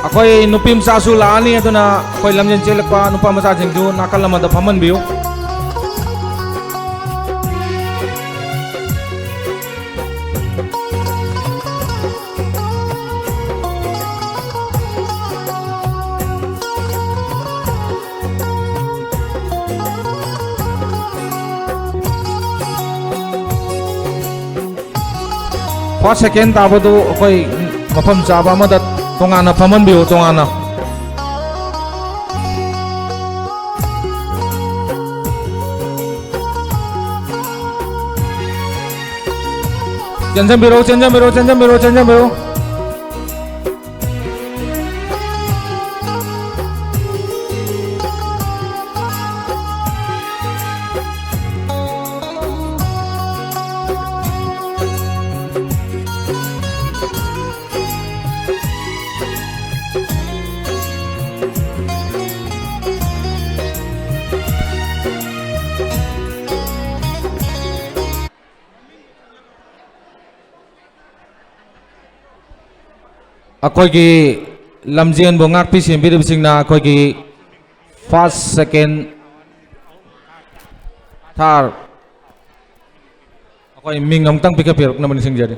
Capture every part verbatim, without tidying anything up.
ꯑꯩꯈꯣꯏ ꯅꯨꯄꯤ ꯃꯆꯥꯁꯨ ꯂꯥꯛꯑꯅꯤ, ꯑꯗꯨꯅ ꯑꯩꯈꯣꯏ ꯂꯝꯖꯦꯟ ꯆꯦꯜꯂꯛꯄ ꯅꯨꯄꯥ ꯃꯆꯥꯁꯤꯡꯁꯨ ꯅꯥꯀꯜ ꯑꯃꯗ ꯐꯝꯍꯟꯕꯤꯌꯨ꯫ First, second ꯇꯥꯕꯗꯨ ꯑꯩꯈꯣꯏ ꯃꯐꯝ ꯆꯥꯕ ꯑꯃꯗ ꯇꯣꯉꯥꯟꯅ ꯐꯝꯍꯟꯕꯤꯌꯨ, ꯇꯣꯉꯥꯟꯅ꯫ ꯆꯦꯟꯖꯟꯕꯤꯔꯣ, ꯆꯦꯟꯖꯟꯕꯤꯔꯣ, ꯆꯦꯟꯖꯟꯕꯤꯔꯣ, ꯆꯦꯟꯖꯟꯕꯤꯔꯣ꯫ ꯑꯩꯈꯣꯏꯒꯤ ꯂꯝꯖꯦꯟꯕꯨ ꯉꯥꯛꯄꯤ ꯁꯦꯟꯕꯤꯔꯤꯕꯁꯤꯡꯅ ꯑꯩꯈꯣꯏꯒꯤ first, second, third, ꯑꯩꯈꯣꯏ ꯃꯤꯡ ꯑꯃꯨꯛꯇꯪ ꯄꯤꯈꯠꯄꯤꯔꯛꯅꯕ ꯅꯤꯡꯁꯤꯡꯖꯔꯤ꯫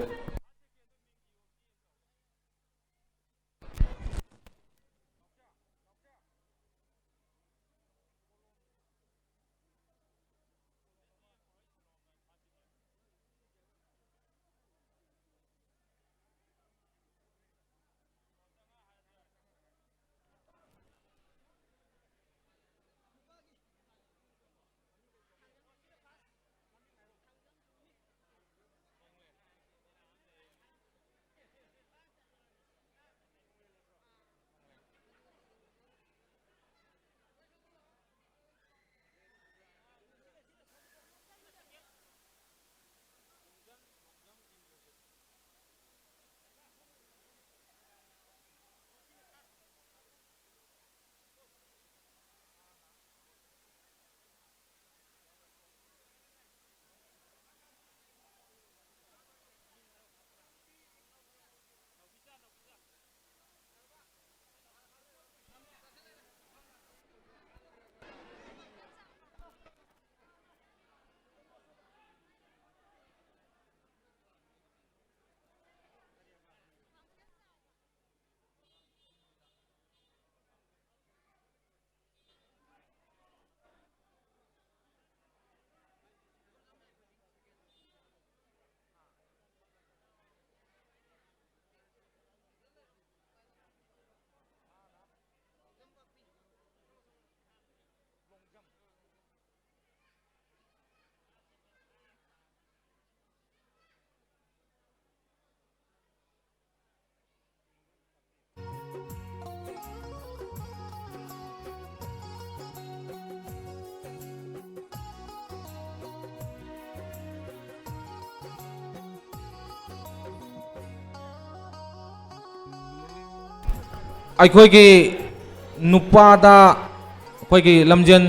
ꯑꯩꯈꯣꯏꯒꯤ ꯅꯨꯄꯥꯗ ꯑꯩꯈꯣꯏꯒꯤ ꯂꯝꯖꯦꯟ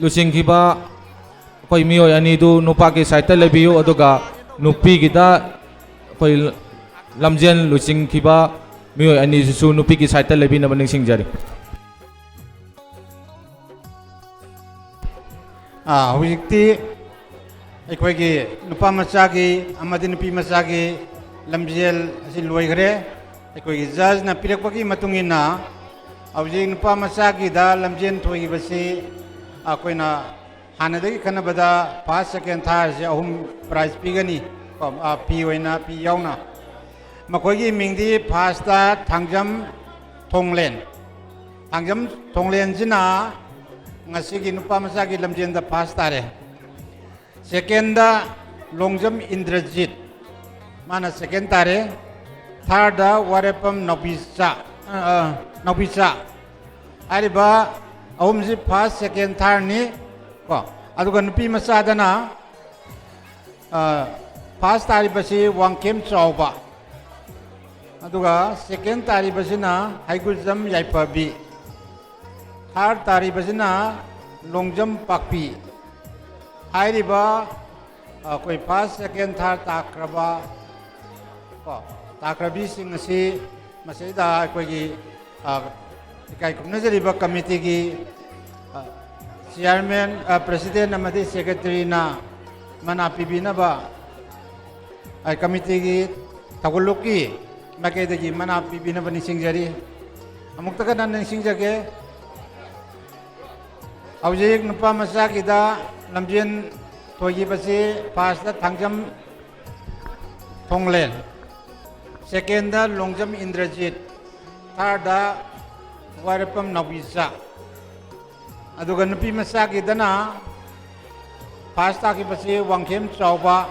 ꯂꯨꯆꯤꯡꯈꯤꯕ ꯑꯩꯈꯣꯏ ꯃꯤꯑꯣꯏ ꯑꯅꯤꯗꯨ ꯅꯨꯄꯥꯒꯤ ꯁꯥꯏꯠꯇ ꯂꯩꯕꯤꯌꯨ, ꯑꯗꯨꯒ ꯅꯨꯄꯤꯒꯤꯗ ꯑꯩꯈꯣꯏ ꯂꯝꯖꯦꯟ ꯂꯨꯆꯤꯡꯈꯤꯕ ꯃꯤꯑꯣꯏ ꯑꯅꯤꯁꯤꯁꯨ ꯅꯨꯄꯤꯒꯤ ꯁꯥꯏꯠꯇ ꯂꯩꯕꯤꯅꯕ ꯅꯤꯡꯁꯤꯡꯖꯔꯤ꯫ ꯑꯥ, ꯍꯧꯖꯤꯛꯇꯤ ꯑꯩꯈꯣꯏꯒꯤ ꯅꯨꯄꯥ ꯃꯆꯥꯒꯤ ꯑꯃꯗꯤ ꯅꯨꯄꯤ ꯃꯆꯥꯒꯤ ꯂꯝꯖꯦꯜ ꯑꯁꯤ ꯂꯣꯏꯈ꯭ꯔꯦ꯫ ꯑꯩꯈꯣꯏꯒꯤ ꯖꯖꯅ ꯄꯤꯔꯛꯄꯒꯤ ꯃꯇꯨꯡ ꯏꯟꯅ ꯍꯧꯖꯤꯛ ꯅꯨꯄꯥ ꯃꯆꯥꯒꯤꯗ ꯂꯝꯖꯦꯜ ꯊꯣꯏꯈꯤꯕꯁꯤ ꯑꯩꯈꯣꯏꯅ ꯍꯥꯟꯅꯗꯒꯤ ꯈꯟꯅꯕꯗ first, second, thirdꯁꯦ ꯑꯍꯨꯝ prize ꯄꯤꯒꯅꯤ, ꯀꯣ, ꯑ, ꯐꯤ ꯑꯣꯏꯅ, ꯐꯤ ꯌꯥꯎꯅ꯫ ꯃꯈꯣꯏꯒꯤ ꯃꯤꯡꯗꯤ firstꯇ ꯊꯥꯡꯖꯝ ꯊꯣꯡꯂꯦꯟ꯫ ꯊꯥꯡꯖꯝ ꯊꯣꯡꯂꯦꯟꯁꯤꯅ ꯉꯁꯤꯒꯤ ꯅꯨꯄꯥ ꯃꯆꯥꯒꯤ ꯂꯝꯖꯦꯟꯗ first ꯇꯥꯔꯦ꯫ Secondꯗ ꯂꯣꯡꯖꯝ ꯏꯟꯗ꯭ꯔꯖꯤꯠ, ꯃꯥꯅ second ꯇꯥꯔꯦ꯫ Thirdꯇ ꯋꯥꯔꯦꯄꯝ ꯅꯥꯎꯕꯤꯆꯥ, ꯑ, ꯑ, ꯅꯥꯎꯕꯤꯆꯥ꯫ ꯍꯥꯏꯔꯤꯕ ꯑꯍꯨꯝꯁꯤ first, second, thirdꯅꯤ꯫ ꯀꯣ, ꯑꯗꯨꯒ ꯅꯨꯄꯤ ꯃꯆꯥꯗꯅ, ꯑ, first ꯇꯥꯔꯤꯕꯁꯤ ꯋꯥꯡꯈꯦꯝ ꯆꯥꯎꯕ, ꯑꯗꯨꯒ second ꯇꯥꯔꯤꯕꯁꯤꯅ ꯍꯩꯒꯨꯖꯝ ꯌꯥꯏꯐꯕꯤ, third ꯇꯥꯔꯤꯕꯁꯤꯅ ꯂꯣꯡꯖꯝ ꯄꯥꯛꯄꯤ꯫ ꯍꯥꯏꯔꯤꯕ ꯑꯩꯈꯣꯏ first, second, third ꯇꯥꯈ꯭ꯔꯕ, ꯀꯣ, ꯇꯥꯈ꯭ꯔꯕꯤꯁꯤꯡ ꯑꯁꯤ ꯃꯁꯤꯗ ꯑꯩꯈꯣꯏꯒꯤ, ꯑ, ꯏꯀꯥꯏ ꯈꯨꯝꯅꯖꯔꯤꯕ committeeꯒꯤ, ꯑ, chairman, ꯑ, president ꯑꯃꯗꯤ secretaryꯅ ꯃꯅꯥ ꯄꯤꯕꯤꯅꯕ, ꯑ, committeeꯒꯤ ꯊꯧꯒꯜꯂꯨꯞꯀꯤ ꯃꯥꯏꯀꯩꯗꯒꯤ ꯃꯅꯥ ꯄꯤꯕꯤꯅꯕ ꯅꯤꯡꯁꯤꯡꯖꯔꯤ꯫ ꯑꯃꯨꯛꯇ ꯀꯟꯅ ꯅꯤꯡꯁꯤꯡꯖꯒꯦ꯫ ꯍꯧꯖꯤꯛ ꯅꯨꯄꯥ ꯃꯆꯥꯒꯤꯗ ꯂꯝꯖꯦꯟ ꯊꯣꯏꯈꯤꯕꯁꯤ firstꯇ ꯊꯥꯡꯖꯝ ꯊꯣꯡꯂꯦꯟ, secondꯇ ꯂꯣꯡꯖꯝ ꯏꯟꯗ꯭ꯔꯖꯤꯠ, thirdꯇ ꯋꯥꯏꯔꯦꯞꯄꯝ ꯅꯥꯎꯕꯤꯆꯥ꯫ ꯑꯗꯨꯒ ꯅꯨꯄꯤ ꯃꯆꯥꯒꯤꯗꯅ first ꯇꯥꯈꯤꯕꯁꯤ ꯋꯥꯡꯈꯦꯝ ꯆꯥꯎꯕ,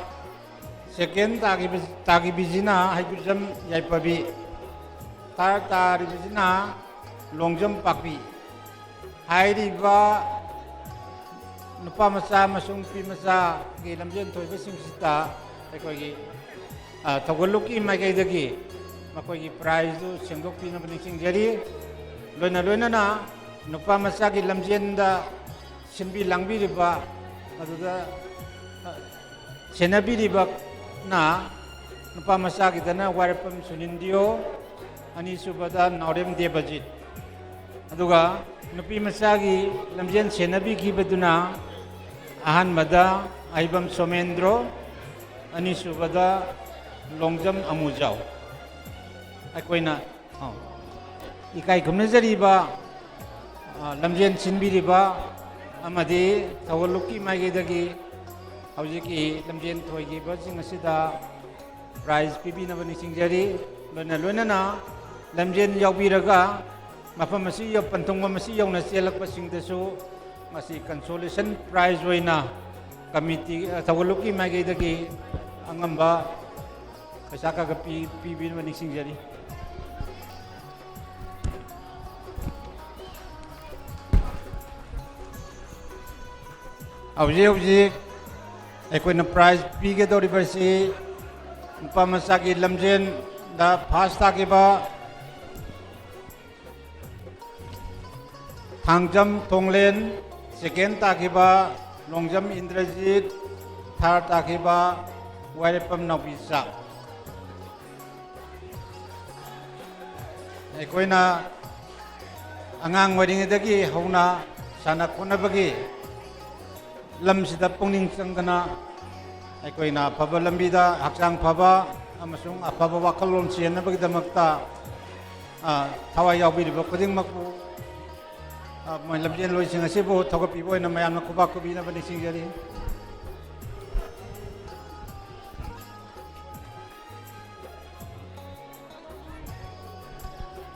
second ꯇꯥꯈꯤꯕ, ꯇꯥꯈꯤꯕꯤꯁꯤꯅ ꯍꯩꯒꯨꯖꯝ ꯌꯥꯏꯐꯕꯤ, third ꯇꯥꯔꯤꯕꯁꯤꯅ ꯂꯣꯡꯖꯝ ꯄꯥꯛꯄꯤ꯫ ꯍꯥꯏꯔꯤꯕ ꯅꯨꯄꯥ ꯃꯆꯥ ꯑꯃꯁꯨꯡ ꯅꯨꯄꯤ ꯃꯆꯥꯒꯤ ꯂꯝꯖꯦꯟ ꯊꯣꯏꯕꯁꯤꯡꯁꯤꯗ ꯑꯩꯈꯣꯏꯒꯤ, ꯑ, ꯊꯧꯒꯜꯂꯨꯞꯀꯤ ꯃꯥꯏꯀꯩꯗꯒꯤ ꯃꯈꯣꯏꯒꯤ prizeꯗꯨ ꯁꯦꯡꯗꯣꯛꯄꯤꯅꯕ ꯅꯤꯡꯁꯤꯡꯖꯔꯤ꯫ ꯂꯣꯏꯅ ꯂꯣꯏꯅꯅ ꯅꯨꯄꯥ ꯃꯆꯥꯒꯤ ꯂꯝꯖꯦꯟꯗ ꯁꯤꯟꯕꯤ ꯂꯥꯡꯕꯤꯔꯤꯕ, ꯑꯗꯨꯗ, ꯑ, ꯁꯦꯟꯅꯕꯤꯔꯤꯕꯅ ꯅꯨꯄꯥ ꯃꯆꯥꯒꯤꯗꯅ ꯋꯥꯏꯔꯞꯄꯝ ꯁꯨꯅꯤꯟꯗꯤꯌꯣ, ꯑꯅꯤꯁꯨꯕꯗ ꯅꯥꯎꯔꯦꯝ ꯗꯦꯕꯖꯤꯠ, ꯑꯗꯨꯒ ꯅꯨꯄꯤ ꯃꯆꯥꯒꯤ ꯂꯝꯖꯦꯟ ꯁꯦꯟꯅꯕꯤꯈꯤꯕꯗꯨꯅ ꯑꯍꯥꯟꯕꯗ ꯑꯍꯩꯕꯝ ꯁꯣꯃꯦꯟꯗ꯭ꯔꯣ, ꯑꯅꯤꯁꯨꯕꯗ ꯂꯣꯡꯖꯝ ꯑꯃꯨꯖꯥꯎ꯫ ꯑꯩꯈꯣꯏꯅ, ꯑ, ꯏꯀꯥꯏ ꯈꯨꯝꯅꯖꯔꯤꯕ, ꯑ, ꯂꯝꯖꯦꯟ ꯁꯤꯟꯕꯤꯔꯤꯕ ꯑꯃꯗꯤ ꯊꯧꯒꯜꯂꯨꯞꯀꯤ ꯃꯥꯏꯀꯩꯗꯒꯤ ꯍꯧꯖꯤꯛꯀꯤ ꯂꯝꯖꯦꯟ ꯊꯣꯏꯈꯤꯕꯁꯤꯡ ꯑꯁꯤꯗ prize ꯄꯤꯕꯤꯅꯕ ꯅꯤꯡꯁꯤꯡꯖꯔꯤ꯫ ꯂꯣꯏꯅ ꯂꯣꯏꯅꯅ ꯂꯝꯖꯦꯟ ꯌꯥꯎꯕꯤꯔꯒ ꯃꯐꯝ ꯑꯁꯤ ꯌꯧ-, ꯄꯟꯊꯨꯡꯐꯝ ꯑꯁꯤ ꯌꯧꯅ ꯆꯦꯜꯂꯛꯄꯁꯤꯡꯗꯁꯨ ꯃꯁꯤ consolation prize ꯑꯣꯏꯅ committee, ꯑ, ꯊꯧꯒꯜꯂꯨꯞꯀꯤ ꯃꯥꯏꯀꯩꯗꯒꯤ ꯑꯉꯝꯕ ꯄꯩꯁꯥ ꯈꯔ ꯈꯔ ꯄꯤ-, ꯄꯤꯕꯤꯅꯕ ꯅꯤꯡꯁꯤꯡꯖꯔꯤ꯫ ꯍꯧꯖꯤꯛ ꯍꯧꯖꯤꯛ ꯑꯩꯈꯣꯏꯅ prize ꯄꯤꯒꯗꯧꯔꯤꯕꯁꯤ ꯅꯨꯄꯥ ꯃꯆꯥꯒꯤ ꯂꯝꯖꯦꯟꯗ first ꯇꯥꯈꯤꯕ ꯊꯥꯡꯖꯝ ꯊꯣꯡꯂꯦꯟ, second ꯇꯥꯈꯤꯕ ꯂꯣꯡꯖꯝ ꯏꯟꯗ꯭ꯔꯖꯤꯠ, third ꯇꯥꯈꯤꯕ ꯋꯥꯏꯔꯦꯞꯄꯝ ꯅꯥꯎꯕꯤꯆꯥ꯫ ꯑꯩꯈꯣꯏꯅ ꯑꯉꯥꯡ ꯑꯣꯏꯔꯤꯉꯩꯗꯒꯤ ꯍꯧꯅ ꯁꯥꯟꯅ ꯈꯣꯠꯅꯕꯒꯤ ꯂꯝꯁꯤꯗ ꯄꯨꯛꯅꯤꯡ ꯆꯪꯗꯅ ꯑꯩꯈꯣꯏꯅ ꯑꯐꯕ ꯂꯝꯕꯤꯗ ꯍꯛꯆꯥꯡ ꯐꯕ ꯑꯃꯁꯨꯡ ꯑꯐꯕ ꯋꯥꯈꯜꯂꯣꯟ ꯆꯦꯟꯅꯕꯒꯤꯗꯃꯛꯇ, ꯑ, ꯊꯋꯥꯏ ꯌꯥꯎꯕꯤꯔꯤꯕ ꯈꯨꯗꯤꯡꯃꯛꯄꯨ, ꯑ, ꯃꯣꯏ ꯂꯝꯖꯦꯜꯂꯣꯏꯁꯤꯡ ꯑꯁꯤꯕꯨ ꯊꯧꯒꯠꯄꯤꯕ ꯑꯣꯏꯅ ꯃꯌꯥꯝꯅ ꯈꯨꯕꯥꯛ ꯈꯨꯕꯤꯅꯕ ꯅꯤꯡꯁꯤꯡꯖꯔꯤ꯫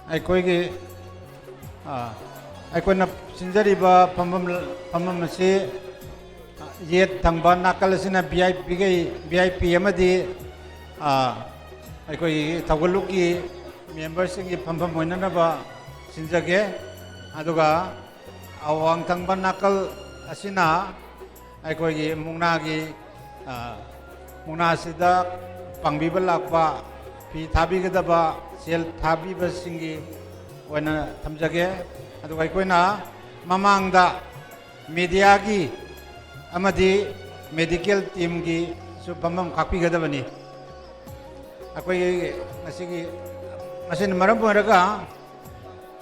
ꯑꯩꯈꯣꯏꯒꯤ, ꯑ, ꯑꯩꯈꯣꯏꯅ ꯁꯤꯟꯖꯔꯤꯕ ꯐꯝꯐꯝ, ꯐꯝꯐꯝ ꯑꯁꯤ ꯌꯦꯠ ꯊꯪꯕ ꯅꯥꯀꯜ ꯑꯁꯤꯅ V I P ꯒꯤ, V I P ꯑꯃꯗꯤ, ꯑ, ꯑꯩꯈꯣꯏꯒꯤ ꯊꯧꯒꯜꯂꯨꯞꯀꯤ memberꯁꯤꯡꯒꯤ ꯐꯝꯐꯝ ꯑꯣꯏꯅꯅꯕ ꯁꯤꯟꯖꯒꯦ꯫ ꯑꯗꯨꯒ ꯑꯋꯥꯡ ꯊꯪꯕ ꯅꯥꯀꯜ ꯑꯁꯤꯅ ꯑꯩꯈꯣꯏꯒꯤ ꯃꯨꯛꯅꯥꯒꯤ, ꯑ, ꯃꯨꯛꯅꯥꯁꯤꯗ ꯄꯥꯡꯕꯤꯕ ꯂꯥꯛꯄ ꯐꯤ ꯊꯥꯕꯤꯒꯗꯕ ꯁꯦꯜ ꯊꯥꯕꯤꯕꯁꯤꯡꯒꯤ ꯑꯣꯏꯅ ꯊꯝꯖꯒꯦ꯫ ꯑꯗꯨꯒ ꯑꯩꯈꯣꯏꯅ ꯃꯃꯥꯡꯗ ꯃꯦꯗꯤꯌꯥꯒꯤ ꯑꯃꯗꯤ ꯃꯦꯗꯤꯀꯦꯜ ꯇꯤꯝꯒꯤꯁꯨ ꯐꯝꯐꯝ ꯈꯥꯛꯄꯤꯒꯗꯕꯅꯤ꯫ ꯑꯩꯈꯣꯏꯒꯤ ꯉꯁꯤꯒꯤ, ꯃꯁꯤꯅ ꯃꯔꯝ ꯑꯣꯏꯔꯒ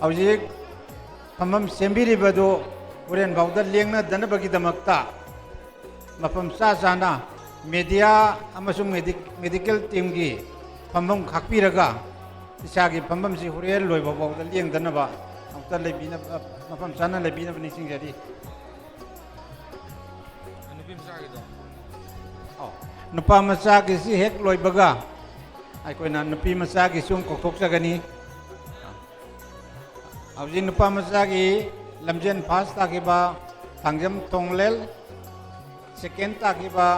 ꯍꯧꯖꯤꯛ ꯐꯝꯐꯝ ꯁꯦꯝꯕꯤꯔꯤꯕꯗꯨ ꯍꯣꯔꯦꯟ ꯐꯥꯎꯗ ꯂꯦꯡꯅꯗꯅꯕꯒꯤꯗꯃꯛꯇ ꯃꯐꯝ ꯆꯥ ꯆꯥꯅ ꯃꯦꯗꯤꯌꯥ ꯑꯃꯁꯨꯡ ꯃꯦꯗꯤ-, ꯃꯦꯗꯤꯀꯦꯜ ꯇꯤꯝꯒꯤ ꯐꯝꯐꯝ ꯈꯥꯛꯄꯤꯔꯒ ꯏꯁꯥꯒꯤ ꯐꯝꯐꯝꯁꯤ ꯍꯣꯔꯦꯟ ꯂꯣꯏꯕ ꯐꯥꯎꯗ ꯂꯦꯡꯗꯅꯕ ꯑꯃꯨꯛꯇ ꯂꯩꯕꯤꯅꯕ, ꯃꯐꯝ ꯆꯥꯅ ꯂꯩꯕꯤꯅꯕ ꯅꯤꯡꯁꯤꯡꯖꯔꯤ꯫ ꯅꯨꯄꯤ ꯃꯆꯥꯒꯤꯗꯣ? ꯑꯣ, ꯅꯨꯄꯥ ꯃꯆꯥꯒꯤꯁꯤ ꯍꯦꯛ ꯂꯣꯏꯕꯒ ꯑꯩꯈꯣꯏꯅ ꯅꯨꯄꯤ ꯃꯆꯥꯒꯤꯁꯨ ꯑꯃꯨꯛ ꯀꯧꯊꯣꯛꯆꯒꯅꯤ꯫ ꯍꯧꯖꯤꯛ ꯅꯨꯄꯥ ꯃꯆꯥꯒꯤ ꯂꯝꯖꯦꯟ ꯐꯥꯔꯁ ꯇꯥꯈꯤꯕ ꯊꯥꯡꯖꯝ ꯊꯣꯡꯂꯦꯜ, ꯁꯦꯀꯦꯟ ꯇꯥꯈꯤꯕ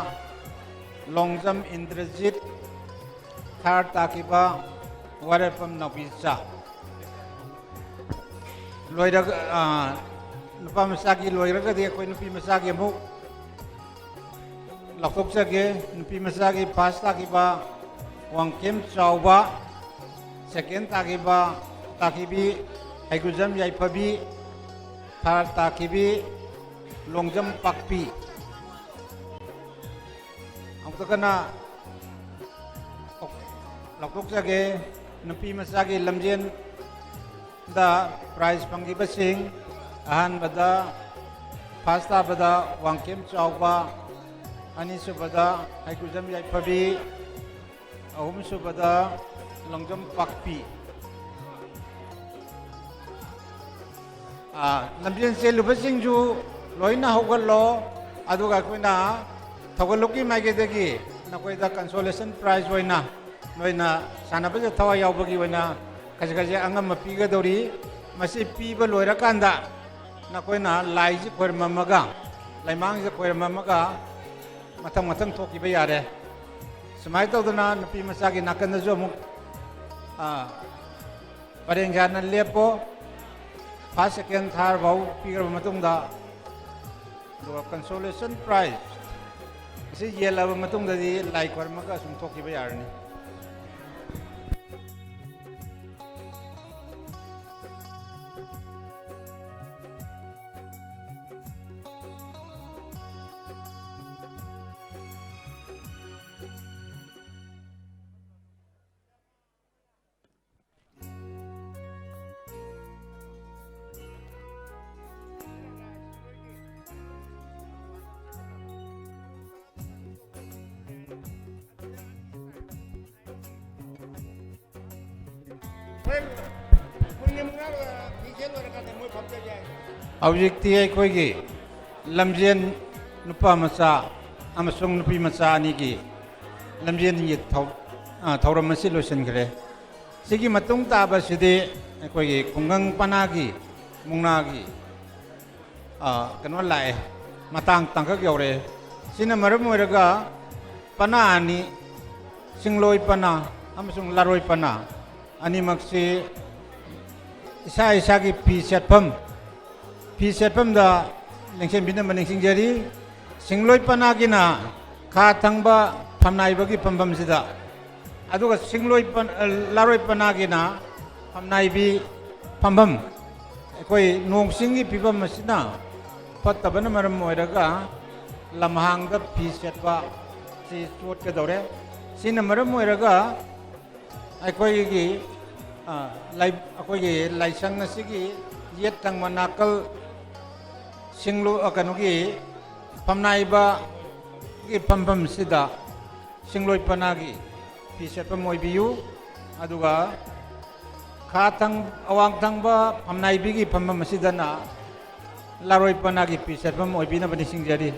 ꯂꯣꯡꯖꯝ ꯏꯟꯗ꯭ꯔꯖꯤꯠ, ꯊꯥꯔꯠ ꯇꯥꯈꯤꯕ ꯋꯥꯔꯦꯐꯝ ꯅꯥꯎꯕꯤꯆꯥ꯫ ꯂꯣꯏꯔꯒ, ꯑꯥ, ꯅꯨꯄꯥ ꯃꯆꯥꯒꯤ ꯂꯣꯏꯔꯒꯗꯤ ꯑꯩꯈꯣꯏ ꯅꯨꯄꯤ ꯃꯆꯥꯒꯤ ꯑꯃꯨꯛ ꯂꯥꯎꯊꯣꯛꯆꯒꯦ꯫ ꯅꯨꯄꯤ ꯃꯆꯥꯒꯤ ꯐꯥꯔꯁ ꯇꯥꯈꯤꯕ ꯋꯥꯡꯈꯦꯝ ꯆꯥꯎꯕ, ꯁꯦꯀꯦꯟ ꯇꯥꯈꯤꯕ, ꯇꯥꯈꯤꯕꯤ ꯍꯩꯒꯨꯖꯝ ꯌꯥꯏꯐꯕꯤ, ꯊꯥꯔꯠ ꯇꯥꯈꯤꯕꯤ ꯂꯣꯡꯖꯝ ꯄꯥꯛꯄꯤ꯫ ꯑꯃꯨꯛꯇ ꯀꯟꯅ ꯂꯥꯎꯊꯣꯛꯆꯒꯦ꯫ ꯅꯨꯄꯤ ꯃꯆꯥꯒꯤ ꯂꯝꯖꯦꯟꯗ ꯄ꯭ꯔꯥꯏꯖ ꯐꯪꯈꯤꯕꯁꯤꯡ, ꯑꯍꯥꯟꯕꯗ ꯐꯥꯔꯁ ꯇꯥꯕꯗ ꯋꯥꯡꯈꯦꯝ ꯆꯥꯎꯕ, ꯑꯅꯤꯁꯨꯕꯗ ꯍꯩꯀꯨꯖꯝ ꯌꯥꯏꯐꯕꯤ, ꯑꯍꯨꯝꯁꯨꯕꯗ ꯂꯣꯡꯖꯝ ꯄꯥꯛꯄꯤ꯫ ꯑꯥ, ꯂꯝꯖꯦꯟ ꯆꯦꯜꯂꯨꯕꯁꯤꯡꯁꯨ ꯂꯣꯏꯅ ꯍꯧꯒꯠꯂꯣ꯫ ꯑꯗꯨꯒ ꯑꯩꯈꯣꯏꯅ ꯊꯧꯒꯠꯂꯨꯞꯀꯤ ꯃꯥꯏꯀꯩꯗꯒꯤ ꯅꯈꯣꯏꯗ ꯀꯟꯁꯣꯂꯦꯁꯟ ꯄ꯭ꯔꯥꯏꯖ ꯑꯣꯏꯅ ꯅꯣꯏꯅ ꯁꯥꯟꯅꯕꯁꯤꯗ ꯊꯋꯥꯏ ꯌꯥꯎꯕꯒꯤ ꯑꯣꯏꯅ ꯈꯖꯤꯛ ꯈꯖꯤꯛ ꯑꯉꯝꯕ ꯄꯤꯒꯗꯧꯔꯤ꯫ ꯃꯁꯤ ꯄꯤꯕ ꯂꯣꯏꯔꯀꯥꯟꯗ ꯅꯈꯣꯏꯅ ꯂꯥꯏꯁꯤ ꯈꯣꯏꯔꯝꯃꯝꯃꯒ, ꯂꯩꯃꯥꯡꯁꯤꯗ ꯈꯣꯏꯔꯝꯃꯝꯃꯒ ꯃꯊꯪ ꯃꯊꯪ ꯊꯣꯛꯈꯤꯕ ꯌꯥꯔꯦ꯫ ꯁꯨꯃꯥꯏꯅ ꯇꯧꯗꯅ ꯅꯨꯄꯤ ꯃꯆꯥꯒꯤ ꯅꯥꯀꯟꯗꯁꯨ ꯑꯃꯨꯛ, ꯑꯥ, ꯄꯔꯦꯡ ꯁꯥꯅ ꯂꯦꯞꯄꯣ꯫ ꯐꯥꯔꯁ, ꯁꯦꯀꯦꯟ, ꯊꯥꯔꯠ ꯐꯥꯎ ꯄꯤꯈ꯭ꯔꯕ ꯃꯇꯨꯡꯗ, ꯑꯗꯨꯒ ꯀꯟꯁꯣꯂꯦꯁꯟ ꯄ꯭ꯔꯥꯏꯖ ꯑꯁꯤ ꯌꯦꯜꯂꯕ ꯃꯇꯨꯡꯗꯗꯤ ꯂꯥꯏ ꯈꯣꯏꯔꯝꯃꯒ ꯑꯁꯨꯝ ꯊꯣꯛꯈꯤꯕ ꯌꯥꯔꯅꯤ꯫ ꯍꯧꯖꯤꯛꯇꯤ ꯑꯩꯈꯣꯏꯒꯤ ꯂꯝꯖꯦꯟ ꯅꯨꯄꯥ ꯃꯆꯥ ꯑꯃꯁꯨꯡ ꯅꯨꯄꯤ ꯃꯆꯥ ꯑꯅꯤꯒꯤ ꯂꯝꯖꯦꯟꯒꯤ ꯊꯧ-, ꯑ, ꯊꯧꯔꯝ ꯑꯁꯤ ꯂꯣꯏꯁꯤꯟꯈ꯭ꯔꯦ꯫ ꯁꯤꯒꯤ ꯃꯇꯨꯡ ꯇꯥꯕꯁꯤꯗꯤ ꯑꯩꯈꯣꯏꯒꯤ ꯈꯨꯡꯒꯪ ꯄꯅꯥꯒꯤ ꯃꯨꯛꯅꯥꯒꯤ, ꯑ, ꯀꯩꯅꯣ ꯂꯥꯛꯑꯦ, ꯃꯇꯥꯡ ꯇꯥꯡꯀꯛ ꯌꯧꯔꯛꯑꯦ꯫ ꯁꯤꯅ ꯃꯔꯝ ꯑꯣꯏꯔꯒ ꯄꯅꯥ ꯑꯅꯤ, ꯆꯤꯡꯂꯣꯏ ꯄꯅꯥ ꯑꯃꯁꯨꯡ ꯂꯥꯔꯣꯏ ꯄꯅꯥ ꯑꯅꯤꯃꯛꯁꯤ ꯏꯁꯥ ꯏꯁꯥꯒꯤ ꯐꯤ ꯁꯦꯠꯐꯝ, ꯐꯤ ꯁꯦꯠꯐꯝꯗ ꯂꯦꯡꯁꯤꯟꯕꯤꯅꯕ ꯅꯤꯡꯁꯤꯡꯖꯔꯤ꯫ ꯆꯤꯡꯂꯣꯏ ꯄꯅꯥꯒꯤꯅ ꯈꯥ ꯊꯪꯕ ꯐꯝꯅꯥꯏꯕꯒꯤ ꯐꯝꯐꯝꯁꯤꯗ, ꯑꯗꯨꯒ ꯆꯤꯡꯂꯣꯏ ꯄꯟ-, ꯑ, ꯂꯥꯔꯣꯏ ꯄꯅꯥꯒꯤꯅ ꯐꯝꯅꯥꯏꯕꯤ ꯐꯝꯐꯝ꯫ ꯑꯩꯈꯣꯏ ꯅꯣꯡ ꯆꯤꯡꯒꯤ ꯐꯤꯕꯝ ꯑꯁꯤꯅ ꯐꯠꯇꯕꯅ ꯃꯔꯝ ꯑꯣꯏꯔꯒ ꯂꯝꯍꯥꯡꯗ ꯐꯤ ꯁꯦꯠꯄ ꯑꯁꯤ ꯆꯣꯠꯀꯗꯧꯔꯦ꯫ ꯁꯤꯅ ꯃꯔꯝ ꯑꯣꯏꯔꯒ ꯑꯩꯈꯣꯏꯒꯤ, ꯑ, ꯂꯥꯏ-, ꯑꯩꯈꯣꯏꯒꯤ ꯂꯥꯏꯁꯪ ꯑꯁꯤꯒꯤ ꯌꯦꯠ ꯊꯪꯕ ꯅꯥꯀꯜ ꯁꯤꯡꯂꯨ-, ꯑ, ꯀꯩꯅꯣꯒꯤ ꯐꯝꯅꯥꯏꯕꯒꯤ ꯐꯝꯐꯝꯁꯤꯗ ꯁꯤꯡꯂꯣꯏ ꯄꯅꯥꯒꯤ ꯐꯤ ꯁꯦꯠꯐꯝ ꯑꯣꯏꯕꯤꯌꯨ꯫ ꯑꯗꯨꯒ ꯈꯥ ꯊꯪ-, ꯑꯋꯥꯡ ꯊꯪꯕ ꯐꯝꯅꯥꯏꯕꯤꯒꯤ ꯐꯝꯐꯝ ꯑꯁꯤꯗꯅ ꯂꯥꯔꯣꯏ ꯄꯅꯥꯒꯤ ꯐꯤ ꯁꯦꯠꯐꯝ ꯑꯣꯏꯕꯤꯅꯕ ꯅꯤꯡꯁꯤꯡꯖꯔꯤ꯫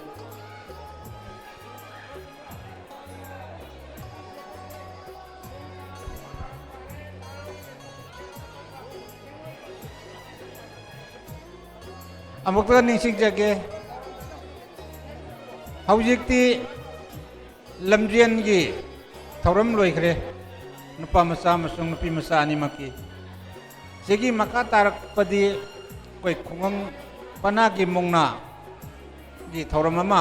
ꯑꯃꯨꯛꯇ ꯅꯤꯡꯁꯤꯡꯖꯒꯦ, ꯍꯧꯖꯤꯛꯇꯤ ꯂꯝꯖꯦꯟꯒꯤ ꯊꯧꯔꯝ ꯂꯣꯏꯈ꯭ꯔꯦ, ꯅꯨꯄꯥ ꯃꯆꯥ ꯑꯃꯁꯨꯡ ꯅꯨꯄꯤ ꯃꯆꯥ ꯑꯅꯤꯃꯛꯀꯤ꯫ ꯁꯤꯒꯤ ꯃꯈꯥ ꯇꯥꯔꯛꯄꯗꯤ ꯑꯩꯈꯣꯏ ꯈꯨꯡꯒꯪ ꯄꯅꯥꯒꯤ ꯃꯨꯛꯅꯥꯒꯤ ꯊꯧꯔꯝ ꯑꯃ꯫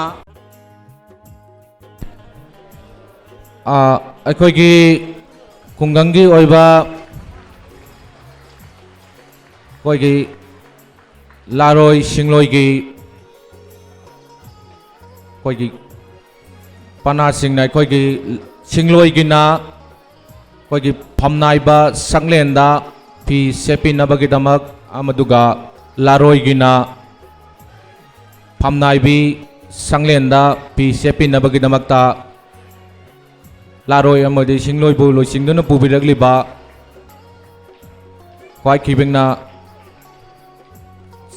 ꯑ, ꯑꯩꯈꯣꯏꯒꯤ ꯈꯨꯡꯒꯪꯒꯤ ꯑꯣꯏꯕ ꯑꯩꯈꯣꯏꯒꯤ ꯂꯥꯔꯣꯏ ꯁꯤꯡꯂꯣꯏꯒꯤ ꯑꯩꯈꯣꯏꯒꯤ ꯄꯅꯥꯁꯤꯡꯅ ꯑꯩꯈꯣꯏꯒꯤ ꯁꯤꯡꯂꯣꯏꯒꯤꯅ ꯑꯩꯈꯣꯏꯒꯤ ꯐꯝꯅꯥꯏꯕ ꯁꯪꯂꯦꯟꯗ ꯐꯤ ꯁꯦꯠꯄꯤꯅꯕꯒꯤꯗꯃꯛ ꯑꯃꯗꯨꯒ ꯂꯥꯔꯣꯏꯒꯤꯅ ꯐꯝꯅꯥꯏꯕꯤ ꯁꯪꯂꯦꯟꯗ ꯐꯤ ꯁꯦꯠꯄꯤꯅꯕꯒꯤꯗꯃꯛꯇ ꯂꯥꯔꯣꯏ ꯑꯃꯗꯤ ꯁꯤꯡꯂꯣꯏꯕꯨ ꯂꯣꯏꯁꯤꯡꯗꯨꯅ ꯄꯨꯕꯤꯔꯛꯂꯤꯕ ꯈ꯭ꯋꯥꯏ ꯈꯤꯕꯤꯡꯅ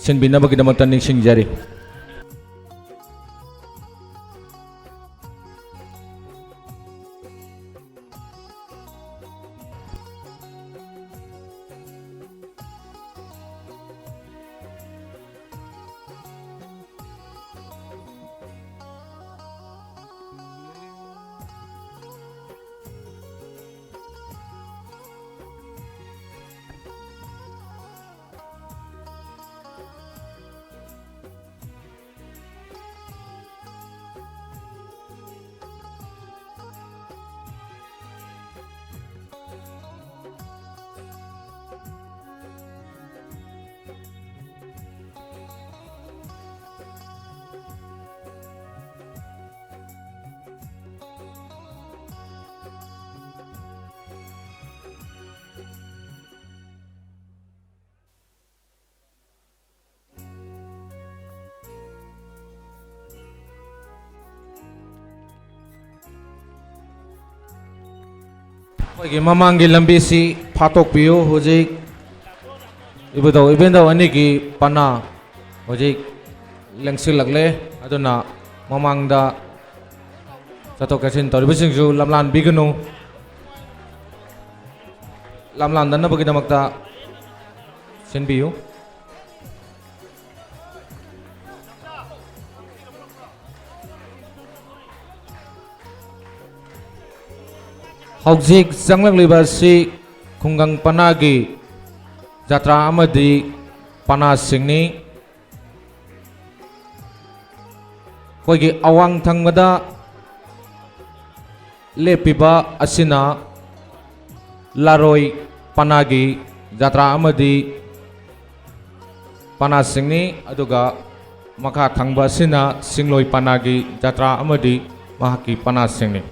ꯁꯤꯟꯕꯤꯅꯕꯒꯤꯗꯃꯛꯇ ꯅꯤꯡꯁꯤꯡꯖꯔꯤ꯫ ꯑꯩꯈꯣꯏꯒꯤ ꯃꯃꯥꯡꯒꯤ ꯂꯝꯕꯤꯁꯤ ꯐꯥꯠꯇꯣꯛꯄꯤꯌꯨ꯫ ꯍꯧꯖꯤꯛ ꯏꯕꯨꯙꯧ ꯏꯕꯦꯟꯙꯧ ꯑꯅꯤꯒꯤ ꯄꯅꯥ ꯍꯧꯖꯤꯛ ꯂꯦꯡꯁꯤꯜꯂꯛꯂꯦ, ꯑꯗꯨꯅ ꯃꯃꯥꯡꯗ ꯆꯠꯊꯣꯛ ꯆꯠꯁꯤꯟ ꯇꯧꯔꯤꯕꯁꯤꯡꯁꯨ ꯂꯝꯂꯥꯟꯕꯤꯒꯅꯨ꯫ ꯂꯝꯂꯥꯟꯗꯅꯕꯒꯤꯗꯃꯛꯇ ꯁꯤꯟꯕꯤꯌꯨ꯫ ꯍꯧꯖꯤꯛ ꯆꯪꯂꯛꯂꯤꯕ ꯑꯁꯤ ꯈꯨꯡꯒꯪ ꯄꯅꯥꯒꯤ ꯖꯇ꯭ꯔꯥ ꯑꯃꯗꯤ ꯄꯅꯥꯁꯤꯡꯅꯤ꯫ ꯑꯩꯈꯣꯏꯒꯤ ꯑꯋꯥꯡ ꯊꯪꯕꯗ ꯂꯦꯞꯄꯤꯕ ꯑꯁꯤꯅ ꯂꯥꯔꯣꯏ ꯄꯅꯥꯒꯤ ꯖꯇ꯭ꯔꯥ ꯑꯃꯗꯤ ꯄꯅꯥꯁꯤꯡꯅꯤ, ꯑꯗꯨꯒ ꯃꯈꯥ ꯊꯪꯕ ꯑꯁꯤꯅ ꯁꯤꯡꯂꯣꯏ ꯄꯅꯥꯒꯤ ꯖꯇ꯭ꯔꯥ ꯑꯃꯗꯤ ꯃꯍꯥꯛꯀꯤ ꯄꯅꯥꯁꯤꯡꯅꯤ꯫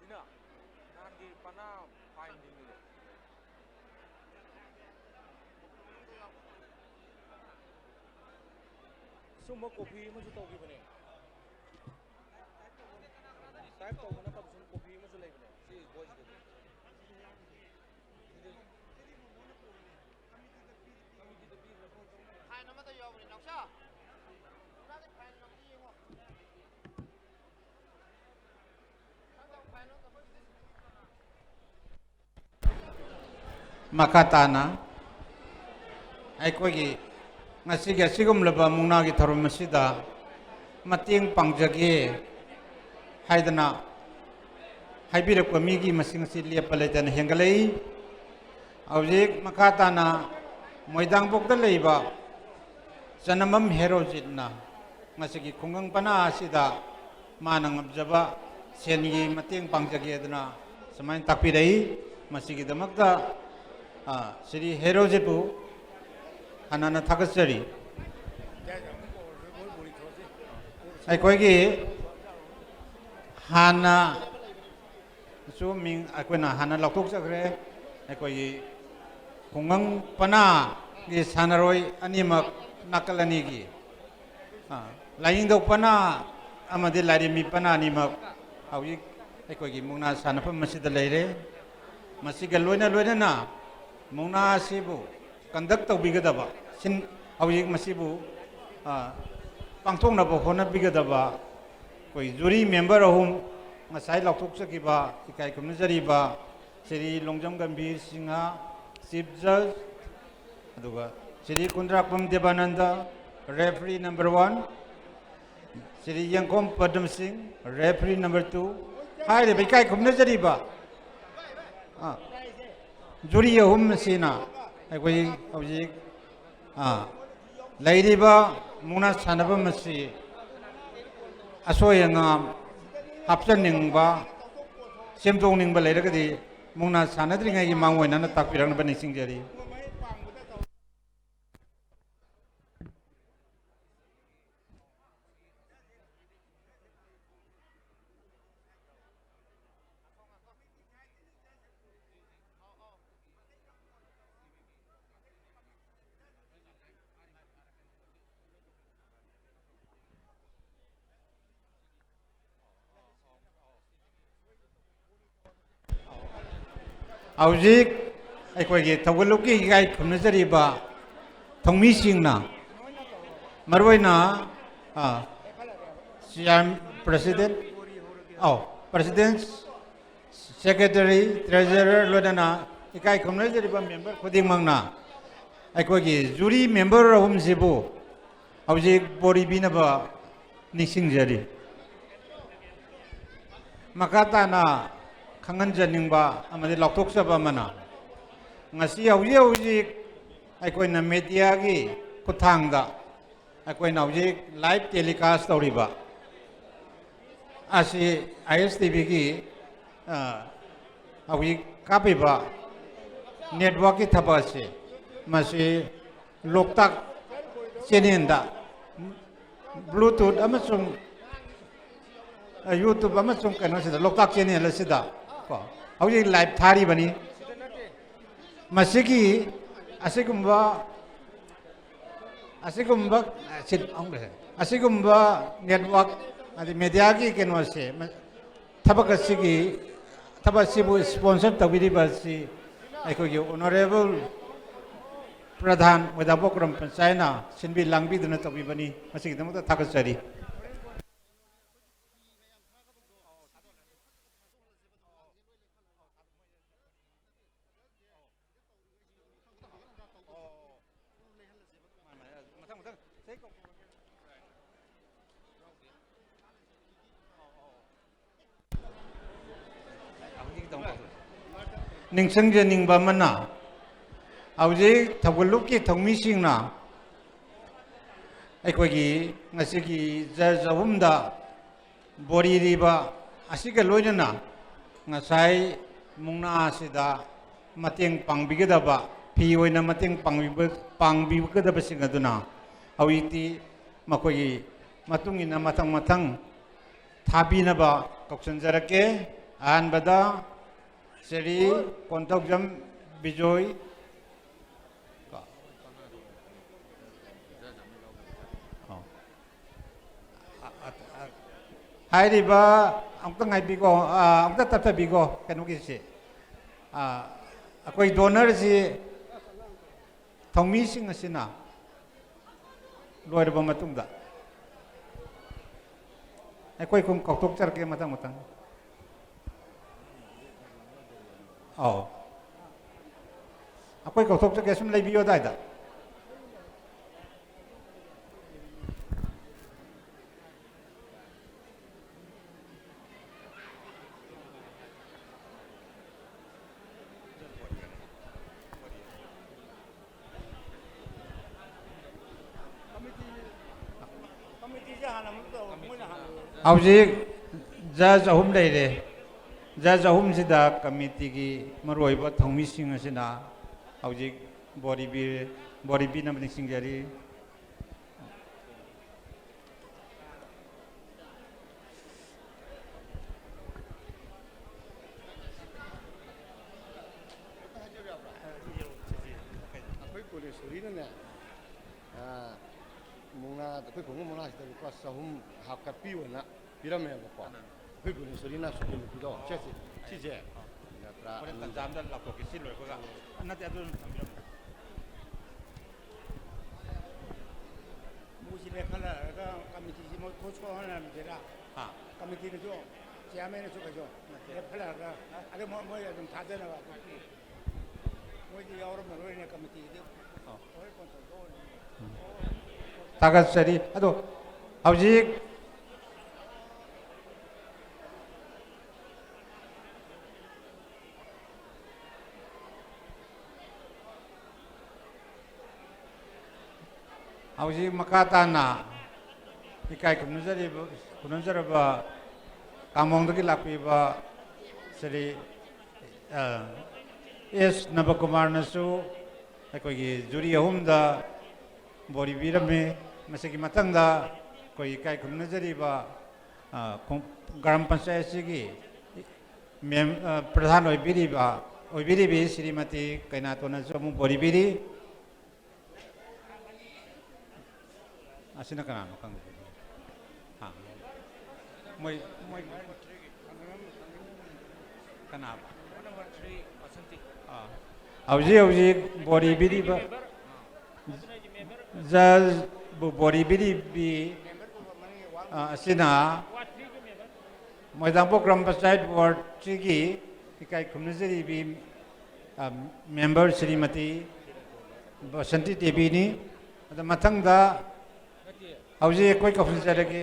ꯅꯍꯥꯟꯒꯤ ꯄꯅꯥ ꯐꯥꯏꯟ ꯊꯤꯡꯕꯗꯣ꯫ ꯁꯨꯝꯕ ꯀꯣꯐꯤ ꯑꯃꯁꯨ ꯇꯧꯈꯤꯕꯅꯦ꯫ ꯇꯥꯏꯞ ꯇꯧꯕ ꯅꯠꯇꯕ ꯁꯨꯝ ꯀꯣꯐꯤ ꯑꯃꯁꯨ ꯂꯩꯕꯅꯦ꯫ ꯁꯤ ꯚꯣꯏꯁꯇꯗꯤ꯫ ꯐꯥꯏꯟ ꯑꯃꯗ ꯌꯥꯎꯕꯅꯤ, ꯅꯥꯎꯆꯥ꯫ ꯅꯪꯒꯤ ꯐꯥꯏꯟ ꯑꯃꯗ ꯌꯦꯡꯉꯣ꯫ ꯃꯈꯥ ꯇꯥꯅ ꯑꯩꯈꯣꯏꯒꯤ ꯉꯁꯤꯒꯤ ꯑꯁꯤꯒꯨꯝꯂꯕ ꯃꯨꯛꯅꯥꯒꯤ ꯊꯧꯔꯝ ꯑꯁꯤꯗ ꯃꯇꯦꯡ ꯄꯥꯡꯖꯒꯦ ꯍꯥꯏꯗꯅ ꯍꯥꯏꯕꯤꯔꯛꯄ ꯃꯤꯒꯤ ꯃꯁꯤꯡ ꯑꯁꯤ ꯂꯦꯞꯄ ꯂꯩꯇꯅ ꯍꯦꯟꯒꯠꯂꯛꯏ꯫ ꯍꯧꯖꯤꯛ ꯃꯈꯥ ꯇꯥꯅ ꯃꯣꯏꯗꯥꯡꯕꯣꯛꯇ ꯂꯩꯕ ꯆꯅꯃꯝ ꯍꯦꯔꯣꯖꯤꯠꯅ ꯃꯁꯤꯒꯤ ꯈꯨꯡꯒꯪ ꯄꯅꯥ ꯑꯁꯤꯗ ꯃꯥꯅ ꯉꯝꯖꯕ ꯁꯦꯟꯒꯤ ꯃꯇꯦꯡ ꯄꯥꯡꯖꯒꯦꯗꯅ ꯁꯨꯃꯥꯏꯅ ꯇꯥꯛꯄꯤꯔꯛꯏ꯫ ꯃꯁꯤꯒꯤꯗꯃꯛꯇ, ꯑ, ꯁ꯭ꯔꯤ ꯍꯦꯔꯣꯖꯤꯠꯄꯨ ꯍꯟꯅ ꯍꯟꯅ ꯊꯥꯒꯠꯆꯔꯤ꯫ ꯑꯩꯈꯣꯏꯒꯤ ꯍꯥꯟꯅ ꯁꯨ ꯃꯤꯡ ꯑꯩꯈꯣꯏꯅ ꯍꯥꯟꯅ ꯂꯥꯎꯊꯣꯛꯆꯈ꯭ꯔꯦ꯫ ꯑꯩꯈꯣꯏꯒꯤ ꯈꯨꯡꯒꯪ ꯄꯅꯥꯒꯤ ꯁꯥꯟꯅꯔꯣꯏ ꯑꯅꯤꯃꯛ ꯅꯥꯀꯜ ꯑꯅꯤꯒꯤ, ꯑ, ꯂꯥꯏꯅꯤꯡꯊꯧ ꯄꯅꯥ ꯑꯃꯗꯤ ꯂꯥꯏꯔꯦꯝꯕꯤ ꯄꯅꯥ ꯑꯅꯤꯃꯛ ꯍꯧꯖꯤꯛ ꯑꯩꯈꯣꯏꯒꯤ ꯃꯨꯛꯅꯥ ꯁꯥꯟꯅꯐꯝ ꯑꯁꯤꯗ ꯂꯩꯔꯦ꯫ ꯃꯁꯤꯒ ꯂꯣꯏꯅ ꯂꯣꯏꯅꯅ ꯃꯨꯛꯅꯥ ꯑꯁꯤꯕꯨ ꯀꯟꯗꯛ ꯇꯧꯕꯤꯒꯗꯕ, ꯁꯤꯟ-, ꯍꯧꯖꯤꯛ ꯃꯁꯤꯕꯨ, ꯑ, ꯄꯥꯡꯊꯣꯛꯅꯕ ꯍꯣꯠꯅꯕꯤꯒꯗꯕ ꯑꯩꯈꯣꯏ ꯖꯨꯔꯤ ꯃꯦꯝꯕꯔ ꯑꯍꯨꯝ, ꯉꯁꯥꯏ ꯂꯥꯎꯊꯣꯛꯆꯈꯤꯕ ꯏꯀꯥꯏ ꯈꯨꯝꯅꯖꯔꯤꯕ ꯁ꯭ꯔꯤ ꯂꯣꯡꯖꯝ ꯒꯝꯚꯤꯔ ꯁꯤꯡꯍ, ꯆꯤꯐ ꯖꯖ, ꯑꯗꯨꯒ Shri Kundrakpam Debananda, referee number one, Shri Yengkhom Padam ꯁꯤꯡ, ꯔꯦꯐ꯭ꯔꯤ ꯅꯝꯕꯔ ꯇꯨ, ꯍꯥꯏꯔꯤꯕ ꯏꯀꯥꯏ ꯈꯨꯝꯅꯖꯔꯤꯕ, ꯑ, ꯖꯨꯔꯤ ꯑꯍꯨꯝ ꯑꯁꯤꯅ ꯑꯩꯈꯣꯏ ꯍꯧꯖꯤꯛ, ꯑ, ꯂꯩꯔꯤꯕ ꯃꯨꯛꯅꯥ ꯁꯥꯟꯅꯐꯝ ꯑꯁꯤ ꯑꯁꯣꯏ ꯑꯉꯥꯝ ꯍꯥꯞꯆꯟꯅꯤꯡꯕ, ꯁꯦꯝꯗꯣꯛꯅꯤꯡꯕ ꯂꯩꯔꯒꯗꯤ ꯃꯨꯛꯅꯥ ꯁꯥꯟꯅꯗ꯭ꯔꯤꯉꯩꯒꯤ ꯃꯥꯡꯑꯣꯏꯅꯅ ꯇꯥꯛꯄꯤꯔꯛꯅꯕ ꯅꯤꯡꯁꯤꯡꯖꯔꯤ꯫ ꯍꯧꯖꯤꯛ ꯑꯩꯈꯣꯏꯒꯤ ꯊꯧꯒꯜꯂꯨꯞꯀꯤ ꯏꯀꯥꯏ ꯈꯨꯝꯅꯖꯔꯤꯕ ꯊꯧꯃꯤꯁꯤꯡꯅ, ꯃꯔꯨꯑꯣꯏꯅ, ꯑ, ꯆꯤꯌꯥꯔ-, ꯄ꯭ꯔꯁꯤꯗꯦꯟ, ꯑꯧ, ꯄ꯭ꯔꯁꯤꯗꯦꯟ, ꯁꯦꯀ꯭ꯔꯦꯇꯔꯤ, ꯇ꯭ꯔꯦꯖꯔꯔ, ꯂꯣꯏꯅꯅ ꯏꯀꯥꯏ ꯈꯨꯝꯅꯖꯔꯤꯕ ꯃꯦꯝꯕꯔ ꯈꯨꯗꯤꯡꯃꯛꯅ ꯑꯩꯈꯣꯏꯒꯤ ꯖꯨꯔꯤ ꯃꯦꯝꯕꯔ ꯑꯍꯨꯝꯁꯤꯕꯨ ꯍꯧꯖꯤꯛ ꯕꯣꯔꯤ ꯄꯤꯅꯕ ꯅꯤꯡꯁꯤꯡꯖꯔꯤ꯫ ꯃꯈꯥ ꯇꯥꯅ ꯈꯪꯍꯟꯖꯅꯤꯡꯕ ꯑꯃꯗꯤ ꯂꯥꯎꯊꯣꯛꯆꯕ ꯑꯃꯅ, ꯉꯁꯤ ꯍꯧꯖꯤꯛ ꯍꯧꯖꯤꯛ ꯑꯩꯈꯣꯏꯅ ꯃꯦꯗꯤꯌꯥꯒꯤ ꯈꯨꯠꯊꯥꯡꯗ ꯑꯩꯈꯣꯏꯅ ꯍꯧꯖꯤꯛ ꯂꯥꯏꯚ ꯇꯦꯂꯤꯀꯥꯁ ꯇꯧꯔꯤꯕ ꯑꯁꯤ ꯑꯥꯏ ꯑꯦꯁ ꯇꯤ ꯚꯤꯒꯤ, ꯑ, ꯍꯧꯖꯤꯛ ꯀꯥꯞꯄꯤꯕ ꯅꯦꯠꯋꯥꯛꯀꯤ ꯊꯕꯛ ꯑꯁꯤ, ꯃꯁꯤ ꯂꯣꯛꯇꯥꯛ ꯆꯦꯅꯦꯜꯗ, ꯕ꯭ꯂꯨꯇꯨꯠ ꯑꯃꯁꯨꯡ, ꯑ, ꯌꯨꯇ꯭ꯌꯨꯕ ꯑꯃꯁꯨꯡ ꯀꯩꯅꯣꯁꯤꯗ, ꯂꯣꯛꯇꯥꯛ ꯆꯦꯅꯦꯜ ꯑꯁꯤꯗ ꯀꯣ, ꯍꯧꯖꯤꯛ ꯂꯥꯏꯚ ꯊꯥꯔꯤꯕꯅꯤ꯫ ꯃꯁꯤꯒꯤ, ꯑꯁꯤꯒꯨꯝꯕ, ꯑꯁꯤꯒꯨꯝꯕ, ꯑ, ꯁꯤ-, ꯑꯁꯤꯒꯨꯝꯕ ꯅꯦꯠꯋꯥꯛ, ꯑꯗꯩ ꯃꯦꯗꯤꯌꯥꯒꯤ ꯀꯩꯅꯣꯁꯦ, ꯃ-, ꯊꯕꯛ ꯑꯁꯤꯒꯤ, ꯊꯕꯛ ꯑꯁꯤꯕꯨ ꯁ꯭ꯄꯣꯟꯁꯔ ꯇꯧꯕꯤꯔꯤꯕ ꯑꯁꯤ ꯑꯩꯈꯣꯏꯒꯤ ꯑꯣꯅꯔꯦꯕꯜ ꯄ꯭ꯔꯙꯥꯟ ꯃꯣꯏꯗꯥꯡꯄꯣꯛ ꯒ꯭ꯔꯥꯝ ꯄꯟꯆꯥꯌꯠꯅ ꯁꯤꯟꯕꯤ ꯂꯥꯡꯕꯤꯗꯨꯅ ꯇꯧꯕꯤꯕꯅꯤ꯫ ꯃꯁꯤꯒꯤꯗꯃꯛꯇ ꯊꯥꯒꯠꯆꯔꯤ꯫ ꯅꯤꯡꯁꯤꯡꯖꯅꯤꯡꯕ ꯑꯃꯅ, ꯍꯧꯖꯤꯛ ꯊꯧꯒꯜꯂꯨꯞꯀꯤ ꯊꯧꯃꯤꯁꯤꯡꯅ ꯑꯩꯈꯣꯏꯒꯤ ꯉꯁꯤꯒꯤ ꯖꯖ ꯑꯍꯨꯝꯗ ꯕꯣꯔꯤꯔꯤꯕ ꯑꯁꯤꯒ ꯂꯣꯏꯅꯅ ꯉꯁꯥꯏ ꯃꯨꯛꯅꯥ ꯑꯁꯤꯗ ꯃꯇꯦꯡ ꯄꯥꯡꯕꯤꯒꯗꯕ, ꯐꯤ ꯑꯣꯏꯅ ꯃꯇꯦꯡ ꯄꯥꯡꯕꯤꯕ-, ꯄꯥꯡꯕꯤꯒꯗꯕꯁꯤꯡ ꯑꯗꯨꯅ ꯍꯧꯖꯤꯛꯇꯤ ꯃꯈꯣꯏꯒꯤ ꯃꯇꯨꯡ ꯏꯟꯅ ꯃꯊꯪ ꯃꯊꯪ ꯊꯥꯕꯤꯅꯕ ꯀꯧꯁꯤꯟꯖꯔꯛꯀꯦ꯫ ꯑꯍꯥꯟꯕꯗ ꯁ꯭ꯔꯤ ꯀꯣꯟꯊꯧꯖꯝ ꯕꯤꯖꯣꯏ꯫ ꯑꯣ꯫ ꯑ, ꯑ, ꯑ, ꯍꯥꯏꯔꯤꯕ, ꯑꯃꯨꯛꯇ ꯉꯥꯏꯕꯤꯀꯣ, ꯑ, ꯑꯃꯨꯛꯇ ꯇꯞꯊꯕꯤꯀꯣ, ꯀꯩꯅꯣꯒꯤꯁꯦ꯫ ꯑꯥ, ꯑꯩꯈꯣꯏ ꯗꯣꯅꯔꯁꯤ ꯊꯧꯃꯤꯁꯤꯡ ꯑꯁꯤꯅ ꯂꯣꯏꯔꯕ ꯃꯇꯨꯡꯗ ꯑꯩꯈꯣꯏ ꯈꯨꯝ ꯀꯥꯎꯊꯣꯛꯆꯔꯛꯀꯦ ꯃꯊꯪ ꯃꯊꯪ꯫ ꯑꯧ꯫ ꯑꯩꯈꯣꯏ ꯀꯥꯎꯊꯣꯛꯆꯔꯛꯀꯦ, ꯁꯨꯝ ꯂꯩꯕꯤꯌꯣ ꯑꯗꯥꯏꯗ꯫ ꯍꯧꯖꯤꯛ ꯖꯖ ꯑꯍꯨꯝ ꯂꯩꯔꯦ꯫ ꯖꯖ ꯑꯍꯨꯝꯁꯤꯗ ꯀꯃꯤꯇꯤꯒꯤ ꯃꯔꯨꯑꯣꯏꯕ ꯊꯧꯃꯤꯁꯤꯡ ꯑꯁꯤꯅ ꯍꯧꯖꯤꯛ ꯕꯣꯔꯤ ꯄꯤ-, ꯕꯣꯔꯤ ꯄꯤꯅꯕ ꯅꯤꯡꯁꯤꯡꯖꯔꯤ꯫ ꯑꯩꯈꯣꯏ ꯀꯣꯂꯦꯖ ꯁꯣꯔꯤꯅꯅꯦ, ꯑ, ꯃꯨꯛꯅꯥ, ꯑꯩꯈꯣꯏ ꯈꯨꯡꯒꯪ ꯃꯨꯛꯅꯥꯁꯤꯗ ꯂꯨꯄꯥ ꯆꯍꯨꯝ ꯍꯥꯞꯀꯠꯄꯤꯌꯣꯅ ꯄꯤꯔꯝꯃꯦꯕꯀꯣ꯫ ꯑꯩꯈꯣꯏ ꯚꯨꯕꯅꯦꯁꯣꯔꯤꯅ ꯁꯨꯇꯤ ꯅꯨꯄꯤꯗꯣ, ꯁꯦ, ꯁꯦ, ꯁꯤꯁꯦ꯫ ꯅꯠꯇ꯭ꯔꯥ? ꯍꯣꯔꯦꯟ ꯇꯟꯖꯥ ꯑꯃꯗ ꯂꯥꯎꯊꯣꯛꯀꯦ, ꯁꯤ ꯂꯣꯏꯕꯒ꯫ ꯅꯠꯇꯦ, ꯑꯗꯨ ꯑꯗꯨꯝ ꯊꯝꯕꯤꯔꯝꯃꯣ꯫ ꯃꯣꯏꯁꯤ ꯂꯦꯞꯈꯠꯂꯛꯑꯒ ꯀꯃꯤꯇꯤꯁꯤ ꯃꯣꯏ ꯊꯣꯛ ꯁꯣꯛꯍꯟꯅꯔꯝꯁꯤꯔꯥ? ꯍꯥ? ꯀꯃꯤꯇꯤꯅꯁꯨ, ꯆꯤꯌꯥꯔꯃꯦꯟꯅꯁꯨ ꯀꯩꯁꯨ ꯅꯠꯇꯦ꯫ ꯂꯦꯞꯈꯠꯂꯛꯑꯒ, ꯑꯗꯨ ꯃꯣꯏ, ꯃꯣꯏ ꯑꯗꯨꯝ ꯊꯥꯖꯅꯕ ꯑꯗꯨꯝ ꯄꯤ꯫ ꯃꯣꯏꯗꯤ ꯌꯥꯎꯔꯝꯃꯔꯣꯏꯅꯦ ꯀꯃꯤꯇꯤꯗꯤ꯫ ꯑꯣ꯫ ꯍꯣꯔꯦꯟ ꯀꯣꯟꯅ ꯇꯧꯔꯅꯤ꯫ ꯊꯥꯒꯠꯆꯔꯤ꯫ ꯑꯗꯣ ꯍꯧꯖꯤꯛ ꯍꯧꯖꯤꯛ ꯃꯈꯥ ꯇꯥꯅ ꯏꯀꯥꯏ ꯈꯨꯝꯅꯖꯔꯤꯕ, ꯈꯨꯝꯅꯖꯔꯕ ꯀꯥꯃꯣꯡꯗꯒꯤ ꯂꯥꯛꯄꯤꯕ ꯁ꯭ꯔꯤ, ꯑ, ꯑꯦꯁ ꯅꯕꯀꯨꯃꯥꯔꯅꯁꯨ ꯑꯩꯈꯣꯏꯒꯤ ꯖꯨꯔꯤ ꯑꯍꯨꯝꯗ ꯕꯣꯔꯤ ꯄꯤꯔꯝꯃꯤ꯫ ꯃꯁꯤꯒꯤ ꯃꯊꯪꯗ ꯑꯩꯈꯣꯏ ꯏꯀꯥꯏ ꯈꯨꯝꯅꯖꯔꯤꯕ, ꯑ, ꯈꯣꯡ-, ꯒ꯭ꯔꯥꯝ ꯄꯟꯆꯥꯌꯠꯁꯤꯒꯤ ꯃꯦꯝ-, ꯑ, ꯄ꯭ꯔꯙꯥꯟ ꯑꯣꯏꯕꯤꯔꯤꯕ, ꯑꯣꯏꯕꯤꯔꯤꯕꯤ ꯁ꯭ꯔꯤꯃꯇꯤ ꯀꯩꯅꯥꯇꯣꯟꯅꯁꯨ ꯑꯃꯨꯛ ꯕꯣꯔꯤ ꯄꯤꯔꯤ꯫ ꯑꯁꯤꯅ ꯀꯅꯥꯅꯣ ꯈꯪꯗꯦ꯫ ꯍꯥ? ꯃꯣꯏ, ꯃꯣꯏ ꯀꯅꯥ? ꯑꯥ꯫ ꯍꯧꯖꯤꯛ ꯍꯧꯖꯤꯛ ꯕꯣꯔꯤ ꯄꯤꯔꯤꯕ, ꯖꯖꯕꯨ ꯕꯣꯔꯤ ꯄꯤꯔꯤꯕꯤ, ꯑꯥ, ꯑꯁꯤꯅ ꯃꯣꯏꯗꯥꯡꯄꯣꯛ ꯒ꯭ꯔꯥꯝ ꯄꯟꯆꯥꯌꯠ ꯋꯥꯔꯗꯁꯤꯒꯤ ꯏꯀꯥꯏ ꯈꯨꯝꯅꯖꯔꯤꯕꯤ, ꯑꯥ, ꯃꯦꯝꯕꯔ ꯁ꯭ꯔꯤꯃꯇꯤ ꯕꯁꯟꯇꯤ ꯗꯦꯕꯤꯅꯤ꯫ ꯑꯗ ꯃꯊꯪꯗ ꯍꯧꯖꯤꯛ ꯑꯩꯈꯣꯏ ꯀꯧꯁꯤꯟꯖꯔꯒꯦ꯫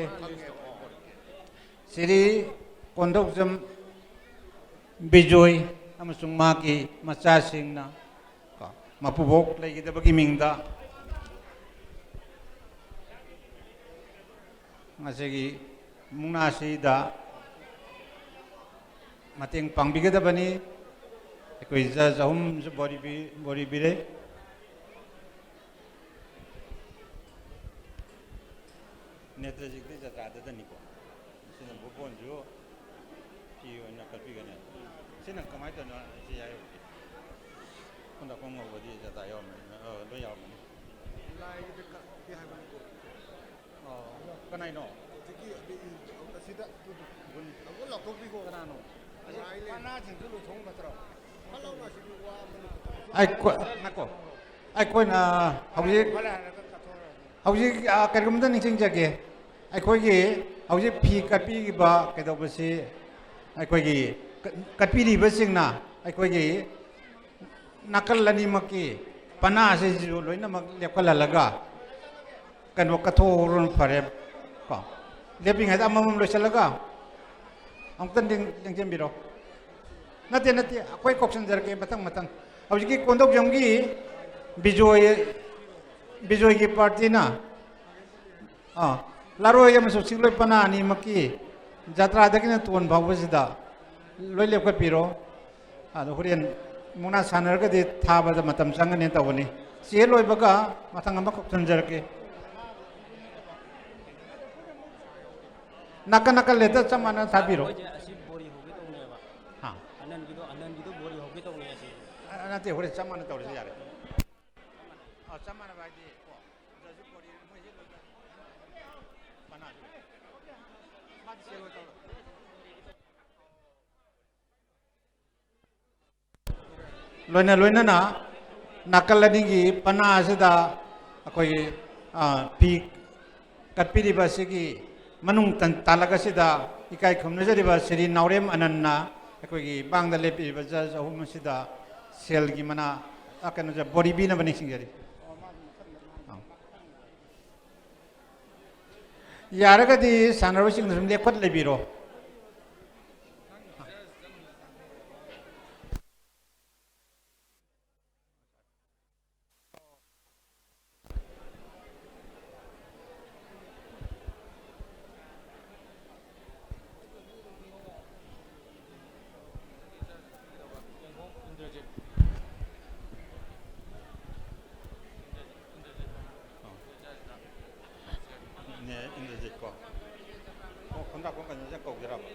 ꯁ꯭ꯔꯤ ꯀꯣꯟꯗꯧꯖꯝ ꯕꯤꯖꯣꯏ ꯑꯃꯁꯨꯡ ꯃꯍꯥꯛꯀꯤ ꯃꯆꯥꯁꯤꯡꯅ ꯀꯣ, ꯃꯄꯨꯕꯣꯛ ꯂꯩꯈꯤꯗꯕꯒꯤ ꯃꯤꯡꯗ ꯉꯁꯤꯒꯤ ꯃꯨꯛꯅꯥꯁꯤꯗ ꯃꯇꯦꯡ ꯄꯥꯡꯕꯤꯒꯗꯕꯅꯤ꯫ ꯑꯩꯈꯣꯏ ꯖꯖ ꯑꯍꯨꯝꯁꯨ ꯕꯣꯔꯤ ꯄꯤ-, ꯕꯣꯔꯤ ꯄꯤꯔꯦ꯫ ꯅꯦꯇ꯭ꯔꯖꯤꯠꯇꯤ ꯖꯇ꯭ꯔꯥꯗꯇꯅꯤꯀꯣ꯫ ꯁꯤꯅ ꯚꯨꯕꯣꯟꯁꯨ ꯐꯤ ꯑꯣꯏꯅ ꯀꯠꯄꯤꯒꯅꯤ꯫ ꯁꯤꯅ ꯀꯃꯥꯏꯅ ꯇꯧꯔꯤꯅꯣ? ꯁꯤ ꯍꯥꯏꯔꯨꯔꯒꯦ꯫ ꯈꯣꯡꯗꯥꯛꯐꯝ ꯉꯧꯕꯗꯤ ꯖꯇ꯭ꯔꯥ ꯌꯥꯎꯔꯝꯃꯅꯤ꯫ ꯑ, ꯂꯣꯏ ꯌꯥꯎꯔꯝꯃꯅꯤ꯫ ꯂꯥꯏꯒꯤꯗ ꯀꯠꯀꯦ ꯍꯥꯏꯕꯅꯤꯀꯣ꯫ ꯑꯣ, ꯀꯅꯥꯏꯅꯣ? ꯍꯧꯖꯤꯛꯀꯤ ꯑꯗꯨ ꯑꯁꯤꯗ ꯑꯗꯨꯗꯣ ꯑꯃꯨꯛ ꯂꯥꯎꯊꯣꯛꯄꯤꯈꯣ꯫ ꯀꯅꯥꯅꯣ? ꯂꯥꯏ ꯂꯩ꯫ ꯄꯅꯥꯁꯤꯡꯁꯨ ꯂꯣꯏꯊꯣꯛꯑꯝꯕ ꯅꯠꯇ꯭ꯔꯣ? ꯐꯠ ꯂꯥꯎꯅ ꯑꯁꯤꯗꯤ ꯋꯥ ꯑꯃꯅꯤ꯫ ꯑꯩ ꯀꯣ-, ꯉꯥꯏꯈꯣ꯫ ꯑꯩꯈꯣꯏꯅ ꯍꯧꯖꯤꯛ, ꯍꯧꯖꯤꯛ, ꯑ, ꯀꯔꯤꯒꯨꯝꯕꯗ ꯅꯤꯡꯁꯤꯡꯖꯒꯦ꯫ ꯑꯩꯈꯣꯏꯒꯤ ꯍꯧꯖꯤꯛ ꯐꯤ ꯀꯠꯄꯤꯔꯤꯕ ꯀꯩꯗꯧꯕꯁꯤ ꯑꯩꯈꯣꯏꯒꯤ ꯀꯠ-, ꯀꯠꯄꯤꯔꯤꯕꯁꯤꯡꯅ ꯑꯩꯈꯣꯏꯒꯤ ꯅꯥꯀꯜ ꯑꯅꯤꯃꯛꯀꯤ ꯄꯅꯥꯁꯤꯁꯨ ꯂꯣꯏꯅꯃꯛ ꯂꯦꯞꯈꯠꯍꯜꯂꯒ ꯀꯩꯅꯣ ꯀꯠꯊꯣꯛꯍꯧꯔꯣꯅ ꯐꯔꯦ꯫ ꯀꯣ, ꯂꯦꯞꯄꯤꯉꯩꯗ ꯑꯃꯃꯝ ꯂꯣꯏꯁꯤꯜꯂꯒ ꯑꯃꯨꯛꯇ ꯂꯦꯡ-, ꯂꯦꯡꯁꯤꯟꯕꯤꯔꯣ꯫ ꯅꯠꯇꯦ, ꯅꯠꯇꯦ, ꯑꯩꯈꯣꯏ ꯀꯧꯁꯤꯟꯖꯔꯛꯀꯦ ꯃꯊꯪ ꯃꯊꯪ꯫ ꯍꯧꯖꯤꯛꯀꯤ ꯀꯣꯟꯗꯧꯖꯝꯒꯤ ꯕꯤꯖꯣꯏ, ꯕꯤꯖꯣꯏꯒꯤ ꯄꯥꯔꯇꯤꯅ, ꯑꯥ, ꯂꯥꯔꯣꯏ ꯑꯃꯁꯨꯡ ꯆꯤꯡꯂꯣꯏ ꯄꯅꯥ ꯑꯅꯤꯃꯛꯀꯤ ꯖꯇ꯭ꯔꯥꯗꯒꯤꯅ ꯇꯣꯟ ꯐꯥꯎꯕꯁꯤꯗ ꯂꯣꯏ ꯂꯦꯞꯈꯠꯄꯤꯔꯣ꯫ ꯑꯗꯣ ꯍꯣꯔꯦꯟ ꯃꯨꯛꯅꯥ ꯁꯥꯟꯅꯔꯒꯗꯤ ꯊꯥꯕꯗ ꯃꯇꯝ ꯆꯪꯒꯅꯤ ꯇꯧꯕꯅꯤ꯫ ꯆꯦ ꯂꯣꯏꯕꯒ ꯃꯊꯪ ꯑꯃ ꯀꯧꯁꯤꯟꯖꯔꯛꯀꯦ꯫ ꯅꯥꯀꯟ ꯅꯥꯀꯟ ꯂꯦꯞꯇ ꯆꯞ ꯃꯥꯟꯅ ꯊꯥꯕꯤꯔꯣ꯫ ꯑꯩꯈꯣꯏꯁꯦ ꯑꯁꯤ ꯕꯣꯔꯤ ꯍꯧꯒꯦ ꯇꯧꯅꯦꯕ꯫ ꯍꯥ? ꯑꯅꯟꯒꯤꯗꯣ, ꯑꯅꯟꯒꯤꯗꯣ ꯕꯣꯔꯤ ꯍꯧꯒꯦ ꯇꯧꯅꯦ ꯑꯁꯤ꯫ ꯑ, ꯅꯠꯇꯦ, ꯍꯣꯔꯦꯟ ꯆꯞ ꯃꯥꯟꯅ ꯇꯧꯔꯁꯨ ꯌꯥꯔꯦ꯫ ꯑ, ꯆꯞ ꯃꯥꯟꯅꯕ ꯍꯥꯏꯗꯤ ꯀꯣ, ꯖꯁꯨ ꯕꯣꯔꯤ ꯃꯣꯏꯁꯦ ꯂꯣꯏ ꯄꯅꯥꯁꯨ꯫ ꯃꯥꯗꯤ ꯆꯦ ꯂꯣꯏ ꯇꯧꯔꯣ꯫ ꯂꯣꯏꯅ ꯂꯣꯏꯅꯅ ꯅꯥꯀꯜ ꯑꯅꯤꯒꯤ ꯄꯅꯥ ꯑꯁꯤꯗ ꯑꯩꯈꯣꯏꯒꯤ, ꯑ, ꯐꯤ ꯀꯠꯄꯤꯔꯤꯕ ꯑꯁꯤꯒꯤ ꯃꯅꯨꯡ ꯇꯟ-, ꯇꯥꯂꯛ ꯑꯁꯤꯗ ꯏꯀꯥꯏ ꯈꯨꯝꯅꯖꯔꯤꯕ ꯁ꯭ꯔꯤ ꯅꯥꯎꯔꯦꯝ ꯑꯅꯟꯅ ꯑꯩꯈꯣꯏꯒꯤ ꯃꯥꯡꯗ ꯂꯦꯞꯄꯤꯔꯤꯕ ꯖꯖ ꯑꯍꯨꯝ ꯑꯁꯤꯗ ꯁꯦꯜꯒꯤ ꯃꯅꯥ, ꯑ, ꯀꯩꯅꯣꯁꯦ, ꯕꯣꯔꯤ ꯄꯤꯅꯕ ꯅꯤꯡꯁꯤꯡꯖꯔꯤ꯫ ꯑ꯫ ꯌꯥꯔꯒꯗꯤ ꯁꯥꯟꯅꯔꯣꯏꯁꯤꯡꯅ ꯁꯨꯝ ꯂꯦꯞꯈꯠ ꯂꯩꯕꯤꯔꯣ꯫ ꯅꯦ, ꯏꯟꯗ꯭ꯔꯖꯤꯠ ꯀꯣ꯫ ꯑꯣ, ꯈꯨꯟꯗ꯭ꯔꯥꯛꯄꯝ ꯀꯩꯅꯣꯁꯦ ꯀꯧꯒꯦꯔꯕ?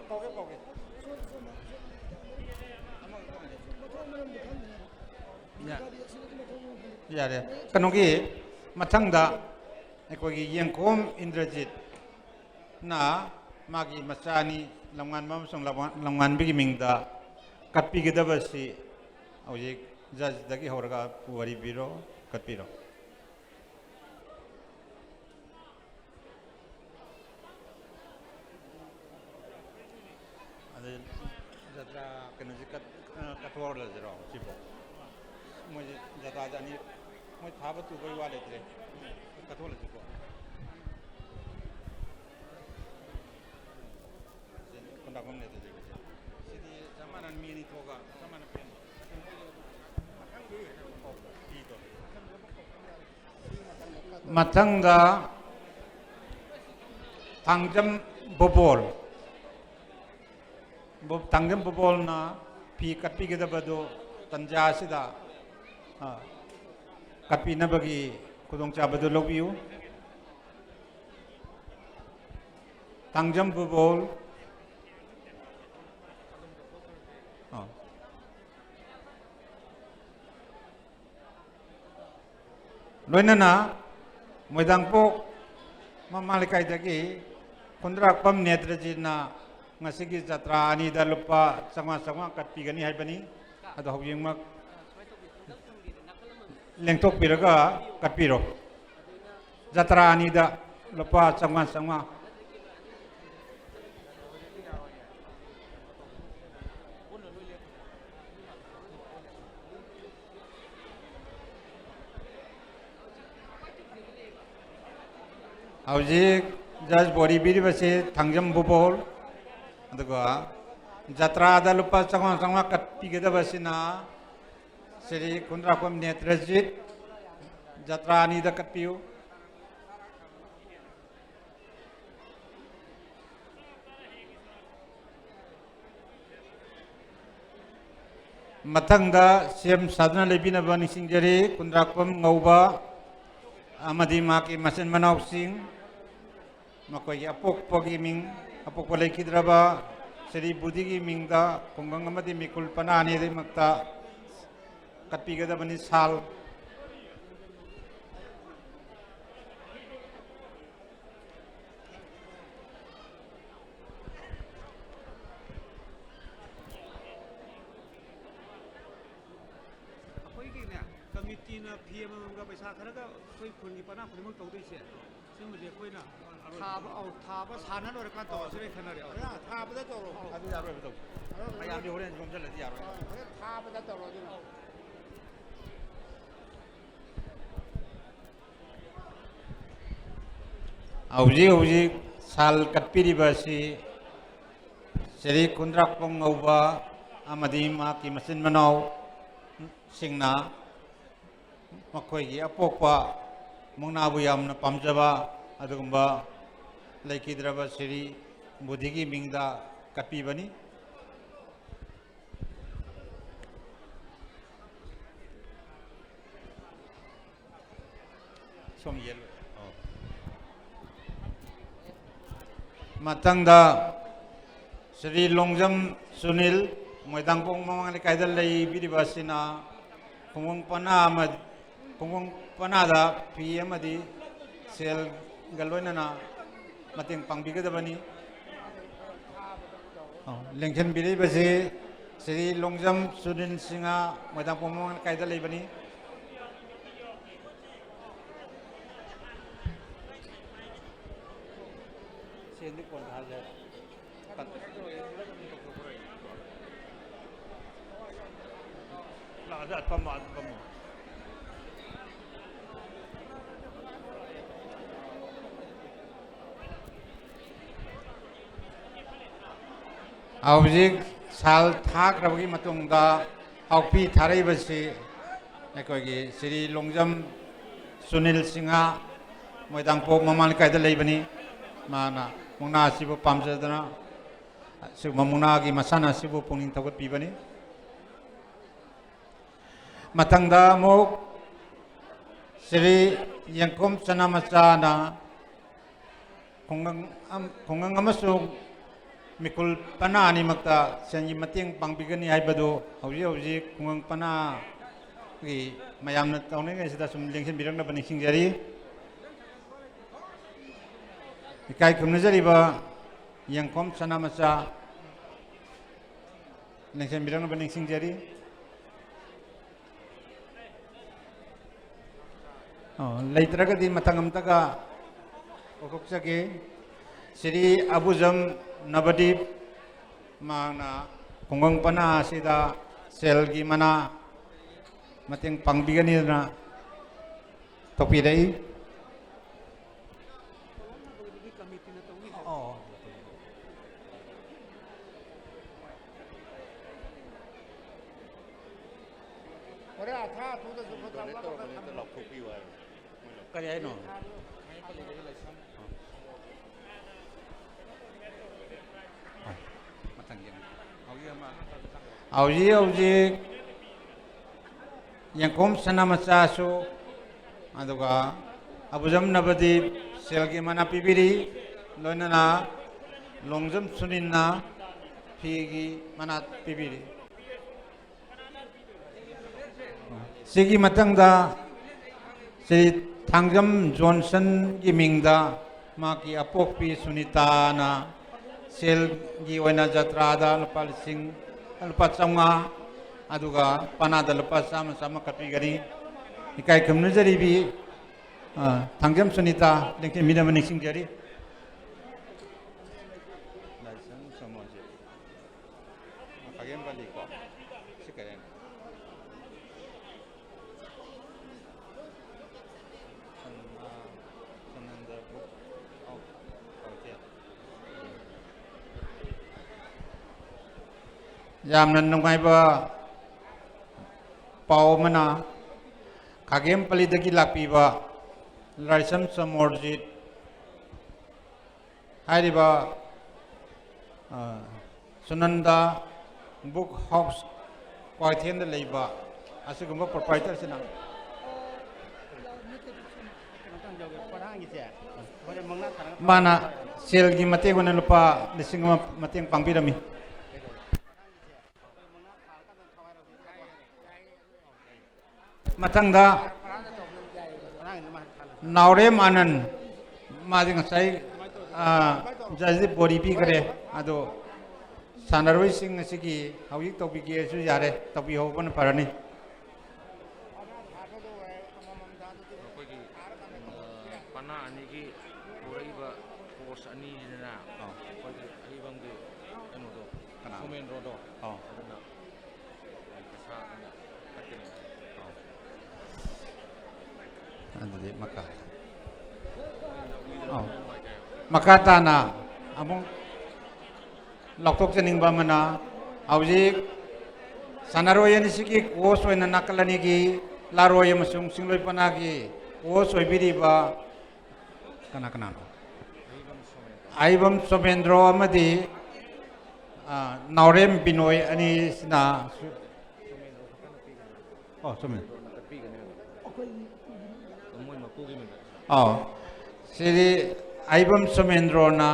ꯀꯧꯒꯦ, ꯀꯧꯒꯦ꯫ ꯌꯥ-, ꯌꯥꯔꯦ꯫ ꯀꯩꯅꯣꯒꯤ ꯃꯊꯪꯗ ꯑꯩꯈꯣꯏꯒꯤ ꯌꯦꯡꯈꯣꯝ ꯏꯟꯗ꯭ꯔꯖꯤꯠꯅ ꯃꯥꯒꯤ ꯃꯆꯥ ꯑꯅꯤ ꯂꯝꯉꯥꯟꯕ ꯑꯃꯁꯨꯡ ꯂꯝꯉꯥꯟ-, ꯂꯝꯉꯥꯟꯕꯒꯤ ꯃꯤꯡꯗ ꯀꯠꯄꯤꯒꯗꯕꯁꯤ ꯍꯧꯖꯤꯛ ꯖꯖꯇꯒꯤ ꯍꯧꯔꯒ ꯄꯨꯋꯥꯔꯤ ꯄꯤꯔꯣ, ꯀꯠꯄꯤꯔꯣ꯫ ꯑꯗꯩ ꯖꯇ꯭ꯔꯥ ꯀꯩꯅꯣꯁꯦ ꯀꯠ-, ꯑ, ꯀꯠꯊꯣꯛꯍꯜꯂꯁꯤꯔꯣ ꯁꯤꯕꯣ? ꯃꯣꯏꯁꯦ ꯖꯇ꯭ꯔꯥꯁꯦ ꯑꯅꯤ, ꯃꯣꯏ ꯊꯥꯕ ꯇꯨꯕꯩ ꯋꯥ ꯂꯩꯇ꯭ꯔꯦ꯫ ꯀꯠꯊꯣꯛꯍꯜꯂꯁꯤꯀꯣ꯫ ꯈꯨꯟꯗ꯭ꯔꯥꯛꯄꯝ ꯂꯩꯇ꯭ꯔꯦ ꯁꯤꯗꯤ꯫ ꯁꯤꯗꯤ ꯆꯞ ꯃꯥꯟꯅꯅ ꯃꯤ ꯑꯅꯤ ꯊꯣꯛꯑꯒ ꯆꯞ ꯃꯥꯟꯅ ꯄꯦꯟꯕ꯫ ꯃꯊꯪꯗ ꯊꯥꯡꯖꯝ ꯕꯣꯕꯣꯜ꯫ ꯕꯣ-, ꯊꯥꯡꯖꯝ ꯕꯣꯕꯣꯜꯅ ꯐꯤ ꯀꯠꯄꯤꯒꯗꯕꯗꯨ ꯇꯟꯖꯥ ꯑꯁꯤꯗ, ꯑ, ꯀꯠꯄꯤꯅꯕꯒꯤ ꯈꯨꯗꯣꯡꯆꯥꯕꯗꯨ ꯂꯧꯕꯤꯌꯨ꯫ ꯊꯥꯡꯖꯝ ꯕꯣꯕꯣꯜ꯫ ꯑ꯫ ꯂꯣꯏꯅꯅ ꯃꯣꯏꯗꯥꯡꯄꯣꯛ ꯃꯃꯥ ꯂꯩꯀꯥꯏꯗꯒꯤ ꯈꯨꯟꯗ꯭ꯔꯥꯛꯄꯝ ꯅꯦꯇ꯭ꯔꯖꯤꯠꯅ ꯉꯁꯤꯒꯤ ꯖꯇ꯭ꯔꯥ ꯑꯅꯤꯗ ꯂꯨꯄꯥ ꯆꯥꯝꯃꯉꯥ ꯆꯥꯝꯃꯉꯥ ꯀꯠꯄꯤꯒꯅꯤ ꯍꯥꯏꯕꯅꯤ꯫ ꯑꯗꯣ ꯍꯧꯖꯤꯛꯃꯛ ꯂꯦꯡꯊꯣꯛꯄꯤꯔꯒ ꯀꯠꯄꯤꯔꯣ꯫ ꯖꯇ꯭ꯔꯥ ꯑꯅꯤꯗ ꯂꯨꯄꯥ ꯆꯥꯝꯃꯉꯥ ꯆꯥꯝꯃꯉꯥ꯫ ꯍꯧꯖꯤꯛ ꯖꯁ ꯕꯣꯔꯤ ꯄꯤꯔꯤꯕꯁꯤ ꯊꯥꯡꯖꯝ ꯕꯣꯕꯣꯜ, ꯑꯗꯨꯒ ꯖꯇ꯭ꯔꯥꯗ ꯂꯨꯄꯥ ꯆꯥꯝꯃꯉꯥ ꯆꯥꯝꯃꯉꯥ ꯀꯠꯄꯤꯒꯗꯕꯁꯤꯅ ꯁ꯭ꯔꯤ ꯈꯨꯟꯗ꯭ꯔꯥꯛꯄꯝ ꯅꯦꯇ꯭ꯔꯖꯤꯠ, ꯖꯇ꯭ꯔꯥ ꯑꯅꯤꯗ ꯀꯠꯄꯤꯌꯨ꯫ ꯃꯊꯪꯗ ꯁꯦꯝ ꯁꯥꯗꯨꯅ ꯂꯩꯕꯤꯅꯕ ꯅꯤꯡꯁꯤꯡꯖꯔꯤ꯫ ꯈꯨꯟꯗ꯭ꯔꯥꯛꯄꯝ ꯉꯧꯕ ꯑꯃꯗꯤ ꯃꯍꯥꯛꯀꯤ ꯃꯆꯤꯟ ꯃꯅꯥꯎꯁꯤꯡ, ꯃꯈꯣꯏꯒꯤ ꯑꯄꯣꯛꯄꯒꯤ ꯃꯤꯡ, ꯑꯄꯣꯛꯄ ꯂꯩꯈꯤꯗ꯭ꯔꯕ ꯁ꯭ꯔꯤ ꯕꯨꯙꯤꯒꯤ ꯃꯤꯡꯗ ꯈꯨꯡꯒꯪ ꯑꯃꯗꯤ ꯃꯤꯀꯨꯜ ꯄꯅꯥ ꯑꯅꯤꯗꯨꯒꯤꯃꯛꯇ ꯀꯠꯄꯤꯒꯗꯕꯅꯤ꯫ ꯁꯥꯜ꯫ ꯑꯩꯈꯣꯏꯒꯤꯅꯦ, ꯀꯃꯤꯇꯤꯅ ꯐꯤ ꯑꯃꯃꯝꯒ ꯄꯩꯁꯥ ꯈꯔꯒ ꯑꯩꯈꯣꯏ ꯈꯨꯟꯒꯤ ꯄꯅꯥ ꯈꯨꯗꯤꯡꯃꯛ ꯇꯧꯗꯣꯏꯁꯦ꯫ ꯁꯤꯃꯗꯤ ꯑꯩꯈꯣꯏꯅ ꯊꯥꯕ, ꯑꯧ, ꯊꯥꯕ ꯁꯥꯟꯅ ꯂꯣꯏꯔꯀꯥꯟ ꯇꯧꯔꯁꯤꯔ ꯈꯟꯅꯔꯦ꯫ ꯍꯣꯔꯦꯟ ꯊꯥꯕꯗ ꯇꯧꯔꯣ꯫ ꯑꯗꯨ ꯌꯥꯔꯣꯏꯕ ꯇꯧ꯫ ꯍꯣꯔꯦꯟ ꯃꯌꯥꯝꯗꯤ ꯍꯣꯔꯦꯟ ꯌꯣꯝꯁꯤꯜꯂꯗꯤ ꯌꯥꯔꯣꯏ꯫ ꯍꯣꯔꯦꯟ ꯊꯥꯕꯗ ꯇꯧꯔꯣ ꯑꯗꯨꯅ꯫ ꯍꯧꯖꯤꯛ ꯍꯧꯖꯤꯛ ꯁꯥꯜ ꯀꯠꯄꯤꯔꯤꯕ ꯑꯁꯤ ꯁ꯭ꯔꯤ ꯈꯨꯟꯗ꯭ꯔꯥꯛꯄꯝ ꯉꯧꯕ ꯑꯃꯗꯤ ꯃꯍꯥꯛꯀꯤ ꯃꯆꯤꯟ ꯃꯅꯥꯎꯁꯤꯡꯅ ꯃꯈꯣꯏꯒꯤ ꯑꯄꯣꯛꯄ ꯃꯨꯛꯅꯥꯕꯨ ꯌꯥꯝꯅ ꯄꯥꯝꯖꯕ ꯑꯗꯨꯒꯨꯝꯕ ꯂꯩꯈꯤꯗ꯭ꯔꯕ ꯁ꯭ꯔꯤ ꯕꯨꯙꯤꯒꯤ ꯃꯤꯡꯗ ꯀꯠꯄꯤꯕꯅꯤ꯫ ꯁꯣꯝ ꯌꯦꯜꯂꯣ꯫ ꯑꯣ꯫ ꯃꯊꯪꯗ ꯁ꯭ꯔꯤ ꯂꯣꯡꯖꯝ ꯁꯨꯅꯤꯜ, ꯃꯣꯏꯗꯥꯡꯄꯣꯡ ꯃꯃꯥꯡ ꯂꯩꯀꯥꯏꯗ ꯂꯩꯕꯤꯔꯤꯕ ꯑꯁꯤꯅ ꯈꯨꯡꯒꯪ ꯄꯅꯥ ꯑꯃ, ꯈꯨꯡꯒꯪ ꯄꯅꯥꯗ ꯐꯤ ꯑꯃꯗꯤ ꯁꯦꯜꯒ ꯂꯣꯏꯅꯅ ꯃꯇꯦꯡ ꯄꯥꯡꯕꯤꯒꯗꯕꯅꯤ꯫ ꯑꯣ, ꯂꯦꯡꯁꯤꯟꯕꯤꯔꯤꯕꯁꯤ ꯁ꯭ꯔꯤ ꯂꯣꯡꯖꯝ ꯁꯨꯅꯤꯜ ꯁꯤꯡꯍ, ꯃꯣꯏꯗꯥꯡꯄꯣꯛ ꯃꯃꯥꯡ ꯂꯩꯀꯥꯏꯗ ꯂꯩꯕꯅꯤ꯫ ꯁꯦꯟꯗꯤ ꯀꯣꯟꯅ ꯊꯥꯖꯔꯦ꯫ ꯂꯥꯛꯑꯖꯥꯠ, ꯐꯝꯃꯣ, ꯑꯗꯨ ꯐꯝꯃꯣ꯫ ꯍꯧꯖꯤꯛ ꯁꯥꯜ ꯊꯥꯈ꯭ꯔꯕꯒꯤ ꯃꯇꯨꯡꯗ ꯍꯥꯎꯄꯤ ꯊꯥꯔꯛꯏꯕꯁꯤ ꯑꯩꯈꯣꯏꯒꯤ ꯁ꯭ꯔꯤ ꯂꯣꯡꯖꯝ ꯁꯨꯅꯤꯜ ꯁꯤꯡꯍ, ꯃꯣꯏꯗꯥꯡꯄꯣꯛ ꯃꯃꯥ ꯂꯩꯀꯥꯏꯗ ꯂꯩꯕꯅꯤ꯫ ꯃꯥꯅ ꯃꯨꯛꯅꯥ ꯑꯁꯤꯕꯨ ꯄꯥꯝꯖꯗꯨꯅ ꯑꯁꯤꯒꯨꯝꯕ ꯃꯨꯛꯅꯥꯒꯤ ꯃꯁꯥꯟꯅ ꯑꯁꯤꯕꯨ ꯄꯨꯛꯅꯤꯡ ꯊꯧꯒꯠꯄꯤꯕꯅꯤ꯫ ꯃꯊꯪꯗ ꯑꯃꯨꯛ ꯁ꯭ꯔꯤ ꯌꯦꯡꯈꯣꯝ ꯁꯅꯥꯃꯆꯥꯅ ꯈꯨꯡꯒꯪ ꯑꯝ-, ꯈꯨꯡꯒꯪ ꯑꯃꯁꯨꯡ ꯃꯤꯈꯨꯜ ꯄꯅꯥ ꯑꯅꯤꯃꯛꯇ ꯁꯦꯟꯒꯤ ꯃꯇꯦꯡ ꯄꯥꯡꯕꯤꯒꯅꯤ ꯍꯥꯏꯕꯗꯨ ꯍꯧꯖꯤꯛ ꯍꯧꯖꯤꯛ ꯈꯨꯡꯒꯪ ꯄꯅꯥꯒꯤ ꯃꯌꯥꯝꯅ ꯇꯧꯅꯔꯤꯉꯩꯁꯤꯗ ꯁꯨꯝ ꯂꯦꯡꯁꯤꯟꯕꯤꯔꯛꯅꯕ ꯅꯤꯡꯁꯤꯡꯖꯔꯤ꯫ ꯏꯀꯥꯏ ꯈꯨꯝꯅꯖꯔꯤꯕ ꯌꯦꯡꯈꯣꯝ ꯁꯅꯥꯃꯆꯥ, ꯂꯦꯡꯁꯤꯟꯕꯤꯔꯛꯅꯕ ꯅꯤꯡꯁꯤꯡꯖꯔꯤ꯫ ꯑꯣ, ꯂꯩꯇ꯭ꯔꯒꯗꯤ ꯃꯊꯪ ꯑꯝꯇꯒ ꯀꯧꯊꯣꯛꯆꯒꯦ꯫ ꯁ꯭ꯔꯤ ꯑꯕꯨꯖꯝ ꯅꯕꯗꯤꯞ, ꯃꯍꯥꯛꯅ ꯈꯨꯡꯒꯪ ꯄꯅꯥ ꯑꯁꯤꯗ ꯁꯦꯜꯒꯤ ꯃꯅꯥ ꯃꯇꯦꯡ ꯄꯥꯡꯕꯤꯒꯅꯤꯗꯅ ꯇꯧꯕꯤꯔꯛꯏ꯫ ꯑꯣ꯫ ꯍꯣꯔꯦꯟ ꯑꯊꯥ ꯑꯊꯨꯗꯁꯨ ꯈꯣꯠꯇ ꯑꯃ ꯈꯛꯇ ꯊꯝꯃꯣ꯫ ꯀꯔꯤ ꯍꯥꯏꯅꯣ? ꯍꯧꯖꯤꯛ ꯍꯧꯖꯤꯛ ꯌꯦꯡꯈꯣꯝ ꯁꯅꯥꯃꯆꯥꯁꯨ, ꯑꯗꯨꯒ ꯑꯕꯨꯖꯝ ꯅꯕꯗꯤꯞ ꯁꯦꯜꯒꯤ ꯃꯅꯥ ꯄꯤꯕꯤꯔꯤ, ꯂꯣꯏꯅꯅ ꯂꯣꯡꯖꯝ ꯁꯨꯅꯤꯟꯅ ꯐꯤꯒꯤ ꯃꯅꯥ ꯄꯤꯕꯤꯔꯤ꯫ ꯁꯤꯒꯤ ꯃꯊꯪꯗ ꯁ꯭ꯔꯤ ꯊꯥꯡꯖꯝ ꯖꯣꯟꯁꯟꯒꯤ ꯃꯤꯡꯗ ꯃꯍꯥꯛꯀꯤ ꯑꯄꯣꯛꯄꯤ ꯁꯨꯅꯤꯇꯥꯅ ꯁꯦꯜꯒꯤ ꯑꯣꯏꯅ ꯖꯇ꯭ꯔꯥꯗ ꯂꯨꯄꯥ ꯂꯤꯁꯤꯡ, ꯂꯨꯄꯥ ꯆꯥꯝꯃꯉꯥ, ꯑꯗꯨꯒ ꯄꯅꯥꯗ ꯂꯨꯄꯥ ꯆꯥꯝꯃ, ꯆꯥꯝꯃ ꯀꯠꯄꯤꯒꯅꯤ꯫ ꯏꯀꯥꯏ ꯈꯨꯝꯅꯖꯔꯤꯕꯤ, ꯑ, ꯊꯥꯡꯖꯝ ꯁꯨꯅꯤꯇꯥ ꯂꯦꯡꯊꯦꯝꯕꯤꯅꯕ ꯅꯤꯡꯁꯤꯡꯖꯔꯤ꯫ ꯂꯥꯏꯁ꯭ꯔꯝ ꯁꯣꯃꯣꯔꯖꯤꯠ꯫ ꯈꯥꯒꯦꯝꯄꯜꯂꯤꯀꯣ꯫ ꯁꯤ ꯀꯔꯤꯅꯣ? ꯁꯅꯥ-, ꯁꯅꯥꯅꯟꯗ ꯕꯨꯛ ꯑꯣꯐ ꯀꯜꯆꯔ꯫ ꯌꯥꯝꯅ ꯅꯨꯡꯉꯥꯏꯕ ꯄꯥꯎ ꯑꯃꯅ, ꯈꯥꯒꯦꯝꯄꯜꯂꯤꯗꯒꯤ ꯂꯥꯛꯄꯤꯕ ꯂꯥꯏꯁ꯭ꯔꯝ ꯁꯣꯃꯣꯔꯖꯤꯠ ꯍꯥꯏꯔꯤꯕ, ꯑ, ꯁꯨꯅꯟꯗ ꯕꯨꯛ ꯍꯥꯎꯁ ꯀ꯭ꯋꯥꯀꯩꯊꯦꯜꯗ ꯂꯩꯕ ꯑꯁꯤꯒꯨꯝꯕ ꯄ꯭ꯔꯣꯄ꯭ꯔꯥꯏꯇꯔꯁꯤꯅ ꯃꯥꯅ ꯁꯦꯜꯒꯤ ꯃꯇꯦꯡ ꯑꯣꯏꯅ ꯂꯨꯄꯥ ꯂꯤꯁꯤꯡ ꯑꯃ ꯃꯇꯦꯡ ꯄꯥꯡꯕꯤꯔꯝꯃꯤ꯫ ꯃꯊꯪꯗ ꯅꯥꯎꯔꯦꯝ ꯑꯥꯅꯟ, ꯃꯥꯗꯤ ꯉꯁꯥꯏ, ꯑ, ꯖꯁꯗꯤꯞ ꯕꯣꯔꯤ ꯄꯤꯈꯔꯦ꯫ ꯑꯗꯣ ꯁꯥꯟꯅꯔꯣꯏꯁꯤꯡ ꯑꯁꯤꯒꯤ ꯍꯧꯖꯤꯛ ꯇꯧꯕꯤꯒꯦꯁꯨ ꯌꯥꯔꯦ, ꯇꯧꯕꯤꯍꯧꯕꯅ ꯐꯔꯅꯤ꯫ ꯑꯩꯈꯣꯏꯒꯤ, ꯑ, ꯄꯅꯥ ꯑꯅꯤꯒꯤ ꯄꯨꯔꯛꯏꯕ ꯀꯣꯔꯁ ꯑꯅꯤꯁꯤꯅ ꯑꯥ꯫ ꯑꯩꯈꯣꯏꯒꯤ ꯑꯍꯤꯕꯝꯒꯤ ꯀꯩꯅꯣꯗꯣ, ꯀꯅꯥ? ꯁꯣꯃꯦꯟꯗ꯭ꯔꯣꯗꯣ꯫ ꯑꯥ꯫ ꯑꯗꯨꯅ ꯄꯩꯁꯥ ꯑꯣꯏꯅ ꯀꯠꯀꯅꯤ ꯍꯥꯏ꯫ ꯑꯥ꯫ ꯑꯗꯨꯗꯤ ꯃꯈꯥ, ꯑꯥ꯫ ꯃꯈꯥ ꯇꯥꯅ ꯑꯃꯨꯛ ꯂꯥꯎꯊꯣꯛꯆꯅꯤꯡꯕ ꯑꯃꯅ, ꯍꯧꯖꯤꯛ ꯁꯥꯟꯅꯔꯣꯏ ꯑꯅꯤꯁꯤꯒꯤ ꯀꯣꯆ ꯑꯣꯏꯅ ꯅꯥꯀꯜ ꯑꯅꯤꯒꯤ ꯂꯥꯔꯣꯏ ꯑꯃꯁꯨꯡ ꯆꯤꯡꯂꯣꯏ ꯄꯅꯥꯒꯤ ꯀꯣꯆ ꯑꯣꯏꯕꯤꯔꯤꯕ ꯀꯅꯥ ꯀꯅꯥꯅꯣ? ꯑꯍꯩꯕꯝ ꯁꯣꯃꯦꯟꯗ꯭ꯔꯣ ꯑꯃꯗꯤ, ꯑ, ꯅꯥꯎꯔꯦꯝ ꯕꯤꯅꯣꯏ ꯑꯅꯤꯁꯤꯅ ꯁꯨ-, ꯑꯣ, ꯆꯨꯝꯃꯦ꯫ ꯃꯣꯏ ꯃꯄꯨꯒꯤ ꯃꯤꯡꯗ꯫ ꯑꯧ꯫ ꯁꯤꯗꯤ ꯑꯍꯩꯕꯝ ꯁꯣꯃꯦꯟꯗ꯭ꯔꯣꯅ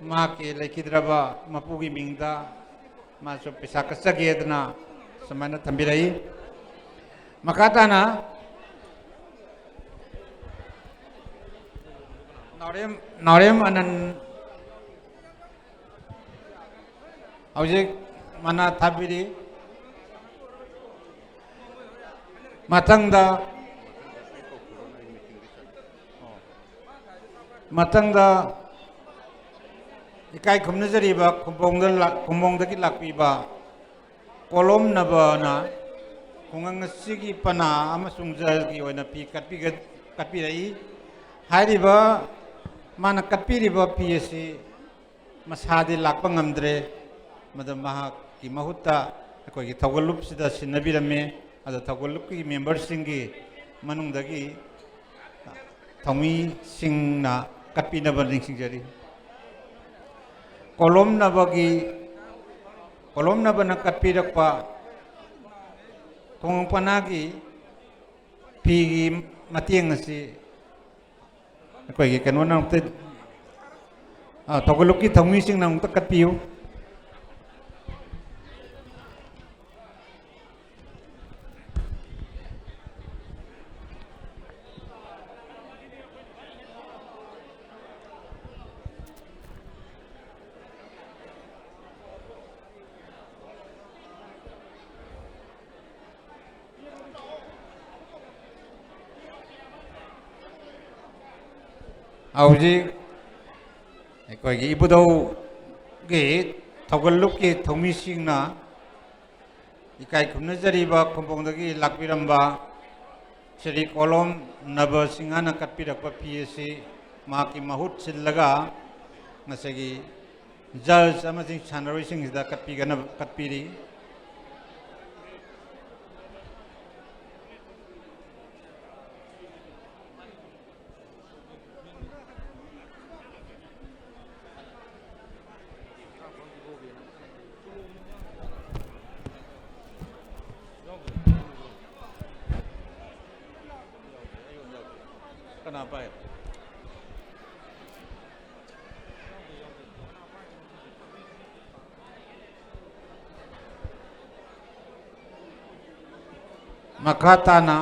ꯃꯍꯥꯛꯀꯤ ꯂꯩꯈꯤꯗ꯭ꯔꯕ ꯃꯄꯨꯒꯤ ꯃꯤꯡꯗ ꯃꯥꯁꯨ ꯄꯩꯁꯥ ꯀꯠꯆꯒꯦꯗꯅ ꯁꯨꯃꯥꯏꯅ ꯊꯝꯕꯤꯔꯛꯏ꯫ ꯃꯈꯥ ꯇꯥꯅ ꯅꯥꯎꯔꯦꯝ, ꯅꯥꯎꯔꯦꯝ ꯑꯅꯟ ꯍꯧꯖꯤꯛ ꯃꯅꯥ ꯊꯥꯕꯤꯔꯤ꯫ ꯃꯊꯪꯗ, ꯃꯊꯪꯗ ꯏꯀꯥꯏ ꯈꯨꯝꯅꯖꯔꯤꯕ ꯈꯨꯝꯕꯣꯡꯗ ꯂꯥꯛ-, ꯈꯨꯝꯕꯣꯡꯗꯒꯤ ꯂꯥꯛꯄꯤꯕ ꯀꯣꯂꯣꯝꯅꯕꯅ ꯈꯨꯡꯒꯪ ꯑꯁꯤꯒꯤ ꯄꯅꯥ ꯑꯃꯁꯨꯡ ꯖꯜꯒꯤ ꯑꯣꯏꯅ ꯐꯤ ꯀꯠꯄꯤꯒ-, ꯀꯠꯄꯤꯔꯛꯏ꯫ ꯍꯥꯏꯔꯤꯕ ꯃꯥꯅ ꯀꯠꯄꯤꯔꯤꯕ ꯐꯤ ꯑꯁꯤ ꯃꯁꯥꯗꯤ ꯂꯥꯛꯄ ꯉꯝꯗ꯭ꯔꯦ꯫ ꯃꯗꯨ ꯃꯍꯥꯛꯀꯤ ꯃꯍꯨꯠꯇ ꯑꯩꯈꯣꯏꯒꯤ ꯊꯧꯒꯜꯂꯨꯞꯁꯤꯗ ꯁꯤꯟꯅꯕꯤꯔꯝꯃꯦ꯫ ꯑꯗꯣ ꯊꯧꯒꯜꯂꯨꯞꯀꯤ ꯃꯦꯝꯕꯔꯁꯤꯡꯒꯤ ꯃꯅꯨꯡꯗꯒꯤ ꯊꯧꯃꯤꯁꯤꯡꯅ ꯀꯠꯄꯤꯅꯕ ꯅꯤꯡꯁꯤꯡꯖꯔꯤ꯫ ꯀꯣꯂꯣꯝꯅꯕꯒꯤ, ꯀꯣꯂꯣꯝꯅꯕꯅ ꯀꯠꯄꯤꯔꯛꯄ ꯈꯨꯡꯒꯪ ꯄꯅꯥꯒꯤ ꯐꯤꯒꯤ ꯃꯇꯦꯡ ꯑꯁꯤ ꯑꯩꯈꯣꯏꯒꯤ ꯀꯩꯅꯣꯅ ꯑꯃꯨꯛꯇ, ꯑ, ꯊꯧꯒꯜꯂꯨꯞꯀꯤ ꯊꯧꯃꯤꯁꯤꯡꯅ ꯑꯃꯨꯛꯇ ꯀꯠꯄꯤꯌꯨ꯫ ꯍꯧꯖꯤꯛ ꯑꯩꯈꯣꯏꯒꯤ ꯏꯕꯨꯙꯧꯒꯤ ꯊꯧꯒꯜꯂꯨꯞꯀꯤ ꯊꯧꯃꯤꯁꯤꯡꯅ ꯏꯀꯥꯏ ꯈꯨꯝꯅꯖꯔꯤꯕ ꯈꯨꯝꯕꯣꯡꯗꯒꯤ ꯂꯥꯛꯄꯤꯔꯝꯕ ꯁ꯭ꯔꯤ ꯀꯣꯂꯣꯝ ꯅꯕ ꯁꯤꯡꯍꯅ ꯀꯠꯄꯤꯔꯛꯄ ꯐꯤ ꯑꯁꯤ ꯃꯍꯥꯛꯀꯤ ꯃꯍꯨꯠ ꯁꯤꯜꯂꯒ ꯉꯁꯥꯏꯒꯤ ꯖꯖ ꯑꯃꯁꯨꯡ ꯁꯥꯟꯅꯔꯣꯏꯁꯤꯡꯁꯤꯗ ꯀꯠꯄꯤꯒꯅꯕ, ꯀꯠꯄꯤꯔꯤ꯫ ꯀꯅꯥ ꯄꯥꯏ? ꯃꯈꯥ ꯇꯥꯅ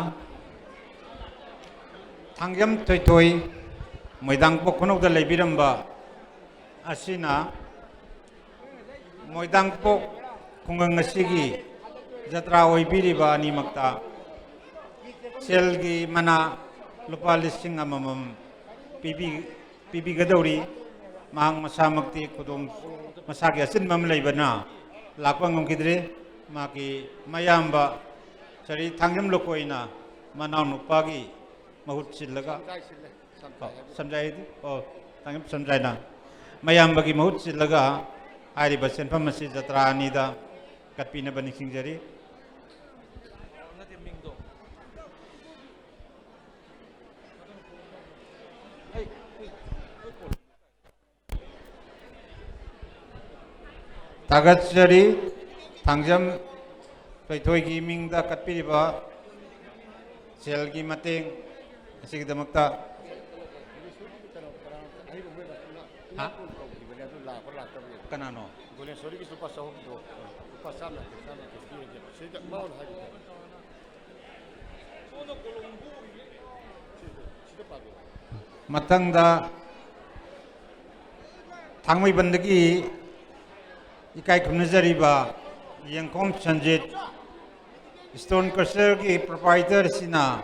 ꯊꯥꯡꯖꯝ ꯊꯣꯏꯊꯣꯏ, ꯃꯣꯏꯗꯥꯡꯄꯣꯛ ꯈꯨꯅꯧꯗ ꯂꯩꯕꯤꯔꯝꯕ ꯑꯁꯤꯅ ꯃꯣꯏꯗꯥꯡꯄꯣꯛ ꯈꯨꯡꯒꯪ ꯑꯁꯤꯒꯤ ꯖꯇ꯭ꯔꯥ ꯑꯣꯏꯕꯤꯔꯤꯕ ꯑꯅꯤꯃꯛꯇ ꯁꯦꯜꯒꯤ ꯃꯅꯥ ꯂꯨꯄꯥ ꯂꯤꯁꯤꯡ ꯑꯃꯃꯝ ꯄꯤꯕꯤ-, ꯄꯤꯕꯤꯒꯗꯧꯔꯤ꯫ ꯃꯍꯥꯛ ꯃꯁꯥꯃꯛꯇꯤ ꯈꯨꯗꯣꯡ, ꯃꯁꯥꯒꯤ ꯑꯆꯤꯟꯕ ꯑꯃ ꯂꯩꯕꯅ ꯂꯥꯛꯄ ꯉꯝꯈꯤꯗ꯭ꯔꯦ꯫ ꯃꯍꯥꯛꯀꯤ ꯃꯌꯥꯝꯕ ꯁꯔꯤ ꯊꯥꯡꯖꯝ ꯂꯨꯀꯣꯏꯅ ꯃꯅꯥꯎꯅꯨꯄꯥꯒꯤ ꯃꯍꯨꯠ ꯁꯤꯜꯂꯒ, ꯁꯝꯖꯥꯏ ꯁꯤꯜꯂꯦ꯫ ꯁꯝꯖꯥꯏ ꯑꯣ, ꯍꯥꯏꯗꯤ? ꯑꯣ, ꯊꯥꯡꯖꯝ ꯁꯝꯖꯥꯏꯅ ꯃꯌꯥꯝꯕꯒꯤ ꯃꯍꯨꯠ ꯁꯤꯜꯂꯒ ꯍꯥꯏꯔꯤꯕ ꯁꯦꯟꯐꯝ ꯑꯁꯤ ꯖꯇ꯭ꯔꯥ ꯑꯅꯤꯗ ꯀꯠꯄꯤꯅꯕ ꯅꯤꯡꯁꯤꯡꯖꯔꯤ꯫ ꯊꯥꯒꯠꯆꯔꯤ꯫ ꯊꯥꯡꯖꯝ ꯊꯣꯏꯊꯣꯏꯒꯤ ꯃꯤꯡꯗ ꯀꯠꯄꯤꯔꯤꯕ ꯁꯦꯜꯒꯤ ꯃꯇꯦꯡ ꯑꯁꯤꯒꯤꯗꯃꯛꯇ꯫ ꯍꯥ? ꯀꯅꯥꯅꯣ? ꯒꯣꯅꯦꯁꯣꯔꯤꯒꯤꯁꯨ ꯂꯨꯄꯥ ꯆꯍꯨꯝꯗꯣ, ꯂꯨꯄꯥ ꯆꯥꯝ ꯌꯥꯡꯈꯩ, ꯆꯥꯝ ꯌꯥꯡꯈꯩ ꯄꯤꯔꯒꯦ꯫ ꯁꯤꯗ ꯃꯥꯅ ꯍꯥꯏꯕꯗꯣ꯫ ꯃꯊꯪꯗ ꯊꯥꯡꯃꯩꯕꯟꯗꯒꯤ ꯏꯀꯥꯏ ꯈꯨꯝꯅꯖꯔꯤꯕ ꯌꯦꯡꯈꯣꯝ ꯁꯟꯖꯤꯠ, ꯁ꯭ꯇꯣꯟ ꯀ꯭ꯔꯁꯔꯒꯤ ꯄ꯭ꯔꯣꯄꯥꯏꯇꯔꯁꯤꯅ,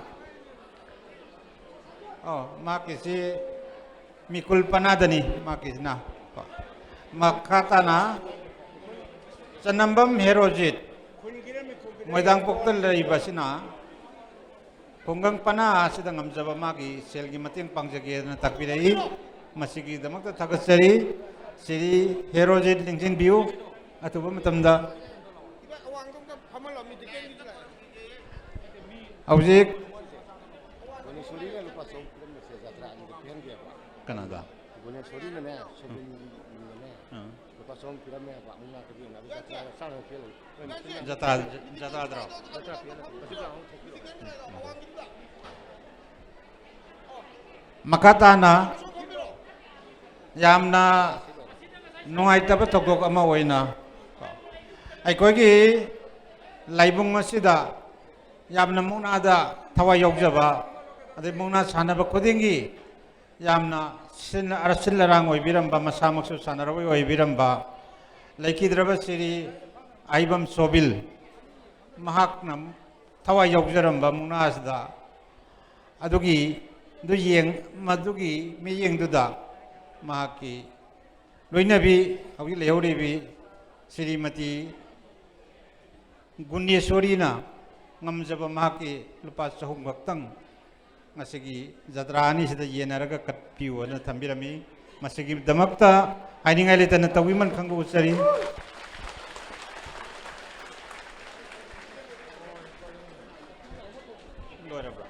ꯑꯣ, ꯃꯍꯥꯛꯀꯤꯁꯤ ꯃꯤꯀꯨꯜ ꯄꯅꯥꯗꯅꯤ, ꯃꯍꯥꯛꯀꯤꯁꯤꯅ꯫ ꯃꯈꯥ ꯇꯥꯅ ꯆꯅꯝꯕꯝ ꯍꯦꯔꯣꯖꯤꯠ, ꯃꯣꯏꯗꯥꯡꯄꯣꯛꯇ ꯂꯩꯕꯁꯤꯅ ꯈꯨꯡꯒꯪ ꯄꯅꯥ ꯑꯁꯤꯗ ꯉꯝꯖꯕ ꯃꯥꯒꯤ ꯁꯦꯜꯒꯤ ꯃꯇꯦꯡ ꯄꯥꯡꯖꯒꯦꯗꯅ ꯇꯥꯛꯄꯤꯔꯛꯏ꯫ ꯃꯁꯤꯒꯤꯗꯃꯛꯇ ꯊꯥꯒꯠꯆꯔꯤ꯫ ꯁꯤꯔꯤ ꯍꯦꯔꯣꯖꯤꯠ ꯂꯦꯡꯁꯤꯟꯕꯤꯌꯨ꯫ ꯑꯊꯨꯕ ꯃꯇꯝꯗ ꯍꯧꯖꯤꯛ ꯒꯣꯅꯦꯁꯣꯔꯤꯅ ꯂꯨꯄꯥ ꯆꯍꯨꯝ ꯄꯤꯔꯝꯕꯁꯦ ꯖꯇ꯭ꯔꯥ ꯑꯅꯤꯗ ꯄꯤꯍꯟꯒꯦꯕ꯫ ꯀꯅꯥꯗ? ꯒꯣꯅꯦꯁꯣꯔꯤꯅꯅꯦ, ꯁꯣꯏꯕꯨꯝꯅꯅꯦ, ꯑꯥ꯫ ꯂꯨꯄꯥ ꯆꯍꯨꯝ ꯄꯤꯔꯝꯃꯦ ꯍꯥꯏꯕ, ꯃꯉꯥ ꯇꯔꯨꯛ ꯌꯣꯟꯅꯕ ꯖꯇ꯭ꯔꯥ ꯆꯥꯝꯃ ꯄꯤꯍꯜꯂꯨ꯫ ꯖꯇ꯭ꯔꯥ, ꯖꯇ꯭ꯔꯥꯗ꯭ꯔꯣ? ꯖꯇ꯭ꯔꯥ ꯄꯤꯍꯜꯂꯨ꯫ ꯃꯁꯤ ꯂꯥꯎ ꯊꯣꯛꯄꯤꯔꯛꯑꯣ꯫ ꯃꯈꯥ ꯇꯥꯅ ꯌꯥꯝꯅ ꯅꯨꯡꯉꯥꯏꯇꯕ ꯊꯧꯗꯣꯛ ꯑꯃ ꯑꯣꯏꯅ ꯑꯩꯈꯣꯏꯒꯤ ꯂꯥꯏꯕꯨꯡ ꯑꯁꯤꯗ ꯌꯥꯝꯅ ꯃꯨꯛꯅꯥꯗ ꯊꯋꯥꯏ ꯌꯥꯎꯖꯕ, ꯑꯗꯩ ꯃꯨꯛꯅꯥ ꯁꯥꯟꯅꯕ ꯈꯨꯗꯤꯡꯒꯤ ꯌꯥꯝꯅ ꯁꯤꯟ-, ꯑꯔ-, ꯁꯤꯜ ꯑꯔꯥꯡ ꯑꯣꯏꯕꯤꯔꯝꯕ, ꯃꯁꯥꯃꯛꯁꯨ ꯁꯥꯟꯅꯔꯣꯏ ꯑꯣꯏꯕꯤꯔꯝꯕ ꯂꯩꯈꯤꯗ꯭ꯔꯕ ꯁ꯭ꯔꯤ ꯑꯍꯩꯕꯝ ꯁꯣꯕꯤꯜ, ꯃꯍꯥꯛꯅ ꯊꯋꯥꯏ ꯌꯥꯎꯖꯔꯝꯕ ꯃꯨꯛꯅꯥ ꯑꯁꯤꯗ, ꯑꯗꯨꯒꯤ, ꯑꯗꯨ ꯌꯦꯡ-, ꯃꯗꯨꯒꯤ ꯃꯤꯠꯌꯦꯡꯗꯨꯗ ꯃꯍꯥꯛꯀꯤ ꯂꯣꯏꯅꯕꯤ, ꯍꯧꯖꯤꯛ ꯂꯩꯍꯧꯔꯤꯕꯤ ꯁ꯭ꯔꯤꯃꯇꯤ ꯒꯨꯅꯦꯁꯣꯔꯤꯅ ꯉꯝꯖꯕ ꯃꯍꯥꯛꯀꯤ ꯂꯨꯄꯥ ꯆꯍꯨꯝ ꯈꯛꯇꯪ ꯉꯁꯤꯒꯤ ꯖꯇ꯭ꯔꯥ ꯑꯅꯤꯁꯤꯗ ꯌꯦꯟꯅꯔꯒ ꯀꯠꯄꯤꯌꯨ ꯍꯥꯏꯅ ꯊꯝꯕꯤꯔꯝꯃꯤ꯫ ꯃꯁꯤꯒꯤꯗꯃꯛꯇ ꯍꯥꯏꯅꯤꯡꯉꯥꯏ ꯂꯩꯇꯅ ꯇꯧꯕꯤꯃꯟ ꯈꯪꯕ ꯎꯠꯆꯔꯤ꯫ ꯂꯣꯏꯔꯕ꯭ꯔꯥ?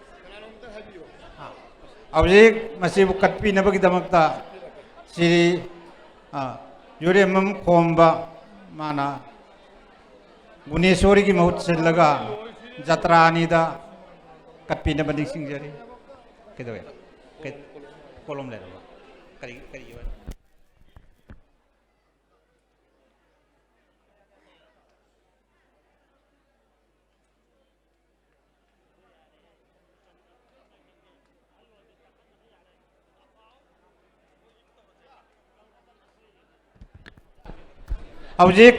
ꯍꯧꯖꯤꯛ ꯃꯁꯤꯕꯨ ꯀꯠꯄꯤꯅꯕꯒꯤꯗꯃꯛꯇ ꯁ꯭ꯔꯤ, ꯑ, ꯌꯨꯔꯦꯝꯕꯝ ꯈꯣꯝꯕ, ꯃꯥꯅ ꯒꯨꯅꯦꯁꯣꯔꯤꯒꯤ ꯃꯍꯨꯠ ꯁꯤꯜꯂꯒ ꯖꯇ꯭ꯔꯥ ꯑꯅꯤꯗ ꯀꯠꯄꯤꯅꯕ ꯅꯤꯡꯁꯤꯡꯖꯔꯤ꯫ ꯀꯩꯗꯧꯋꯦ? ꯀꯩ-, ꯀꯣꯂꯣꯝ ꯂꯩꯔꯕ? ꯀꯔꯤ, ꯀꯔꯤ ꯑꯣꯏ? ꯍꯧꯖꯤꯛ,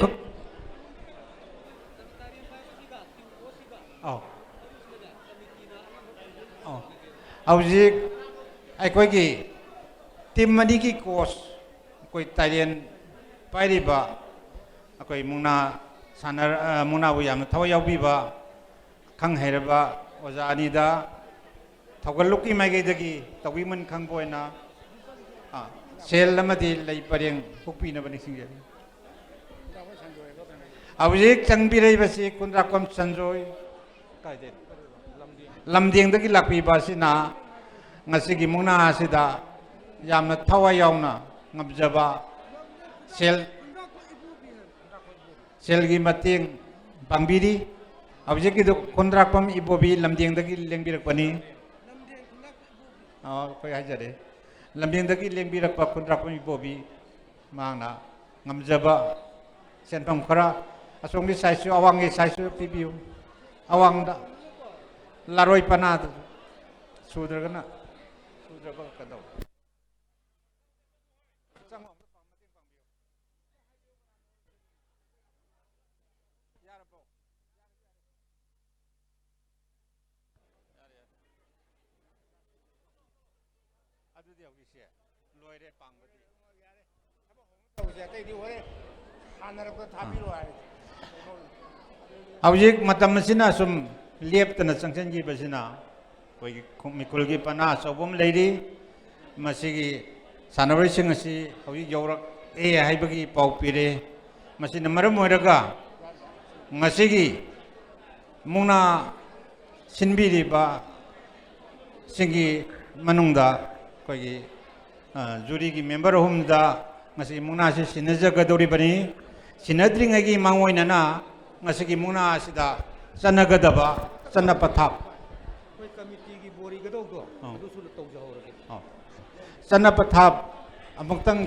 ꯑꯧ꯫ ꯑꯧ꯫ ꯍꯧꯖꯤꯛ ꯑꯩꯈꯣꯏꯒꯤ ꯇꯤꯝ ꯑꯅꯤꯒꯤ ꯀꯣꯆ, ꯑꯩꯈꯣꯏ ꯇꯥꯏꯂꯦꯟ ꯄꯥꯏꯔꯤꯕ, ꯑꯩꯈꯣꯏ ꯃꯨꯛꯅꯥ ꯁꯥꯟꯅ-, ꯑ, ꯃꯨꯛꯅꯥꯕꯨ ꯌꯥꯝꯅ ꯊꯋꯥꯏ ꯌꯥꯎꯕꯤꯕ ꯈꯪ ꯍꯩꯔꯕ ꯑꯣꯖꯥ ꯑꯅꯤꯗ ꯊꯧꯒꯜꯂꯨꯛꯀꯤ ꯃꯥꯏꯀꯩꯗꯒꯤ ꯇꯧꯕꯤꯃꯟ ꯈꯪꯕ ꯑꯣꯏꯅ, ꯑ, ꯁꯦꯜ ꯑꯃꯗꯤ ꯂꯩ ꯄꯔꯦꯡ ꯍꯨꯛꯄꯤꯅꯕ ꯅꯤꯡꯁꯤꯡꯖꯔꯤ꯫ ꯍꯧꯖꯤꯛ ꯆꯪꯕꯤꯔꯛꯏꯕꯁꯤ ꯈꯨꯟꯗ꯭ꯔꯥꯛꯄꯝ ꯁꯟꯖꯣꯏ, ꯀꯥꯏꯗꯩꯅꯣ? ꯂꯝꯗꯦꯡꯗꯒꯤ ꯂꯥꯛꯄꯤꯕ ꯑꯁꯤꯅ ꯉꯁꯤꯒꯤ ꯃꯨꯛꯅꯥ ꯑꯁꯤꯗ ꯌꯥꯝꯅ ꯊꯋꯥꯏ ꯌꯥꯎꯅ ꯉꯝꯖꯕ ꯁꯦꯜ, ꯁꯦꯜꯒꯤ ꯃꯇꯦꯡ ꯄꯥꯡꯕꯤꯔꯤ꯫ ꯍꯧꯖꯤꯛꯀꯤꯗꯨ ꯈꯨꯟꯗ꯭ꯔꯥꯛꯄꯝ ꯏꯕꯣꯕꯤ ꯂꯝꯗꯦꯡꯗꯒꯤ ꯂꯦꯡꯕꯤꯔꯛꯄꯅꯤ꯫ ꯑ, ꯑꯩꯈꯣꯏ ꯍꯥꯏꯖꯔꯦ꯫ ꯂꯝꯗꯦꯡꯗꯒꯤ ꯂꯦꯡꯕꯤꯔꯛꯄ ꯈꯨꯟꯗ꯭ꯔꯥꯛꯄꯝ ꯏꯕꯣꯕꯤ, ꯃꯍꯥꯛꯅ ꯉꯝꯖꯕ ꯁꯦꯟꯐꯝ ꯈꯔ ꯑꯁꯣꯝꯒꯤ ꯁꯥꯏꯠꯁꯨ, ꯑꯋꯥꯡꯒꯤ ꯁꯥꯏꯠꯁꯨ ꯄꯤꯕꯤꯌꯨ꯫ ꯑꯋꯥꯡꯗ ꯂꯥꯔꯣꯏ ꯄꯅꯥꯗꯨ ꯁꯨꯗ꯭ꯔꯒꯅ, ꯁꯨꯗ꯭ꯔꯕ ꯀꯩꯗꯧ? ꯍꯧꯖꯤꯛꯁꯦ ꯂꯣꯏꯔꯦ ꯄꯥꯡꯕꯗꯤ꯫ ꯇꯧꯁꯦ, ꯑꯇꯩꯗꯤ ꯍꯣꯔꯦꯟ ꯁꯥꯟꯅꯔꯛꯄꯗ ꯊꯥꯕꯤꯔꯣ ꯍꯥꯏꯔꯦ꯫ ꯍꯧꯖꯤꯛ ꯃꯇꯝ ꯑꯁꯤꯅ ꯁꯨꯝ ꯂꯦꯞꯇꯅ ꯆꯪꯁꯤꯟꯈꯤꯕꯁꯤꯅ ꯑꯩꯈꯣꯏꯒꯤ ꯈꯣ-, ꯃꯤꯈꯨꯜꯒꯤ ꯄꯅꯥ ꯑꯆꯧꯕ ꯑꯃ ꯂꯩꯔꯤ꯫ ꯃꯁꯤꯒꯤ ꯁꯥꯟꯅꯔꯣꯏꯁꯤꯡ ꯑꯁꯤ ꯍꯧꯖꯤꯛ ꯌꯧꯔꯛꯑꯦ ꯍꯥꯏꯕꯒꯤ ꯄꯥꯎ ꯄꯤꯔꯦ꯫ ꯃꯁꯤꯅ ꯃꯔꯝ ꯑꯣꯏꯔꯒ ꯉꯁꯤꯒꯤ ꯃꯨꯛꯅꯥ ꯁꯤꯟꯕꯤꯔꯤꯕ ꯁꯤꯡꯒꯤ ꯃꯅꯨꯡꯗ ꯑꯩꯈꯣꯏꯒꯤ, ꯑ, ꯖꯨꯔꯤꯒꯤ ꯃꯦꯝꯕꯔ ꯑꯍꯨꯝꯗ ꯉꯁꯤ ꯃꯨꯛꯅꯥꯁꯤ ꯁꯤꯟꯅꯖꯒꯗꯧꯔꯤꯕꯅꯤ꯫ ꯁꯤꯟꯅꯗ꯭ꯔꯤꯉꯩꯒꯤ ꯃꯥꯡꯑꯣꯏꯅꯅ ꯉꯁꯤꯒꯤ ꯃꯨꯛꯅꯥ ꯑꯁꯤꯗ ꯆꯠꯅꯒꯗꯕ ꯆꯠꯅ ꯄꯊꯥꯞ, ꯑꯩꯈꯣꯏ ꯀꯃꯤꯇꯤꯒꯤ ꯕꯣꯔꯤꯒꯗꯧꯗꯣ ꯑꯧ꯫ ꯑꯗꯨꯁꯨ ꯇꯧꯖꯍꯧꯔꯒꯦ꯫ ꯑꯧ꯫ ꯆꯠꯅ ꯄꯊꯥꯞ ꯑꯃꯨꯛꯇꯪ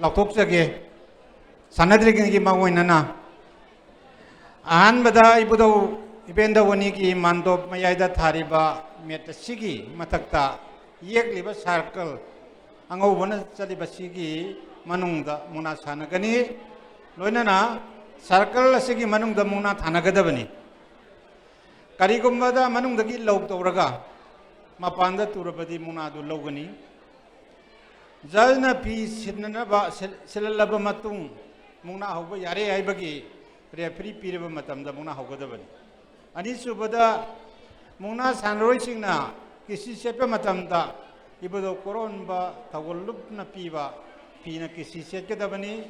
ꯂꯥꯎꯊꯣꯛꯆꯒꯦ꯫ ꯁꯥꯟꯅꯗ꯭ꯔꯤꯉꯩꯒꯤ ꯃꯥꯡꯑꯣꯏꯅꯅ ꯑꯍꯥꯟꯕꯗ ꯏꯕꯨꯙꯧ ꯏꯕꯦꯟꯗꯧ ꯑꯅꯤꯒꯤ ꯃꯥꯟꯗꯣꯞ ꯃꯌꯥꯏꯗ ꯊꯥꯔꯤꯕ ꯃꯦꯠ ꯑꯁꯤꯒꯤ ꯃꯊꯛꯇ ꯌꯦꯛꯂꯤꯕ ꯁꯥꯔꯀꯜ ꯑꯉꯧꯕꯅ ꯆꯠꯂꯤꯕꯁꯤꯒꯤ ꯃꯅꯨꯡꯗ ꯃꯨꯛꯅꯥ ꯁꯥꯟꯅꯒꯅꯤ꯫ ꯂꯣꯏꯅꯅ ꯁꯥꯔꯀꯜ ꯑꯁꯤꯒꯤ ꯃꯅꯨꯡꯗ ꯃꯨꯛꯅꯥ ꯊꯥꯅꯒꯗꯕꯅꯤ꯫ ꯀꯔꯤꯒꯨꯝꯕꯗ ꯃꯅꯨꯡꯗꯒꯤ ꯂꯧ ꯇꯧꯔꯒ ꯃꯄꯥꯟꯗ ꯇꯨꯔꯕꯗꯤ ꯃꯨꯛꯅꯥꯗꯨ ꯂꯧꯒꯅꯤ꯫ ꯖꯖꯅ ꯐꯤ ꯁꯤꯟꯅꯅꯕ ꯁꯤꯜ-, ꯁꯤꯜꯍꯜꯂꯕ ꯃꯇꯨꯡ ꯃꯨꯛꯅꯥ ꯍꯧꯕ ꯌꯥꯔꯦ ꯍꯥꯏꯕꯒꯤ ꯔꯦꯐ꯭ꯔꯤ ꯄꯤꯔꯕ ꯃꯇꯝꯗ ꯃꯨꯛꯅꯥ ꯍꯧꯒꯗꯕꯅꯤ꯫ ꯑꯅꯤꯁꯨꯕꯗ, ꯃꯨꯛꯅꯥ ꯁꯥꯟꯅꯔꯣꯏꯁꯤꯡꯅ ꯀꯤꯁꯤ ꯁꯦꯠꯄ ꯃꯇꯝꯗ ꯏꯕꯨꯙꯧ ꯀꯣꯔꯣꯟꯕ ꯊꯧꯒꯜꯂꯨꯞꯅ ꯄꯤꯕ ꯐꯤꯅ ꯀꯤꯁꯤ ꯁꯦꯠꯀꯗꯕꯅꯤ,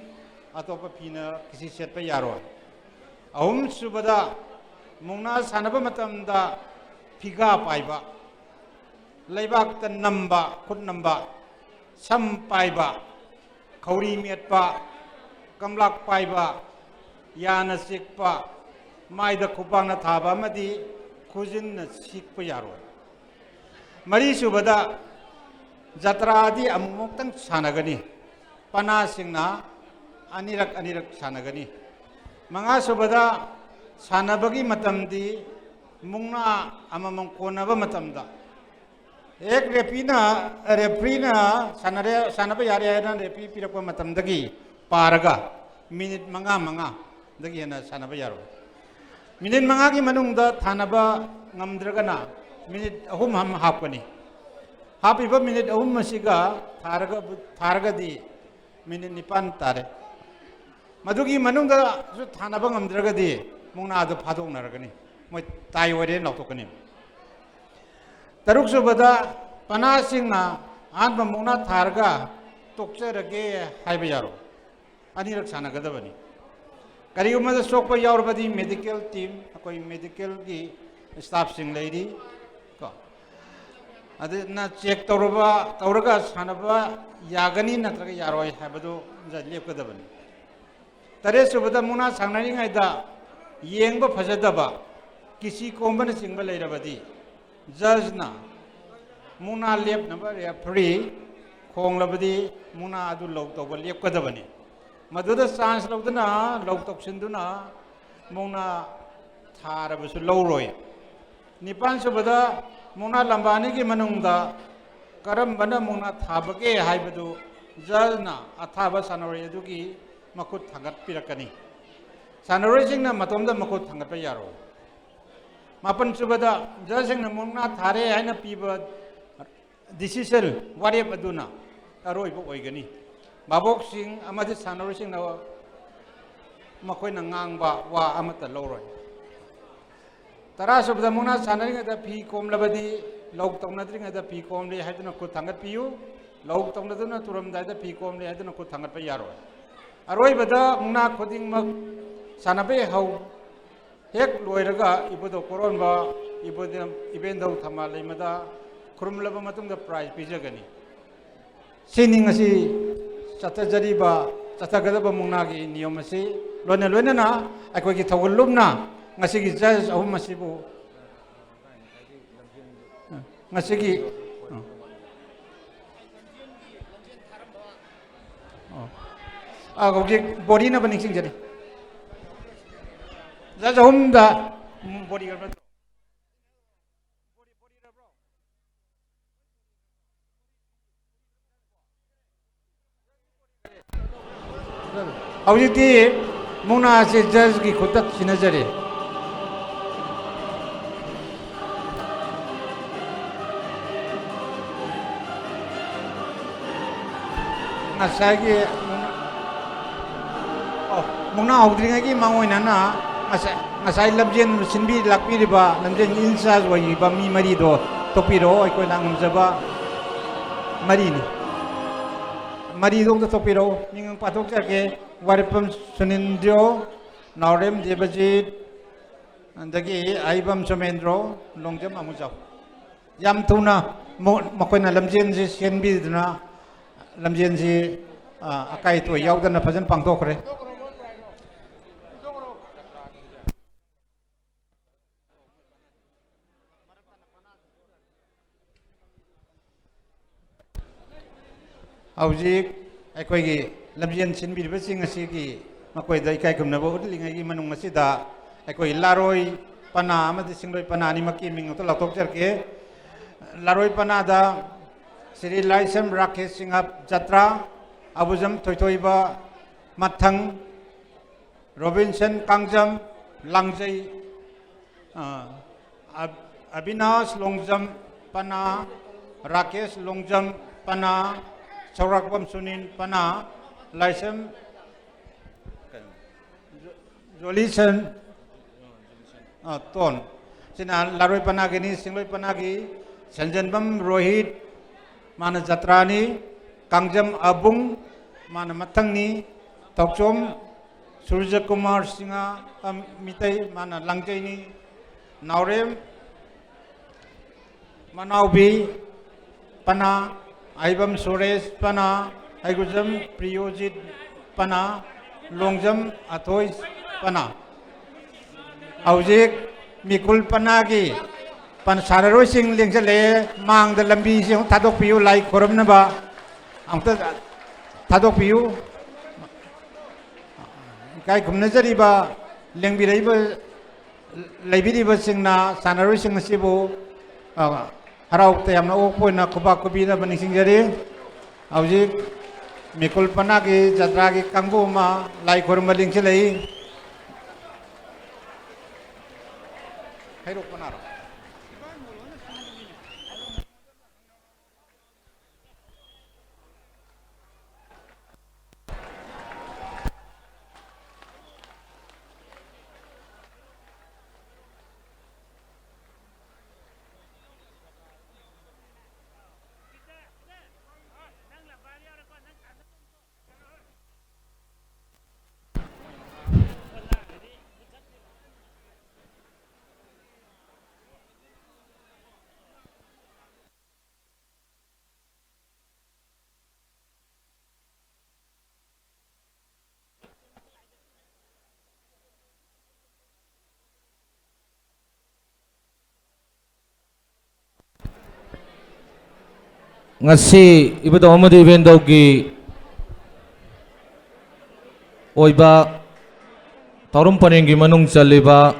ꯑꯇꯣꯞꯄ ꯐꯤꯅ ꯀꯤꯁꯤ ꯁꯦꯠꯄ ꯌꯥꯔꯣꯏ꯫ ꯑꯍꯨꯝꯁꯨꯕꯗ, ꯃꯨꯛꯅꯥ ꯁꯥꯟꯅꯕ ꯃꯇꯝꯗ ꯐꯤꯒꯥ ꯄꯥꯏꯕ, ꯂꯩꯕꯥꯛꯇ ꯅꯝꯕ, ꯈꯨꯠ ꯅꯝꯕ, ꯁꯝ ꯄꯥꯏꯕ, ꯈꯧꯔꯤ ꯃꯦꯠꯄ, ꯀꯝꯂꯥꯛ ꯄꯥꯏꯕ, ꯌꯥꯅ ꯆꯤꯛꯄ, ꯃꯥꯏꯗ ꯈꯨꯄꯥꯛꯅ ꯊꯥꯕ ꯑꯃꯗꯤ ꯈꯨꯖꯤꯟꯅ ꯁꯤꯛꯄ ꯌꯥꯔꯣꯏ꯫ ꯃꯔꯤꯁꯨꯕꯗ, ꯖꯇ꯭ꯔꯥꯗꯤ ꯑꯃꯨꯛꯃꯨꯛꯇꯪ ꯁꯥꯟꯅꯒꯅꯤ꯫ ꯄꯅꯥꯁꯤꯡꯅ ꯑꯅꯤꯔꯛ ꯑꯅꯤꯔꯛ ꯁꯥꯟꯅꯒꯅꯤ꯫ ꯃꯉꯥꯁꯨꯕꯗ, ꯁꯥꯟꯅꯕꯒꯤ ꯃꯇꯝꯗꯤ ꯃꯨꯛꯅꯥ ꯑꯃꯃꯝ ꯀꯣꯟꯅꯕ ꯃꯇꯝꯗ ꯍꯦꯛ ꯔꯦꯐ꯭ꯔꯤꯅ, ꯔꯦꯐ꯭ꯔꯤꯅ ꯁꯥꯟꯅꯔꯦ, ꯁꯥꯟꯅꯕ ꯌꯥꯔꯦ ꯍꯥꯏꯅ ꯔꯦꯐ꯭ꯔꯤ ꯄꯤꯔꯛꯄ ꯃꯇꯝꯗꯒꯤ ꯄꯥꯔꯒ ꯃꯤꯅꯤꯠ ꯃꯉꯥ, ꯃꯉꯥꯗꯒꯤ ꯍꯦꯟꯅ ꯁꯥꯟꯅꯕ ꯌꯥꯔꯣꯏ꯫ ꯃꯤꯅꯤꯠ ꯃꯉꯥꯒꯤ ꯃꯅꯨꯡꯗ ꯊꯥꯅꯕ ꯉꯝꯗ꯭ꯔꯒꯅ ꯃꯤꯅꯤꯠ ꯑꯍꯨꯝ ꯑꯃ ꯍꯥꯞꯀꯅꯤ꯫ ꯍꯥꯞꯄꯤꯕ ꯃꯤꯅꯤꯠ ꯑꯍꯨꯝ ꯑꯁꯤꯒ ꯊꯥꯔꯒ, ꯊꯥꯔꯒꯗꯤ ꯃꯤꯅꯤꯠ ꯅꯤꯄꯥꯟ ꯇꯥꯔꯦ꯫ ꯃꯗꯨꯒꯤ ꯃꯅꯨꯡꯗꯁꯨ ꯊꯥꯅꯕ ꯉꯝꯗ꯭ꯔꯒꯗꯤ ꯃꯨꯛꯅꯥꯗꯨ ꯐꯥꯗꯣꯛꯅꯔꯒꯅꯤ, ꯃꯣꯏ ꯇꯥꯏ ꯑꯣꯏꯔꯦꯅ ꯂꯥꯎꯊꯣꯛꯀꯅꯤ꯫ ꯇꯔꯨꯛ ꯁꯨꯕꯗ, ꯄꯅꯥꯁꯤꯡꯅ ꯑꯍꯥꯟꯕ ꯃꯨꯛꯅꯥ ꯊꯥꯔꯒ ꯇꯣꯛꯆꯔꯒꯦ ꯍꯥꯏꯕ ꯌꯥꯔꯣꯏ꯫ ꯑꯅꯤꯔꯛ ꯁꯥꯟꯅꯒꯗꯕꯅꯤ꯫ ꯀꯔꯤꯒꯨꯝꯕꯗ ꯁꯣꯛꯄ ꯌꯥꯎꯔꯕꯗꯤ medical team, ꯑꯩꯈꯣꯏ medical ꯒꯤ staff ꯁꯤꯡ ꯂꯩꯔꯤ ꯀꯣ, ꯑꯗꯨꯅ check ꯇꯧꯔꯕ, ꯇꯧꯔꯒ ꯁꯥꯟꯅꯕ ꯌꯥꯒꯅꯤ ꯅꯠꯇ꯭ꯔꯒ ꯌꯥꯔꯣꯏ ꯍꯥꯏꯕꯗꯨ ꯂꯦꯞꯀꯗꯕꯅꯤ꯫ ꯇꯔꯦꯠ ꯁꯨꯕꯗ, ꯃꯨꯛꯅꯥ ꯁꯥꯟꯅꯔꯤꯉꯩꯗ ꯌꯦꯡꯕ ꯐꯖꯗꯕ, ꯀꯤꯁꯤ ꯀꯣꯝꯕꯅꯆꯤꯡꯕ ꯂꯩꯔꯕꯗꯤ, judge ꯅ ꯃꯨꯛꯅꯥ ꯂꯦꯞꯅꯕ referee ꯈꯣꯡꯂꯕꯗꯤ ꯃꯨꯛꯅꯥ ꯑꯗꯨ ꯂꯧ ꯇꯧꯕ ꯂꯦꯞꯀꯗꯕꯅꯤ꯫ ꯃꯗꯨꯗ chance ꯂꯧꯗꯨꯅ, ꯂꯧ ꯇꯧꯁꯤꯟꯗꯨꯅ ꯃꯨꯛꯅꯥ ꯊꯥꯔꯕꯁꯨ ꯂꯧꯔꯣꯏ꯫ ꯅꯤꯄꯥꯟ ꯁꯨꯕꯗ, ꯃꯨꯛꯅꯥ ꯂꯝꯕꯥ ꯑꯅꯤꯒꯤ ꯃꯅꯨꯡꯗ ꯀꯔꯝꯕꯅ ꯃꯨꯛꯅꯥ ꯊꯥꯕꯒꯦ ꯍꯥꯏꯕꯗꯨ judge ꯅ ꯑꯊꯥꯕ ꯁꯥꯟꯅꯔꯣꯏ ꯑꯗꯨꯒꯤ ꯃꯈꯨꯠ ꯊꯥꯡꯒꯠꯄꯤꯔꯛꯀꯅꯤ꯫ ꯁꯥꯟꯅꯔꯣꯏꯁꯤꯡꯅ ꯃꯇꯣꯝꯇ ꯃꯈꯨꯠ ꯊꯥꯡꯒꯠꯄ ꯌꯥꯔꯣꯏ꯫ ꯃꯥꯄꯟ ꯁꯨꯕꯗ, judge ꯁꯤꯡꯅ ꯃꯨꯛꯅꯥ ꯊꯥꯔꯦ ꯍꯥꯏꯅ ꯄꯤꯕ decision, ꯋꯥꯔꯦꯞ ꯑꯗꯨꯅ ꯑꯔꯣꯏꯕ ꯑꯣꯏꯒꯅꯤ꯫ ꯚꯥꯕꯣꯛꯁꯤꯡ ꯑꯃꯗꯤ ꯁꯥꯟꯅꯔꯣꯏꯁꯤꯡꯅ ꯃꯈꯣꯏꯅ ꯉꯥꯡꯕ ꯋꯥ ꯑꯃꯠꯇ ꯂꯧꯔꯣꯏ꯫ ꯇꯔꯥ ꯁꯨꯕꯗ, ꯃꯨꯛꯅꯥ ꯁꯥꯟꯅꯔꯤꯉꯩꯗ ꯐꯤ ꯀꯣꯝꯂꯕꯗꯤ, ꯂꯧ ꯇꯧꯅꯗ꯭ꯔꯤꯉꯩꯗ ꯐꯤ ꯀꯣꯝꯂꯤ ꯍꯥꯏꯗꯨꯅ ꯈꯨꯠ ꯊꯥꯡꯒꯠꯄꯤꯌꯨ꯫ ꯂꯧ ꯇꯧꯅꯗꯨꯅ ꯇꯨꯔꯝꯗꯥꯏꯗ ꯐꯤ ꯀꯣꯝꯂꯤ ꯍꯥꯏꯗꯨꯅ ꯈꯨꯠ ꯊꯥꯡꯒꯠꯄ ꯌꯥꯔꯣꯏ꯫ ꯑꯔꯣꯏꯕꯗ, ꯃꯨꯛꯅꯥ ꯈꯨꯗꯤꯡꯃꯛ ꯁꯥꯟꯅꯕ ꯍꯧ-, ꯍꯦꯛ ꯂꯣꯏꯔꯒ ꯏꯕꯨꯙꯧ ꯀꯣꯔꯣꯟꯕ, ꯏꯕꯨꯙꯧ, ꯏꯕꯦꯟꯙꯧ ꯊꯝꯕꯥꯜ ꯂꯩꯃꯗ ꯈꯨꯔꯨꯝꯂꯕ ꯃꯇꯨꯡꯗ prize ꯄꯤꯖꯒꯅꯤ꯫ ꯁꯤꯅꯤ ꯉꯁꯤ ꯆꯠꯊꯖꯔꯤꯕ, ꯆꯠꯊꯒꯗꯕ ꯃꯨꯛꯅꯥꯒꯤ ꯅꯤꯌꯣꯝ ꯑꯁꯤ꯫ ꯂꯣꯏꯅ ꯂꯣꯏꯅꯅ ꯑꯩꯈꯣꯏꯒꯤ ꯊꯧꯒꯜꯂꯨꯝꯅ ꯉꯁꯤꯒꯤ judge ꯑꯍꯨꯝ ꯑꯁꯤꯕꯨ, ꯉꯁꯤꯒꯤ, ꯑ, ꯑ, ꯍꯧꯖꯤꯛ ꯕꯣꯔꯤꯅꯕ ꯅꯤꯡꯁꯤꯡꯖꯔꯤ꯫ Judge ꯑꯍꯨꯝꯗ, ꯎꯝ, ꯕꯣꯔꯤ ꯅꯠꯇ꯭ꯔꯣ? ꯍꯧꯖꯤꯛꯇꯤ ꯃꯨꯛꯅꯥ ꯑꯁꯤ judge ꯀꯤ ꯈꯨꯠꯇ ꯁꯤꯟꯅꯖꯔꯦ꯫ ꯉꯁꯥꯏꯒꯤ, ꯑꯣ, ꯃꯨꯛꯅꯥ ꯍꯧꯗ꯭ꯔꯤꯉꯩꯒꯤ ꯃꯥꯡꯑꯣꯏꯅꯅ ꯉꯁꯥꯏ, ꯉꯁꯥꯏ ꯂꯝꯖꯦꯟ ꯁꯤꯟꯕꯤ ꯂꯥꯛꯄꯤꯔꯤꯕ, ꯂꯝꯖꯦꯟ in charge ꯑꯣꯏꯔꯤꯕ ꯃꯤ ꯃꯔꯤꯗꯣ ꯊꯣꯛꯄꯤꯔꯛꯑꯣ꯫ ꯑꯩꯈꯣꯏꯅ ꯉꯝꯖꯕ ꯃꯔꯤꯅꯤ꯫ ꯃꯔꯤꯗꯣ ꯑꯝꯇ ꯊꯣꯛꯄꯤꯔꯛꯑꯣ꯫ ꯃꯤꯡ ꯄꯥꯊꯣꯛꯆꯔꯛꯀꯦ: ꯋꯥꯏꯔꯦꯞꯐꯝ ꯁꯨꯅꯤꯟꯗ꯭ꯔꯣ, ꯅꯥꯎꯔꯦꯝ ꯗꯦꯕꯖꯤꯠ, ꯑꯗꯒꯤ ꯑꯍꯩꯕꯝ ꯁꯣꯃꯦꯟꯗ꯭ꯔꯣ, ꯂꯣꯡꯖꯝ ꯑꯃꯨꯖꯥꯎ꯫ ꯌꯥꯝ ꯊꯨꯅ ꯃꯣ-, ꯃꯈꯣꯏꯅ ꯂꯝꯖꯦꯟꯁꯤ ꯁꯦꯝꯕꯤꯗꯨꯅ, ꯂꯝꯖꯦꯟꯁꯤ, ꯑ, ꯑꯀꯥꯏ ꯑꯇꯣꯏ ꯌꯥꯎꯗꯅ ꯐꯖꯅ ꯄꯥꯡꯊꯣꯛꯈ꯭ꯔꯦ꯫ ꯍꯧꯖꯤꯛ ꯑꯩꯈꯣꯏꯒꯤ ꯂꯝꯖꯦꯟ ꯁꯤꯟꯕꯤꯔꯤꯕꯁꯤꯡ ꯑꯁꯤꯒꯤ ꯃꯈꯣꯏꯗ ꯏꯀꯥꯏ ꯈꯨꯝꯅꯕ ꯎꯠꯂꯤꯉꯩꯒꯤ ꯃꯅꯨꯡ ꯑꯁꯤꯗ ꯑꯩꯈꯣꯏ ꯂꯥꯔꯣꯏ ꯄꯅꯥ ꯑꯃꯗꯤ ꯁꯤꯡꯂꯣꯏ ꯄꯅꯥ ꯑꯅꯤꯃꯛꯀꯤ ꯃꯤꯡ ꯑꯃꯇ ꯂꯥꯎꯊꯣꯛꯆꯔꯛꯀꯦ꯫ ꯂꯥꯔꯣꯏ ꯄꯅꯥꯗ ꯁ꯭ꯔꯤ ꯂꯥꯏꯁ꯭ꯔꯝ ꯔꯥꯀꯦꯁ ꯁꯤꯡꯍ ꯖꯇ꯭ꯔꯥ, ꯑꯕꯨꯖꯝ ꯊꯣꯏꯊꯣꯏꯕ ꯃꯊꯪ, ꯔꯣꯕꯤꯟꯁꯟ ꯀꯥꯡꯖꯝ ꯂꯥꯡꯖꯩ, ꯑ, ꯑꯕ-, ꯑꯕꯤꯅꯥꯁ ꯂꯣꯡꯖꯝ ꯄꯅꯥ, ꯔꯥꯀꯦꯁ ꯂꯣꯡꯖꯝ ꯄꯅꯥ, ꯁꯧꯔꯥꯛꯄꯝ ꯁꯨꯅꯤꯟ ꯄꯅꯥ, ꯂꯥꯏꯁ꯭ꯔꯝ, ꯀꯩꯅꯣ, ꯖꯣ-, ꯖꯣꯂꯤꯁꯟ, ꯑ, ꯇꯣꯟ꯫ ꯁꯤꯅ ꯂꯥꯔꯣꯏ ꯄꯅꯥꯒꯤꯅꯤ꯫ ꯁꯤꯡꯂꯣꯏ ꯄꯅꯥꯒꯤ ꯁꯟꯖꯟꯕꯝ ꯔꯣꯍꯤꯠ, ꯃꯥꯅ ꯖꯇ꯭ꯔꯥꯅꯤ꯫ ꯀꯥꯡꯖꯝ ꯑꯕꯨꯡ, ꯃꯥꯅ ꯃꯊꯪꯅꯤ꯫ ꯊꯧꯆꯣꯝ ꯁꯨꯔꯖꯀꯨꯃꯥꯔ ꯁꯤꯡꯍ, ꯑ, ꯃꯤꯇꯩ, ꯃꯥꯅ ꯂꯥꯡꯖꯩꯅꯤ꯫ ꯅꯥꯎꯔꯦꯝ ꯃꯅꯥꯎꯕꯤ ꯄꯅꯥ, ꯑꯍꯩꯕꯝ ꯁꯨꯔꯦꯁ ꯄꯅꯥ, ꯍꯩꯒꯨꯖꯝ ꯄ꯭ꯔꯤꯌꯣꯖꯤꯠ ꯄꯅꯥ, ꯂꯣꯡꯖꯝ ꯑꯊꯣꯏ ꯄꯅꯥ꯫ ꯍꯧꯖꯤꯛ ꯃꯤꯀꯨꯜ ꯄꯅꯥꯒꯤ ꯄꯟ-, ꯁꯥꯟꯅꯔꯣꯏꯁꯤꯡ ꯂꯦꯡꯁꯤꯜꯂꯛꯑꯦ꯫ ꯃꯥꯡꯗ ꯂꯝꯕꯤꯁꯤ ꯑꯃꯨꯛ ꯊꯥꯗꯣꯛꯄꯤꯌꯨ, ꯂꯥꯏ ꯈꯣꯏꯔꯝꯅꯕ ꯑꯃꯨꯛꯇ ꯊꯥꯗꯣꯛꯄꯤꯌꯨ꯫ ꯏꯀꯥꯏ ꯈꯨꯝꯅꯖꯔꯤꯕ ꯂꯦꯡꯕꯤꯔꯛꯏꯕ, ꯂꯩꯕꯤꯔꯤꯕꯁꯤꯡꯅ ꯁꯥꯟꯅꯔꯣꯏꯁꯤꯡ ꯑꯁꯤꯕꯨ, ꯑ, ꯍꯔꯥꯎ ꯇꯌꯥꯝꯅ ꯑꯣꯛꯄ ꯑꯣꯏꯅ ꯈꯨꯕꯥꯛ ꯈꯨꯕꯤꯅꯕ ꯅꯤꯡꯁꯤꯡꯖꯔꯤ꯫ ꯍꯧꯖꯤꯛ ꯃꯤꯀꯨꯜ ꯄꯅꯥꯒꯤ ꯖꯇ꯭ꯔꯥꯒꯤ ꯀꯥꯡꯕꯨ ꯑꯃ ꯂꯥꯏ ꯈꯨꯔꯨꯝꯕ ꯂꯦꯡꯁꯤꯜꯂꯛꯏ꯫ ꯍꯩꯔꯣꯛ ꯄꯅꯥꯔꯣ? ꯉꯁꯤ ꯏꯕꯨꯙꯧ ꯑꯃꯗꯤ ꯏꯕꯦꯟꯗꯧꯒꯤ ꯑꯣꯏꯕ ꯊꯧꯔꯝ ꯄꯔꯦꯡꯒꯤ ꯃꯅꯨꯡ ꯆꯜꯂꯤꯕ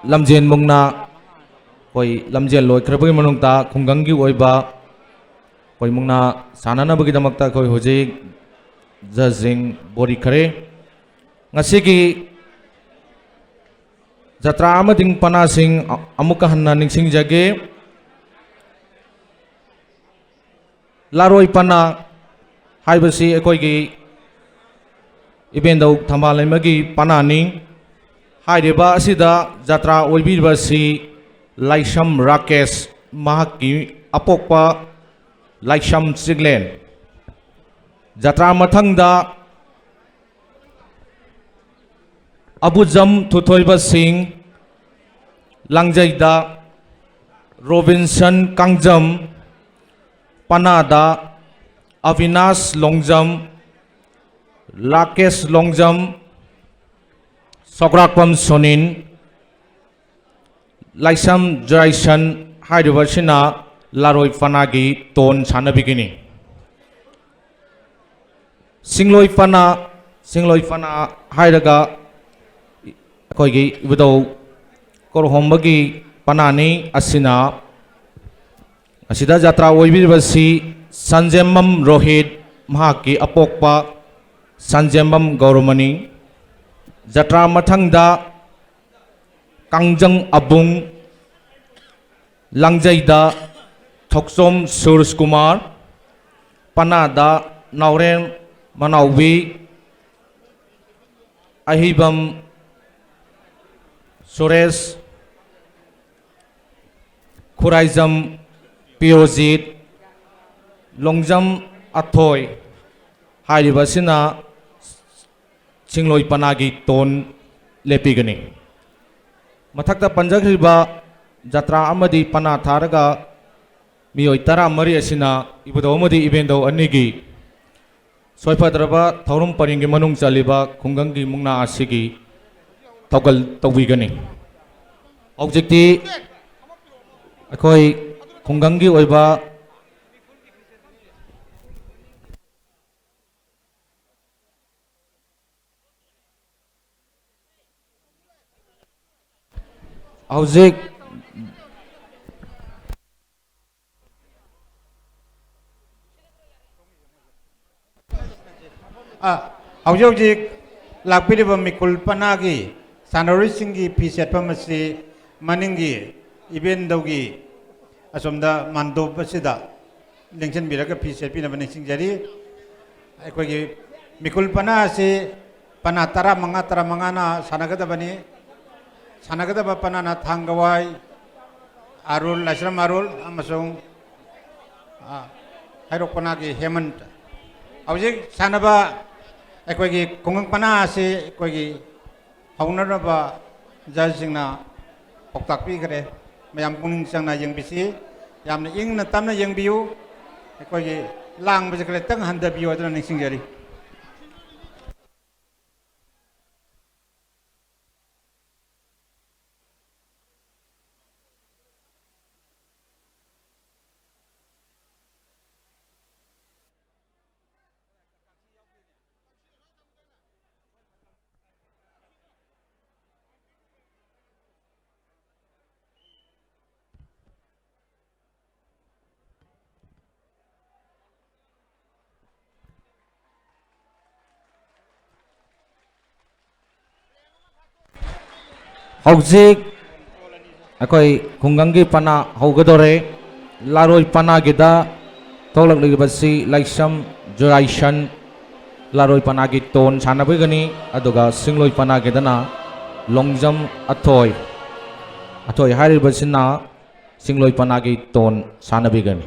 ꯂꯝꯖꯦꯟ ꯃꯨꯛꯅꯥ, ꯑꯩꯈꯣꯏ ꯂꯝꯖꯦꯜ ꯂꯣꯏꯈ꯭ꯔꯕꯒꯤ ꯃꯅꯨꯡꯗ ꯈꯨꯡꯒꯪꯒꯤ ꯑꯣꯏꯕ ꯑꯩꯈꯣꯏ ꯃꯨꯛꯅꯥ ꯁꯥꯟꯅꯅꯕꯒꯤꯗꯃꯛꯇ ꯑꯩꯈꯣꯏ ꯍꯧꯖꯤꯛ ꯖꯖꯁꯤꯡ ꯕꯣꯔꯤꯈꯔꯦ꯫ ꯉꯁꯤꯒꯤ ꯖꯇ꯭ꯔꯥ ꯑꯃꯗꯤ ꯄꯅꯥꯁꯤꯡ ꯑꯃꯨꯛꯀ ꯍꯟꯅ ꯅꯤꯡꯁꯤꯡꯖꯒꯦ꯫ ꯂꯥꯔꯣꯏ ꯄꯅꯥ ꯍꯥꯏꯕꯁꯤ ꯑꯩꯈꯣꯏꯒꯤ ꯏꯕꯦꯟꯗꯧ ꯊꯝꯕꯥꯜ ꯂꯩꯃꯒꯤ ꯄꯅꯥꯅꯤ꯫ ꯍꯥꯏꯔꯤꯕ ꯑꯁꯤꯗ ꯖꯇ꯭ꯔꯥ ꯑꯣꯏꯕꯤꯔꯤꯕꯁꯤ ꯂꯥꯏꯁ꯭ꯔꯝ ꯔꯥꯀꯦꯁ, ꯃꯍꯥꯛꯀꯤ ꯑꯄꯣꯛꯄ ꯂꯥꯏꯁ꯭ꯔꯝ ꯆꯤꯡꯂꯦꯟ꯫ ꯖꯇ꯭ꯔꯥ ꯃꯊꯪꯗ ꯑꯕꯨꯖꯝ ꯊꯨꯊꯣꯏꯕ ꯁꯤꯡ, ꯂꯥꯡꯖꯩꯗ ꯔꯣꯕꯤꯟꯁꯟ ꯀꯥꯡꯖꯝ, ꯄꯅꯥꯗ ꯑꯕꯤꯅꯥꯁ ꯂꯣꯡꯖꯝ, ꯔꯥꯀꯦꯁ ꯂꯣꯡꯖꯝ, ꯁꯧꯒ꯭ꯔꯥꯛꯄꯝ ꯁꯣꯅꯤꯟ, ꯂꯥꯏꯁ꯭ꯔꯝ ꯖꯣꯔꯥꯏꯁꯟ ꯍꯥꯏꯔꯤꯕꯁꯤꯅ ꯂꯥꯔꯣꯏ ꯄꯅꯥꯒꯤ ꯇꯣꯟ ꯁꯥꯟꯅꯕꯤꯒꯅꯤ꯫ ꯁꯤꯡꯂꯣꯏ ꯄꯅꯥ, ꯁꯤꯡꯂꯣꯏ ꯄꯅꯥ ꯍꯥꯏꯔꯒ ꯑꯩꯈꯣꯏꯒꯤ ꯏꯕꯨꯙꯧ ꯀꯣꯔꯍꯣꯝꯕꯒꯤ ꯄꯅꯥꯅꯤ꯫ ꯑꯁꯤꯅ ꯑꯁꯤꯗ ꯖꯇ꯭ꯔꯥ ꯑꯣꯏꯕꯤꯔꯤꯕꯁꯤ ꯁꯟꯖꯦꯝꯕꯝ ꯔꯣꯍꯤꯠ, ꯃꯍꯥꯛꯀꯤ ꯑꯄꯣꯛꯄ ꯁꯟꯖꯦꯝꯕꯝ ꯒꯧꯔꯃꯅꯤ꯫ ꯖꯇ꯭ꯔꯥ ꯃꯊꯪꯗ ꯀꯥꯡꯖꯪ ꯑꯕꯨꯡ, ꯂꯥꯡꯖꯩꯗ ꯊꯣꯛꯆꯣꯝ ꯁꯨꯔꯖ ꯀꯨꯃꯥꯔ, ꯄꯅꯥꯗ ꯅꯥꯎꯔꯦꯝ ꯃꯅꯥꯎꯕꯤ, ꯑꯍꯤꯕꯝ ꯁꯨꯔꯦꯁ, ꯈꯨꯔꯥꯏꯖꯝ ꯄꯤꯌꯣꯖꯤꯠ, ꯂꯣꯡꯖꯝ ꯑꯊꯣꯏ ꯍꯥꯏꯔꯤꯕ ꯑꯁꯤꯅ ꯁꯤꯡꯂꯣꯏ ꯄꯅꯥꯒꯤ ꯇꯣꯟ ꯂꯦꯞꯄꯤꯒꯅꯤ꯫ ꯃꯊꯛꯇ ꯄꯟꯖꯈ꯭ꯔꯤꯕ ꯖꯇ꯭ꯔꯥ ꯑꯃꯗꯤ ꯄꯅꯥ ꯊꯥꯔꯒ ꯃꯤꯑꯣꯏ ꯇꯔꯥꯃꯔꯤ ꯑꯁꯤꯅ ꯏꯕꯨꯙꯧ ꯑꯃꯗꯤ ꯏꯕꯦꯟꯗꯧ ꯑꯅꯤꯒꯤ ꯁꯣꯏꯐꯗ꯭ꯔꯕ ꯊꯧꯔꯝ ꯄꯔꯤꯡꯒꯤ ꯃꯅꯨꯡ ꯆꯜꯂꯤꯕ ꯈꯨꯡꯒꯪꯒꯤ ꯃꯨꯛꯅꯥ ꯑꯁꯤꯒꯤ ꯊꯧꯒꯜ ꯇꯧꯕꯤꯒꯅꯤ꯫ ꯍꯧꯖꯤꯛꯇꯤ ꯑꯩꯈꯣꯏ ꯈꯨꯡꯒꯪꯒꯤ ꯑꯣꯏꯕ ꯍꯧꯖꯤꯛ ꯑ, ꯍꯧꯖꯤꯛ ꯍꯧꯖꯤꯛ ꯂꯥꯛꯄꯤꯔꯤꯕ ꯃꯤꯀꯨꯜ ꯄꯅꯥꯒꯤ ꯁꯥꯟꯅꯔꯣꯏꯁꯤꯡꯒꯤ ꯐꯤ ꯁꯦꯠꯐꯝ ꯑꯁꯤ ꯃꯅꯤꯡꯒꯤ ꯏꯕꯦꯟꯗꯧꯒꯤ ꯑꯁꯣꯝꯗ ꯃꯥꯟꯗꯣꯞ ꯑꯁꯤꯗ ꯂꯦꯡꯁꯤꯟꯕꯤꯔꯒ ꯐꯤ ꯁꯦꯠꯄꯤꯅꯕ ꯅꯤꯡꯁꯤꯡꯖꯔꯤ꯫ ꯑꯩꯈꯣꯏꯒꯤ ꯃꯤꯀꯨꯜ ꯄꯅꯥ ꯑꯁꯤ ꯄꯅꯥ ꯇꯔꯥꯃꯉꯥ, ꯇꯔꯥꯃꯉꯥꯅ ꯁꯥꯟꯅꯒꯗꯕꯅꯤ꯫ ꯁꯥꯟꯅꯒꯗꯕ ꯄꯅꯥꯅ ꯊꯥꯡꯒꯋꯥꯏ ꯑꯔꯨꯜ, ꯂꯥꯏꯁ꯭ꯔꯝ ꯑꯔꯨꯜ ꯑꯃꯁꯨꯡ, ꯑ, ꯍꯩꯔꯣꯛ ꯄꯅꯥꯒꯤ ꯍꯦꯃꯟꯇ꯫ ꯍꯧꯖꯤꯛ ꯁꯥꯟꯅꯕ ꯑꯩꯈꯣꯏꯒꯤ ꯈꯨꯡꯒꯪ ꯄꯅꯥ ꯑꯁꯤ ꯑꯩꯈꯣꯏꯒꯤ ꯍꯧꯅꯅꯕ ꯖꯖꯁꯤꯡꯅ ꯄꯥꯎꯇꯥꯛ ꯄꯤꯈ꯭ꯔꯦ꯫ ꯃꯌꯥꯝ ꯄꯨꯛꯅꯤꯡ ꯆꯪꯅ ꯌꯦꯡꯕꯤꯁꯤ꯫ ꯌꯥꯝꯅ ꯏꯪꯅ ꯇꯞꯅ ꯌꯦꯡꯕꯤꯌꯨ꯫ ꯑꯩꯈꯣꯏꯒꯤ ꯂꯥꯡꯕꯁꯦ ꯈꯔꯇꯪ ꯍꯟꯊꯕꯤꯌꯨ ꯍꯥꯏꯗꯨꯅ ꯅꯤꯡꯁꯤꯡꯖꯔꯤ꯫ ꯍꯧꯖꯤꯛ ꯑꯩꯈꯣꯏ ꯈꯨꯡꯒꯪꯒꯤ ꯄꯅꯥ ꯍꯧꯒꯗꯧꯔꯦ꯫ ꯂꯥꯔꯣꯏ ꯄꯅꯥꯒꯤꯗ ꯊꯣꯛꯂꯛꯂꯤꯕꯁꯤ ꯂꯥꯏꯁ꯭ꯔꯝ ꯖꯨꯔꯥꯏꯁꯟ ꯂꯥꯔꯣꯏ ꯄꯅꯥꯒꯤ ꯇꯣꯟ ꯁꯥꯟꯅꯕꯤꯒꯅꯤ, ꯑꯗꯨꯒ ꯁꯤꯡꯂꯣꯏ ꯄꯅꯥꯒꯤꯗꯅ ꯂꯣꯡꯖꯝ ꯑꯊꯣꯏ, ꯑꯊꯣꯏ ꯍꯥꯏꯔꯤꯕꯁꯤꯅ ꯁꯤꯡꯂꯣꯏ ꯄꯅꯥꯒꯤ ꯇꯣꯟ ꯁꯥꯟꯅꯕꯤꯒꯅꯤ꯫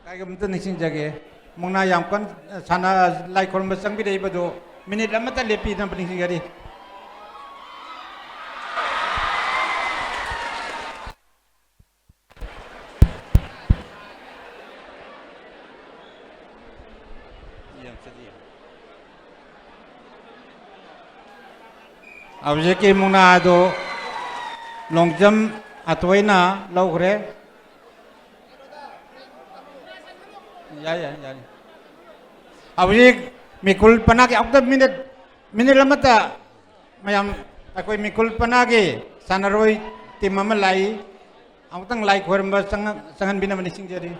ꯀꯔꯤꯒꯨꯝꯕ ꯑꯝꯇ ꯅꯤꯡꯁꯤꯡꯖꯒꯦ, ꯃꯨꯛꯅꯥ ꯌꯥꯝ ꯀꯟꯅ ꯁꯥꯟꯅ, ꯂꯥꯏ ꯈꯨꯔꯨꯝꯕ ꯆꯪꯕꯤꯔꯛꯏꯕꯗꯨ ꯃꯤꯅꯤꯠ ꯑꯃꯇ ꯂꯦꯞꯄꯤꯅꯕ ꯅꯤꯡꯁꯤꯡꯖꯔꯤ꯫ ꯍꯧꯖꯤꯛꯀꯤ ꯃꯨꯛꯅꯥ ꯑꯗꯨ ꯂꯣꯡꯖꯝ ꯑꯊꯣꯏꯅ ꯂꯧꯈ꯭ꯔꯦ꯫ ꯌꯥꯏ, ꯌꯥꯏ, ꯌꯥꯏ꯫ ꯍꯧꯖꯤꯛ ꯃꯤꯀꯨꯜ ꯄꯅꯥꯒꯤ ꯑꯃꯨꯛꯇ ꯃꯤꯅꯤꯠ, ꯃꯤꯅꯤꯠ ꯑꯃꯠꯇ ꯃꯌꯥꯝ, ꯑꯩꯈꯣꯏ ꯃꯤꯀꯨꯜ ꯄꯅꯥꯒꯤ ꯁꯥꯟꯅꯔꯣꯏ ꯇꯤꯝ ꯑꯃ ꯂꯥꯛꯏ꯫ ꯑꯃꯨꯛꯇꯪ ꯂꯥꯏ ꯈꯣꯏꯔꯝꯕ ꯆꯪꯍꯟ-, ꯆꯪꯍꯟꯕꯤꯅꯕ ꯅꯤꯡꯁꯤꯡꯖꯔꯤ꯫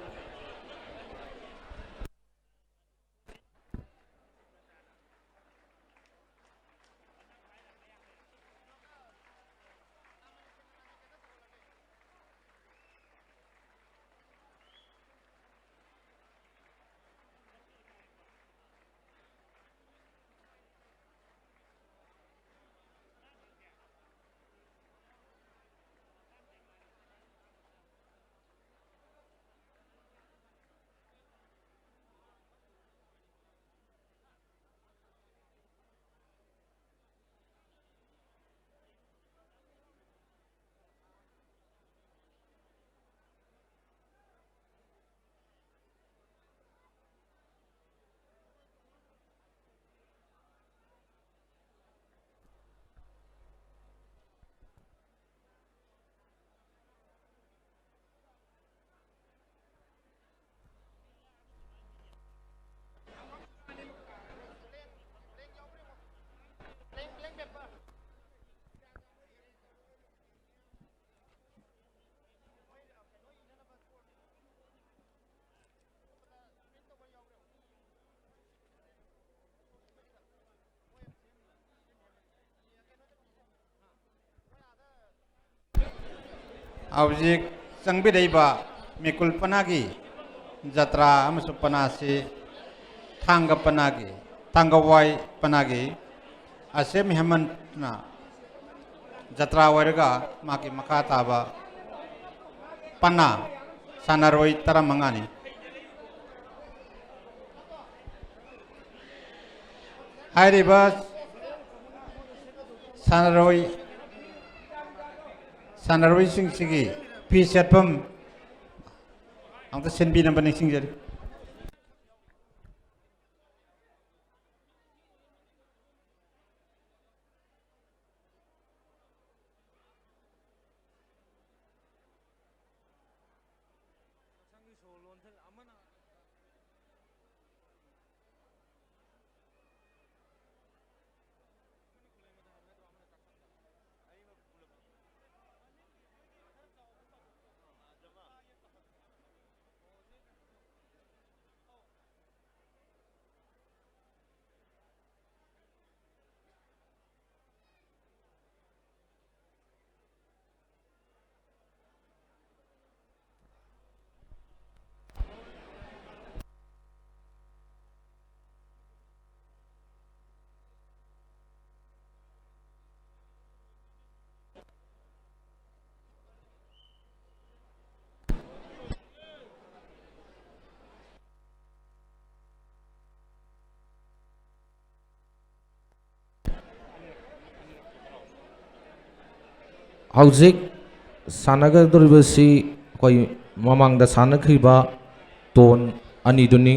ꯍꯧꯖꯤꯛ ꯆꯪꯕꯤꯔꯛꯏꯕ ꯃꯤꯀꯨꯜ ꯄꯅꯥꯒꯤ ꯖꯇ꯭ꯔꯥ ꯑꯃꯁꯨꯡ ꯄꯅꯥꯁꯤ ꯊꯥꯡꯒ ꯄꯅꯥꯒꯤ, ꯊꯥꯡꯒꯋꯥꯏ ꯄꯅꯥꯒꯤ ꯑꯁꯦꯝ ꯍꯦꯃꯟꯅ ꯖꯇ꯭ꯔꯥ ꯑꯣꯏꯔꯒ ꯃꯥꯒꯤ ꯃꯈꯥ ꯇꯥꯕ ꯄꯅꯥ ꯁꯥꯟꯅꯔꯣꯏ ꯇꯔꯥꯃꯉꯥꯅꯤ꯫ ꯍꯥꯏꯔꯤꯕ ꯁꯥꯟꯅꯔꯣꯏ, ꯁꯥꯟꯅꯔꯣꯏꯁꯤꯡꯁꯤꯒꯤ ꯐꯤ ꯁꯦꯠꯐꯝ ꯑꯝꯇ ꯁꯤꯟꯕꯤꯅꯕ ꯅꯤꯡꯁꯤꯡꯖꯔꯤ꯫ ꯍꯧꯖꯤꯛ ꯁꯥꯟꯅꯒꯗꯧꯔꯤꯕꯁꯤ ꯑꯩꯈꯣꯏ ꯃꯃꯥꯡꯗ ꯁꯥꯟꯅꯈ꯭ꯔꯤꯕ ꯇꯣꯟ ꯑꯅꯤꯗꯨꯅꯤ꯫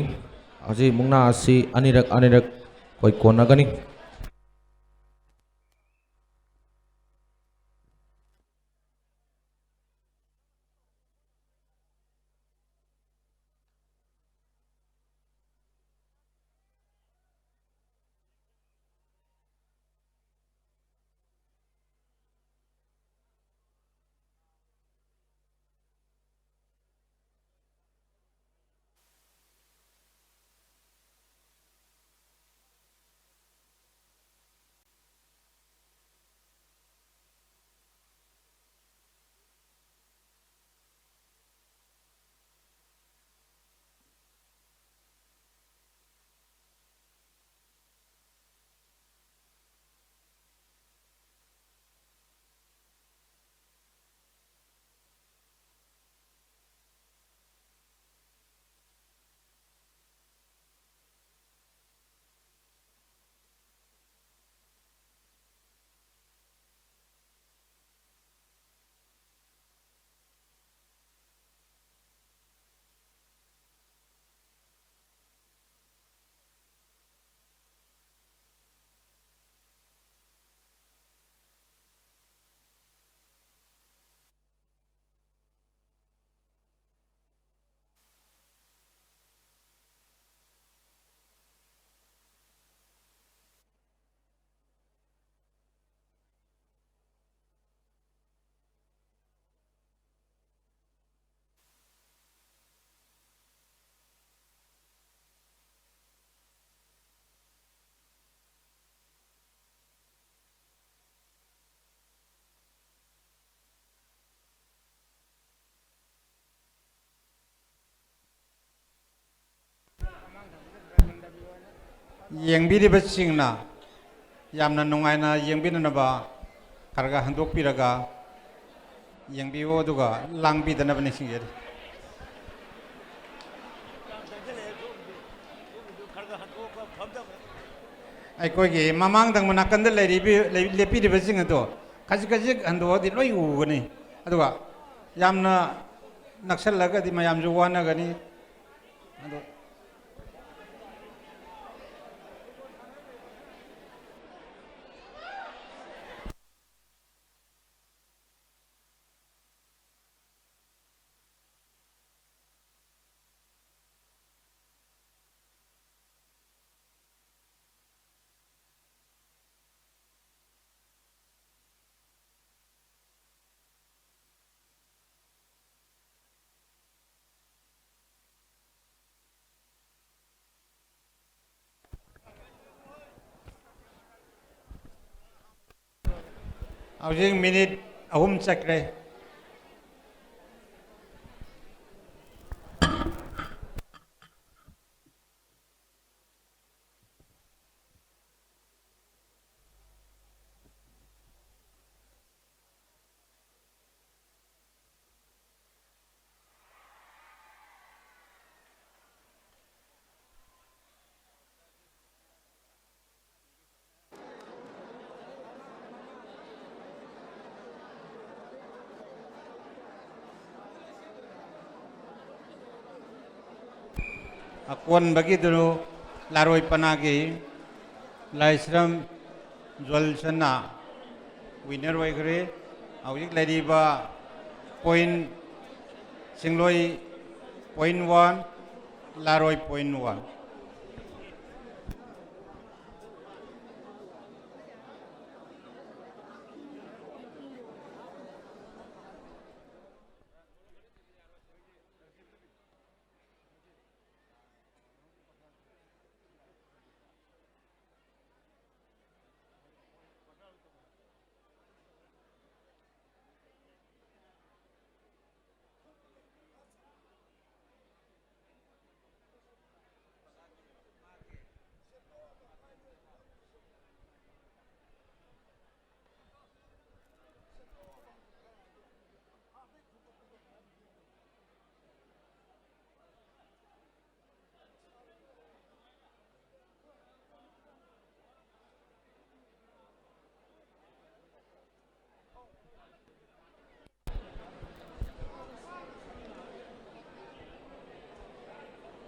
ꯍꯧꯖꯤꯛ ꯃꯨꯛꯅꯥ ꯑꯁꯤ ꯑꯅꯤꯔꯛ ꯑꯅꯤꯔꯛ ꯑꯩꯈꯣꯏ ꯀꯣꯟꯅꯒꯅꯤ꯫ ꯌꯦꯡꯕꯤꯔꯤꯕꯁꯤꯡꯅ ꯌꯥꯝꯅ ꯅꯨꯡꯉꯥꯏꯅ ꯌꯦꯡꯕꯤꯅꯅꯕ ꯈꯔ ꯈꯔ ꯍꯟꯗꯣꯛꯄꯤꯔꯒ ꯌꯦꯡꯕꯤꯌꯨ, ꯑꯗꯨꯒ ꯂꯥꯡꯕꯤꯗꯅꯕ ꯅꯤꯡꯁꯤꯡꯖꯔꯤ꯫ ꯑꯩꯈꯣꯏꯒꯤ ꯃꯃꯥꯡ ꯊꯪꯕ ꯅꯥꯀꯟꯗ ꯂꯩꯔꯤꯕꯤ-, ꯂꯩ-, ꯂꯦꯞꯄꯤꯔꯤꯕꯁꯤꯡ ꯑꯗꯣ ꯈꯖꯤꯛ ꯈꯖꯤꯛ ꯍꯟꯗꯣꯛꯑꯗꯤ ꯂꯣꯏ ꯎꯒꯅꯤ, ꯑꯗꯨꯒ ꯌꯥꯝꯅ ꯅꯛꯁꯜꯂꯒꯗꯤ ꯃꯌꯥꯝꯁꯨ ꯋꯥꯅꯒꯅꯤ꯫ ꯑꯗꯣ ꯍꯧꯖꯤꯛ ꯃꯤꯅꯤꯠ ꯑꯍꯨꯝ ꯆꯠꯈ꯭ꯔꯦ꯫ ꯑꯀꯣꯟꯕꯒꯤꯗꯨ ꯂꯥꯔꯣꯏ ꯄꯅꯥꯒꯤ ꯂꯥꯏꯁ꯭ꯔꯝ ꯖꯣꯜꯁꯟꯅ winner ꯑꯣꯏꯈ꯭ꯔꯦ꯫ ꯍꯧꯖꯤꯛ ꯂꯩꯔꯤꯕ point, ꯁꯤꯡꯂꯣꯏ point one, ꯂꯥꯔꯣꯏ point one꯫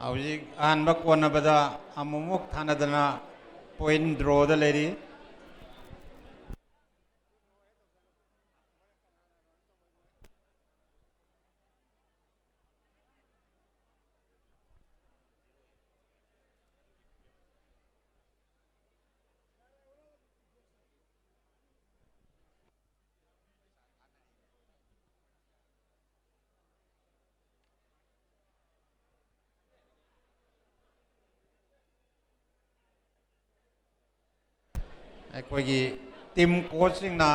ꯍꯧꯖꯤꯛ ꯑꯍꯥꯟꯕ ꯀꯣꯟꯅꯕꯗ ꯑꯃꯨꯛꯃꯨꯛ ꯊꯥꯅꯗꯅ point drawꯗ ꯂꯩꯔꯤ꯫ ꯑꯩꯈꯣꯏꯒꯤ team coachꯁꯤꯡꯅ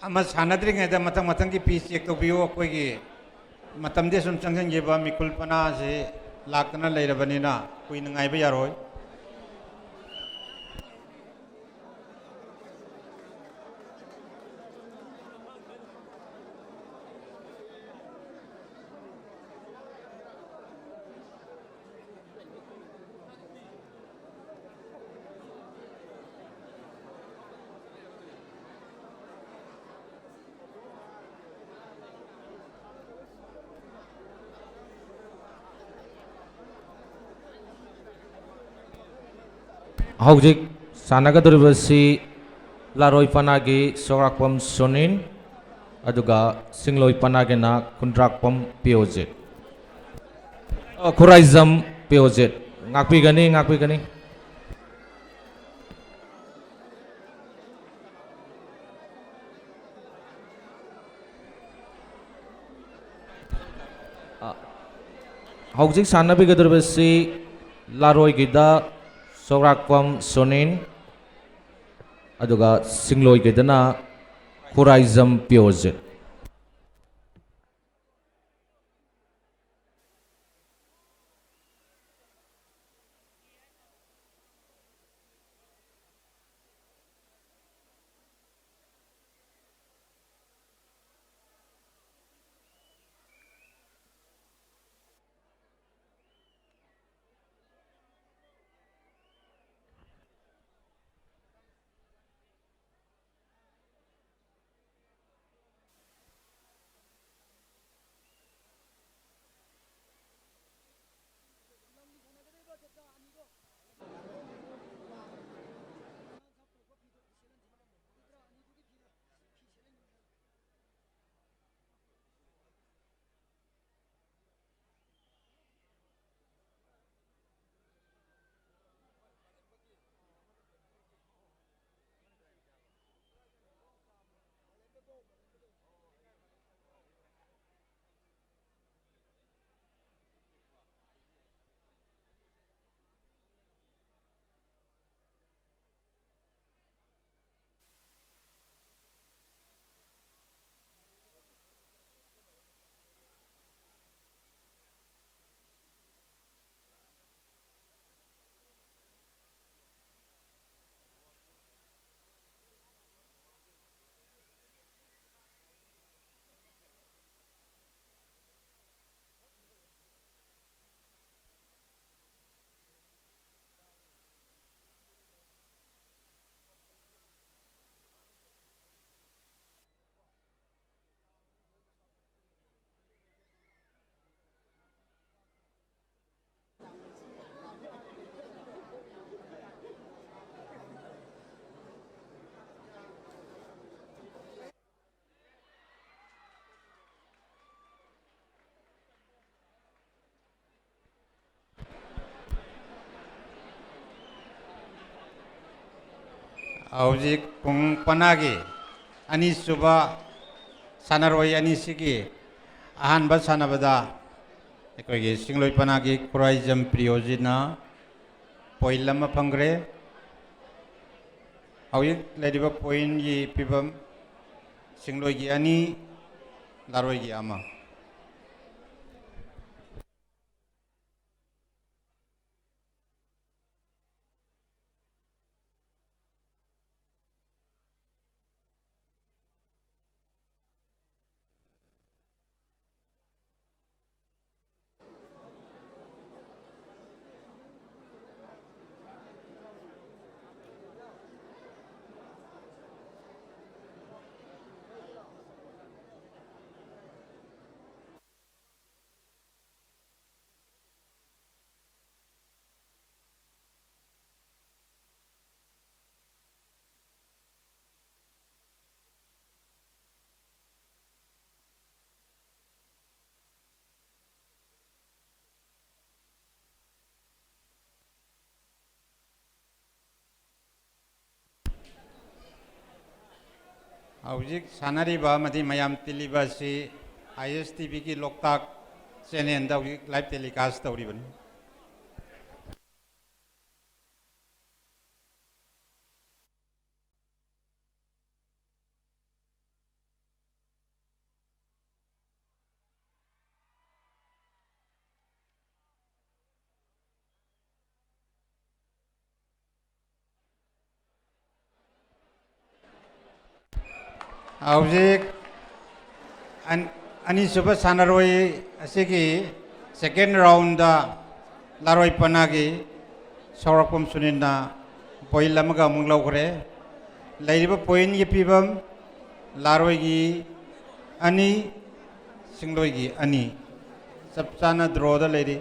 ꯑꯃ ꯁꯥꯟꯅꯗ꯭ꯔꯤꯉꯩꯗ ꯃꯊꯪ ꯃꯊꯪꯒꯤ piece check ꯇꯧꯕꯤꯌꯨ꯫ ꯑꯩꯈꯣꯏꯒꯤ ꯃꯇꯝꯗꯤ ꯑꯁꯨꯝ ꯆꯪꯁꯤꯟꯈꯤꯕ, ꯃꯤꯈꯨꯜ ꯄꯅꯥꯁꯤ ꯂꯥꯛꯇꯅ ꯂꯩꯔꯕꯅꯤꯅ ꯀꯨꯏꯅ ꯉꯥꯏꯕ ꯌꯥꯔꯣꯏ꯫ ꯍꯧꯖꯤꯛ ꯁꯥꯟꯅꯒꯗꯧꯔꯤꯕꯁꯤ ꯂꯥꯔꯣꯏ ꯄꯅꯥꯒꯤ ꯁꯣꯔꯥꯛꯄꯝ ꯁꯨꯅꯤꯟ, ꯑꯗꯨꯒ ꯁꯤꯡꯂꯣꯏ ꯄꯅꯥꯒꯤꯅ ꯈꯨꯟꯗ꯭ꯔꯥꯛꯄꯝ ꯄꯤꯌꯣꯖꯤꯠ꯫ ꯑ, ꯈꯨꯔꯥꯏꯖꯝ ꯄꯤꯌꯣꯖꯤꯠ꯫ ꯉꯥꯛꯄꯤꯒꯅꯤ, ꯉꯥꯛꯄꯤꯒꯅꯤ꯫ ꯑ, ꯍꯧꯖꯤꯛ ꯁꯥꯟꯅꯕꯤꯒꯗꯧꯔꯤꯕꯁꯤ ꯂꯥꯔꯣꯏꯒꯤꯗ ꯁꯣꯔꯥꯛꯄꯝ ꯁꯨꯅꯤꯟ, ꯑꯗꯨꯒ ꯁꯤꯡꯂꯣꯏꯒꯤꯗꯅ ꯈꯨꯔꯥꯏꯖꯝ ꯄꯤꯌꯣꯖꯤꯠ꯫ ꯍꯧꯖꯤꯛ ꯄꯨꯡ ꯄꯅꯥꯒꯤ ꯑꯅꯤꯁꯨꯕ ꯁꯥꯟꯅꯔꯣꯏ ꯑꯅꯤꯁꯤꯒꯤ ꯑꯍꯥꯟꯕ ꯁꯥꯟꯅꯕꯗ ꯑꯩꯈꯣꯏꯒꯤ ꯁꯤꯡꯂꯣꯏ ꯄꯅꯥꯒꯤ ꯈꯨꯔꯥꯏꯖꯝ ꯄ꯭ꯔꯤꯌꯣꯖꯤꯅ ꯄꯣꯏꯟ ꯑꯃ ꯐꯪꯈ꯭ꯔꯦ꯫ ꯍꯧꯖꯤꯛ ꯂꯩꯔꯤꯕ ꯄꯣꯏꯟꯒꯤ ꯐꯤꯕꯝ: ꯁꯤꯡꯂꯣꯏꯒꯤ ꯑꯅꯤ, ꯂꯥꯔꯣꯏꯒꯤ ꯑꯃ꯫ ꯍꯧꯖꯤꯛ ꯁꯥꯟꯅꯔꯤꯕ ꯑꯃꯗꯤ ꯃꯌꯥꯝ ꯇꯤꯜꯂꯤꯕ ꯑꯁꯤ ꯑꯥꯏ ꯑꯦꯁ ꯇꯤ ꯚꯤꯒꯤ ꯂꯣꯛꯇꯥꯛ ꯆꯦꯅꯦꯜꯗ ꯍꯧꯖꯤꯛ ꯂꯥꯏꯚ ꯇꯦꯂꯤꯀꯥꯁ ꯇꯧꯔꯤꯕꯅꯤ꯫ ꯍꯧꯖꯤꯛ ꯑꯟ-, ꯑꯅꯤꯁꯨꯕ ꯁꯥꯟꯅꯔꯣꯏ ꯑꯁꯤꯒꯤ ꯁꯦꯀꯦꯟ ꯔꯥꯎꯟꯗ ꯂꯥꯔꯣꯏ ꯄꯅꯥꯒꯤ ꯁꯧꯔꯥꯛꯄꯝ ꯁꯨꯅꯤꯜꯅ ꯄꯣꯏꯟ ꯑꯃꯒ ꯑꯃꯨꯛ ꯂꯧꯈ꯭ꯔꯦ꯫ ꯂꯩꯔꯤꯕ ꯄꯣꯏꯟꯒꯤ ꯐꯤꯕꯝ: ꯂꯥꯔꯣꯏꯒꯤ ꯑꯅꯤ, ꯁꯤꯡꯂꯣꯏꯒꯤ ꯑꯅꯤ꯫ ꯆꯞ ꯆꯥꯅ ꯗ꯭ꯔꯣꯗ ꯂꯩꯔꯤ꯫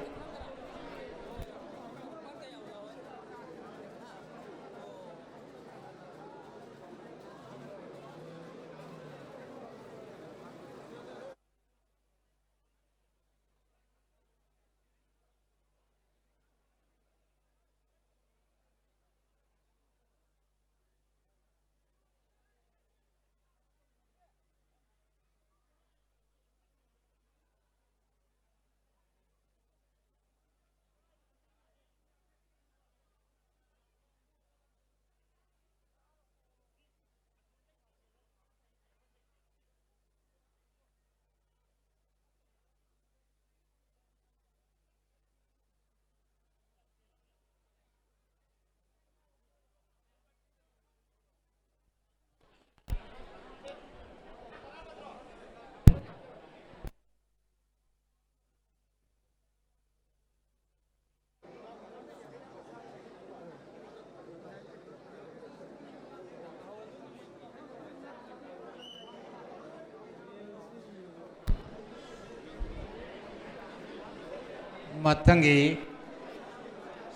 ꯃꯊꯪꯒꯤ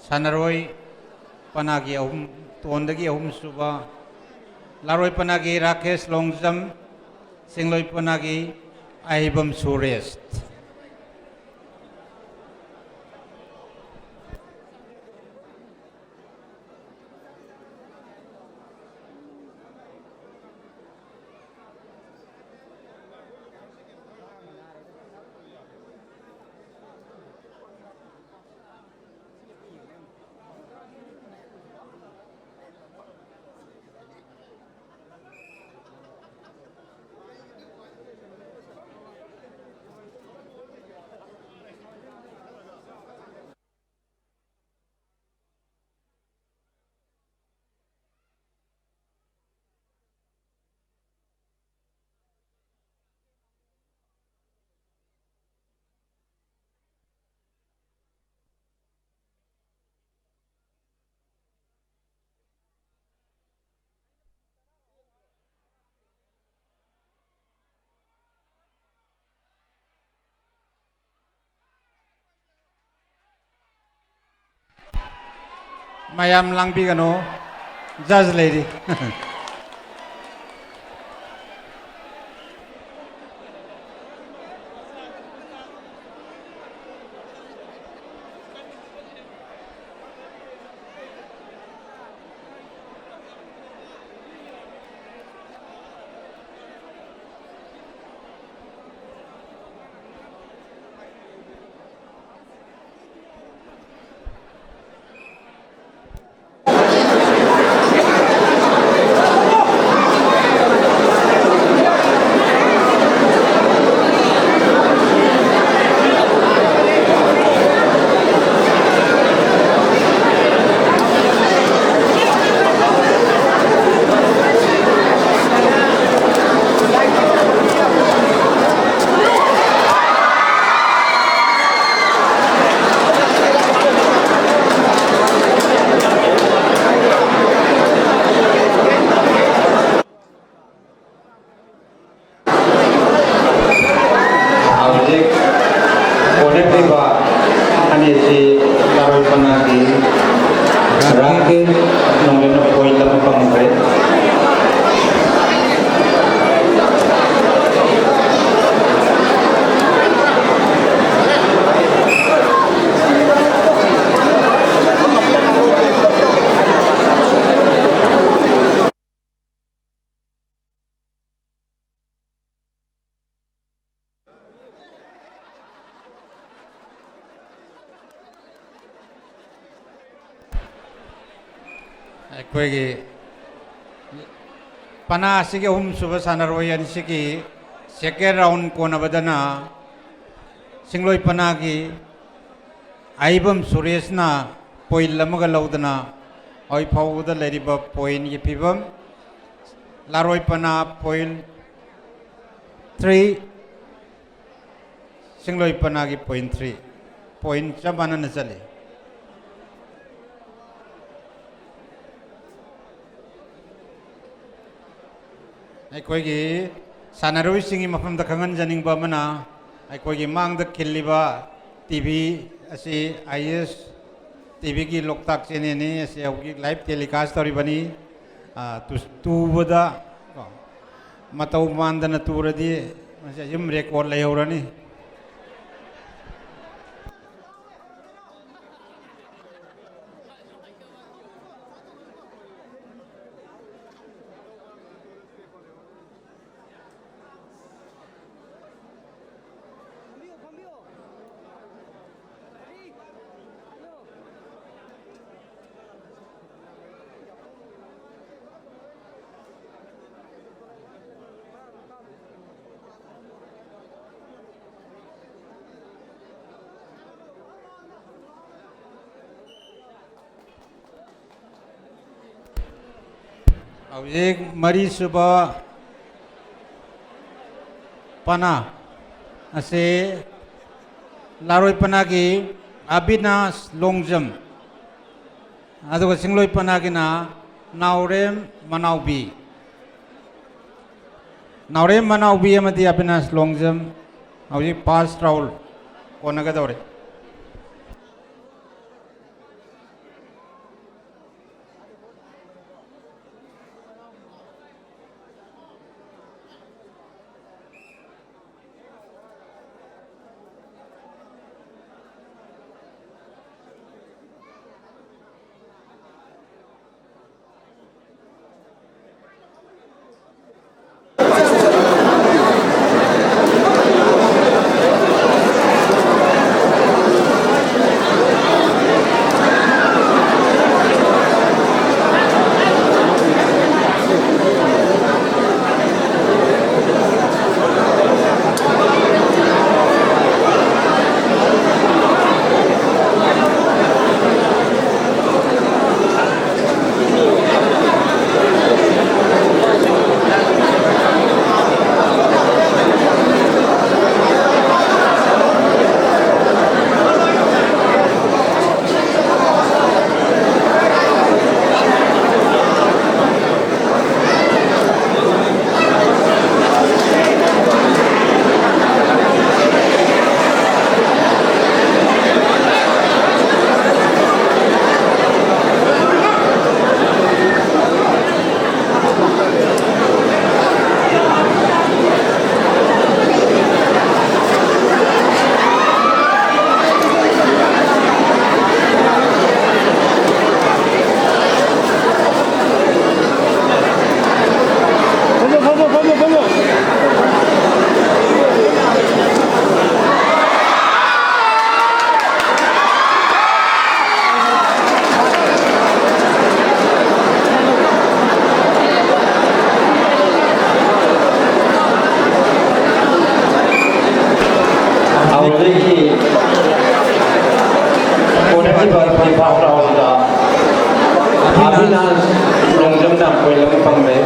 ꯁꯥꯟꯅꯔꯣꯏ ꯄꯅꯥꯒꯤ ꯑꯍꯨꯝ, ꯇꯣꯟꯗꯒꯤ ꯑꯍꯨꯝꯁꯨꯕ, ꯂꯥꯔꯣꯏ ꯄꯅꯥꯒꯤ ꯔꯥꯀꯦꯁ ꯂꯣꯡꯖꯝ, ꯆꯤꯡꯂꯣꯏ ꯄꯅꯥꯒꯤ ꯑꯍꯩꯕꯝ ꯁꯨꯔꯦꯁ꯫ ꯃꯌꯥꯝ ꯂꯥꯡꯕꯤꯒꯅꯨ, ꯖꯖ ꯂꯩꯔꯤ꯫ ꯅꯣꯡꯂꯦꯟꯅ point ꯑꯃ ꯐꯪꯈ꯭ꯔꯦ꯫ ꯑꯩꯈꯣꯏꯒꯤ ꯄꯅꯥ ꯑꯁꯤꯒꯤ ꯑꯍꯨꯝꯁꯨꯕ ꯁꯥꯟꯅꯔꯣꯏ ꯑꯅꯤꯁꯤꯒꯤ second round ꯀꯣꯟꯅꯕꯗꯅ ꯁꯤꯡꯂꯣꯏ ꯄꯅꯥꯒꯤ ꯑꯍꯩꯕꯝ ꯁꯨꯔꯦꯁꯅ point ꯑꯃꯒ ꯂꯧꯗꯅ ꯍꯧꯖꯤꯛ ꯐꯥꯎꯕꯗ ꯂꯩꯔꯤꯕ pointꯒꯤ ꯐꯤꯕꯝ, ꯂꯥꯔꯣꯏ ꯄꯅꯥ point three, ꯁꯤꯡꯂꯣꯏ ꯄꯅꯥꯒꯤ point three, point ꯆꯞ ꯃꯥꯟꯅꯅ ꯆꯠꯂꯤ꯫ ꯑꯩꯈꯣꯏꯒꯤ ꯁꯥꯟꯅꯔꯣꯏꯁꯤꯡꯒꯤ ꯃꯐꯝꯗ ꯈꯪꯍꯟꯖꯅꯤꯡꯕ ꯑꯃꯅ, ꯑꯩꯈꯣꯏꯒꯤ ꯃꯥꯡꯗ ꯈꯤꯜꯂꯤꯕ T V ꯑꯁꯤ I S T Vꯒꯤ ꯂꯣꯛꯇꯥꯛ channelꯅꯤ꯫ ꯑꯁꯤ ꯍꯧꯖꯤꯛ live telecast ꯇꯧꯔꯤꯕꯅꯤ꯫ ꯑ, ꯇꯨ-, ꯇꯨꯕꯗ, ꯀꯣ, ꯃꯇꯧ ꯃꯥꯟꯗꯅ ꯇꯨꯔꯗꯤ ꯃꯁꯤ ꯑꯗꯨꯝ record ꯂꯩꯍꯧꯔꯅꯤ꯫ ꯍꯧꯖꯤꯛ ꯃꯔꯤꯁꯨꯕ ꯄꯅꯥ ꯑꯁꯤ ꯂꯥꯔꯣꯏ ꯄꯅꯥꯒꯤ ꯑꯕꯤꯅꯥꯁ ꯂꯣꯡꯖꯝ, ꯑꯗꯨꯒ ꯆꯤꯡꯂꯣꯏ ꯄꯅꯥꯒꯤꯅ ꯅꯥꯎꯔꯦꯝ ꯃꯅꯥꯎꯕꯤ꯫ ꯅꯥꯎꯔꯦꯝ ꯃꯅꯥꯎꯕꯤ ꯑꯃꯗꯤ ꯑꯕꯤꯅꯥꯁ ꯂꯣꯡꯖꯝ ꯍꯧꯖꯤꯛ first round ꯀꯣꯟꯅꯒꯗꯧꯔꯦ꯫ ꯐꯤꯐꯥ ꯔꯥꯎꯟꯗ ꯑꯕꯤꯅꯥꯁ ꯔꯣꯡꯖꯝꯅ ꯄꯣꯏꯟ ꯑꯃ ꯐꯪꯂꯦ꯫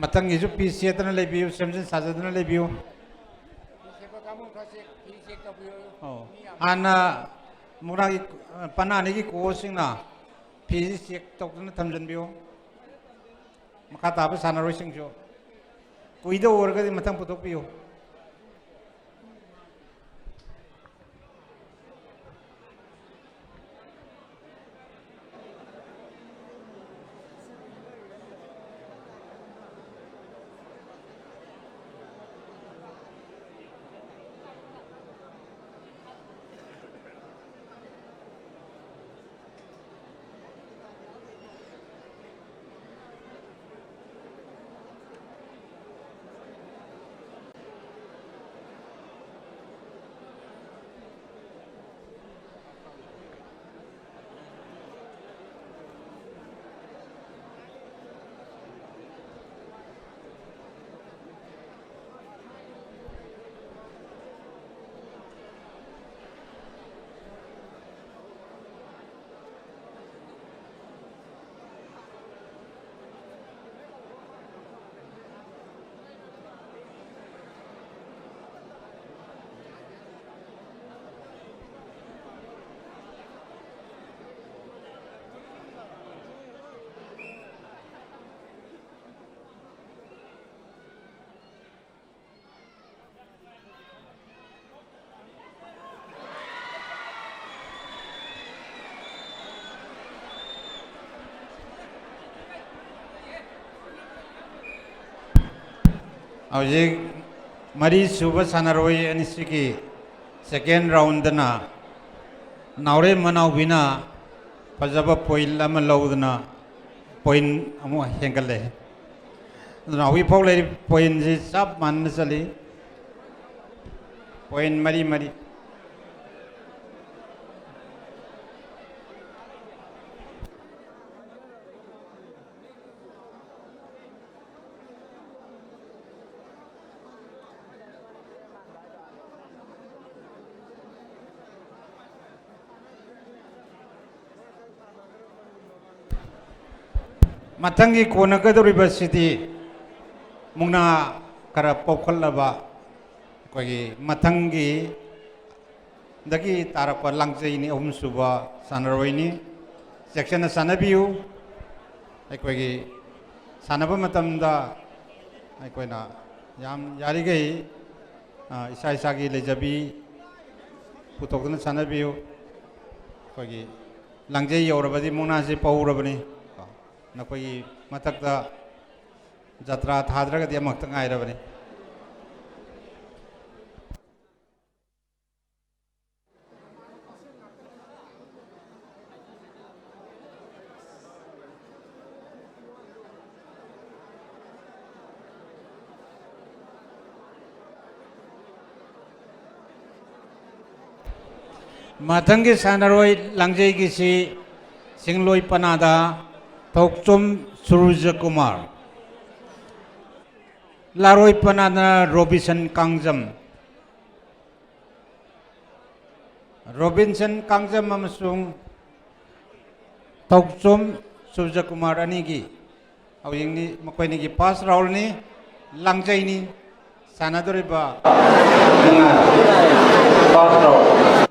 ꯃꯊꯪꯒꯤꯁꯨ ꯐꯤ ꯁꯦꯠꯇꯅ ꯂꯩꯕꯤꯌꯨ, ꯁꯦꯝꯖꯤꯟ ꯁꯥꯖꯗꯅ ꯂꯩꯕꯤꯌꯨ꯫ ꯑꯧ꯫ ꯍꯥꯟꯅ ꯃꯨꯛꯅꯥꯒꯤ, ꯑ, ꯄꯅꯥꯅꯤꯒꯤ ꯀꯣꯆꯁꯤꯡꯅ ꯐꯤꯁꯤ ꯆꯦꯛ ꯇꯧꯗꯨꯅ ꯊꯝꯖꯤꯟꯕꯤꯌꯨ꯫ ꯃꯈꯥ ꯇꯥꯕ ꯁꯥꯟꯅꯔꯣꯏꯁꯤꯡꯁꯨ ꯀꯨꯏꯗ ꯑꯣꯏꯔꯒꯗꯤ ꯃꯊꯪ ꯄꯨꯊꯣꯛꯄꯤꯌꯨ꯫ ꯍꯧꯖꯤꯛ ꯃꯔꯤꯁꯨꯕ ꯁꯥꯟꯅꯔꯣꯏ ꯑꯅꯤꯁꯤꯒꯤ second roundꯗꯅ ꯅꯥꯎꯔꯦꯝ ꯃꯅꯥꯎꯕꯤꯅ ꯐꯖꯕ point ꯑꯃ ꯂꯧꯗꯨꯅ point ꯑꯃꯨꯛ ꯍꯦꯟꯒꯠꯂꯦ꯫ ꯑꯗꯨꯅ ꯍꯧꯖꯤꯛꯐꯥꯎ ꯂꯩꯔꯤꯕ pointꯁꯤ ꯆꯞ ꯃꯥꯟꯅꯅ ꯆꯠꯂꯤ, point ꯃꯔꯤ ꯃꯔꯤ꯫ ꯃꯊꯪꯒꯤ ꯀꯣꯟꯅꯒꯗꯧꯔꯤꯕꯁꯤꯗꯤ ꯃꯨꯛꯅꯥ ꯈꯔ ꯄꯧꯈꯠꯂꯕ ꯑꯩꯈꯣꯏꯒꯤ ꯃꯊꯪꯒꯤ ꯗꯒꯤ ꯇꯥꯔꯛꯄ ꯂꯥꯡꯖꯩꯅꯤ, ꯑꯍꯨꯝꯁꯨꯕ ꯁꯥꯟꯅꯔꯣꯏꯅꯤ꯫ ꯆꯦꯛꯁꯤꯟꯅ ꯁꯥꯟꯅꯕꯤꯌꯨ꯫ ꯑꯩꯈꯣꯏꯒꯤ ꯁꯥꯟꯅꯕ ꯃꯇꯝꯗ ꯑꯩꯈꯣꯏꯅ ꯌꯥꯝ ꯌꯥꯔꯤꯈꯩ, ꯑ, ꯏꯁꯥ ꯏꯁꯥꯒꯤ ꯂꯩꯖꯕꯤ ꯄꯨꯊꯣꯛꯇꯨꯅ ꯁꯥꯟꯅꯕꯤꯌꯨ꯫ ꯑꯩꯈꯣꯏꯒꯤ ꯂꯥꯡꯖꯩ ꯌꯧꯔꯕꯗꯤ ꯃꯨꯛꯅꯥꯁꯤ ꯄꯧꯔꯕꯅꯤ꯫ ꯀꯣ, ꯅꯈꯣꯏꯒꯤ ꯃꯊꯛꯇ ꯖꯇ꯭ꯔꯥ ꯊꯥꯗ꯭ꯔꯒꯗꯤ ꯑꯃꯈꯛꯇ ꯉꯥꯏꯔꯕꯅꯤ꯫ ꯃꯊꯪꯒꯤ ꯁꯥꯟꯅꯔꯣꯏ ꯂꯥꯡꯖꯩꯒꯤꯁꯤ ꯆꯤꯡꯂꯣꯏ ꯄꯅꯥꯗ ꯊꯣꯛꯆꯣꯝ ꯁꯨꯔꯖꯀꯨꯃꯥꯔ, ꯂꯥꯔꯣꯏ ꯄꯅꯥꯗꯅ ꯔꯣꯕꯤꯁꯟ ꯀꯥꯡꯖꯝ꯫ ꯔꯣꯕꯤꯟꯁꯟ ꯀꯥꯡꯖꯝ ꯑꯃꯁꯨꯡ ꯊꯧꯆꯣꯝ ꯁꯨꯔꯖꯀꯨꯃꯥꯔ ꯑꯅꯤꯒꯤ ꯍꯧꯖꯤꯛꯅꯤ, ꯃꯈꯣꯏ ꯑꯅꯤꯒꯤ ꯐꯥꯔꯁ ꯔꯥꯎꯟꯅꯤ, ꯂꯥꯡꯖꯩꯅꯤ ꯁꯥꯟꯅꯗꯧꯔꯤꯕ꯫ First round.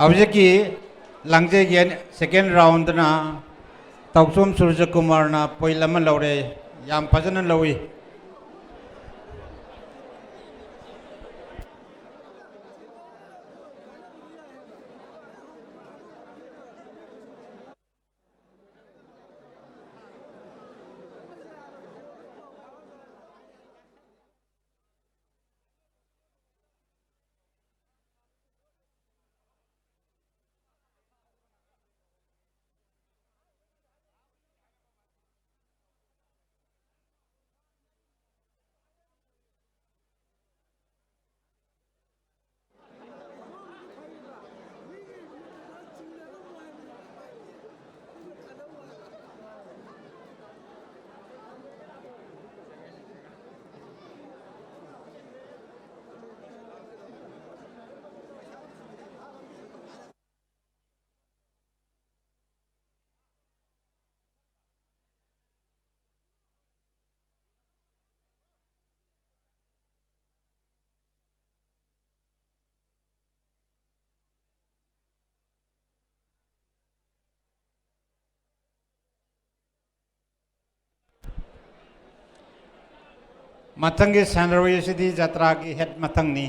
ꯍꯧꯖꯤꯛꯀꯤ ꯂꯥꯡꯖꯩꯒꯤ second roundꯅ ꯇꯧꯆꯣꯝ ꯁꯨꯔꯖꯀꯨꯃꯥꯔꯅ point ꯑꯃ ꯂꯧꯔꯦ꯫ ꯌꯥꯝ ꯐꯖꯅ ꯂꯧꯏ꯫ ꯃꯊꯪꯒꯤ ꯁꯥꯟꯅꯔꯣꯏ ꯑꯁꯤꯗꯤ ꯖꯇ꯭ꯔꯥꯒꯤ head ꯃꯊꯪꯅꯤ꯫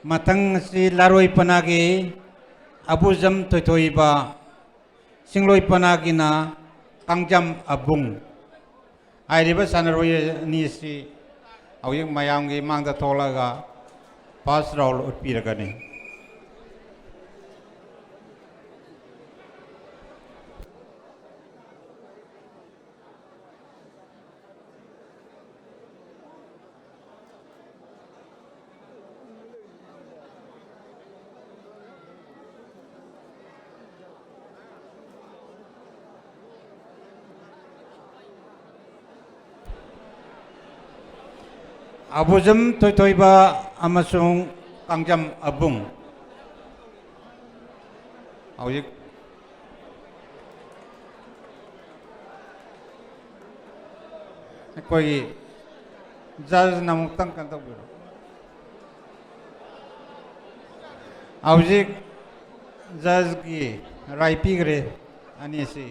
ꯃꯊꯪ ꯑꯁꯤ ꯂꯥꯔꯣꯏ ꯄꯅꯥꯒꯤ ꯑꯕꯨꯖꯝ ꯊꯣꯏꯊꯣꯏꯕ, ꯆꯤꯡꯂꯣꯏ ꯄꯅꯥꯒꯤꯅ ꯀꯥꯡꯖꯝ ꯑꯕꯨꯡ꯫ ꯍꯥꯏꯔꯤꯕ ꯁꯥꯟꯅꯔꯣꯏ ꯑꯅꯤ ꯑꯁꯤ ꯍꯧꯖꯤꯛ ꯃꯌꯥꯝꯒꯤ ꯃꯥꯡꯗ ꯊꯣꯛꯂꯒ first round ꯎꯠꯄꯤꯔꯒꯅꯤ꯫ ꯑꯕꯨꯖꯝ ꯊꯣꯏꯊꯣꯏꯕ ꯑꯃꯁꯨꯡ ꯀꯥꯡꯖꯝ ꯑꯕꯨꯡ꯫ ꯍꯧꯖꯤꯛ ꯑꯩꯈꯣꯏꯒꯤ judgeꯅ ꯑꯃꯨꯛꯇꯪ ꯀꯩꯅꯣ ꯇꯧꯕꯤꯔꯣ꯫ ꯍꯧꯖꯤꯛ ꯖꯖꯀꯤ ꯔꯥꯏ ꯄꯤꯈ꯭ꯔꯦ ꯑꯅꯤꯁꯤ꯫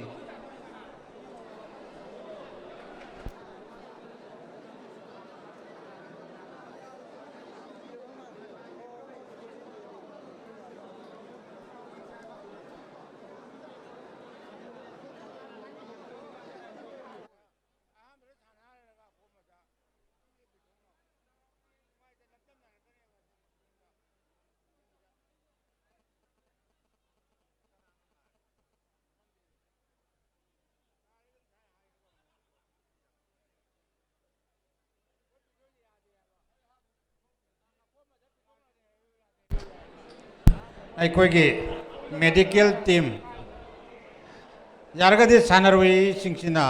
ꯑꯩꯈꯣꯏꯒꯤ ꯃꯦꯗꯤꯀꯦꯜ ꯇꯤꯝ ꯌꯥꯔꯒꯗꯤ ꯁꯥꯟꯅꯔꯣꯏꯁꯤꯡꯁꯤꯅ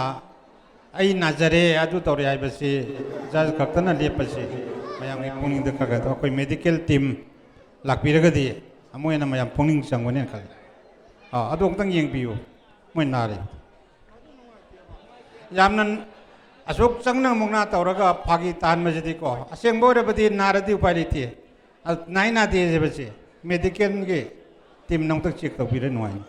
"ꯑꯩ ꯅꯥꯖꯔꯦ, ꯑꯗꯨ ꯇꯧꯔꯦ" ꯍꯥꯏꯕꯁꯤ ꯖꯖ ꯈꯛꯇꯅ ꯂꯦꯞꯄꯁꯤ꯫ ꯃꯌꯥꯝꯒꯤ ꯄꯨꯛꯅꯤꯡꯗ ꯈꯔ ꯈꯔ ꯑꯩꯈꯣꯏ ꯃꯦꯗꯤꯀꯦꯜ ꯇꯤꯝ ꯂꯥꯛꯄꯤꯔꯒꯗꯤ ꯑꯃꯨꯛ ꯍꯦꯟꯅ ꯃꯌꯥꯝ ꯄꯨꯛꯅꯤꯡ ꯆꯪꯒꯅꯦꯅ ꯈꯜꯂꯤ꯫ ꯑꯥ, ꯑꯗꯨ ꯑꯃꯨꯛꯇꯪ ꯌꯦꯡꯕꯤꯌꯨ, ꯃꯣꯏ ꯅꯥꯔꯤ꯫ ꯌꯥꯝꯅ ꯑꯁꯨꯛ ꯆꯪꯅ ꯃꯨꯛꯅꯥ ꯇꯧꯔꯒ ꯐꯥꯒꯤ ꯇꯥꯍꯟꯕꯁꯤꯗꯤꯀꯣ, ꯑꯁꯦꯡꯕ ꯑꯣꯏꯔꯕꯗꯤ ꯅꯥꯔꯗꯤ ꯎꯄꯥꯏ ꯂꯩꯇꯦ꯫ ꯑꯗꯨ ꯅꯥꯏ ꯅꯥꯗꯦ ꯍꯥꯏꯕꯁꯦ ꯃꯦꯗꯤꯀꯦꯜꯒꯤ ꯇꯤꯝꯅ ꯑꯃꯨꯛꯇꯪ ꯆꯦꯛ ꯇꯧꯕꯤꯔ ꯅꯨꯡꯉꯥꯏꯅꯤ꯫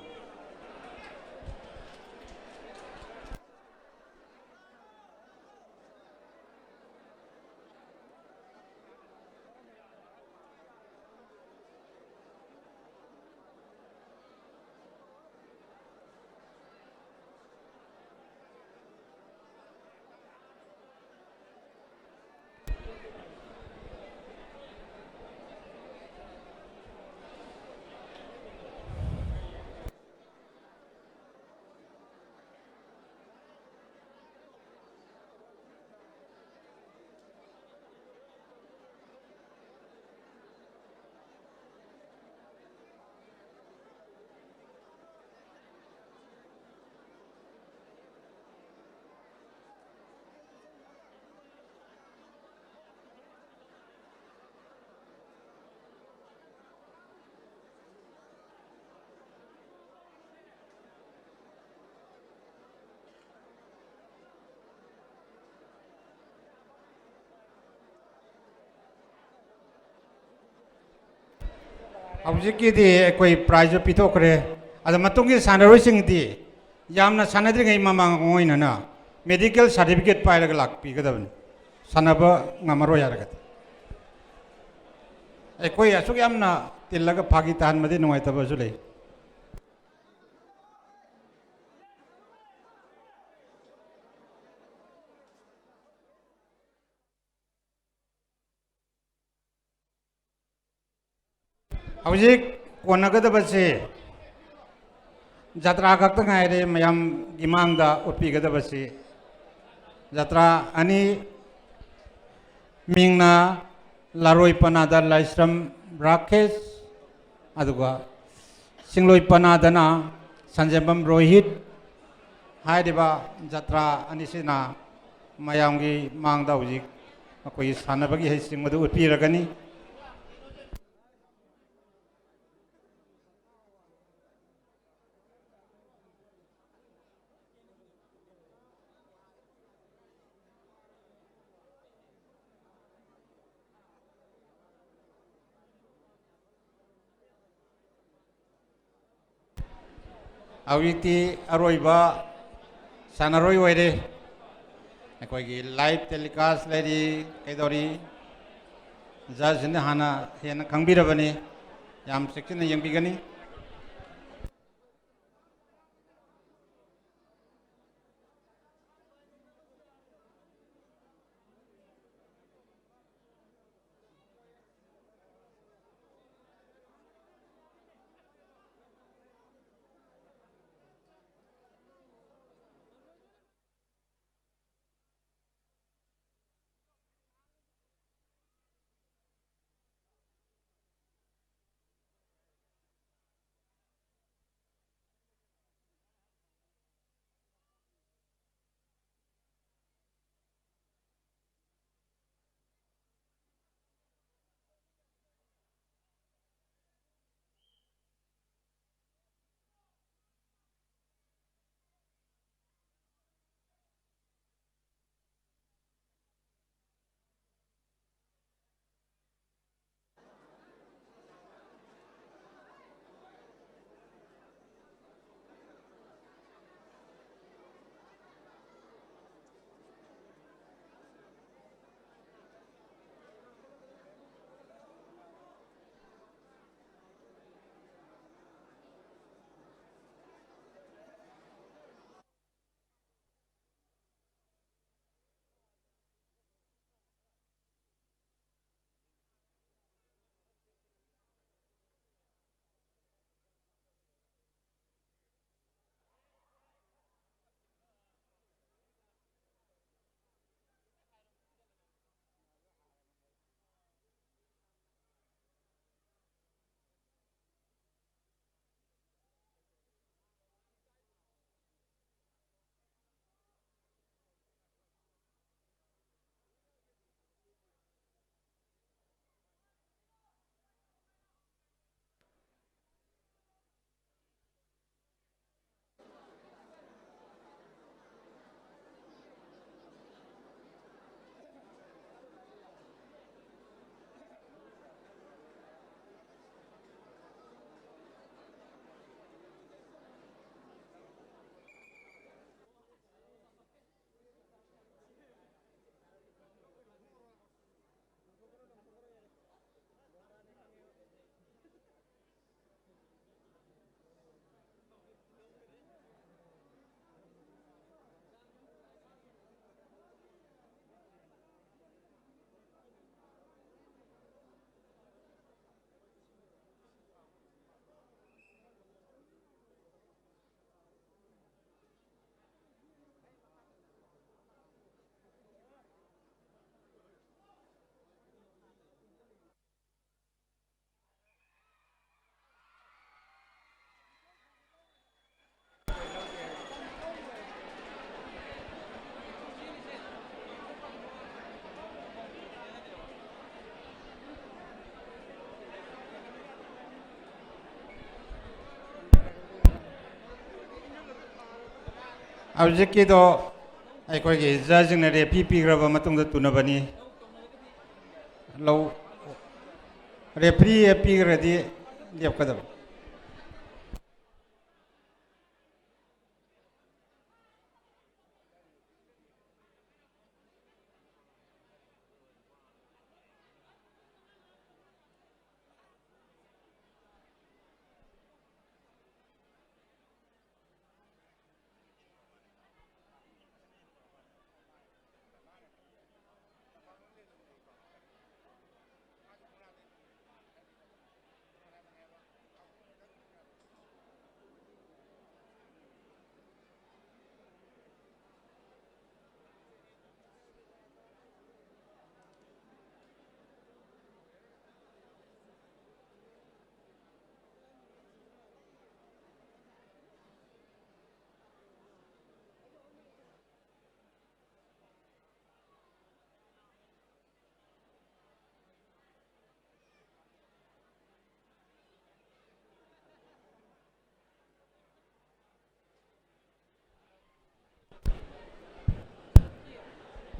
ꯍꯧꯖꯤꯛꯀꯤꯗꯤ ꯑꯩꯈꯣꯏ prize ꯁꯨ ꯄꯤꯊꯣꯛꯈ꯭ꯔꯦ꯫ ꯑꯗ ꯃꯇꯨꯡꯒꯤ ꯁꯥꯟꯅꯔꯣꯏꯁꯤꯡꯗꯤ ꯌꯥꯝꯅ ꯁꯥꯟꯅꯗ꯭ꯔꯤꯉꯩ ꯃꯃꯥꯡ ꯑꯣꯏꯅꯅ medical certificate ꯄꯥꯏꯔꯒ ꯂꯥꯛꯄꯤꯒꯗꯕꯅꯤ, ꯁꯥꯟꯅꯕ ꯉꯝꯃꯔꯣꯏ ꯍꯥꯏꯔꯒꯗꯤ꯫ ꯑꯩꯈꯣꯏ ꯑꯁꯨꯛ ꯌꯥꯝꯅ ꯇꯤꯜꯂꯒ ꯐꯥꯒꯤ ꯇꯥꯍꯟꯕꯗꯤ ꯅꯨꯡꯉꯥꯏꯇꯕꯁꯨ ꯂꯩ꯫ ꯍꯧꯖꯤꯛ ꯀꯣꯟꯅꯒꯗꯕꯁꯤ ꯖꯇ꯭ꯔꯥ ꯈꯛꯇ ꯉꯥꯏꯔꯦ ꯃꯌꯥꯝꯒꯤ ꯃꯥꯡꯗ ꯎꯠꯄꯤꯒꯗꯕꯁꯤ꯫ ꯖꯇ꯭ꯔꯥ ꯑꯅꯤ, ꯃꯤꯡꯅ ꯂꯥꯔꯣꯏ ꯄꯅꯥꯗ ꯂꯥꯏꯁ꯭ꯔꯝ ꯔꯥꯀꯦꯁ, ꯑꯗꯨꯒ ꯆꯤꯡꯂꯣꯏ ꯄꯅꯥꯗꯅ ꯁꯟꯖꯦꯝꯕꯝ ꯔꯣꯍꯤꯠ꯫ ꯍꯥꯏꯔꯤꯕ ꯖꯇ꯭ꯔꯥ ꯑꯅꯤꯁꯤꯅ ꯃꯌꯥꯝꯒꯤ ꯃꯥꯡꯗ ꯍꯧꯖꯤꯛ ꯃꯈꯣꯏꯒꯤ ꯁꯥꯟꯅꯕꯒꯤ ꯍꯩꯁꯤꯡꯕꯗꯨ ꯎꯠꯄꯤꯔꯒꯅꯤ꯫ ꯍꯧꯖꯤꯛꯇꯤ ꯑꯔꯣꯏꯕ ꯁꯥꯟꯅꯔꯣꯏ ꯑꯣꯏꯔꯦ꯫ ꯑꯩꯈꯣꯏꯒꯤ live telecast ꯂꯩꯔꯤ, ꯀꯩꯗꯧꯔꯤ, judge ꯁꯤꯡꯅ ꯍꯥꯟꯅ ꯍꯦꯟꯅ ꯈꯪꯕꯤꯔꯕꯅꯤ, ꯌꯥꯝ ꯆꯦꯛꯁꯤꯟꯅ ꯌꯦꯡꯕꯤꯒꯅꯤ꯫ ꯍꯧꯖꯤꯛꯀꯤꯗꯣ ꯑꯩꯈꯣꯏꯒꯤ ꯖꯖꯁꯤꯡꯅ ꯔꯦꯐ꯭ꯔꯤ ꯄꯤꯈ꯭ꯔꯕ ꯃꯇꯨꯡꯗ ꯇꯨꯅꯕꯅꯤ꯫ ꯂꯧ, ꯔꯦꯐ꯭ꯔꯤ ꯄꯤꯈ꯭ꯔꯗꯤ ꯂꯦꯞꯀꯗꯕ꯫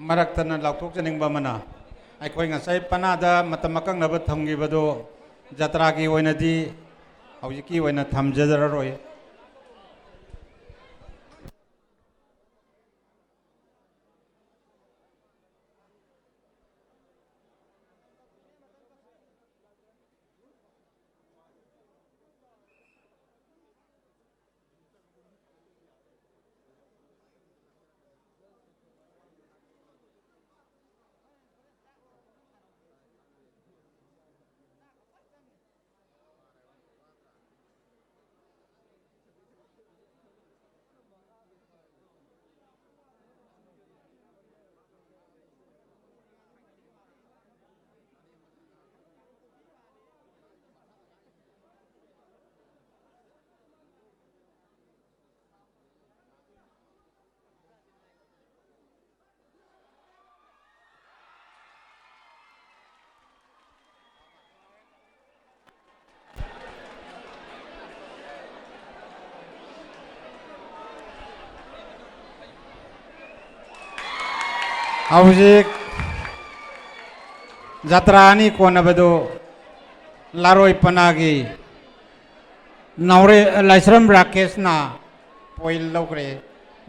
ꯃꯔꯛꯇꯅ ꯂꯥꯎꯊꯣꯛꯆꯅꯤꯡꯕ ꯑꯃꯅ, ꯑꯩꯈꯣꯏ ꯉꯁꯥꯏ ꯄꯅꯥꯗ ꯃꯇꯝ ꯑꯀꯛꯅꯕ ꯊꯝꯈꯤꯕꯗꯨ ꯖꯇ꯭ꯔꯥꯒꯤ ꯑꯣꯏꯅꯗꯤ ꯍꯧꯖꯤꯛꯀꯤ ꯑꯣꯏꯅ ꯊꯝꯖꯔꯔꯣꯏ꯫ ꯍꯧꯖꯤꯛ ꯖꯇ꯭ꯔꯥ ꯑꯅꯤ ꯀꯣꯟꯅꯕꯗꯨ ꯂꯥꯔꯣꯏ ꯄꯅꯥꯒꯤ ꯅꯥꯎꯔꯦ-, ꯂꯥꯏꯁ꯭ꯔꯝ ꯔꯥꯀꯦꯁꯅ ꯄꯣꯏꯟ ꯂꯧꯈ꯭ꯔꯦ꯫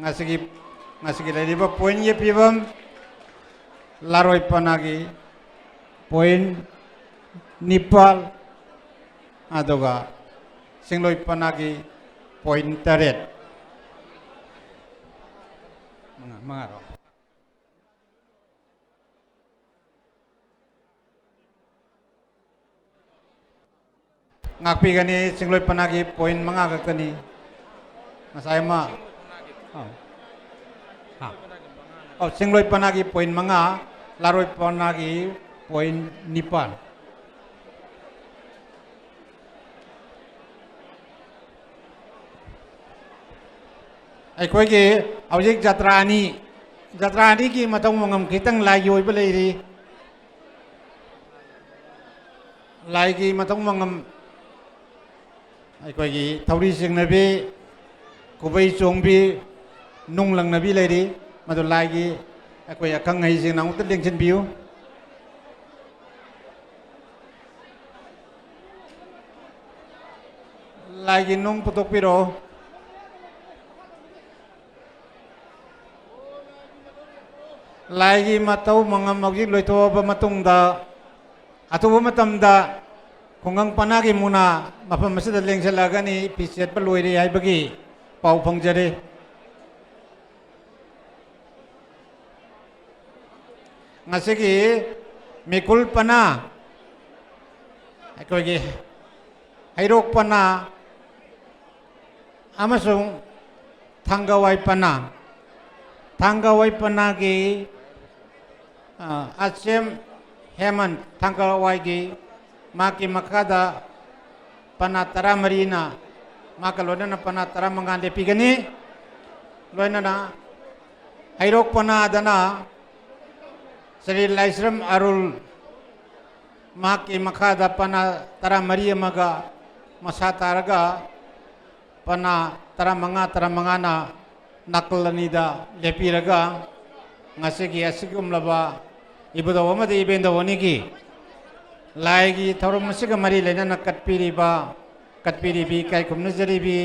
ꯉꯁꯤꯒꯤ, ꯉꯁꯤꯒꯤ ꯂꯩꯔꯤꯕ ꯄꯣꯏꯟꯒꯤ ꯐꯤꯕꯝ, ꯂꯥꯔꯣꯏ ꯄꯅꯥꯒꯤ ꯄꯣꯏꯟ ꯅꯤꯄꯥꯜ, ꯑꯗꯨꯒ ꯆꯤꯡꯂꯣꯏ ꯄꯅꯥꯒꯤ ꯄꯣꯏꯟ ꯇꯔꯦꯠ꯫ ꯃꯉꯥ, ꯃꯉꯥꯔꯣ? ꯉꯥꯛꯄꯤꯒꯅꯤ, ꯆꯤꯡꯂꯣꯏ ꯄꯅꯥꯒꯤ ꯄꯣꯏꯟ ꯃꯉꯥ ꯈꯛꯇꯅꯤ꯫ ꯉꯁꯥꯏ ꯑꯃ, ꯑ, ꯍꯥ? ꯑꯧ, ꯆꯤꯡꯂꯣꯏ ꯄꯅꯥꯒꯤ ꯄꯣꯏꯟ ꯃꯉꯥ, ꯂꯥꯔꯣꯏ ꯄꯅꯥꯒꯤ ꯄꯣꯏꯟ ꯅꯤꯄꯥꯜ꯫ ꯑꯩꯈꯣꯏꯒꯤ ꯍꯧꯖꯤꯛ ꯖꯇ꯭ꯔꯥ ꯑꯅꯤ, ꯖꯇ꯭ꯔꯥ ꯑꯅꯤꯒꯤ ꯃꯊꯧ ꯃꯉꯝ ꯈꯤꯇꯪ ꯂꯥꯏꯒꯤ ꯑꯣꯏꯕ ꯂꯩꯔꯤ꯫ ꯂꯥꯏꯒꯤ ꯃꯊꯧ ꯃꯉꯝ ꯑꯩꯈꯣꯏꯒꯤ ꯊꯧꯔꯤ ꯆꯤꯡꯅꯕꯤ, ꯈꯨꯕꯩ ꯆꯣꯡꯕꯤ, ꯅꯨꯡ ꯂꯪꯅꯕꯤ ꯂꯩꯔꯤ꯫ ꯃꯗꯨ ꯂꯥꯏꯒꯤ ꯑꯩꯈꯣꯏ ꯑꯈꯪ ꯑꯍꯩꯁꯤꯡꯅ ꯑꯃꯨꯛꯇ ꯂꯦꯡꯁꯤꯟꯕꯤꯌꯨ꯫ ꯂꯥꯏꯒꯤ ꯅꯨꯡ ꯄꯨꯊꯣꯛꯄꯤꯔꯛꯑꯣ꯫ ꯂꯥꯏꯒꯤ ꯃꯊꯧ ꯃꯉꯝ ꯍꯧꯖꯤꯛ ꯂꯣꯏꯊꯣꯛꯑꯕ ꯃꯇꯨꯡꯗ, ꯑꯊꯨꯕ ꯃꯇꯝꯗ ꯈꯨꯡꯒꯪ ꯄꯅꯥꯒꯤ ꯃꯨꯛꯅꯥ ꯃꯐꯝ ꯑꯁꯤꯗ ꯂꯦꯡꯁꯤꯜꯂꯛꯑꯒꯅꯤ, ꯐꯤ ꯁꯦꯠꯄ ꯂꯣꯏꯔꯦ ꯍꯥꯏꯕꯒꯤ ꯄꯥꯎ ꯐꯪꯖꯔꯦ꯫ ꯉꯁꯤꯒꯤ ꯃꯤꯀꯨꯜ ꯄꯅꯥ, ꯑꯩꯈꯣꯏꯒꯤ ꯍꯩꯔꯣꯛ ꯄꯅꯥ ꯑꯃꯁꯨꯡ ꯊꯥꯡꯒꯋꯥꯏ ꯄꯅꯥ, ꯊꯥꯡꯒꯋꯥꯏ ꯄꯅꯥꯒꯤ, ꯑ, ꯑꯆꯦꯝ ꯍꯦꯃꯟ, ꯊꯥꯡꯒꯋꯥꯏꯒꯤ, ꯃꯍꯥꯛꯀꯤ ꯃꯈꯥꯗ ꯄꯅꯥ ꯇꯔꯥꯃꯔꯤꯅ, ꯃꯍꯥꯛꯀ ꯂꯣꯏꯅꯅ ꯄꯅꯥ ꯇꯔꯥꯃꯉꯥ ꯂꯦꯞꯄꯤꯒꯅꯤ꯫ ꯂꯣꯏꯅꯅ ꯍꯩꯔꯣꯛ ꯄꯅꯥꯗꯅ ꯁ꯭ꯔꯤ ꯂꯥꯏꯁ꯭ꯔꯝ ꯑꯔꯨꯜ, ꯃꯍꯥꯛꯀꯤ ꯃꯈꯥꯗ ꯄꯅꯥ ꯇꯔꯥꯃꯔꯤ ꯑꯃꯒ ꯃꯁꯥ ꯇꯥꯔꯒ ꯄꯅꯥ ꯇꯔꯥꯃꯉꯥ, ꯇꯔꯥꯃꯉꯥꯅ ꯅꯥꯀꯜ ꯑꯅꯤꯗ ꯂꯦꯞꯄꯤꯔꯒ, ꯉꯁꯤꯒꯤ ꯑꯁꯤꯒꯨꯝꯂꯕ ꯏꯕꯨꯙꯧ ꯑꯃꯗꯤ ꯏꯕꯦꯟꯗꯧ ꯑꯅꯤꯒꯤ ꯂꯥꯏꯒꯤ ꯊꯧꯔꯝ ꯑꯁꯤꯒ ꯃꯔꯤ ꯂꯩꯅꯅ ꯀꯠꯄꯤꯔꯤꯕ, ꯀꯠꯄꯤꯔꯤꯕꯤ, ꯏꯀꯥꯏ ꯈꯨꯝꯅꯖꯔꯤꯕꯤ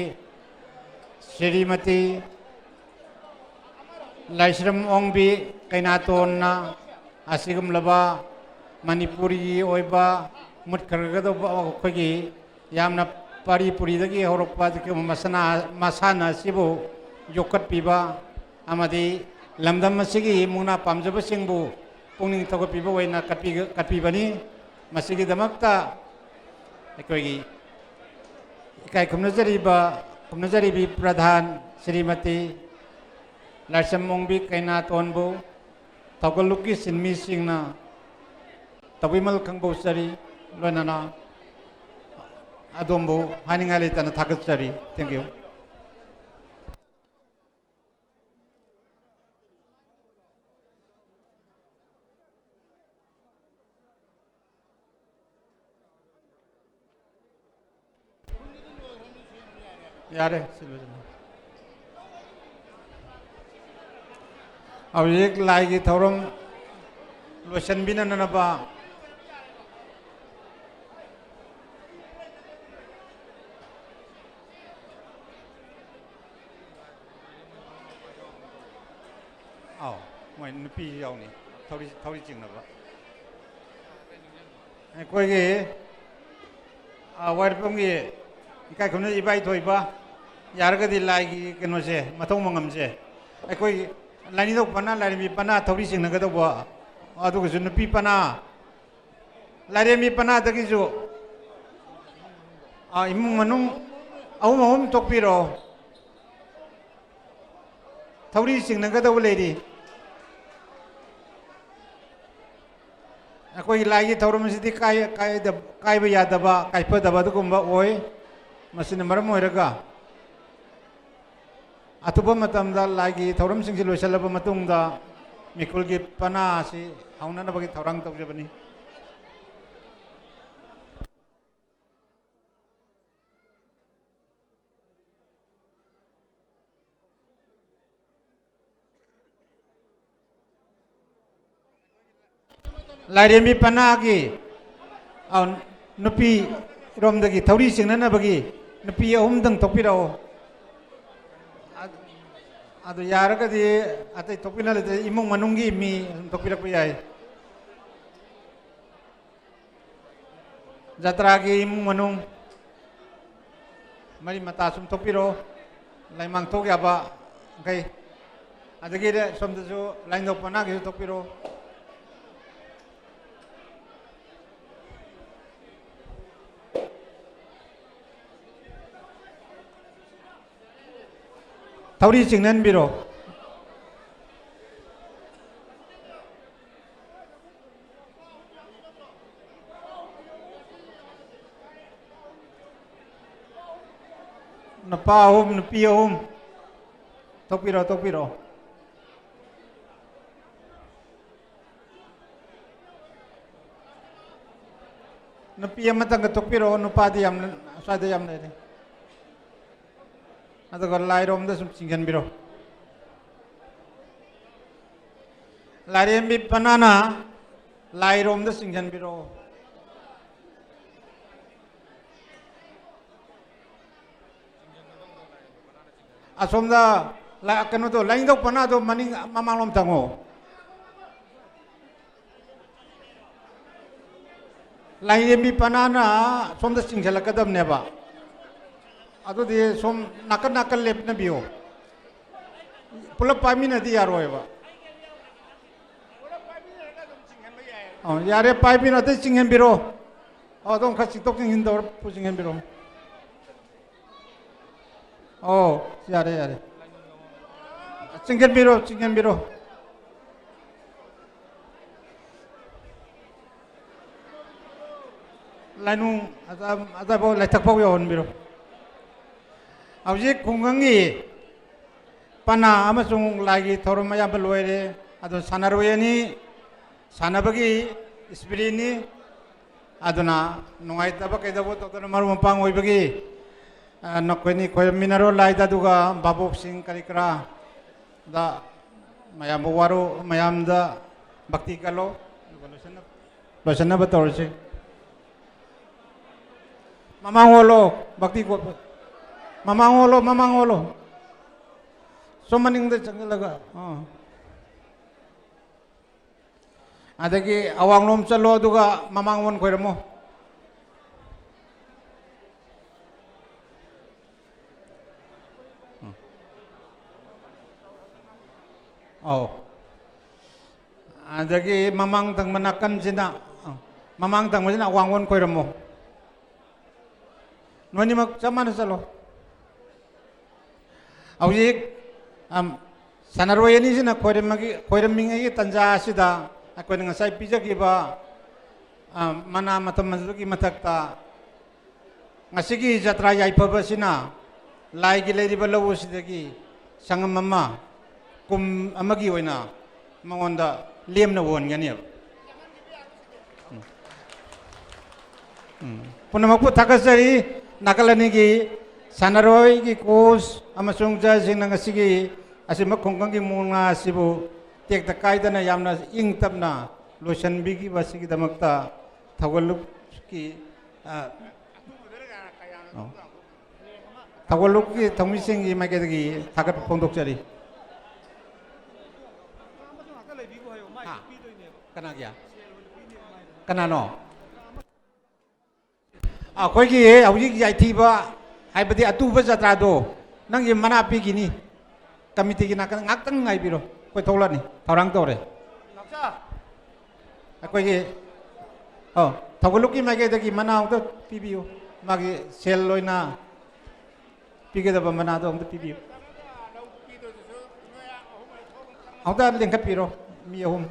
ꯁ꯭ꯔꯤꯃꯇꯤ ꯂꯥꯏꯁ꯭ꯔꯝ ꯑꯣꯡꯕꯤ ꯀꯩꯅꯥꯇꯣꯟꯅ ꯑꯁꯤꯒꯨꯝꯂꯕ ꯃꯅꯤꯄꯨꯔꯒꯤ ꯑꯣꯏꯕ ꯃꯨꯠꯈ꯭ꯔꯒꯗꯧꯕ ꯑꯩꯈꯣꯏꯒꯤ ꯌꯥꯝꯅ ꯄꯥꯔꯤ ꯄꯨꯔꯤꯗꯒꯤ ꯍꯧꯔꯛꯄ ꯑꯗꯨꯒꯨꯝꯕ ꯃꯁꯥꯟꯅ, ꯃꯁꯥꯟꯅ ꯑꯁꯤꯕꯨ ꯌꯣꯛꯈꯠꯄꯤꯕ ꯑꯃꯗꯤ ꯂꯝꯗꯝ ꯑꯁꯤꯒꯤ ꯃꯨꯛꯅꯥ ꯄꯥꯝꯖꯕꯁꯤꯡꯕꯨ ꯄꯨꯛꯅꯤꯡ ꯊꯧꯒꯠꯄꯤꯕ ꯑꯣꯏꯅ ꯀꯠꯄꯤ-, ꯀꯠꯄꯤꯕꯅꯤ꯫ ꯃꯁꯤꯒꯤꯗꯃꯛꯇ ꯑꯩꯈꯣꯏꯒꯤ ꯏꯀꯥꯏ ꯈꯨꯝꯅꯖꯔꯤꯕ, ꯈꯨꯝꯅꯖꯔꯤꯕꯤ ꯄ꯭ꯔꯙꯥꯟ ꯁ꯭ꯔꯤꯃꯇꯤ ꯂꯥꯏꯁ꯭ꯔꯝ ꯑꯣꯡꯕꯤ ꯀꯩꯅꯥꯇꯣꯟꯕꯨ ꯊꯧꯒꯜꯂꯨꯞꯀꯤ ꯁꯤꯟꯃꯤꯁꯤꯡꯅ ꯇꯧꯕꯤꯃꯜ ꯈꯪꯕꯧꯆꯔꯤ, ꯂꯣꯏꯅꯅ ꯑꯗꯣꯝꯕꯨ ꯍꯥꯏꯅꯤꯡꯉꯥꯏ ꯂꯩꯇꯅ ꯊꯥꯒꯠꯆꯔꯤ꯫ Thank you꯫ ꯌꯥꯔꯦ, ꯁꯤ ꯂꯣꯏꯁꯤꯜꯂꯣ꯫ ꯍꯧꯖꯤꯛ ꯂꯥꯏꯒꯤ ꯊꯧꯔꯝ ꯂꯣꯏꯁꯤꯟꯕꯤꯅꯅꯕ꯫ ꯑꯥꯎ, ꯃꯣꯏ ꯅꯨꯄꯤꯁꯨ ꯌꯥꯎꯅꯤ, ꯊꯧꯔꯤ, ꯊꯧꯔꯤ ꯆꯤꯡꯅꯕ꯫ ꯑꯩꯈꯣꯏꯒꯤ, ꯑ, ꯋꯥꯏꯔꯤꯄꯣꯛꯒꯤ ꯏꯀꯥꯏ ꯈꯨꯝꯅ ꯏꯕꯥꯏ ꯊꯣꯏꯕ, ꯌꯥꯔꯒꯗꯤ ꯂꯥꯏꯒꯤ ꯀꯩꯅꯣꯁꯦ, ꯃꯊꯧ ꯃꯉꯝꯁꯦ, ꯑꯩꯈꯣꯏ ꯂꯥꯏꯅꯤꯡꯊꯧ ꯄꯅꯥ, ꯂꯥꯏꯔꯦꯝꯕꯤ ꯄꯅꯥ, ꯊꯧꯔꯤ ꯆꯤꯡꯅꯒꯗꯧꯕ, ꯑꯗꯨꯒꯁꯨ ꯅꯨꯄꯤ ꯄꯅꯥ, ꯂꯥꯏꯔꯦꯝꯕꯤ ꯄꯅꯥꯗꯒꯤꯁꯨ, ꯑ, ꯏꯃꯨꯡ ꯃꯅꯨꯡ ꯑꯍꯨꯝ ꯑꯍꯨꯝ ꯊꯣꯛꯄꯤꯔꯣ꯫ ꯊꯧꯔꯤ ꯆꯤꯡꯅꯒꯗꯧꯕ ꯂꯩꯔꯤ꯫ ꯑꯩꯈꯣꯏꯒꯤ ꯂꯥꯏꯒꯤ ꯊꯧꯔꯝ ꯑꯁꯤꯗꯤ ꯀꯥꯏ-, ꯀꯥꯏꯗ-, ꯀꯥꯏꯕ ꯌꯥꯗꯕ, ꯀꯥꯏꯐꯗꯕ ꯑꯗꯨꯒꯨꯝꯕ ꯑꯣꯏ꯫ ꯃꯁꯤꯅ ꯃꯔꯝ ꯑꯣꯏꯔꯒ ꯑꯊꯨꯕ ꯃꯇꯝꯗ ꯂꯥꯏꯒꯤ ꯊꯧꯔꯝꯁꯤꯡꯁꯤ ꯂꯣꯏꯁꯤꯜꯂꯕ ꯃꯇꯨꯡꯗ ꯃꯤꯈꯨꯜꯒꯤ ꯄꯅꯥ ꯑꯁꯤ ꯍꯧꯅꯅꯕꯒꯤ ꯊꯧꯔꯥꯡ ꯇꯧꯖꯕꯅꯤ꯫ ꯂꯥꯏꯔꯦꯝꯕꯤ ꯄꯅꯥꯒꯤ, ꯑ, ꯅꯨꯄꯤꯔꯣꯝꯗꯒꯤ ꯊꯧꯔꯤ ꯆꯤꯡꯅꯅꯕꯒꯤ ꯅꯨꯄꯤ ꯑꯍꯨꯝꯗꯪ ꯊꯣꯛꯄꯤꯔꯛꯑꯣ꯫ ꯑ-, ꯑꯗꯨ ꯌꯥꯔꯒꯗꯤ ꯑꯇꯩ ꯊꯣꯛꯄꯤꯅ ꯂꯩꯇ꯭ꯔꯦ, ꯏꯃꯨꯡ ꯃꯅꯨꯡꯒꯤ ꯃꯤ ꯑꯗꯨꯝ ꯊꯣꯛꯄꯤꯔꯛꯄ ꯌꯥꯏ꯫ ꯖꯇ꯭ꯔꯥꯒꯤ ꯏꯃꯨꯡ ꯃꯅꯨꯡ ꯃꯔꯤ ꯃꯇꯥ ꯁꯨꯝ ꯊꯣꯛꯄꯤꯔꯣ, ꯂꯥꯏꯃꯥꯡꯊꯣꯛ ꯌꯥꯕ ꯃꯈꯩ꯫ ꯑꯗꯒꯤꯗꯤ ꯁꯣꯝꯗꯁꯨ ꯂꯥꯏꯅꯤꯡꯊꯧ ꯄꯅꯥꯒꯤꯁꯨ ꯊꯣꯛꯄꯤꯔꯣ꯫ ꯊꯧꯔꯤ ꯆꯤꯡꯅꯟꯕꯤꯔꯣ꯫ ꯅꯨꯄꯥ ꯑꯍꯨꯝ, ꯅꯨꯄꯤ ꯑꯍꯨꯝ꯫ ꯊꯣꯛꯄꯤꯔꯣ, ꯊꯣꯛꯄꯤꯔꯣ꯫ ꯅꯨꯄꯤ ꯑꯃꯇꯪꯒ ꯊꯣꯛꯄꯤꯔꯣ, ꯅꯨꯄꯥꯗꯤ ꯌꯥꯝ, ꯑꯁ꯭ꯋꯥꯏꯗ ꯌꯥꯝ ꯂꯩꯔꯦ꯫ ꯑꯗꯨꯒ ꯂꯥꯏꯔꯣꯝꯗ ꯁꯨꯝ ꯆꯤꯡꯁꯤꯟꯕꯤꯔꯣ꯫ ꯂꯥꯏꯔꯦꯝꯕꯤ ꯄꯅꯥꯅ ꯂꯥꯏꯔꯣꯝꯗ ꯆꯤꯡꯁꯤꯟꯕꯤꯔꯣ꯫ ꯑꯁꯣꯝꯗ ꯂꯥ-, ꯀꯩꯅꯣꯗꯣ, ꯂꯥꯏꯅꯤꯡꯊꯧ ꯄꯅꯥꯗꯣ ꯃꯅꯤꯡ ꯃꯃꯥꯡꯂꯣꯝ ꯊꯪꯉꯣ꯫ ꯂꯥꯏꯔꯦꯝꯕꯤ ꯄꯅꯥꯅ ꯁꯣꯝꯗ ꯆꯤꯡꯁꯤꯜꯂꯛꯀꯗꯕꯅꯦꯕ꯫ ꯑꯗꯨꯗꯤ ꯁꯣꯝ ꯅꯥꯀꯟ ꯅꯥꯀꯟ ꯂꯦꯞꯅꯕꯤꯌꯣ꯫ ꯄꯨꯂꯞ ꯄꯥꯏꯃꯤꯟꯅꯗꯤ ꯌꯥꯔꯣꯏꯕ꯫ ꯑꯣ, ꯌꯥꯔꯦ, ꯄꯥꯏꯕꯤꯔꯣ, ꯑꯇꯩ ꯆꯤꯡꯍꯟꯕꯤꯔꯣ꯫ ꯑꯣ, ꯑꯗꯣꯝ ꯈꯔ ꯆꯤꯡꯊꯣꯛ ꯆꯤꯡꯁꯤꯟ ꯇꯧꯔ ꯄꯨ-, ꯆꯤꯡꯍꯟꯕꯤꯔꯣ꯫ ꯑꯣ, ꯌꯥꯔꯦ, ꯌꯥꯔꯦ꯫ ꯆꯤꯡꯁꯤꯟꯕꯤꯔꯣ, ꯆꯤꯡꯁꯤꯟꯕꯤꯔꯣ꯫ ꯂꯥꯏꯅꯨꯡ ꯑꯆꯥ-, ꯑꯆꯥꯄꯣꯠ ꯂꯥꯏꯊꯛꯐꯥꯎ ꯌꯧꯍꯟꯕꯤꯔꯣ꯫ ꯍꯧꯖꯤꯛ ꯈꯨꯡꯒꯪꯒꯤ ꯄꯅꯥ ꯑꯃꯁꯨꯡ ꯂꯥꯏꯒꯤ ꯊꯧꯔꯝ ꯑꯌꯥꯝꯕ ꯂꯣꯏꯔꯦ꯫ ꯑꯗꯨ ꯁꯥꯟꯅꯔꯣꯏ ꯑꯅꯤ ꯁꯥꯟꯅꯕꯒꯤ ꯏꯁꯄꯤꯔꯤꯠꯅꯤ꯫ ꯑꯗꯨꯅ ꯅꯨꯡꯉꯥꯏꯇꯕ ꯀꯩꯗꯧꯕ ꯇꯧꯗꯅ ꯃꯔꯨꯞ ꯃꯄꯥꯡ ꯑꯣꯏꯕꯒꯤ, ꯑ, ꯅꯈꯣꯏꯅꯤ ꯈꯣꯏꯔꯝꯃꯤꯟꯅꯔꯣ ꯂꯥꯏꯗ, ꯑꯗꯨꯒ ꯚꯥꯕꯣꯛꯁꯤꯡ ꯀꯔꯤ ꯀꯔꯥꯗ ꯃꯌꯥꯝꯕꯨ ꯋꯥꯔꯣ, ꯃꯌꯥꯝꯗ ꯚꯛꯇꯤ ꯀꯜꯂꯣ꯫ ꯂꯣꯏꯁꯤꯟꯅꯕ ꯇꯧꯔꯁꯤ꯫ ꯃꯃꯥꯡ ꯑꯣꯜꯂꯣ, ꯚꯛꯇꯤ ꯀꯣ-, ꯃꯃꯥꯡ ꯑꯣꯜꯂꯣ, ꯃꯃꯥꯡ ꯑꯣꯜꯂꯣ꯫ ꯁꯣꯝ ꯃꯅꯤꯡꯗ ꯆꯪꯁꯤꯜꯂꯒ, ꯑꯥ꯫ ꯑꯗꯒꯤ ꯑꯋꯥꯡꯂꯣꯝ ꯆꯠꯂꯣ, ꯑꯗꯨꯒ ꯃꯃꯥꯡ ꯑꯣꯟ ꯈꯣꯏꯔꯝꯃꯣ꯫ ꯑꯧ꯫ ꯑꯗꯒꯤ ꯃꯃꯥꯡ ꯊꯪꯕ ꯅꯥꯀꯟꯁꯤꯅ, ꯑ, ꯃꯃꯥꯡ ꯊꯪꯕꯁꯤꯅ ꯑꯋꯥꯡꯕꯣꯟ ꯈꯣꯏꯔꯝꯃꯣ꯫ ꯅꯣꯏꯅꯤꯃꯛ ꯆꯞ ꯃꯥꯟꯅ ꯆꯠꯂꯣ꯫ ꯍꯧꯖꯤꯛ, ꯑꯝ, ꯁꯥꯟꯅꯔꯣꯏ ꯑꯅꯤꯁꯤꯅ ꯈꯣꯏꯔꯝꯃꯒꯤ-, ꯈꯣꯏꯔꯝꯃꯤꯉꯩꯒꯤ ꯇꯥꯟꯖꯥ ꯑꯁꯤꯗ ꯑꯩꯈꯣꯏꯅ ꯉꯁꯥꯏ ꯄꯤꯖꯈꯤꯕ, ꯑ, ꯃꯅꯥ ꯃꯊꯨꯝ ꯑꯗꯨꯒꯤ ꯃꯊꯛꯇ ꯉꯁꯤꯒꯤ ꯖꯇ꯭ꯔꯥ ꯌꯥꯏꯐꯕ ꯑꯁꯤꯅ ꯂꯥꯏꯒꯤ ꯂꯩꯔꯤꯕ ꯂꯧ ꯑꯁꯤꯗꯒꯤ ꯁꯪꯒꯝ ꯑꯃ ꯀꯨꯝ ꯑꯃꯒꯤ ꯑꯣꯏꯅ ꯃꯉꯣꯟꯗ ꯂꯦꯝꯅ ꯑꯣꯟꯒꯅꯦꯕ꯫ ꯎꯝ꯫ ꯎꯝ꯫ ꯄꯨꯝꯅꯃꯛꯄꯨ ꯊꯥꯒꯠꯆꯔꯤ꯫ ꯅꯥꯀꯜ ꯑꯅꯤꯒꯤ ꯁꯥꯟꯅꯔꯣꯏꯒꯤ ꯀꯣꯆ ꯑꯃꯁꯨꯡ ꯖꯖꯁꯤꯡꯅ ꯉꯁꯤꯒꯤ ꯑꯁꯤꯟꯕ ꯈꯨꯡꯒꯪꯒꯤ ꯃꯨꯛꯅꯥ ꯑꯁꯤꯕꯨ ꯇꯦꯛꯇ ꯀꯥꯏꯗꯅ ꯌꯥꯝꯅ ꯏꯪ ꯇꯞꯅ ꯂꯣꯏꯁꯤꯟꯕꯤꯈꯤꯕ ꯑꯁꯤꯒꯤꯗꯃꯛꯇ ꯊꯧꯒꯜꯂꯨꯞꯀꯤ, ꯑ, ꯑꯣ꯫ ꯊꯧꯒꯜꯂꯨꯞꯀꯤ ꯊꯧꯃꯤꯁꯤꯡꯒꯤ ꯃꯥꯏꯀꯩꯗꯒꯤ ꯊꯥꯒꯠꯄ ꯐꯣꯡꯗꯣꯛꯆꯔꯤ꯫ ꯍꯥ? ꯀꯅꯥꯒꯤ? ꯀꯅꯥꯅꯣ? ꯑꯩꯈꯣꯏꯒꯤ ꯍꯧꯖꯤꯛ ꯌꯥꯏꯊꯤꯕ ꯍꯥꯏꯕꯗꯤ ꯑꯇꯨꯕ ꯖꯇ꯭ꯔꯥꯗꯣ ꯅꯪꯒꯤ ꯃꯅꯥ ꯄꯤꯈꯤꯅꯤ꯫ ꯀꯃꯤꯇꯤꯒꯤ ꯅꯥꯀꯟ ꯉꯥꯛꯇꯪ ꯉꯥꯏꯕꯤꯔꯣ, ꯑꯩꯈꯣꯏ ꯊꯣꯛꯂꯛꯑꯅꯤ, ꯊꯧꯔꯥꯡ ꯇꯧꯔꯦ꯫ ꯑꯩꯈꯣꯏꯒꯤ, ꯑꯣ, ꯊꯧꯒꯜꯂꯨꯞꯀꯤ ꯃꯥꯏꯀꯩꯗꯒꯤ ꯃꯅꯥ ꯑꯝꯇ ꯄꯤꯕꯤꯌꯨ, ꯃꯥꯒꯤ ꯁꯦꯜ ꯑꯣꯏꯅ ꯄꯤꯒꯗꯕ ꯃꯅꯥꯗꯣ ꯑꯝꯇ ꯄꯤꯕꯤꯌꯨ꯫ ꯑꯝꯇ ꯂꯦꯡꯈꯠꯄꯤꯔꯣ, ꯃꯤ ꯑꯍꯨꯝ꯫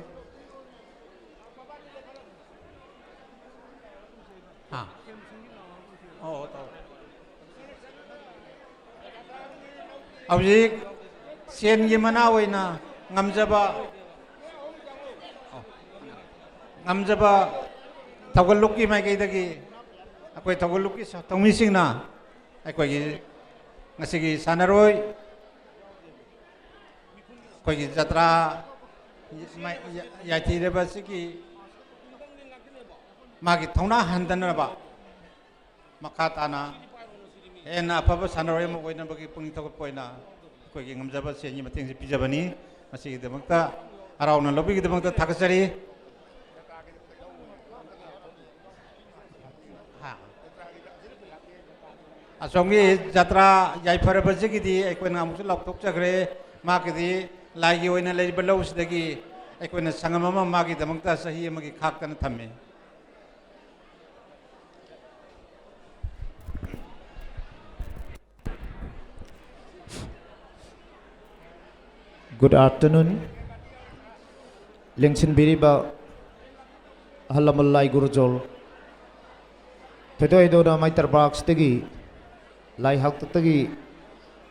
ꯑꯥ꯫ ꯑꯣ, ꯇꯧ꯫ ꯍꯧꯖꯤꯛ ꯁꯦꯟꯒꯤ ꯃꯅꯥ ꯑꯣꯏꯅ ꯉꯝꯖꯕ, ꯉꯝꯖꯕ ꯊꯧꯒꯜꯂꯨꯞꯀꯤ ꯃꯥꯏꯀꯩꯗꯒꯤ ꯑꯩꯈꯣꯏ ꯊꯧꯒꯜꯂꯨꯞꯀꯤ ꯊꯧꯃꯤꯁꯤꯡꯅ ꯑꯩꯈꯣꯏꯒꯤ ꯉꯁꯤꯒꯤ ꯁꯥꯟꯅꯔꯣꯏ, ꯑꯩꯈꯣꯏꯒꯤ ꯖꯇ꯭ꯔꯥ ꯌꯥꯏꯊꯤꯔꯕ ꯑꯁꯤꯒꯤ ꯃꯥꯒꯤ ꯊꯧꯅꯥ ꯍꯟꯗꯅꯕ, ꯃꯈꯥ ꯇꯥꯅ ꯍꯦꯟꯅ ꯑꯐꯕ ꯁꯥꯟꯅꯔꯣꯏ ꯑꯃ ꯑꯣꯏꯅꯕꯒꯤ ꯄꯨꯛꯅꯤꯡ ꯊꯧꯒꯠꯄ ꯑꯣꯏꯅ ꯑꯩꯈꯣꯏꯒꯤ ꯉꯝꯖꯕ ꯁꯦꯟꯒꯤ ꯃꯇꯦꯡꯁꯤ ꯄꯤꯖꯕꯅꯤ꯫ ꯃꯁꯤꯒꯤꯗꯃꯛꯇ ꯍꯔꯥꯎꯅ ꯂꯧꯕꯤꯒꯤꯗꯃꯛꯇ ꯊꯥꯒꯠꯆꯔꯤ꯫ ꯍꯥ꯫ ꯑꯁꯣꯝꯒꯤ ꯖꯇ꯭ꯔꯥ ꯌꯥꯏꯐꯔꯕꯁꯤꯒꯤꯗꯤ ꯑꯩꯈꯣꯏꯅ ꯑꯃꯨꯛꯁꯨ ꯂꯥꯎꯊꯣꯛꯆꯈ꯭ꯔꯦ꯫ ꯃꯥꯒꯤꯗꯤ ꯂꯥꯏꯒꯤ ꯑꯣꯏꯅ ꯂꯩꯔꯤꯕ ꯂꯧꯁꯤꯗꯒꯤ ꯑꯩꯈꯣꯏꯅ ꯁꯪꯉꯝ ꯑꯃ ꯃꯥꯒꯤꯗꯃꯛꯇ ꯆꯍꯤ ꯑꯃꯒꯤ ꯈꯥꯛꯇꯅ ꯊꯝꯃꯤ꯫ Good afternoon. ꯂꯦꯡꯁꯤꯟꯕꯤꯔꯤꯕ ꯑꯍꯜ ꯂꯃꯟ ꯂꯥꯏ ꯒꯨꯔꯨꯖꯣꯜ, ꯊꯣꯏꯗꯣꯛ ꯍꯦꯟꯗꯣꯛꯅ ꯃꯩꯇ꯭ꯔ ꯕ꯭ꯔꯥꯛꯁꯇꯒꯤ ꯂꯥꯏ ꯍꯥꯛꯇꯛꯇꯒꯤ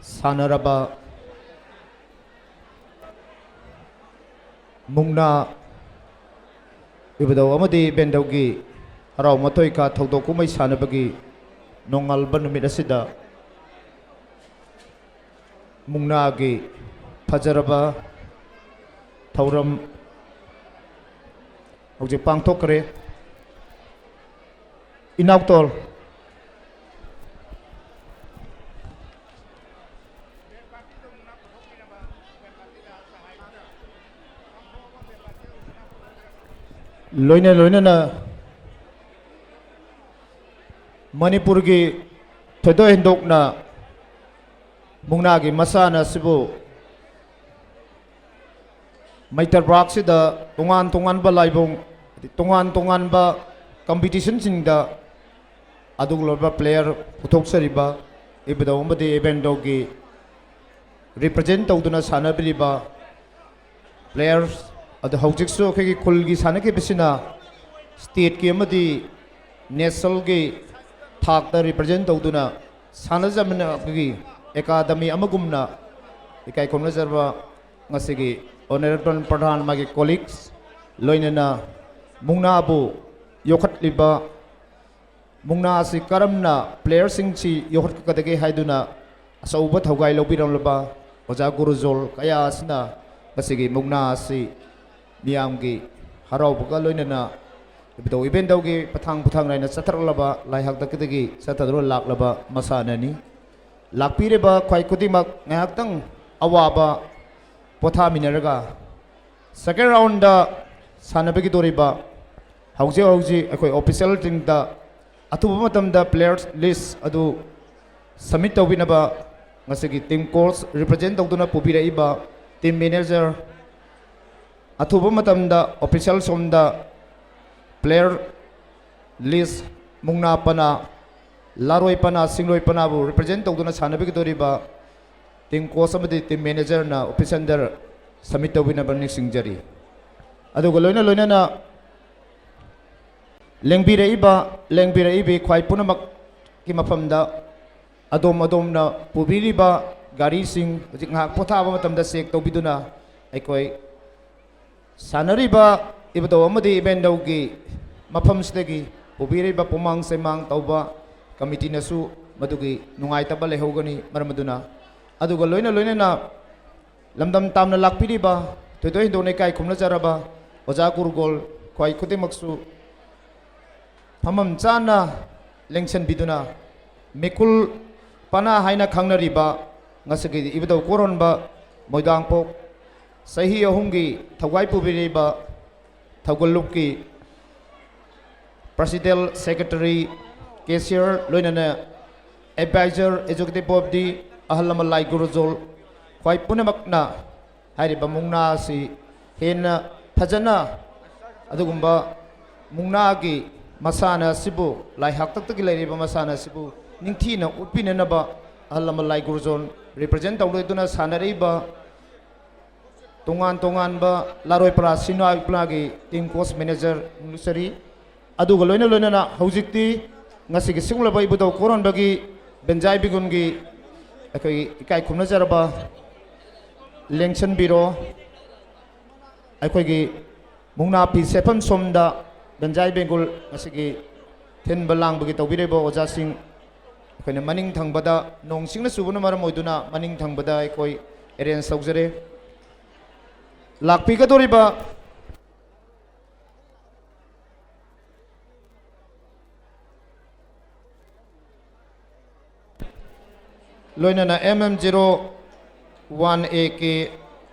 ꯁꯥꯟꯅꯔꯕ ꯃꯨꯛꯅꯥ ꯏꯕꯨꯙꯧ ꯑꯃꯗꯤ ꯏꯕꯦꯟꯗꯧꯒꯤ ꯍꯔꯥꯎ ꯃꯇꯣꯏ ꯀꯥ ꯊꯧꯗꯣꯛ ꯀꯨꯝꯍꯩ ꯁꯥꯟꯅꯕꯒꯤ ꯅꯣꯡꯉꯥꯟꯕ ꯅꯨꯃꯤꯠ ꯑꯁꯤꯗ ꯃꯨꯛꯅꯥꯒꯤ ꯐꯖꯔꯕ ꯊꯧꯔꯝ ꯍꯧꯖꯤꯛ ꯄꯥꯡꯊꯣꯛꯈ꯭ꯔꯦ꯫ ꯏꯅꯥꯎꯇꯣꯜ꯫ ꯂꯣꯏꯅ ꯂꯣꯏꯅꯅ ꯃꯅꯤꯄꯨꯔꯒꯤ ꯊꯣꯏꯗꯣꯛ ꯍꯦꯟꯗꯣꯛꯅ ꯃꯨꯛꯅꯥꯒꯤ ꯃꯁꯥꯟꯅ ꯑꯁꯤꯕꯨ ꯃꯩꯇ꯭ꯔ ꯕ꯭ꯔꯥꯛꯁꯤꯗ ꯇꯣꯉꯥꯟ ꯇꯣꯉꯥꯟꯕ ꯂꯥꯏꯕꯨꯡ, ꯇꯣꯉꯥꯟ ꯇꯣꯉꯥꯟꯕ ꯀꯝꯄꯤꯇꯤꯁꯟꯁꯤꯡꯗ ꯑꯗꯨꯒꯨꯝꯂꯕ ꯄ꯭ꯂꯦꯌꯔ ꯄꯨꯊꯣꯛꯆꯔꯤꯕ ꯏꯕꯨꯙꯧ ꯑꯃꯗꯤ ꯏꯕꯦꯟꯗꯧꯒꯤ ꯔꯤꯄ꯭ꯔꯖꯦꯟ ꯇꯧꯗꯨꯅ ꯁꯥꯟꯅꯕꯤꯔꯤꯕ ꯄ꯭ꯂꯦꯌꯔꯁ ꯑꯗꯨ ꯍꯧꯖꯤꯛꯁꯨ ꯑꯩꯈꯣꯏꯒꯤ ꯈꯨꯜꯒꯤ ꯁꯥꯟꯅꯈꯤꯕꯁꯤꯅ ꯁ꯭ꯇꯦꯠꯀꯤ ꯑꯃꯗꯤ ꯅꯦꯁꯅꯦꯜꯒꯤ ꯊꯥꯛꯇ ꯔꯤꯄ꯭ꯔꯖꯦꯟ ꯇꯧꯗꯨꯅ ꯁꯥꯟꯅꯖꯃꯤꯟꯅꯕꯒꯤ ꯑꯦꯀꯥꯗꯃꯤ ꯑꯃꯒꯨꯝꯅ ꯏꯀꯥꯏ ꯈꯨꯝꯅꯖꯔꯕ ꯉꯁꯤꯒꯤ ꯑꯣꯅꯔꯦꯕꯜ ꯄ꯭ꯔꯙꯥꯟ, ꯃꯥꯒꯤ ꯀꯣꯂꯤꯛꯁ, ꯂꯣꯏꯅꯅ ꯃꯨꯛꯅꯥꯕꯨ ꯌꯣꯛꯈꯠꯂꯤꯕ ꯃꯨꯛꯅꯥ ꯑꯁꯤ ꯀꯔꯝꯅ ꯄ꯭ꯂꯦꯌꯔꯁꯤꯡꯁꯤ ꯌꯣꯛꯈꯠꯀꯗꯒꯦ ꯍꯥꯏꯗꯨꯅ ꯑꯆꯧꯕ ꯊꯧꯒꯥꯏ ꯂꯧꯕꯤꯔꯝꯂꯕ ꯑꯣꯖꯥ ꯒꯨꯔꯨꯖꯣꯜ ꯀꯌꯥ ꯑꯁꯤꯅ ꯉꯁꯤꯒꯤ ꯃꯨꯛꯅꯥ ꯑꯁꯤ ꯃꯤꯌꯥꯝꯒꯤ ꯍꯔꯥꯎꯕꯒ ꯂꯣꯏꯅꯅ ꯏꯕꯨꯙꯧ ꯏꯕꯦꯟꯗꯧꯒꯤ ꯄꯊꯥꯡ ꯄꯨꯊꯥꯡ ꯅꯥꯏꯅ ꯆꯠꯊꯔꯛꯂꯕ ꯂꯥꯏ ꯍꯥꯛꯇꯛꯇꯒꯤ ꯆꯠꯊꯗꯨꯅ ꯂꯥꯛꯂꯕ ꯃꯁꯥꯟꯅꯅꯤ꯫ ꯂꯥꯛꯄꯤꯔꯤꯕ ꯈ꯭ꯋꯥꯏ ꯈꯨꯗꯤꯡꯃꯛ ꯉꯥꯏꯍꯥꯛꯇꯪ ꯑꯋꯥꯕ ꯄꯣꯊꯥꯃꯤꯟꯅꯔꯒ second round ꯗ ꯁꯥꯟꯅꯕꯤꯒꯗꯧꯔꯤꯕ ꯍꯧꯖꯤꯛ ꯍꯧꯖꯤꯛ ꯑꯩꯈꯣꯏ official ꯁꯤꯡꯗ ꯑꯊꯨꯕ ꯃꯇꯝꯗ player list ꯑꯗꯨ submit ꯇꯧꯕꯤꯅꯕ ꯉꯁꯤꯒꯤ team coach represent ꯇꯧꯗꯨꯅ ꯄꯨꯕꯤꯔꯛꯏꯕ team manager ꯑꯊꯨꯕ ꯃꯇꯝꯗ official ꯁꯣꯝꯗ player list ꯃꯨꯛꯅꯥ ꯄꯅꯥ, ꯂꯥꯔꯣꯏ ꯄꯅꯥ, ꯁꯤꯡꯂꯣꯏ ꯄꯅꯥꯕꯨ represent ꯇꯧꯗꯨꯅ ꯁꯥꯟꯅꯕꯤꯒꯗꯧꯔꯤꯕ team coach ꯑꯃꯗꯤ team manager ꯅ official ꯗ submit ꯇꯧꯕꯤꯅꯕ ꯅꯤꯡꯁꯤꯡꯖꯔꯤ꯫ ꯑꯗꯨꯒ ꯂꯣꯏꯅ ꯂꯣꯏꯅꯅ ꯂꯦꯡꯕꯤꯔꯛꯏꯕ, ꯂꯦꯡꯕꯤꯔꯛꯏꯕꯤ ꯈ꯭ꯋꯥꯏ ꯄꯨꯝꯅꯃꯛꯀꯤ ꯃꯐꯝꯗ ꯑꯗꯣꯝ ꯑꯗꯣꯝꯅ ꯄꯨꯕꯤꯔꯤꯕ ꯒꯥꯔꯤꯁꯤꯡ ꯍꯧꯖꯤꯛ ꯉꯥꯏꯍꯥꯛ ꯄꯣꯊꯥꯕ ꯃꯇꯝꯗ check ꯇꯧꯕꯤꯗꯨꯅ ꯑꯩꯈꯣꯏ ꯁꯥꯟꯅꯔꯤꯕ ꯏꯕꯨꯙꯧ ꯑꯃꯗꯤ ꯏꯕꯦꯟꯗꯧꯒꯤ ꯃꯐꯝꯁꯤꯗꯒꯤ ꯄꯨꯕꯤꯔꯤꯕ ꯄꯨꯃꯥꯡ ꯆꯩꯃꯥꯡ ꯇꯧꯕ committee ꯅꯁꯨ ꯃꯗꯨꯒꯤ ꯅꯨꯡꯉꯥꯏꯇꯕ ꯂꯩꯍꯧꯒꯅꯤ꯫ ꯃꯔꯝ ꯑꯗꯨꯅ ꯑꯗꯨꯒ ꯂꯣꯏꯅ ꯂꯣꯏꯅꯅ ꯂꯝꯗꯝ ꯇꯥꯝꯅ ꯂꯥꯛꯄꯤꯔꯤꯕ ꯊꯣꯏꯗꯣꯛ ꯍꯦꯟꯗꯣꯛꯅ ꯏꯀꯥꯏ ꯈꯨꯝꯅꯖꯔꯕ ꯑꯣꯖꯥ ꯒꯨꯔꯨꯒꯣꯜ ꯈ꯭ꯋꯥꯏ ꯈꯨꯗꯤꯡꯃꯛꯁꯨ ꯐꯝꯐꯝ ꯆꯥꯅ ꯂꯦꯡꯁꯤꯟꯕꯤꯗꯨꯅ ꯃꯤꯀꯨꯜ ꯄꯅꯥ ꯍꯥꯏꯅ ꯈꯪꯅꯔꯤꯕ ꯉꯁꯤꯒꯤ ꯏꯕꯨꯙꯧ ꯀꯣꯔꯣꯟꯕ ꯃꯣꯏꯗꯥꯡꯄꯣꯛ ꯆꯍꯤ ꯑꯍꯨꯝꯒꯤ ꯊꯧꯒꯥꯏ ꯄꯨꯕꯤꯔꯤꯕ ꯊꯧꯒꯜ ꯂꯨꯞꯀꯤ president, secretary, cashier, ꯂꯣꯏꯅꯅ advisor, executive board, ꯑꯍꯜ ꯂꯃꯟ ꯂꯥꯏ ꯒꯨꯔꯨꯖꯣꯜ ꯈ꯭ꯋꯥꯏ ꯄꯨꯝꯅꯃꯛꯅ ꯍꯥꯏꯔꯤꯕ ꯃꯨꯛꯅꯥ ꯑꯁꯤ ꯍꯦꯟꯅ ꯐꯖꯅ ꯑꯗꯨꯒꯨꯝꯕ ꯃꯨꯛꯅꯥꯒꯤ ꯃꯁꯥꯟꯅ ꯑꯁꯤꯕꯨ, ꯂꯥꯏ ꯍꯥꯛꯇꯛꯇꯒꯤ ꯂꯩꯔꯤꯕ ꯃꯁꯥꯟꯅ ꯑꯁꯤꯕꯨ ꯅꯤꯡꯊꯤꯅ ꯎꯠꯄꯤꯅꯅꯕ ꯑꯍꯜ ꯂꯃꯟ ꯂꯥꯏ ꯒꯨꯔꯨꯖꯣꯜ represent ꯇꯧꯗꯨꯅ ꯁꯥꯟꯅꯔꯛꯏꯕ ꯇꯣꯉꯥꯟ ꯇꯣꯉꯥꯟꯕ ꯂꯥꯔꯣꯏ ꯄꯔꯥ ꯁꯤꯅꯥ ꯏꯄ꯭ꯂꯥꯒꯤ team coach manager ꯂꯨꯆꯔꯤ꯫ ꯑꯗꯨꯒ ꯂꯣꯏꯅ ꯂꯣꯏꯅꯅ ꯍꯧꯖꯤꯛꯇꯤ ꯉꯁꯤꯒꯤ ꯁꯤꯒꯨꯝꯂꯕ ꯏꯕꯨꯙꯧ ꯀꯣꯔꯣꯟꯕꯒꯤ ꯕꯦꯟꯖꯥꯏ ꯕꯦꯡꯒꯨꯜꯒꯤ ꯑꯩꯈꯣꯏꯒꯤ ꯏꯀꯥꯏ ꯈꯨꯝꯅꯖꯔꯕ ꯂꯦꯡꯁꯤꯟꯕꯤꯔꯣ꯫ ꯑꯩꯈꯣꯏꯒꯤ ꯃꯨꯛꯅꯥ ꯐꯤ ꯁꯦꯠꯐꯝ ꯁꯣꯝꯗ ꯕꯦꯟꯖꯥꯏ ꯕꯦꯡꯒꯨꯜ ꯉꯁꯤꯒꯤ ꯊꯤꯟꯕ ꯂꯥꯡꯕꯒꯤ ꯇꯧꯕꯤꯔꯤꯕ ꯑꯣꯖꯥꯁꯤꯡ ꯑꯩꯈꯣꯏꯅ ꯃꯅꯤꯡ ꯊꯪꯕꯗ ꯅꯣꯡ ꯁꯤꯡꯅ ꯆꯨꯕꯅ ꯃꯔꯝ ꯑꯣꯏꯗꯨꯅ ꯃꯅꯤꯡ ꯊꯪꯕꯗ ꯑꯩꯈꯣꯏ arrange ꯇꯧꯖꯔꯦ꯫ ꯂꯥꯛꯄꯤꯒꯗꯧꯔꯤꯕ ꯂꯣꯏꯅꯅ M M zero one A K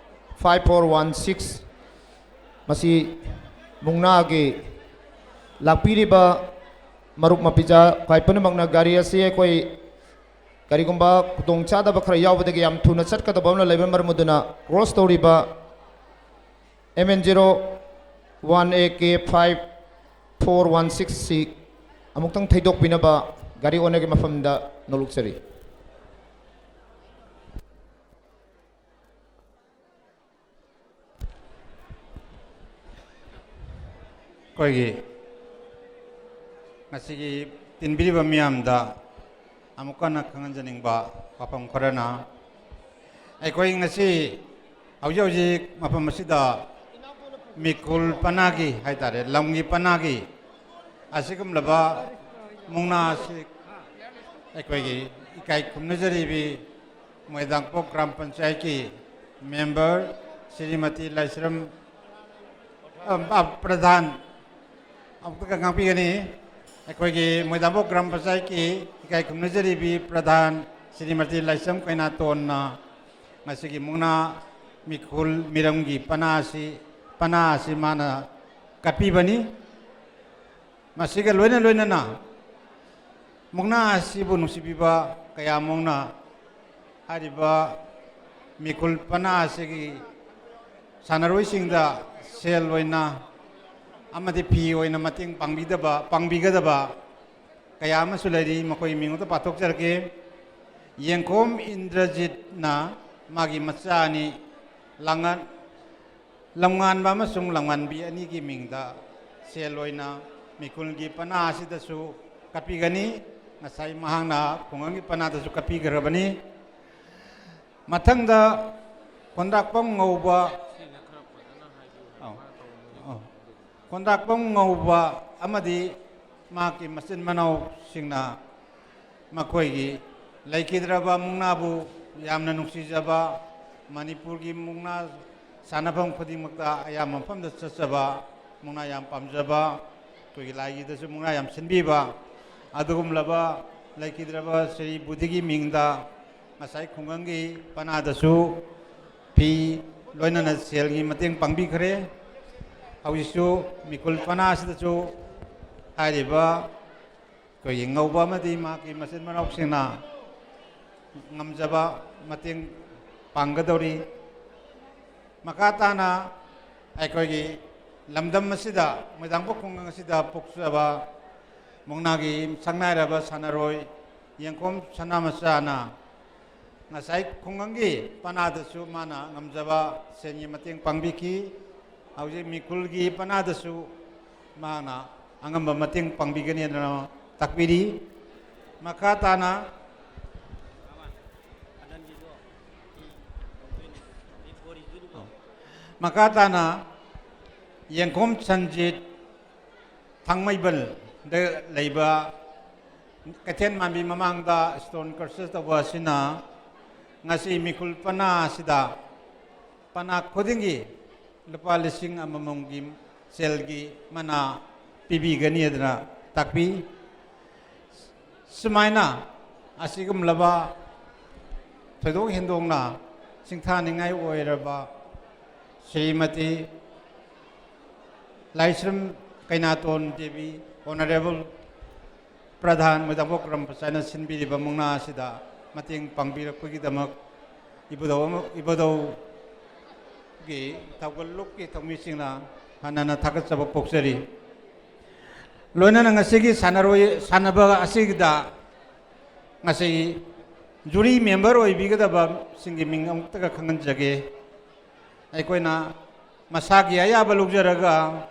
five four one six, ꯃꯁꯤ ꯃꯨꯛꯅꯥꯒꯤ ꯂꯥꯛꯄꯤꯔꯤꯕ ꯃꯔꯨꯞ ꯃꯄꯤꯖꯥ ꯈ꯭ꯋꯥꯏ ꯄꯨꯝꯅꯃꯛꯅ ꯒꯥꯔꯤ ꯑꯁꯤ ꯑꯩꯈꯣꯏ ꯀꯔꯤꯒꯨꯝꯕ ꯈꯨꯗꯣꯡꯆꯥꯗꯕ ꯈꯔ ꯌꯥꯎꯕꯗꯒꯤ ꯌꯥꯝ ꯊꯨꯅ ꯆꯠꯀꯗꯕ ꯑꯃꯅ ꯂꯩꯕꯅ ꯃꯔꯝ ꯑꯗꯨꯅ cross ꯇꯧꯔꯤꯕ M N zero one A K five four one six ꯁꯤ ꯑꯃꯨꯛꯇꯪ ꯊꯩꯗꯣꯛꯄꯤꯅꯕ ꯒꯥꯔꯤ owner ꯒꯤ ꯃꯐꯝꯗ ꯅꯣꯂꯨꯛꯆꯔꯤ꯫ ꯑꯩꯈꯣꯏꯒꯤ ꯉꯁꯤꯒꯤ ꯇꯤꯟꯕꯤꯔꯤꯕ ꯃꯤꯌꯥꯝꯗ ꯑꯃꯨꯛ ꯍꯟꯅ ꯈꯪꯍꯟꯖꯅꯤꯡꯕ ꯋꯥꯐꯝ ꯈꯔꯅ, ꯑꯩꯈꯣꯏ ꯉꯁꯤ ꯍꯧꯖꯤꯛ ꯍꯧꯖꯤꯛ ꯃꯐꯝ ꯑꯁꯤꯗ ꯃꯤꯈꯨꯜ ꯄꯅꯥꯒꯤ ꯍꯥꯏꯇꯥꯔꯦ, ꯂꯝꯒꯤ ꯄꯅꯥꯒꯤ ꯑꯁꯤꯒꯨꯝꯂꯕ ꯃꯨꯛꯅꯥ ꯑꯁꯤ ꯑꯩꯈꯣꯏꯒꯤ ꯏꯀꯥꯏ ꯈꯨꯝꯅꯖꯔꯤꯕꯤ ꯃꯣꯏꯗꯥꯡꯄꯣꯛ ꯒ꯭ꯔꯥꯝ ꯄꯟꯆꯥꯌꯠꯀꯤ member ꯁ꯭ꯔꯤꯃꯇꯤ ꯂꯥꯏꯁ꯭ꯔꯝ, ꯑ, ꯑ, ꯄ꯭ꯔꯙꯥꯟ ꯑꯃꯨꯛꯇꯒ ꯉꯥꯡꯕꯤꯒꯅꯤ꯫ ꯑꯩꯈꯣꯏꯒꯤ ꯃꯣꯏꯗꯥꯡꯄꯣꯛ ꯒ꯭ꯔꯥꯝ ꯄꯟꯆꯥꯌꯠꯀꯤ ꯏꯀꯥꯏ ꯈꯨꯝꯅꯖꯔꯤꯕꯤ ꯄ꯭ꯔꯙꯥꯟ ꯁ꯭ꯔꯤꯃꯇꯤ ꯂꯥꯏꯁ꯭ꯔꯝ ꯀꯩꯅꯥꯇꯣꯟꯅ ꯉꯁꯤꯒꯤ ꯃꯨꯛꯅꯥ ꯃꯤꯈꯨꯜ ꯃꯤꯔꯝꯒꯤ ꯄꯅꯥ ꯑꯁꯤ, ꯄꯅꯥ ꯑꯁꯤ ꯃꯥꯅ ꯀꯠꯄꯤꯕꯅꯤ꯫ ꯃꯁꯤꯒ ꯂꯣꯏꯅ ꯂꯣꯏꯅꯅ ꯃꯨꯛꯅꯥ ꯑꯁꯤꯕꯨ ꯅꯨꯡꯁꯤꯕꯤꯕ ꯀꯌꯥ ꯑꯃꯅ ꯍꯥꯏꯔꯤꯕ ꯃꯤꯈꯨꯜ ꯄꯅꯥ ꯑꯁꯤꯒꯤ ꯁꯥꯟꯅꯔꯣꯏꯁꯤꯡꯗ ꯁꯦꯜ ꯑꯣꯏꯅ ꯑꯃꯗꯤ ꯐꯤ ꯑꯣꯏꯅ ꯃꯇꯦꯡ ꯄꯥꯡꯕꯤꯗꯕ, ꯄꯥꯡꯕꯤꯒꯗꯕ ꯀꯌꯥ ꯑꯃꯁꯨ ꯂꯩꯔꯤ꯫ ꯃꯈꯣꯏ ꯃꯤꯡ ꯑꯃꯇ ꯄꯥꯊꯣꯛꯆꯔꯛꯀꯦ꯫ ꯌꯦꯡꯈꯣꯝ ꯏꯟꯗ꯭ꯔꯖꯤꯠꯅ ꯃꯥꯒꯤ ꯃꯆꯥ ꯑꯅꯤ ꯂꯥꯡꯉꯠ-, ꯂꯝꯉꯥꯟꯕ ꯑꯃꯁꯨꯡ ꯂꯝꯉꯥꯟꯕꯤ ꯑꯅꯤꯒꯤ ꯃꯤꯡꯗ ꯁꯦꯜ ꯑꯣꯏꯅ ꯃꯤꯈꯨꯜꯒꯤ ꯄꯅꯥ ꯑꯁꯤꯗꯁꯨ ꯀꯠꯄꯤꯒꯅꯤ꯫ ꯉꯁꯥꯏ ꯃꯍꯥꯛꯅ ꯈꯨꯡꯒꯪꯒꯤ ꯄꯅꯥꯗꯁꯨ ꯀꯠꯄꯤꯈ꯭ꯔꯕꯅꯤ꯫ ꯃꯊꯪꯗ ꯈꯣꯟꯗ꯭ꯔꯥꯛꯄꯝ ꯉꯧꯕ, ꯑꯧ, ꯑꯧ꯫ ꯈꯣꯟꯗ꯭ꯔꯥꯛꯄꯝ ꯉꯧꯕ ꯑꯃꯗꯤ ꯃꯍꯥꯛꯀꯤ ꯃꯆꯤꯟ ꯃꯅꯥꯎꯁꯤꯡꯅ ꯃꯈꯣꯏꯒꯤ ꯂꯩꯈꯤꯗ꯭ꯔꯕ ꯃꯨꯛꯅꯥꯕꯨ ꯌꯥꯝꯅ ꯅꯨꯡꯁꯤꯖꯕ, ꯃꯅꯤꯄꯨꯔꯒꯤ ꯃꯨꯛꯅꯥ ꯁꯥꯟꯅꯐꯝ ꯈꯨꯗꯤꯡꯃꯛꯇ ꯑꯌꯥꯝꯕ ꯃꯐꯝꯗ ꯆꯠꯆꯕ, ꯃꯨꯛꯅꯥ ꯌꯥꯝ ꯄꯥꯝꯖꯕ, ꯑꯩꯈꯣꯏꯒꯤ ꯂꯥꯏꯒꯤꯗꯁꯨ ꯃꯨꯛꯅꯥ ꯌꯥꯝ ꯁꯤꯟꯕꯤꯕ, ꯑꯗꯨꯒꯨꯝꯂꯕ ꯂꯩꯈꯤꯗ꯭ꯔꯕ ꯁ꯭ꯔꯤ ꯕꯨꯙꯤꯒꯤ ꯃꯤꯡꯗ ꯉꯁꯥꯏ ꯈꯨꯡꯒꯪꯒꯤ ꯄꯅꯥꯗꯁꯨ ꯐꯤ, ꯂꯣꯏꯅꯅ ꯁꯦꯜꯒꯤ ꯃꯇꯦꯡ ꯄꯥꯡꯕꯤꯈ꯭ꯔꯦ꯫ ꯍꯧꯖꯤꯛꯁꯨ ꯃꯤꯈꯨꯜ ꯄꯅꯥ ꯑꯁꯤꯗꯁꯨ ꯍꯥꯏꯔꯤꯕ ꯑꯩꯈꯣꯏꯒꯤ ꯉꯧꯕ ꯑꯃꯗꯤ ꯃꯍꯥꯛꯀꯤ ꯃꯆꯤꯟ ꯃꯅꯥꯎꯁꯤꯡꯅ ꯉꯝꯖꯕ ꯃꯇꯦꯡ ꯄꯥꯡꯒꯗꯧꯔꯤ꯫ ꯃꯈꯥ ꯇꯥꯅ ꯑꯩꯈꯣꯏꯒꯤ ꯂꯝꯗꯝ ꯑꯁꯤꯗ, ꯃꯣꯏꯗꯥꯡꯄꯣꯛ ꯈꯨꯡꯒꯪ ꯑꯁꯤꯗ ꯄꯣꯛꯆꯕ ꯃꯨꯛꯅꯥꯒꯤ ꯁꯛꯅꯥꯏꯔꯕ ꯁꯥꯟꯅꯔꯣꯏ ꯌꯦꯡꯈꯣꯝ ꯁꯅꯥꯃꯆꯥꯅ ꯉꯁꯥꯏ ꯈꯨꯡꯒꯪꯒꯤ ꯄꯅꯥꯗꯁꯨ ꯃꯥꯅ ꯉꯝꯖꯕ ꯁꯦꯟꯒꯤ ꯃꯇꯦꯡ ꯄꯥꯡꯕꯤꯈꯤ꯫ ꯍꯧꯖꯤꯛ ꯃꯤꯈꯨꯜꯒꯤ ꯄꯅꯥꯗꯁꯨ ꯃꯍꯥꯛꯅ ꯑꯉꯝꯕ ꯃꯇꯦꯡ ꯄꯥꯡꯕꯤꯒꯅꯤ ꯍꯥꯏꯅ ꯇꯥꯛꯄꯤꯔꯤ꯫ ꯃꯈꯥ ꯇꯥꯅ, ꯃꯈꯥ ꯇꯥꯅ ꯌꯦꯡꯈꯣꯝ ꯁꯟꯖꯤꯠ, ꯊꯥꯡꯃꯩꯕꯟꯗ ꯂꯩꯕ ꯀꯩꯊꯦꯜ ꯃꯥꯟꯕꯤ ꯃꯃꯥꯡꯗ stone crusher ꯇꯧꯕ ꯑꯁꯤꯅ ꯉꯁꯤ ꯃꯤꯈꯨꯜ ꯄꯅꯥ ꯑꯁꯤꯗ ꯄꯅꯥ ꯈꯨꯗꯤꯡꯒꯤ ꯂꯨꯄꯥ ꯂꯤꯁꯤꯡ ꯑꯃꯃꯝꯒꯤ ꯁꯦꯜꯒꯤ ꯃꯅꯥ ꯄꯤꯕꯤꯒꯅꯤ ꯍꯥꯏꯗꯅ ꯇꯥꯛꯄꯤ꯫ ꯁꯨꯃꯥꯏꯅ ꯑꯁꯤꯒꯨꯝꯂꯕ ꯊꯣꯏꯗꯣꯛ ꯍꯦꯟꯗꯣꯛꯅ ꯁꯤꯡꯊꯥꯅꯤꯡꯉꯥꯏ ꯑꯣꯏꯔꯕ ꯁ꯭ꯔꯤꯃꯇꯤ ꯂꯥꯏꯁ꯭ꯔꯝ ꯀꯩꯅꯥꯇꯣꯟ ꯗꯦꯕꯤ, Honourable ꯄ꯭ꯔꯙꯥꯟ ꯃꯣꯏꯗꯥꯡꯄꯣꯛ ꯒ꯭ꯔꯥꯝ ꯄꯟꯆꯥꯌꯠꯅ ꯁꯤꯟꯕꯤꯔꯤꯕ ꯃꯨꯛꯅꯥ ꯑꯁꯤꯗ ꯃꯇꯦꯡ ꯄꯥꯡꯕꯤꯔꯛꯄꯒꯤꯗꯃꯛ ꯏꯕꯨꯙꯧ ꯑꯃ, ꯏꯕꯨꯙꯧꯒꯤ ꯊꯧꯒꯜ ꯂꯨꯞꯀꯤ ꯊꯧꯃꯤꯁꯤꯡꯅ ꯍꯟꯅ ꯍꯟꯅ ꯊꯥꯒꯠꯆꯕ ꯐꯣꯡꯗꯣꯛꯆꯔꯤ꯫ ꯂꯣꯏꯅꯅ ꯉꯁꯤꯒꯤ ꯁꯥꯟꯅꯔꯣꯏ, ꯁꯥꯟꯅꯕ ꯑꯁꯤꯗ ꯉꯁꯤ ꯖꯨꯔꯤ ꯃꯦꯝꯕꯔ ꯑꯣꯏꯕꯤꯒꯗꯕꯁꯤꯡꯒꯤ ꯃꯤꯡ ꯑꯃꯨꯛꯇꯒ ꯈꯪꯍꯟꯖꯒꯦ꯫ ꯑꯩꯈꯣꯏꯅ ꯃꯁꯥꯒꯤ ꯑꯌꯥꯕ ꯂꯧꯖꯔꯒ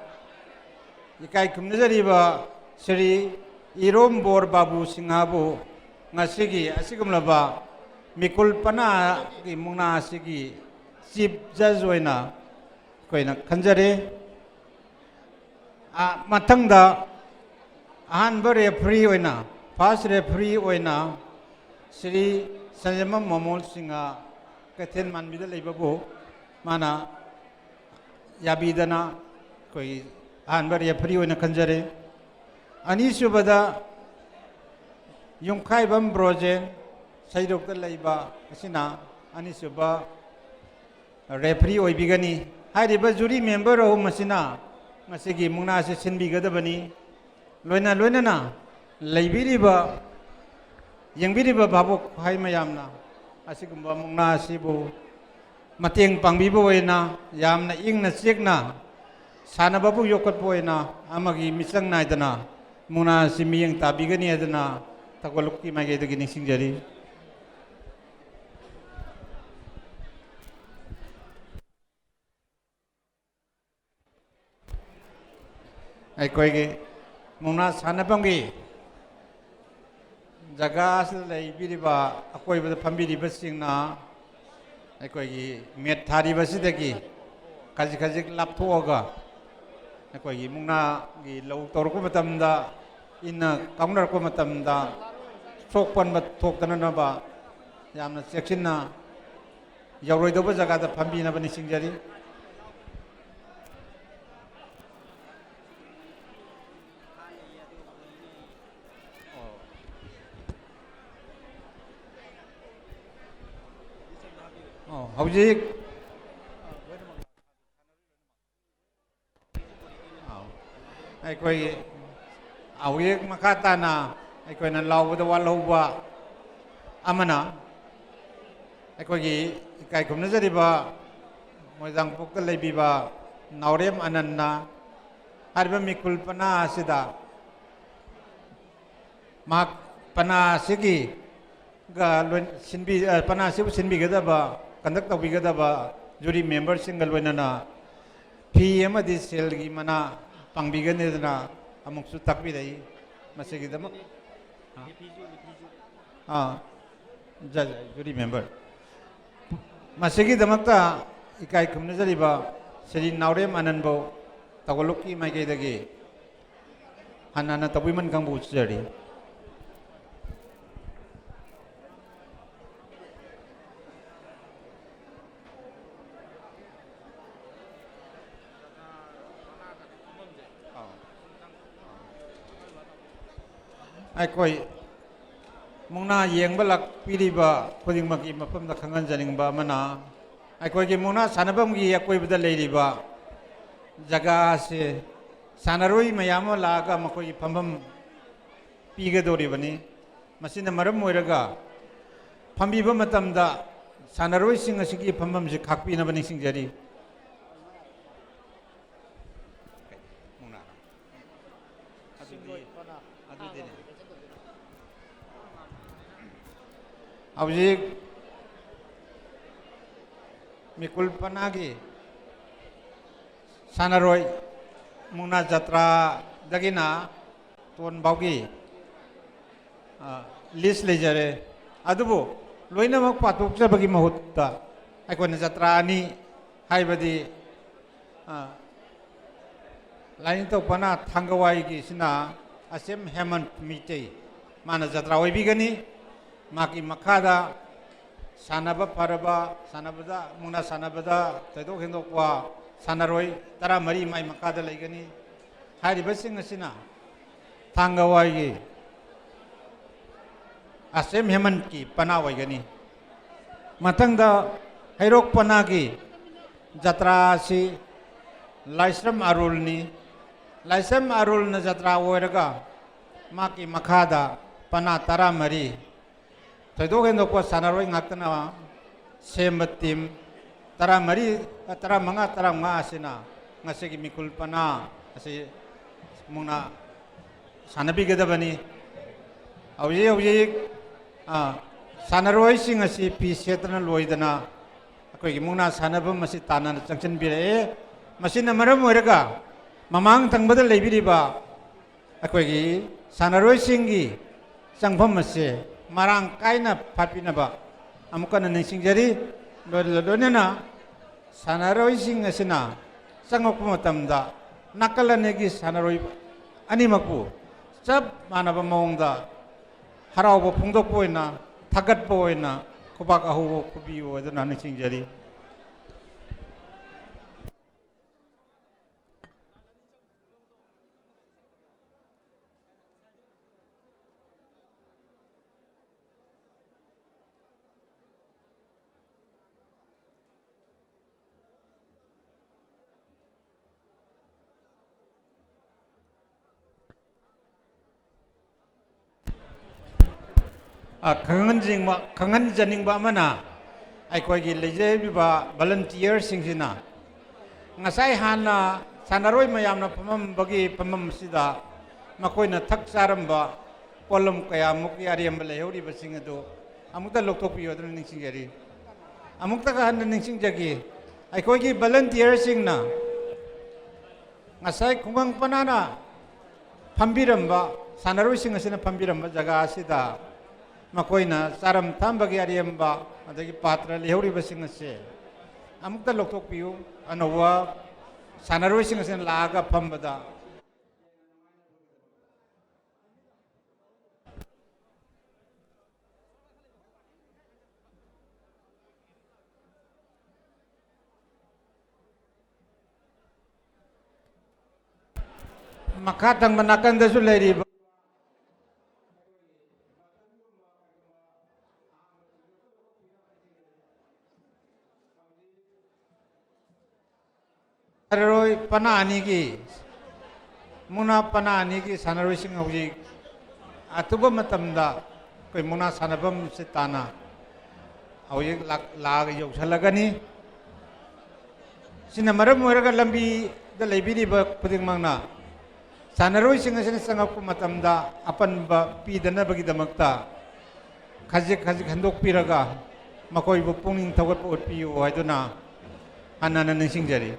ꯏꯀꯥꯏ ꯈꯨꯝꯅꯖꯔꯤꯕ ꯁ꯭ꯔꯤ ꯏꯔꯣꯝꯕꯣꯔ ꯕꯥꯕꯨ ꯁꯤꯡꯍꯕꯨ ꯉꯁꯤꯒꯤ ꯑꯁꯤꯒꯨꯝꯂꯕ ꯃꯤꯀꯨꯜ ꯄꯅꯥꯒꯤ ꯃꯨꯛꯅꯥ ꯑꯁꯤꯒꯤ ꯆꯤꯐ ꯖꯖ ꯑꯣꯏꯅ ꯑꯩꯈꯣꯏꯅ ꯈꯟꯖꯔꯦ꯫ ꯑ, ꯃꯊꯪꯗ ꯑꯍꯥꯟꯕ ꯔꯦꯐ꯭ꯔꯤ ꯑꯣꯏꯅ, ꯐꯥꯔꯁ ꯔꯦꯐ꯭ꯔꯤ ꯑꯣꯏꯅ ꯁ꯭ꯔꯤ ꯁꯟꯖꯃꯝ ꯃꯣꯃꯣꯜ ꯁꯤꯡꯍ, ꯀꯩꯊꯦꯜ ꯃꯥꯟꯕꯤꯗ ꯂꯩꯕꯕꯨ ꯃꯥꯅ ꯌꯥꯕꯤꯗꯅ ꯑꯩꯈꯣꯏꯒꯤ ꯑꯍꯥꯟꯕ ꯔꯦꯐ꯭ꯔꯤ ꯑꯣꯏꯅ ꯈꯟꯖꯔꯦ꯫ ꯑꯅꯤꯁꯨꯕꯗ ꯌꯨꯝꯈꯥꯏꯕꯝ ꯕ꯭ꯔꯣꯖꯦꯟ, ꯁꯩꯔꯣꯛꯇ ꯂꯩꯕ ꯑꯁꯤꯅ ꯑꯅꯤꯁꯨꯕ referee ꯑꯣꯏꯕꯤꯒꯅꯤ꯫ ꯍꯥꯏꯔꯤꯕ jury member ꯑꯍꯨꯝ ꯑꯁꯤꯅ ꯉꯁꯤꯒꯤ ꯃꯨꯛꯅꯥ ꯑꯁꯤ ꯁꯤꯟꯕꯤꯒꯗꯕꯅꯤ꯫ ꯂꯣꯏꯅ ꯂꯣꯏꯅꯅ ꯂꯩꯕꯤꯔꯤꯕ, ꯌꯦꯡꯕꯤꯔꯤꯕ ꯚꯥꯕꯣꯛ ꯍꯥꯏ ꯃꯌꯥꯝꯅ ꯑꯁꯤꯒꯨꯝꯕ ꯃꯨꯛꯅꯥ ꯑꯁꯤꯕꯨ ꯃꯇꯦꯡ ꯄꯥꯡꯕꯤꯕ ꯑꯣꯏꯅ ꯌꯥꯝꯅ ꯏꯪꯅ ꯆꯤꯛꯅ ꯁꯥꯟꯅꯕꯕꯨ ꯌꯣꯛꯈꯠꯄ ꯑꯣꯏꯅ ꯑꯃꯒꯤ ꯃꯤꯆꯪ ꯅꯥꯏꯗꯅ ꯃꯨꯛꯅꯥ ꯑꯁꯤ ꯃꯤꯠꯌꯦꯡ ꯇꯥꯕꯤꯒꯅꯤ ꯍꯥꯏꯗꯅ ꯊꯧꯒꯜꯂꯨꯞꯀꯤ ꯃꯥꯏꯀꯩꯗꯒꯤ ꯅꯤꯡꯁꯤꯡꯖꯔꯤ꯫ ꯑꯩꯈꯣꯏꯒꯤ ꯃꯨꯛꯅꯥ ꯁꯥꯟꯅꯐꯝꯒꯤ ꯖꯒꯥ ꯑꯁꯤꯗ ꯂꯩꯕꯤꯔꯤꯕ, ꯑꯀꯣꯏꯕꯗ ꯐꯝꯕꯤꯔꯤꯕꯁꯤꯡꯅ ꯑꯩꯈꯣꯏꯒꯤ ꯃꯦꯠ ꯊꯥꯔꯤꯕꯁꯤꯗꯒꯤ ꯈꯖꯤꯛ ꯈꯖꯤꯛ ꯂꯥꯞꯊꯣꯛꯑꯒ ꯑꯩꯈꯣꯏꯒꯤ ꯃꯨꯛꯅꯥꯒꯤ ꯂꯧ ꯇꯧꯔꯛꯄ ꯃꯇꯝꯗ, ꯏꯟꯅ ꯀꯥꯎꯅꯔꯛꯄ ꯃꯇꯝꯗ ꯁꯣꯛ ꯄꯟꯕ ꯊꯣꯛꯇꯅꯅꯕ ꯌꯥꯝꯅ ꯆꯦꯛꯁꯤꯟꯅ ꯌꯧꯔꯣꯏꯗꯧꯕ ꯖꯒꯥꯗ ꯐꯝꯕꯤꯅꯕ ꯅꯤꯡꯁꯤꯡꯖꯔꯤ꯫ ꯑꯣ, ꯍꯧꯖꯤꯛ ꯑꯩꯈꯣꯏꯒꯤ ꯍꯧꯖꯤꯛ ꯃꯈꯥ ꯇꯥꯅ ꯑꯩꯈꯣꯏꯅ ꯂꯥꯎꯕꯗ ꯋꯥꯠꯍꯧꯕ ꯑꯃꯅ, ꯑꯩꯈꯣꯏꯒꯤ ꯏꯀꯥꯏ ꯈꯨꯝꯅꯖꯔꯤꯕ ꯃꯣꯏꯔꯥꯡꯄꯣꯛꯇ ꯂꯩꯕꯤꯕ ꯅꯥꯎꯔꯦꯝ ꯑꯅꯟꯅ ꯍꯥꯏꯔꯤꯕ ꯃꯤꯈꯨꯜ ꯄꯅꯥ ꯑꯁꯤꯗ ꯃꯍꯥꯛ ꯄꯅꯥ ꯑꯁꯤꯒꯤ ꯒ ꯂꯣꯏ-, ꯁꯤꯟꯕꯤ-, ꯑ, ꯄꯅꯥ ꯑꯁꯤꯕꯨ ꯁꯤꯟꯕꯤꯒꯗꯕ, conduct ꯇꯧꯕꯤꯒꯗꯕ jury member ꯁꯤꯡꯒ ꯂꯣꯏꯅꯅ ꯐꯤ ꯑꯃꯗꯤ ꯁꯦꯜꯒꯤ ꯃꯅꯥ ꯄꯥꯡꯕꯤꯒꯅꯤꯗꯅ ꯑꯃꯨꯛꯁꯨ ꯇꯥꯛꯄꯤꯔꯛꯏ꯫ ꯃꯁꯤꯒꯤꯗꯃꯛ, ꯑꯥ, ꯖ-, ꯖ-, jury member꯫ ꯃꯁꯤꯒꯤꯗꯃꯛꯇ ꯏꯀꯥꯏ ꯈꯨꯝꯅꯖꯔꯤꯕ ꯁ꯭ꯔꯤ ꯅꯥꯎꯔꯦꯝ ꯑꯅꯟꯕꯨ ꯊꯧꯒꯜꯂꯨꯞꯀꯤ ꯃꯥꯏꯀꯩꯗꯒꯤ ꯍꯟꯅ ꯍꯟꯅ ꯇꯧꯕꯤꯃꯟ ꯈꯪꯕ ꯎꯠꯆꯔꯤ꯫ ꯑꯩꯈꯣꯏ ꯃꯨꯛꯅꯥ ꯌꯦꯡꯕ ꯂꯥꯛꯄꯤꯔꯤꯕ ꯈꯨꯗꯤꯡꯃꯛꯀꯤ ꯃꯐꯝꯗ ꯈꯪꯍꯟꯖꯅꯤꯡꯕ ꯑꯃꯅ, ꯑꯩꯈꯣꯏꯒꯤ ꯃꯨꯛꯅꯥ ꯁꯥꯟꯅꯐꯝꯒꯤ ꯑꯀꯣꯏꯕꯗ ꯂꯩꯔꯤꯕ ꯖꯒꯥ ꯑꯁꯤ ꯁꯥꯟꯅꯔꯣꯏ ꯃꯌꯥꯝ ꯑꯃ ꯂꯥꯛꯑꯒ ꯃꯈꯣꯏꯒꯤ ꯐꯝꯐꯝ ꯄꯤꯒꯗꯧꯔꯤꯕꯅꯤ꯫ ꯃꯁꯤꯅ ꯃꯔꯝ ꯑꯣꯏꯔꯒ ꯐꯝꯕꯤꯕ ꯃꯇꯝꯗ ꯁꯥꯟꯅꯔꯣꯏꯁꯤꯡ ꯑꯁꯤꯒꯤ ꯐꯝꯐꯝꯁꯤ ꯈꯥꯛꯄꯤꯅꯕ ꯅꯤꯡꯁꯤꯡꯖꯔꯤ꯫ ꯑꯗꯨꯗꯤ, ꯑꯗꯨꯗꯤꯅꯦ꯫ ꯍꯧꯖꯤꯛ ꯃꯤꯀꯨꯜ ꯄꯅꯥꯒꯤ ꯁꯥꯟꯅꯔꯣꯏ ꯃꯨꯛꯅꯥ ꯖꯇ꯭ꯔꯥꯗꯒꯤꯅ ꯇꯣꯟ ꯐꯥꯎꯒꯤ, ꯑ, ꯂꯤꯁ ꯂꯩꯖꯔꯦ꯫ ꯑꯗꯨꯕꯨ ꯂꯣꯏꯅꯃꯛ ꯄꯥꯊꯣꯛꯆꯕꯒꯤ ꯃꯍꯨꯠꯇ ꯑꯩꯈꯣꯏꯅ ꯖꯇ꯭ꯔꯥ ꯑꯅꯤ, ꯍꯥꯏꯕꯗꯤ, ꯑ, ꯂꯥꯏꯅꯤꯡꯊꯧ ꯄꯅꯥ ꯊꯥꯡꯒꯋꯥꯏꯒꯤꯁꯤꯅ ꯑꯁꯦꯝ ꯍꯦꯃꯟ ꯃꯤꯇꯩ, ꯃꯥꯅ ꯖꯇ꯭ꯔꯥ ꯑꯣꯏꯕꯤꯒꯅꯤ꯫ ꯃꯍꯥꯛꯀꯤ ꯃꯈꯥꯗ ꯁꯥꯟꯅꯕ ꯐꯔꯕ, ꯁꯥꯟꯅꯕꯗ, ꯃꯨꯛꯅꯥ ꯁꯥꯟꯅꯕꯗ ꯊꯣꯏꯗꯣꯛ ꯍꯦꯟꯗꯣꯛꯄ ꯁꯥꯟꯅꯔꯣꯏ ꯇꯔꯥꯃꯔꯤ ꯃꯥꯏ ꯃꯈꯥꯗ ꯂꯩꯒꯅꯤ꯫ ꯍꯥꯏꯔꯤꯕꯁꯤꯡ ꯑꯁꯤꯅ ꯊꯥꯡꯒꯋꯥꯏꯒꯤ ꯑꯁꯦꯝ ꯍꯦꯃꯟꯀꯤ ꯄꯅꯥ ꯑꯣꯏꯒꯅꯤ꯫ ꯃꯊꯪꯗ ꯍꯩꯔꯣꯛ ꯄꯅꯥꯒꯤ ꯖꯇ꯭ꯔꯥ ꯑꯁꯤ ꯂꯥꯏꯁ꯭ꯔꯝ ꯑꯔꯨꯜꯅꯤ꯫ ꯂꯥꯏꯁ꯭ꯔꯝ ꯑꯔꯨꯜꯅ ꯖꯇ꯭ꯔꯥ ꯑꯣꯏꯔꯒ ꯃꯍꯥꯛꯀꯤ ꯃꯈꯥꯗ ꯄꯅꯥ ꯇꯔꯥꯃꯔꯤ, ꯊꯣꯏꯗꯣꯛ ꯍꯦꯟꯗꯣꯛꯄ ꯁꯥꯟꯅꯔꯣꯏ ꯉꯥꯛꯇꯅ ꯁꯦꯝꯕ ꯇꯤꯝ ꯇꯔꯥꯃꯔꯤ, ꯇꯔꯥꯃꯉꯥ, ꯇꯔꯥꯃꯉꯥ ꯑꯁꯤꯅ ꯉꯁꯤꯒꯤ ꯃꯤꯀꯨꯜ ꯄꯅꯥ ꯑꯁꯤ ꯃꯨꯛꯅꯥ ꯁꯥꯟꯅꯕꯤꯒꯗꯕꯅꯤ꯫ ꯍꯧꯖꯤꯛ ꯍꯧꯖꯤꯛ, ꯑ, ꯁꯥꯟꯅꯔꯣꯏꯁꯤꯡ ꯑꯁꯤ ꯐꯤ ꯁꯦꯠꯇꯅ ꯂꯣꯏꯗꯅ ꯑꯩꯈꯣꯏꯒꯤ ꯃꯨꯛꯅꯥ ꯁꯥꯟꯅꯐꯝ ꯑꯁꯤ ꯇꯥꯟꯅꯅ ꯆꯪꯁꯤꯟꯕꯤꯔꯛꯑꯦ꯫ ꯃꯁꯤꯅ ꯃꯔꯝ ꯑꯣꯏꯔꯒ ꯃꯃꯥꯡ ꯊꯪꯕꯗ ꯂꯩꯕꯤꯔꯤꯕ ꯑꯩꯈꯣꯏꯒꯤ ꯁꯥꯟꯅꯔꯣꯏꯁꯤꯡꯒꯤ ꯆꯪꯐꯝ ꯑꯁꯦ ꯃꯔꯥꯡ ꯀꯥꯏꯅ ꯐꯥꯠꯄꯤꯅꯕ ꯑꯃꯨꯛ ꯍꯟꯅ ꯅꯤꯡꯁꯤꯡꯖꯔꯤ꯫ ꯂꯣꯏ-, ꯂꯣꯏꯅꯅ ꯁꯥꯟꯅꯔꯣꯏꯁꯤꯡ ꯑꯁꯤꯅ ꯆꯪꯉꯛꯄ ꯃꯇꯝꯗ ꯅꯥꯀꯜ ꯑꯅꯤꯒꯤ ꯁꯥꯟꯅꯔꯣꯏ ꯑꯅꯤꯃꯛꯄꯨ ꯆꯞ ꯃꯥꯟꯅꯕ ꯃꯑꯣꯡꯗ ꯍꯔꯥꯎꯕ ꯐꯣꯡꯗꯣꯛꯄ ꯑꯣꯏꯅ, ꯊꯥꯒꯠꯄ ꯑꯣꯏꯅ ꯈꯨꯕꯥꯛ ꯑꯍꯧꯕ ꯈꯨꯕꯤꯌꯨ ꯍꯥꯏꯗꯨꯅ ꯅꯤꯡꯁꯤꯡꯖꯔꯤ꯫ ꯈꯪꯍꯟꯖꯅꯤꯡꯕ, ꯈꯪꯍꯟꯖꯅꯤꯡꯕ ꯑꯃꯅ, ꯑꯩꯈꯣꯏꯒꯤ ꯂꯩꯖꯔꯤꯕ ꯚꯣꯂꯟꯇꯤꯌꯔꯁꯤꯡꯁꯤꯅ ꯉꯁꯥꯏ ꯍꯥꯟꯅ ꯁꯥꯟꯅꯔꯣꯏ ꯃꯌꯥꯝꯅ ꯐꯝꯃꯝꯕꯒꯤ ꯐꯝꯐꯝꯁꯤꯗ ꯃꯈꯣꯏꯅ ꯊꯛ ꯆꯥꯔꯝꯕ ꯄꯣꯠꯂꯝ ꯀꯌꯥꯃꯨꯛꯀꯤ ꯑꯔꯦꯝꯕ ꯂꯩꯍꯧꯔꯤꯕꯁꯤꯡ ꯑꯗꯨ ꯑꯃꯨꯛꯇ ꯂꯧꯊꯣꯛꯄꯤꯌꯨ ꯍꯥꯏꯗꯨꯅ ꯅꯤꯡꯁꯤꯡꯖꯔꯤ꯫ ꯑꯃꯨꯛꯇꯒ ꯍꯟꯅ ꯅꯤꯡꯁꯤꯡꯖꯒꯦ, ꯑꯩꯈꯣꯏꯒꯤ ꯚꯣꯂꯟꯇꯤꯌꯔꯁꯤꯡꯅ ꯉꯁꯥꯏ ꯈꯨꯡꯒꯪ ꯄꯅꯥꯅ ꯐꯝꯕꯤꯔꯝꯕ, ꯁꯥꯟꯅꯔꯣꯏꯁꯤꯡ ꯑꯁꯤꯅ ꯐꯝꯕꯤꯔꯝꯕ ꯖꯒꯥ ꯑꯁꯤꯗ ꯃꯈꯣꯏꯅ ꯆꯥꯔꯝ ꯊꯛꯂꯝꯕꯒꯤ ꯑꯔꯦꯝꯕ ꯑꯗꯒꯤ ꯄꯥꯇ꯭ꯔ ꯂꯩꯍꯧꯔꯤꯕꯁꯤꯡ ꯑꯁꯦ ꯑꯃꯨꯛꯇ ꯂꯧꯊꯣꯛꯄꯤꯌꯨ꯫ ꯑꯅꯧꯕ ꯁꯥꯟꯅꯔꯣꯏꯁꯤꯡ ꯑꯁꯤꯅ ꯂꯥꯛꯂꯒ ꯐꯝꯕꯗ ꯃꯈꯥ ꯊꯪꯕ ꯅꯥꯀꯟꯗꯁꯨ ꯂꯩꯔꯤꯕ ꯁꯥꯟꯅꯔꯣꯏ ꯄꯅꯥ ꯑꯅꯤꯒꯤ, ꯃꯨꯛꯅꯥ ꯄꯅꯥ ꯑꯅꯤꯒꯤ ꯁꯥꯟꯅꯔꯣꯏꯁꯤꯡ ꯍꯧꯖꯤꯛ ꯑꯊꯨꯕ ꯃꯇꯝꯗ ꯑꯩꯈꯣꯏ ꯃꯨꯛꯅꯥ ꯁꯥꯟꯅꯐꯝꯁꯤ ꯇꯥꯟꯅ ꯍꯧꯖꯤꯛ ꯂꯥꯛ-, ꯂꯥꯛꯑꯒ ꯌꯧꯁꯜꯂꯒꯅꯤ꯫ ꯁꯤꯅ ꯃꯔꯝ ꯑꯣꯏꯔꯒ ꯂꯝꯕꯤꯗ ꯂꯩꯕꯤꯔꯤꯕ ꯈꯨꯗꯤꯡꯃꯛꯅ ꯁꯥꯟꯅꯔꯣꯏꯁꯤꯡ ꯑꯁꯤꯅ ꯆꯪꯂꯛꯄ ꯃꯇꯝꯗ ꯑꯄꯟꯕ ꯄꯤꯗꯅꯕꯒꯤꯗꯃꯛꯇ ꯈꯖꯤꯛ ꯈꯖꯤꯛ ꯍꯟꯗꯣꯛꯄꯤꯔꯒ ꯃꯈꯣꯏꯕꯨ ꯄꯨꯛꯅꯤꯡ ꯊꯧꯒꯠꯄ ꯎꯠꯄꯤꯌꯨ ꯍꯥꯏꯗꯨꯅ ꯍꯟꯅ ꯍꯟꯅ ꯅꯤꯡꯁꯤꯡꯖꯔꯤ꯫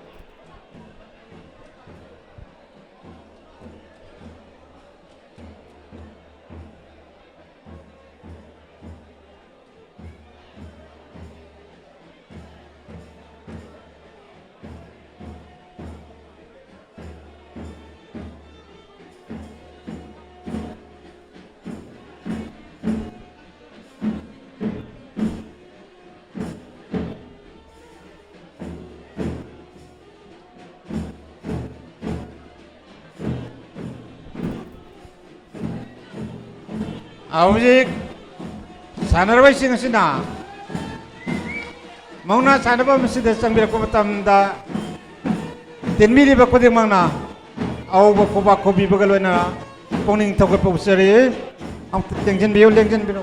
ꯍꯧꯖꯤꯛ ꯁꯥꯟꯅꯔꯣꯏꯁꯤꯡ ꯑꯁꯤꯅ ꯃꯨꯛꯅꯥ ꯁꯥꯟꯅꯐꯝ ꯑꯁꯤꯗ ꯆꯪꯕꯤꯔꯛꯄ ꯃꯇꯝꯗ ꯇꯤꯟꯕꯤꯔꯤꯕ ꯈꯨꯗꯤꯡꯃꯛꯅ ꯑꯍꯧꯕ ꯈꯨꯕꯥꯛ ꯈꯨꯕꯤꯕꯒ ꯂꯣꯏꯅꯅ ꯄꯨꯛꯅꯤꯡ ꯊꯧꯒꯠꯄ ꯎꯠꯆꯔꯤ꯫ ꯑꯃꯨꯛꯇ ꯂꯦꯡꯁꯤꯟꯕꯤꯌꯨ, ꯂꯦꯡꯁꯤꯟꯕꯤꯔꯣ꯫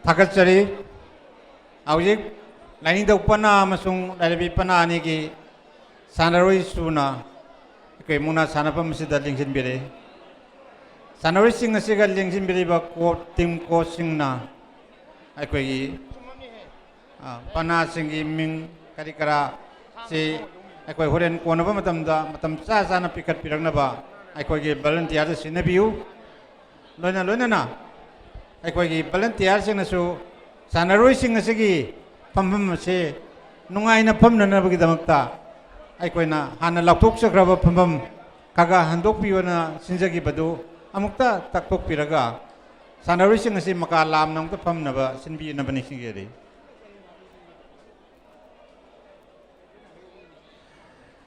ꯊꯥꯒꯠꯆꯔꯤ꯫ ꯍꯧꯖꯤꯛ ꯂꯥꯏꯅꯤꯡꯊꯧ ꯄꯅꯥ ꯑꯃꯁꯨꯡ ꯂꯥꯏꯔꯦꯝꯕꯤ ꯄꯅꯥ ꯑꯅꯤꯒꯤ ꯁꯥꯟꯅꯔꯣꯏ ꯁꯨꯅ ꯑꯩꯈꯣꯏ ꯃꯨꯛꯅꯥ ꯁꯥꯟꯅꯐꯝ ꯑꯁꯤꯗ ꯂꯦꯡꯁꯤꯟꯕꯤꯔꯛꯏ꯫ ꯁꯥꯟꯅꯔꯣꯏꯁꯤꯡ ꯑꯁꯤꯒ ꯂꯦꯡꯁꯤꯟꯕꯤꯔꯤꯕ ꯀꯣ-, ꯇꯤꯝ ꯀꯣꯆꯁꯤꯡꯅ ꯑꯩꯈꯣꯏꯒꯤ, ꯑ, ꯄꯅꯥꯁꯤꯡꯒꯤ ꯃꯤꯡ ꯀꯔꯤ ꯀꯔꯥ ꯁꯤ ꯑꯩꯈꯣꯏ ꯍꯣꯔꯦꯟ ꯀꯣꯟꯅꯕ ꯃꯇꯝꯗ ꯃꯇꯝ ꯆꯥ ꯆꯥꯅ ꯄꯤꯈꯠꯄꯤꯔꯛꯅꯕ ꯑꯩꯈꯣꯏꯒꯤ ꯚꯣꯂꯨꯟꯇꯤꯌꯥꯔꯗ ꯁꯤꯟꯅꯕꯤꯌꯨ꯫ ꯂꯣꯏꯅ ꯂꯣꯏꯅꯅ ꯑꯩꯈꯣꯏꯒꯤ ꯚꯣꯂꯨꯟꯇꯤꯌꯥꯔꯁꯤꯡꯅꯁꯨ ꯁꯥꯟꯅꯔꯣꯏꯁꯤꯡ ꯑꯁꯤꯒꯤ ꯐꯝꯐꯝ ꯑꯁꯤ ꯅꯨꯡꯉꯥꯏꯅ ꯐꯝꯅꯅꯕꯒꯤꯗꯃꯛꯇ ꯑꯩꯈꯣꯏꯅ ꯍꯥꯟꯅ ꯂꯥꯎꯊꯣꯛꯆꯈ꯭ꯔꯕ ꯐꯝꯐꯝ ꯈꯔ ꯈꯔ ꯍꯟꯗꯣꯛꯄꯤꯌꯣꯅ ꯁꯤꯟꯖꯈꯤꯕꯗꯨ ꯑꯃꯨꯛꯇ ꯇꯥꯛꯊꯣꯛꯄꯤꯔꯒ ꯁꯥꯟꯅꯔꯣꯏꯁꯤꯡ ꯑꯁꯤ ꯃꯀꯥ ꯂꯥꯝꯅ ꯑꯃꯨꯛꯇ ꯐꯝꯅꯕ ꯁꯤꯟꯕꯤꯅꯕ ꯅꯤꯡꯁꯤꯡꯖꯔꯤ꯫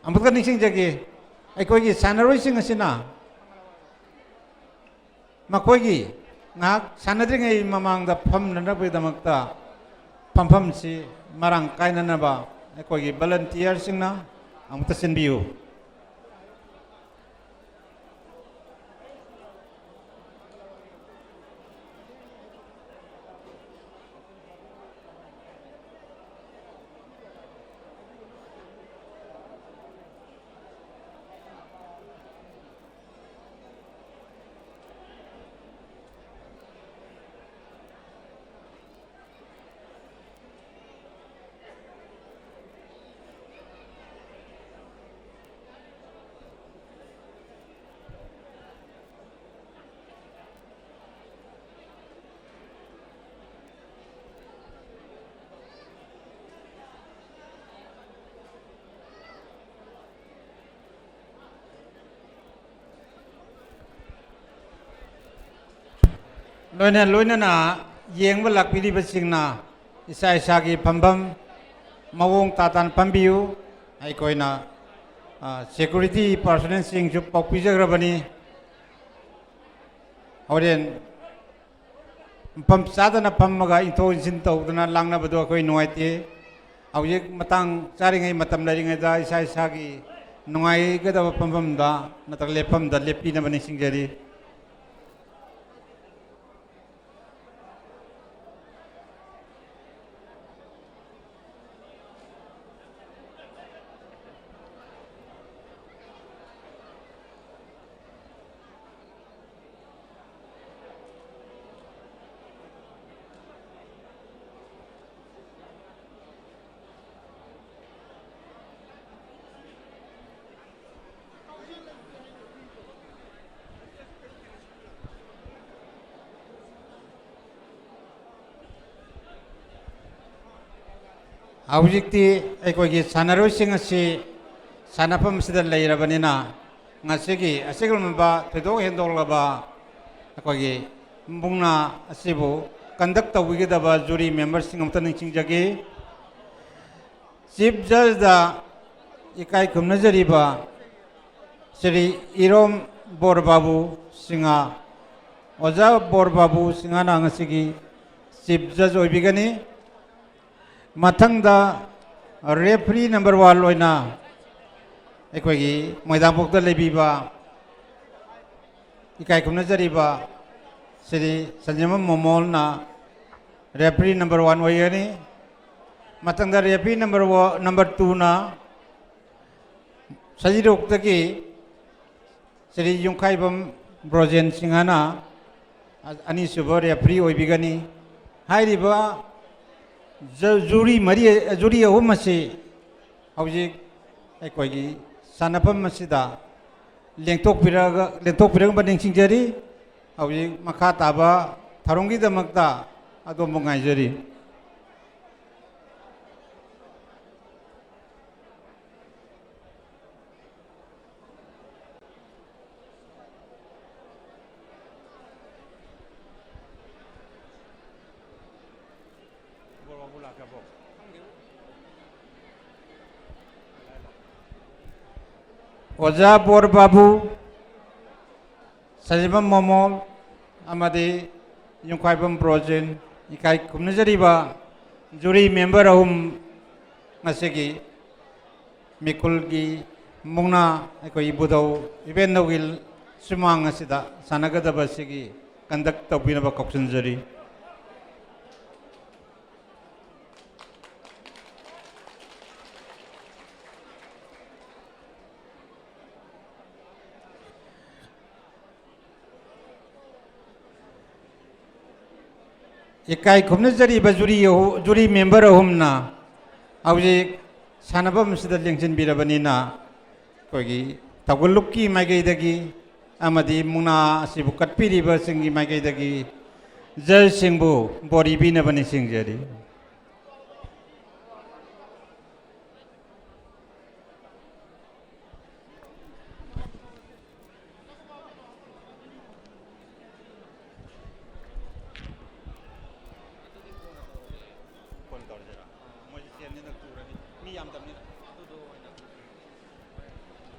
ꯑꯃꯨꯛꯀ ꯅꯤꯡꯁꯤꯡꯖꯒꯦ, ꯑꯩꯈꯣꯏꯒꯤ ꯁꯥꯟꯅꯔꯣꯏꯁꯤꯡ ꯑꯁꯤꯅ ꯃꯈꯣꯏꯒꯤ ꯉꯥꯏꯍꯥꯛ ꯁꯥꯟꯅꯗ꯭ꯔꯤꯉꯩ ꯃꯃꯥꯡꯗ ꯐꯝꯅꯅꯕꯒꯤꯗꯃꯛꯇ ꯐꯝꯐꯝꯁꯤ ꯃꯔꯥꯡ ꯀꯥꯏꯅꯅꯕ ꯑꯩꯈꯣꯏꯒꯤ ꯚꯣꯂꯨꯟꯇꯤꯌꯔꯁꯤꯡꯅ ꯑꯃꯨꯛꯇ ꯁꯤꯟꯕꯤꯌꯨ꯫ ꯂꯣꯏꯅ ꯂꯣꯏꯅꯅ ꯌꯦꯡꯕ ꯂꯥꯛꯄꯤꯔꯤꯕꯁꯤꯡꯅ ꯏꯁꯥ ꯏꯁꯥꯒꯤ ꯐꯝꯐꯝ ꯃꯑꯣꯡ ꯇꯥ ꯇꯥꯅ ꯐꯝꯕꯤꯌꯨ꯫ ꯑꯩꯈꯣꯏꯅ, ꯑ, ꯁꯦꯀ꯭ꯌꯨꯔꯤꯇꯤ ꯄꯥꯔꯁꯣꯅꯦꯜꯁꯤꯡꯁꯨ ꯄꯥꯎ ꯄꯤꯖꯈ꯭ꯔꯕꯅꯤ꯫ ꯍꯣꯔꯦꯟ ꯃꯐꯝ ꯆꯥꯗꯅ ꯐꯝꯃꯒ ꯏꯟꯊꯣꯛ ꯏꯟꯁꯤꯟ ꯇꯧꯗꯅ ꯂꯥꯡꯅꯕꯗꯣ ꯑꯩꯈꯣꯏ ꯅꯨꯡꯉꯥꯏꯇꯦ꯫ ꯍꯧꯖꯤꯛ ꯃꯇꯥꯡ ꯆꯥꯔꯤꯉꯩ ꯃꯇꯝ ꯂꯩꯔꯤꯉꯩꯗ ꯏꯁꯥ ꯏꯁꯥꯒꯤ ꯅꯨꯡꯉꯥꯏꯒꯗꯕ ꯐꯝꯐꯝꯗ ꯅꯠꯇ꯭ꯔꯒ ꯂꯦꯞꯐꯝꯗ ꯂꯦꯞꯄꯤꯅꯕ ꯅꯤꯡꯁꯤꯡꯖꯔꯤ꯫ ꯍꯧꯖꯤꯛꯇꯤ ꯑꯩꯈꯣꯏꯒꯤ ꯁꯥꯟꯅꯔꯣꯏꯁꯤꯡ ꯑꯁꯤ ꯁꯥꯟꯅꯐꯝ ꯑꯁꯤꯗ ꯂꯩꯔꯕꯅꯤꯅ, ꯉꯁꯤꯒꯤ ꯑꯁꯤꯒꯨꯝꯂꯕ ꯊꯣꯏꯗꯣꯛ ꯍꯦꯟꯗꯣꯛꯂꯕ ꯑꯩꯈꯣꯏꯒꯤ ꯃꯨꯛꯅꯥ ꯑꯁꯤꯕꯨ conduct ꯇꯧꯕꯤꯒꯗꯕ jury memberꯁꯤꯡ ꯑꯃꯇ ꯅꯤꯡꯁꯤꯡꯖꯒꯦ꯫ Chief Judgeꯗ ꯏꯀꯥꯏ ꯈꯨꯝꯅꯖꯔꯤꯕ ꯁ꯭ꯔꯤ ꯏꯔꯣꯝ ꯕꯣꯔꯕꯥꯕꯨ ꯁꯤꯡꯍ, ꯑꯣꯖꯥ ꯕꯣꯔꯕꯥꯕꯨ ꯁꯤꯡꯍꯅ ꯉꯁꯤꯒꯤ Chief Judge ꯑꯣꯏꯕꯤꯒꯅꯤ꯫ ꯃꯊꯪꯗ referee number one ꯑꯣꯏꯅ ꯑꯩꯈꯣꯏꯒꯤ ꯃꯣꯏꯗꯥꯡꯄꯣꯛꯇ ꯂꯩꯕꯤꯕ ꯏꯀꯥꯏ ꯈꯨꯝꯅꯖꯔꯤꯕ ꯁ꯭ꯔꯤ ꯁꯟꯖꯦꯝꯕꯝ ꯃꯣꯃꯣꯜꯅ referee number one ꯑꯣꯏꯒꯅꯤ꯫ ꯃꯊꯪꯗ referee number ꯅꯝꯕꯔ ꯇꯨꯅ ꯁꯖꯤꯔꯣꯛꯇꯒꯤ ꯁ꯭ꯔꯤ ꯌꯨꯝꯈꯥꯏꯕꯝ ꯕ꯭ꯔꯣꯖꯦꯟ ꯁꯤꯡꯍꯅ ꯑꯅꯤꯁꯨꯕ referee ꯑꯣꯏꯕꯤꯒꯅꯤ꯫ ꯍꯥꯏꯔꯤꯕ ꯖ-, jury ꯃꯔꯤ, jury ꯑꯍꯨꯝ ꯑꯁꯤ ꯍꯧꯖꯤꯛ ꯑꯩꯈꯣꯏꯒꯤ ꯁꯥꯟꯅꯐꯝ ꯑꯁꯤꯗ ꯂꯦꯡꯊꯣꯛꯄꯤꯔꯒ, ꯂꯦꯡꯊꯣꯛꯄꯤꯔꯝꯕ ꯅꯤꯡꯁꯤꯡꯖꯔꯤ꯫ ꯍꯧꯖꯤꯛ ꯃꯈꯥ ꯇꯥꯕ ꯊꯧꯔꯝꯒꯤꯗꯃꯛꯇ ꯑꯗꯣꯝꯕꯨ ꯉꯥꯏꯖꯔꯤ꯫ ꯑꯣꯖꯥ ꯕꯣꯔ ꯕꯥꯕꯨ, ꯁꯖꯤꯃꯝ ꯃꯣꯃꯣꯟ ꯑꯃꯗꯤ ꯌꯨꯝꯈꯥꯏꯕꯝ ꯕ꯭ꯔꯣꯖꯦꯟ, ꯏꯀꯥꯏ ꯈꯨꯝꯅꯖꯔꯤꯕ jury member ꯑꯍꯨꯝ, ꯉꯁꯤꯒꯤ ꯃꯤꯀꯨꯜꯒꯤ ꯃꯨꯛꯅꯥ ꯑꯩꯈꯣꯏ ꯏꯕꯨꯙꯧ ꯏꯕꯦꯟꯙꯧꯒꯤ ꯁꯨꯃꯥꯡ ꯑꯁꯤꯗ ꯁꯥꯟꯅꯒꯗꯕ ꯑꯁꯤꯒꯤ conduct ꯇꯧꯕꯤꯅꯕ ꯀꯧꯁꯤꯟꯖꯔꯤ꯫ ꯏꯀꯥꯏ ꯈꯨꯝꯅꯖꯔꯤꯕ jury ꯑꯍꯨ-, jury member ꯑꯍꯨꯝꯅ ꯍꯧꯖꯤꯛ ꯁꯥꯟꯅꯐꯝ ꯑꯁꯤꯗ ꯂꯦꯡꯁꯤꯟꯕꯤꯔꯕꯅꯤꯅ, ꯑꯩꯈꯣꯏꯒꯤ ꯊꯧꯒꯜ ꯂꯨꯞꯀꯤ ꯃꯥꯏꯀꯩꯗꯒꯤ ꯑꯃꯗꯤ ꯃꯨꯛꯅꯥ ꯑꯁꯤꯕꯨ ꯀꯠꯄꯤꯔꯤꯕꯁꯤꯡꯒꯤ ꯃꯥꯏꯀꯩꯗꯒꯤ judgeꯁꯤꯡꯕꯨ ꯕꯣꯔꯤ ꯄꯤꯅꯕ ꯅꯤꯡꯁꯤꯡꯖꯔꯤ꯫ ꯃꯤ ꯌꯥꯝꯗꯕꯅꯤꯅ ꯑꯗꯨꯗꯣ ꯑꯣꯏꯅ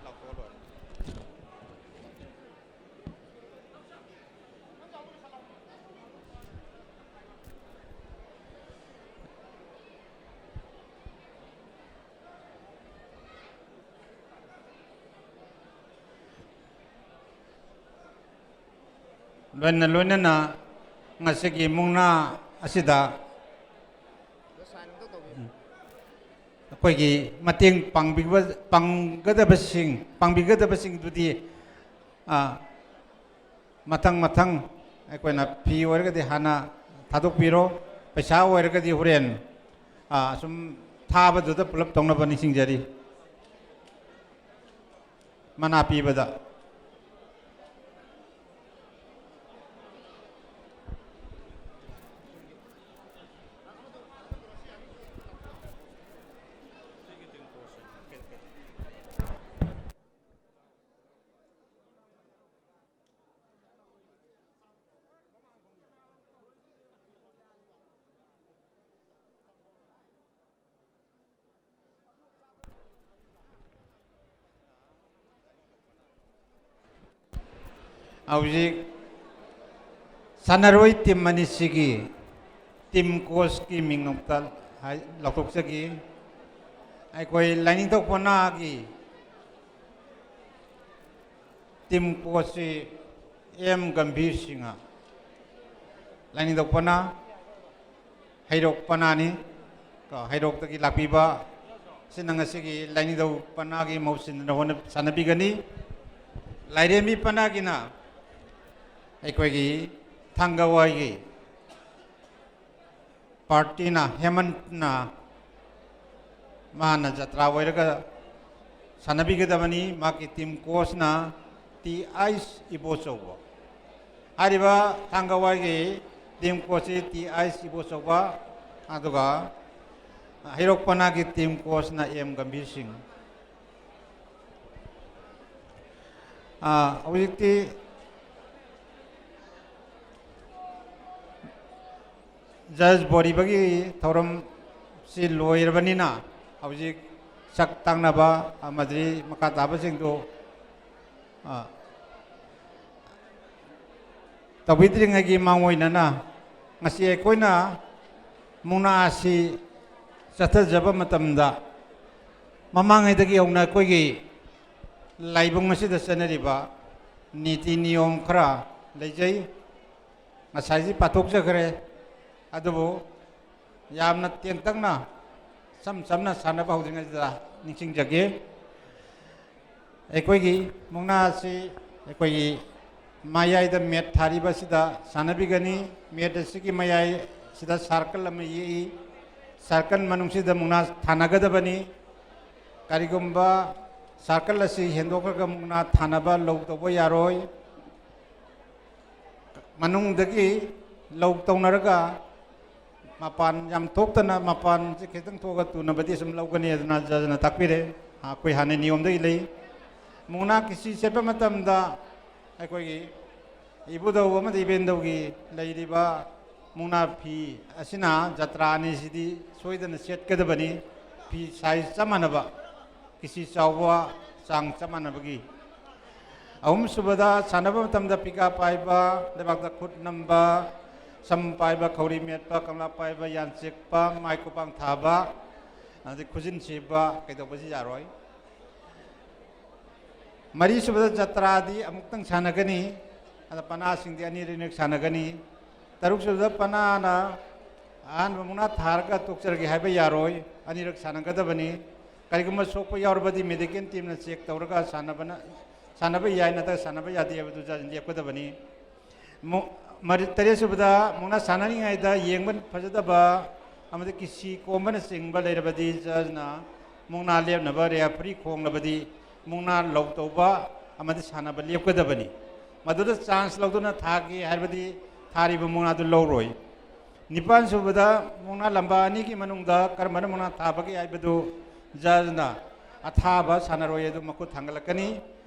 ꯂꯥꯎꯊꯣꯛꯑ ꯂꯣꯏꯔꯦ꯫ ꯂꯣꯏꯅ ꯂꯣꯏꯅꯅ ꯉꯁꯤꯒꯤ ꯃꯨꯛꯅꯥ ꯑꯁꯤꯗ ꯑꯩꯈꯣꯏꯒꯤ ꯃꯇꯦꯡ ꯄꯥꯡꯕꯤꯕ, ꯄꯥꯡꯒꯗꯕꯁꯤꯡ, ꯄꯥꯡꯕꯤꯒꯗꯕꯁꯤꯡꯗꯨꯗꯤ, ꯑ, ꯃꯊꯪ ꯃꯊꯪ ꯑꯩꯈꯣꯏꯅ ꯐꯤ ꯑꯣꯏꯔꯒꯗꯤ ꯍꯥꯟꯅ ꯊꯥꯗꯣꯛꯄꯤꯔꯣ, ꯄꯩꯁꯥ ꯑꯣꯏꯔꯒꯗꯤ ꯍꯣꯔꯦꯟ, ꯑ, ꯁꯨꯝ ꯊꯥꯕꯗꯨꯗ ꯄꯨꯂꯞ ꯇꯧꯅꯕ ꯅꯤꯡꯁꯤꯡꯖꯔꯤ꯫ ꯃꯅꯥ ꯄꯤꯕꯗ꯫ ꯍꯧꯖꯤꯛ ꯁꯥꯟꯅꯔꯣꯏ ꯇꯤꯝ ꯑꯅꯤꯁꯤꯒꯤ ꯇꯤꯝ ꯀꯣꯆꯀꯤ ꯃꯤꯡ ꯑꯃꯨꯛꯇ ꯍꯥꯏ-, ꯂꯥꯎꯊꯣꯛꯆꯒꯦ꯫ ꯑꯩꯈꯣꯏ ꯂꯥꯏꯅꯤꯡꯊꯧ ꯄꯅꯥꯒꯤ ꯇꯤꯝ ꯀꯣꯆꯁꯤ ꯑꯦꯝ ꯒꯝꯚꯤꯔ ꯁꯤꯡꯍ꯫ ꯂꯥꯏꯅꯤꯡꯊꯧ ꯄꯅꯥ, ꯍꯩꯔꯣꯛ ꯄꯅꯥꯅꯤ꯫ ꯀꯣ, ꯍꯩꯔꯣꯛꯇꯒꯤ ꯂꯥꯛꯄꯤꯕ ꯁꯤꯅ ꯉꯁꯤꯒꯤ ꯂꯥꯏꯅꯤꯡꯊꯧ ꯄꯅꯥꯒꯤ ꯃꯍꯨꯠ ꯁꯤꯟꯗꯨꯅ ꯍꯣꯠꯅ-, ꯁꯥꯟꯅꯕꯤꯒꯅꯤ꯫ ꯂꯥꯏꯔꯦꯝꯕꯤ ꯄꯅꯥꯒꯤꯅ ꯑꯩꯈꯣꯏꯒꯤ ꯊꯥꯡꯒꯋꯥꯏꯒꯤ ꯄꯥꯔꯇꯤꯅ, ꯍꯦꯃꯟꯠꯅ ꯃꯥꯅ ꯖꯇ꯭ꯔꯥ ꯑꯣꯏꯔꯒ ꯁꯥꯟꯅꯕꯤꯒꯗꯕꯅꯤ꯫ ꯃꯥꯒꯤ ꯇꯤꯝ ꯀꯣꯆꯅ ꯇꯤ ꯑꯥꯏꯁ ꯏꯕꯣꯆꯧꯕ꯫ ꯍꯥꯏꯔꯤꯕ ꯊꯥꯡꯒꯋꯥꯏꯒꯤ ꯇꯤꯝ ꯀꯣꯆꯁꯤ ꯇꯤ ꯑꯥꯏꯁ ꯏꯕꯣꯆꯧꯕ, ꯑꯗꯨꯒ ꯍꯩꯔꯣꯛ ꯄꯅꯥꯒꯤ ꯇꯤꯝ ꯀꯣꯆꯅ ꯑꯦꯝ ꯒꯝꯚꯤꯔ ꯁꯤꯡ꯫ ꯑꯥ, ꯍꯧꯖꯤꯛꯇꯤ ꯖꯖ ꯕꯣꯔꯤꯕꯒꯤ ꯊꯧꯔꯝꯁꯤ ꯂꯣꯏꯔꯕꯅꯤꯅ, ꯍꯧꯖꯤꯛ ꯁꯛ ꯇꯥꯛꯅꯕ ꯑꯃꯗꯤ ꯃꯈꯥ ꯇꯥꯕꯁꯤꯡꯗꯨ, ꯑ, ꯇꯧꯕꯤꯗ꯭ꯔꯤꯉꯩꯒꯤ ꯃꯥꯡꯑꯣꯏꯅꯅ ꯉꯁꯤ ꯑꯩꯈꯣꯏꯅ ꯃꯨꯛꯅꯥ ꯑꯁꯤ ꯆꯠꯊꯖꯕ ꯃꯇꯝꯗ ꯃꯃꯥꯡꯉꯩꯗꯒꯤ ꯍꯧꯅ ꯑꯩꯈꯣꯏꯒꯤ ꯂꯥꯏꯕꯨꯡ ꯑꯁꯤꯗ ꯆꯠꯅꯔꯤꯕ ꯅꯤꯇꯤ ꯅꯤꯌꯣꯝ ꯈꯔ ꯂꯩꯖꯩ꯫ ꯉꯁꯥꯏꯁꯤ ꯄꯥꯊꯣꯛꯆꯈ꯭ꯔꯦ, ꯑꯗꯨꯕꯨ ꯌꯥꯝꯅ ꯇꯦꯟꯇꯛꯅ ꯁꯝ ꯁꯝꯅ ꯁꯥꯟꯅꯕ ꯍꯧꯗ꯭ꯔꯤꯉꯩꯗ ꯅꯤꯡꯁꯤꯡꯖꯒꯦ꯫ ꯑꯩꯈꯣꯏꯒꯤ ꯃꯨꯛꯅꯥ ꯑꯁꯤ ꯑꯩꯈꯣꯏꯒꯤ ꯃꯌꯥꯏꯗ ꯃꯦꯠ ꯊꯥꯔꯤꯕ ꯑꯁꯤꯗ ꯁꯥꯟꯅꯕꯤꯒꯅꯤ꯫ ꯃꯦꯠ ꯑꯁꯤꯒꯤ ꯃꯌꯥꯏꯁꯤꯗ ꯁꯥꯔꯀꯜ ꯑꯃ ꯌꯦꯛꯏ꯫ ꯁꯥꯔꯀꯜ ꯃꯅꯨꯡꯁꯤꯗ ꯃꯨꯛꯅꯥ ꯊꯥꯅꯒꯗꯕꯅꯤ꯫ ꯀꯔꯤꯒꯨꯝꯕ ꯁꯥꯔꯀꯜ ꯑꯁꯤ ꯍꯦꯟꯗꯣꯛꯈ꯭ꯔꯒ ꯃꯨꯛꯅꯥ ꯊꯥꯅꯕ ꯂꯧ ꯇꯧꯕ ꯌꯥꯔꯣꯏ꯫ ꯃꯅꯨꯡꯗꯒꯤ ꯂꯧ ꯇꯧꯅꯔꯒ ꯃꯄꯥꯟ ꯌꯥꯝ ꯊꯣꯛꯇꯅ, ꯃꯄꯥꯟꯁꯦ ꯈꯤꯇꯪ ꯊꯣꯛꯑꯒ ꯇꯨꯅꯕꯗꯤ ꯁꯨꯝ ꯂꯧꯒꯅꯤ ꯑꯗꯨꯅ ꯖꯖꯅ ꯇꯥꯛꯄꯤꯔꯦ꯫ ꯑꯩꯈꯣꯏ ꯍꯥꯟꯅ ꯅꯤꯌꯣꯝꯗꯒꯤ ꯂꯩ꯫ ꯃꯨꯛꯅꯥ ꯀꯤꯁꯤ ꯁꯦꯠꯄ ꯃꯇꯝꯗ ꯑꯩꯈꯣꯏꯒꯤ ꯏꯕꯨꯙꯧ ꯑꯃꯗꯤ ꯏꯕꯦꯟꯗꯧꯒꯤ ꯂꯩꯔꯤꯕ ꯃꯨꯛꯅꯥ ꯐꯤ ꯑꯁꯤꯅ ꯖꯇ꯭ꯔꯥ ꯑꯅꯤꯁꯤꯗꯤ ꯁꯣꯏꯗꯅ ꯁꯦꯠꯀꯗꯕꯅꯤ꯫ ꯐꯤ ꯁꯥꯏꯖ ꯆꯞ ꯃꯥꯟꯅꯕ, ꯀꯤꯁꯤ ꯆꯥꯎꯕ ꯆꯥꯡ ꯆꯞ ꯃꯥꯟꯅꯕꯒꯤ꯫ ꯑꯍꯨꯝꯁꯨꯕꯗ, ꯁꯥꯟꯅꯕ ꯃꯇꯝꯗ ꯄꯤꯀꯥ ꯄꯥꯏꯕ, ꯂꯩꯕꯥꯛꯇ ꯈꯨꯠ ꯅꯝꯕ, ꯁꯝ ꯄꯥꯏꯕ, ꯈꯧꯔꯤ ꯃꯦꯠꯄ, ꯀꯪꯂꯥ ꯄꯥꯏꯕ, ꯌꯥꯟ ꯆꯤꯛꯄ, ꯃꯥꯏ ꯈꯨꯄꯥꯡ ꯊꯥꯕ, ꯑꯗꯩ ꯈꯨꯖꯤꯟ ꯁꯤꯕ ꯀꯩꯗꯧꯕꯁꯤ ꯌꯥꯔꯣꯏ꯫ ꯃꯔꯤꯁꯨꯕꯗ, ꯖꯇ꯭ꯔꯥꯗꯤ ꯑꯃꯨꯛꯇꯪ ꯁꯥꯟꯅꯒꯅꯤ, ꯑꯗ ꯄꯅꯥꯁꯤꯡꯗꯤ ꯑꯅꯤꯔꯛ ꯑꯅꯤꯔꯛ ꯁꯥꯟꯅꯒꯅꯤ꯫ ꯇꯔꯨꯛꯁꯨꯕꯗ, ꯄꯅꯥꯅ ꯑꯍꯥꯟꯕ ꯃꯨꯛꯅꯥ ꯊꯥꯔꯒ ꯇꯣꯛꯆꯔꯒꯦ ꯍꯥꯏꯕ ꯌꯥꯔꯣꯏ, ꯑꯅꯤꯔꯛ ꯁꯥꯟꯅꯒꯗꯕꯅꯤ꯫ ꯀꯔꯤꯒꯨꯝꯕ ꯁꯣꯛꯄ ꯌꯥꯎꯔꯕꯗꯤ medical teamꯅ check ꯇꯧꯔꯒ ꯁꯥꯟꯅꯕꯅ, ꯁꯥꯟꯅꯕ ꯌꯥꯏ ꯅꯠꯇ꯭ꯔꯒ ꯁꯥꯟꯅꯕ ꯌꯥꯗꯦ ꯍꯥꯏꯕꯗꯨ judgeꯅ ꯂꯦꯞꯀꯗꯕꯅꯤ꯫ ꯃꯨ-, ꯃꯔꯤ-, ꯇꯔꯦꯠꯁꯨꯕꯗ, ꯃꯨꯛꯅꯥ ꯁꯥꯟꯅꯔꯤꯉꯩꯗ ꯌꯦꯡꯕ ꯐꯖꯗꯕ ꯑꯃꯗꯤ ꯀꯤꯁꯤ ꯀꯣꯝꯕꯅꯆꯤꯡꯕ ꯂꯩꯔꯕꯗꯤ judgeꯅ ꯃꯨꯛꯅꯥ ꯂꯦꯞꯅꯕ referee ꯈꯣꯡꯂꯕꯗꯤ ꯃꯨꯛꯅꯥ ꯂꯧ ꯇꯧꯕ ꯑꯃꯗꯤ ꯁꯥꯟꯅꯕ ꯂꯦꯞꯀꯗꯕꯅꯤ꯫ ꯃꯗꯨꯗ chance ꯂꯧꯗꯨꯅ ꯊꯥꯒꯦ ꯍꯥꯏꯔꯕꯗꯤ ꯊꯥꯔꯤꯕ ꯃꯨꯛꯅꯥꯗꯨ ꯂꯧꯔꯣꯏ꯫ ꯅꯤꯄꯥꯟꯁꯨꯕꯗ, ꯃꯨꯛꯅꯥ ꯂꯝꯕꯥ ꯑꯅꯤꯒꯤ ꯃꯅꯨꯡꯗ ꯀꯔꯝꯕꯅ ꯃꯨꯛꯅꯥ ꯊꯥꯕꯒꯦ ꯍꯥꯏꯕꯗꯨ judgeꯅ ꯑꯊꯥꯕ ꯁꯥꯟꯅꯔꯣꯏ ꯑꯗꯨ ꯃꯈꯨꯠ ꯊꯥꯡꯒꯠꯂꯛꯀꯅꯤ꯫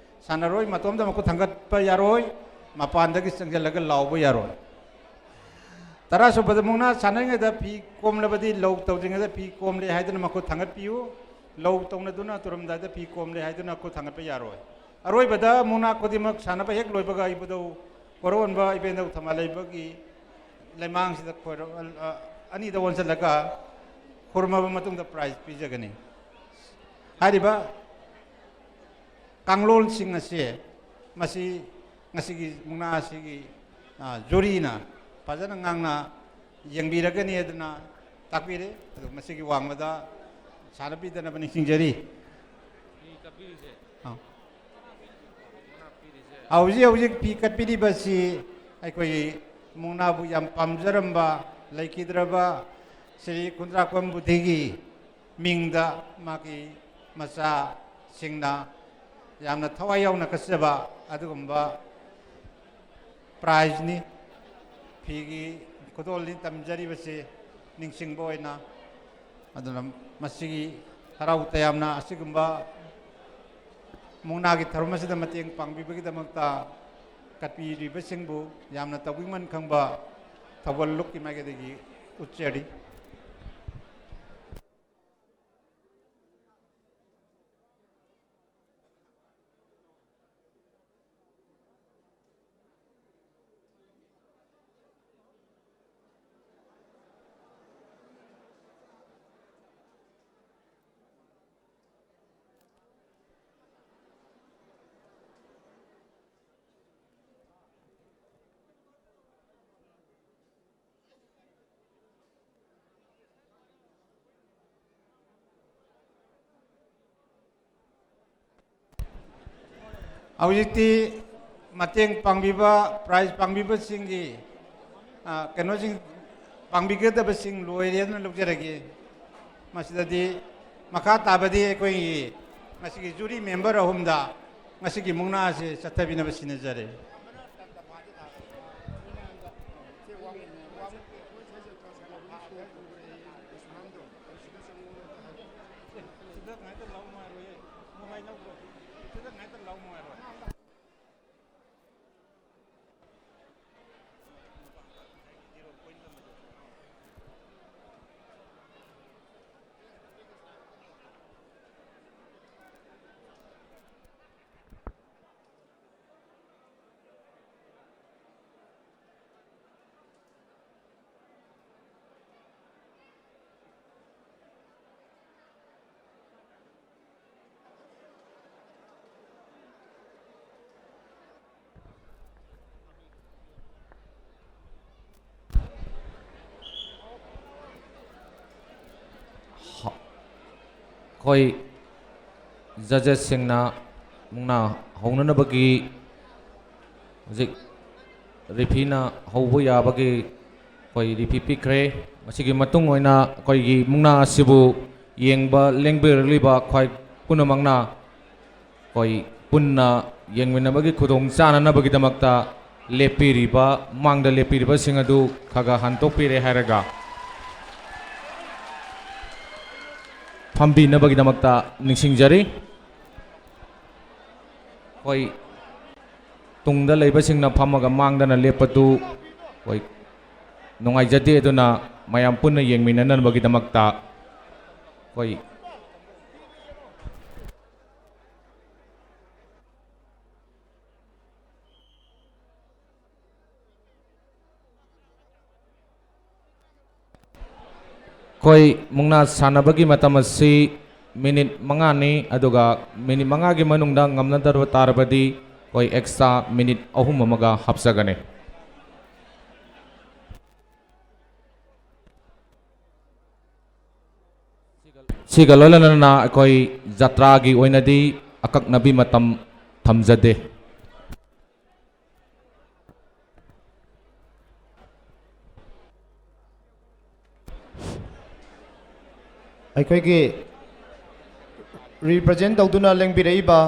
ꯁꯥꯟꯅꯔꯣꯏ ꯃꯇꯣꯝꯗ ꯃꯈꯨꯠ ꯊꯥꯡꯒꯠꯄ ꯌꯥꯔꯣꯏ, ꯃꯄꯥꯟꯗꯒꯤ ꯆꯪꯁꯤꯜꯂꯒ ꯂꯥꯎꯕ ꯌꯥꯔꯣꯏ꯫ ꯇꯔꯥꯁꯨꯕꯗ ꯃꯨꯛꯅꯥ ꯁꯥꯟꯅꯔꯤꯉꯩꯗ ꯐꯤ ꯀꯣꯝꯂꯕꯗꯤ ꯂꯧ ꯇꯧꯗ꯭ꯔꯤꯉꯩꯗ ꯐꯤ ꯀꯣꯝꯂꯦ ꯍꯥꯏꯗꯨꯅ ꯃꯈꯨꯠ ꯊꯥꯡꯒꯠꯄꯤꯌꯨ꯫ ꯂꯧ ꯇꯧꯅꯗꯨꯅ ꯇꯧꯔꯝꯗꯥꯏꯗ ꯐꯤ ꯀꯣꯝꯂꯦ ꯍꯥꯏꯗꯨꯅ ꯈꯨꯠ ꯊꯥꯡꯒꯠꯄ ꯌꯥꯔꯣꯏ꯫ ꯑꯔꯣꯏꯕꯗ ꯃꯨꯛꯅꯥ ꯈꯨꯗꯤꯡꯃꯛ ꯁꯥꯟꯅꯕ ꯍꯦꯛ ꯂꯣꯏꯕꯒ ꯏꯕꯨꯙꯧ ꯀꯣꯔꯧꯍꯟꯕ ꯏꯕꯦꯟꯗꯧ ꯊꯝꯕꯥꯜ ꯂꯩꯕꯒꯤ ꯂꯩꯃꯥꯡꯁꯤꯗ ꯈꯣꯏꯔ-, ꯑ, ꯑꯅꯤꯗ ꯑꯣꯟꯁꯤꯜꯂꯒ ꯈꯨꯔꯨꯝꯃꯕ ꯃꯇꯨꯡꯗ ꯄ꯭ꯔꯥꯏꯖ ꯄꯤꯖꯒꯅꯤ꯫ ꯍꯥꯏꯔꯤꯕ ꯀꯥꯡꯂꯣꯟꯁꯤꯡ ꯑꯁꯤ ꯃꯁꯤ ꯉꯁꯤꯒꯤ ꯃꯨꯛꯅꯥ ꯑꯁꯤꯒꯤ, ꯑ, ꯖꯨꯔꯤꯅ ꯐꯖꯅ ꯉꯥꯡꯅ ꯌꯦꯡꯕꯤꯔꯒꯅꯤ ꯑꯗꯨꯅ ꯇꯥꯛꯄꯤꯔꯦ꯫ ꯑꯗꯨ ꯃꯁꯤꯒꯤ ꯋꯥꯡꯃꯗ ꯁꯥꯟꯅꯕꯤꯗꯅꯕ ꯅꯤꯡꯁꯤꯡꯖꯔꯤ꯫ ꯑ꯫ ꯍꯧꯖꯤꯛ ꯍꯧꯖꯤꯛ ꯐꯤ ꯀꯠꯄꯤꯔꯤꯕꯁꯤ ꯑꯩꯈꯣꯏꯒꯤ ꯃꯨꯛꯅꯥꯕꯨ ꯌꯥꯝ ꯄꯥꯝꯖꯔꯝꯕ ꯂꯩꯈꯤꯗ꯭ꯔꯕ ꯁ꯭ꯔꯤ ꯈꯨꯟꯗ꯭ꯔꯥꯛꯄꯝ ꯕꯨꯙꯤꯒꯤ ꯃꯤꯡꯗ ꯃꯥꯒꯤ ꯃꯆꯥꯁꯤꯡꯅ ꯌꯥꯝꯅ ꯊꯋꯥꯏ ꯌꯥꯎꯅ ꯀꯠꯆꯕ ꯑꯗꯨꯒꯨꯝꯕ ꯄ꯭ꯔꯥꯏꯖꯅꯤ꯫ ꯐꯤꯒꯤ ꯈꯨꯗꯣꯜꯅꯤ ꯇꯝꯖꯔꯤꯕꯁꯤ ꯅꯤꯡꯁꯤꯡꯕ ꯑꯣꯏꯅ꯫ ꯑꯗꯨꯅ ꯃꯁꯤꯒꯤ ꯍꯔꯥꯎ ꯇꯌꯥꯝꯅ ꯑꯁꯤꯒꯨꯝꯕ ꯃꯨꯛꯅꯥꯒꯤ ꯊꯧꯔꯝ ꯑꯁꯤꯗ ꯃꯇꯦꯡ ꯄꯥꯡꯕꯤꯕꯒꯤꯗꯃꯛꯇ ꯀꯠꯄꯤꯔꯤꯕꯁꯤꯡꯕꯨ ꯌꯥꯝꯅ ꯇꯧꯕꯤꯃꯟ ꯈꯪꯕ ꯊꯧꯒꯜ ꯂꯨꯞꯀꯤ ꯃꯥꯏꯀꯩꯗꯒꯤ ꯎꯠꯆꯔꯤ꯫ ꯍꯧꯖꯤꯛꯇꯤ ꯃꯇꯦꯡ ꯄꯥꯡꯕꯤꯕ, ꯄ꯭ꯔꯥꯏꯖ ꯄꯥꯡꯕꯤꯕꯁꯤꯡꯒꯤ, ꯑ, ꯀꯩꯅꯣꯁꯤꯡ, ꯄꯥꯡꯕꯤꯒꯗꯕꯁꯤꯡ ꯂꯣꯏꯔꯦ ꯑꯗꯨꯅ ꯂꯧꯖꯔꯒꯦ꯫ ꯃꯁꯤꯗꯗꯤ ꯃꯈꯥ ꯇꯥꯕꯗꯤ ꯑꯩꯈꯣꯏꯒꯤ ꯉꯁꯤꯒꯤ ꯖꯨꯔꯤ ꯃꯦꯝꯕꯔ ꯑꯍꯨꯝꯗ ꯉꯁꯤꯒꯤ ꯃꯨꯛꯅꯥ ꯑꯁꯤ ꯆꯠꯊꯕꯤꯅꯕ ꯁꯤꯟꯅꯖꯔꯦ꯫ ꯁꯤꯗ ꯉꯥꯏꯇ ꯂꯥꯎ ꯅꯨꯡꯉꯥꯏꯔꯣꯏꯌꯦ꯫ ꯃꯣꯏ ꯍꯥꯏꯅꯧꯗꯣ꯫ ꯁꯤꯗ ꯉꯥꯏꯇ ꯂꯥꯎ ꯅꯨꯡꯉꯥꯏꯔꯣꯏ꯫ ꯑꯩꯈꯣꯏ ꯖꯖꯦꯁꯁꯤꯡꯅ ꯃꯨꯛꯅꯥ ꯍꯧꯅꯅꯕꯒꯤ ꯍꯧꯖꯤꯛ ꯔꯤꯐꯤꯅ ꯍꯧꯕ ꯌꯥꯕꯒꯤ ꯑꯩꯈꯣꯏ ꯔꯤꯐꯤ ꯄꯤꯈ꯭ꯔꯦ꯫ ꯃꯁꯤꯒꯤ ꯃꯇꯨꯡ ꯑꯣꯏꯅ ꯑꯩꯈꯣꯏꯒꯤ ꯃꯨꯛꯅꯥ ꯑꯁꯤꯕꯨ ꯌꯦꯡꯕ ꯂꯦꯡꯕꯤꯔꯛꯂꯤꯕ ꯈ꯭ꯋꯥꯏ ꯄꯨꯝꯅꯃꯛꯅ ꯑꯩꯈꯣꯏ ꯄꯨꯟꯅ ꯌꯦꯡꯃꯤꯟꯅꯕꯒꯤ ꯈꯨꯗꯣꯡ ꯆꯥꯅꯅꯕꯒꯤꯗꯃꯛꯇ ꯂꯦꯞꯄꯤꯔꯤꯕ, ꯃꯥꯡꯗ ꯂꯦꯞꯄꯤꯔꯤꯕꯁꯤꯡ ꯑꯗꯨ ꯈꯔ ꯈꯔ ꯍꯟꯗꯣꯛꯄꯤꯔꯦ ꯍꯥꯏꯔꯒ ꯐꯝꯕꯤꯅꯕꯒꯤꯗꯃꯛꯇ ꯅꯤꯡꯁꯤꯡꯖꯔꯤ꯫ ꯑꯩꯈꯣꯏ ꯇꯨꯡꯗ ꯂꯩꯕꯁꯤꯡꯅ ꯐꯝꯃꯒ ꯃꯥꯡꯗꯅ ꯂꯦꯞꯄꯗꯨ ꯑꯩꯈꯣꯏ ꯅꯨꯡꯉꯥꯏꯖꯗꯦ, ꯑꯗꯨꯅ ꯃꯌꯥꯝ ꯄꯨꯟꯅ ꯌꯦꯡꯃꯤꯟꯅꯅꯕꯒꯤꯗꯃꯛꯇ ꯑꯩꯈꯣꯏ ꯑꯩꯈꯣꯏ ꯃꯨꯛꯅꯥ ꯁꯥꯟꯅꯕꯒꯤ ꯃꯇꯝ ꯑꯁꯤ ꯃꯤꯅꯤꯠ ꯃꯉꯥꯅꯤ, ꯑꯗꯨꯒ ꯃꯤꯅꯤꯠ ꯃꯉꯥꯒꯤ ꯃꯅꯨꯡꯗ ꯉꯝꯅꯗꯕ ꯇꯥꯔꯕꯗꯤ ꯑꯩꯈꯣꯏ ꯑꯦꯛꯁꯇ꯭ꯔꯥ ꯃꯤꯅꯤꯠ ꯑꯍꯨꯝ ꯑꯃꯒ ꯍꯥꯞꯆꯒꯅꯤ꯫ ꯁꯤꯒ ꯂꯣꯏꯅꯅ ꯑꯩꯈꯣꯏ ꯖꯇ꯭ꯔꯥꯒꯤ ꯑꯣꯏꯅꯗꯤ ꯑꯀꯛꯅꯕꯤ ꯃꯇꯝ ꯊꯝꯖꯗꯦ꯫ ꯑꯩꯈꯣꯏꯒꯤ represent ꯇꯧꯗꯨꯅ ꯂꯦꯡꯕꯤꯔꯛꯏꯕ,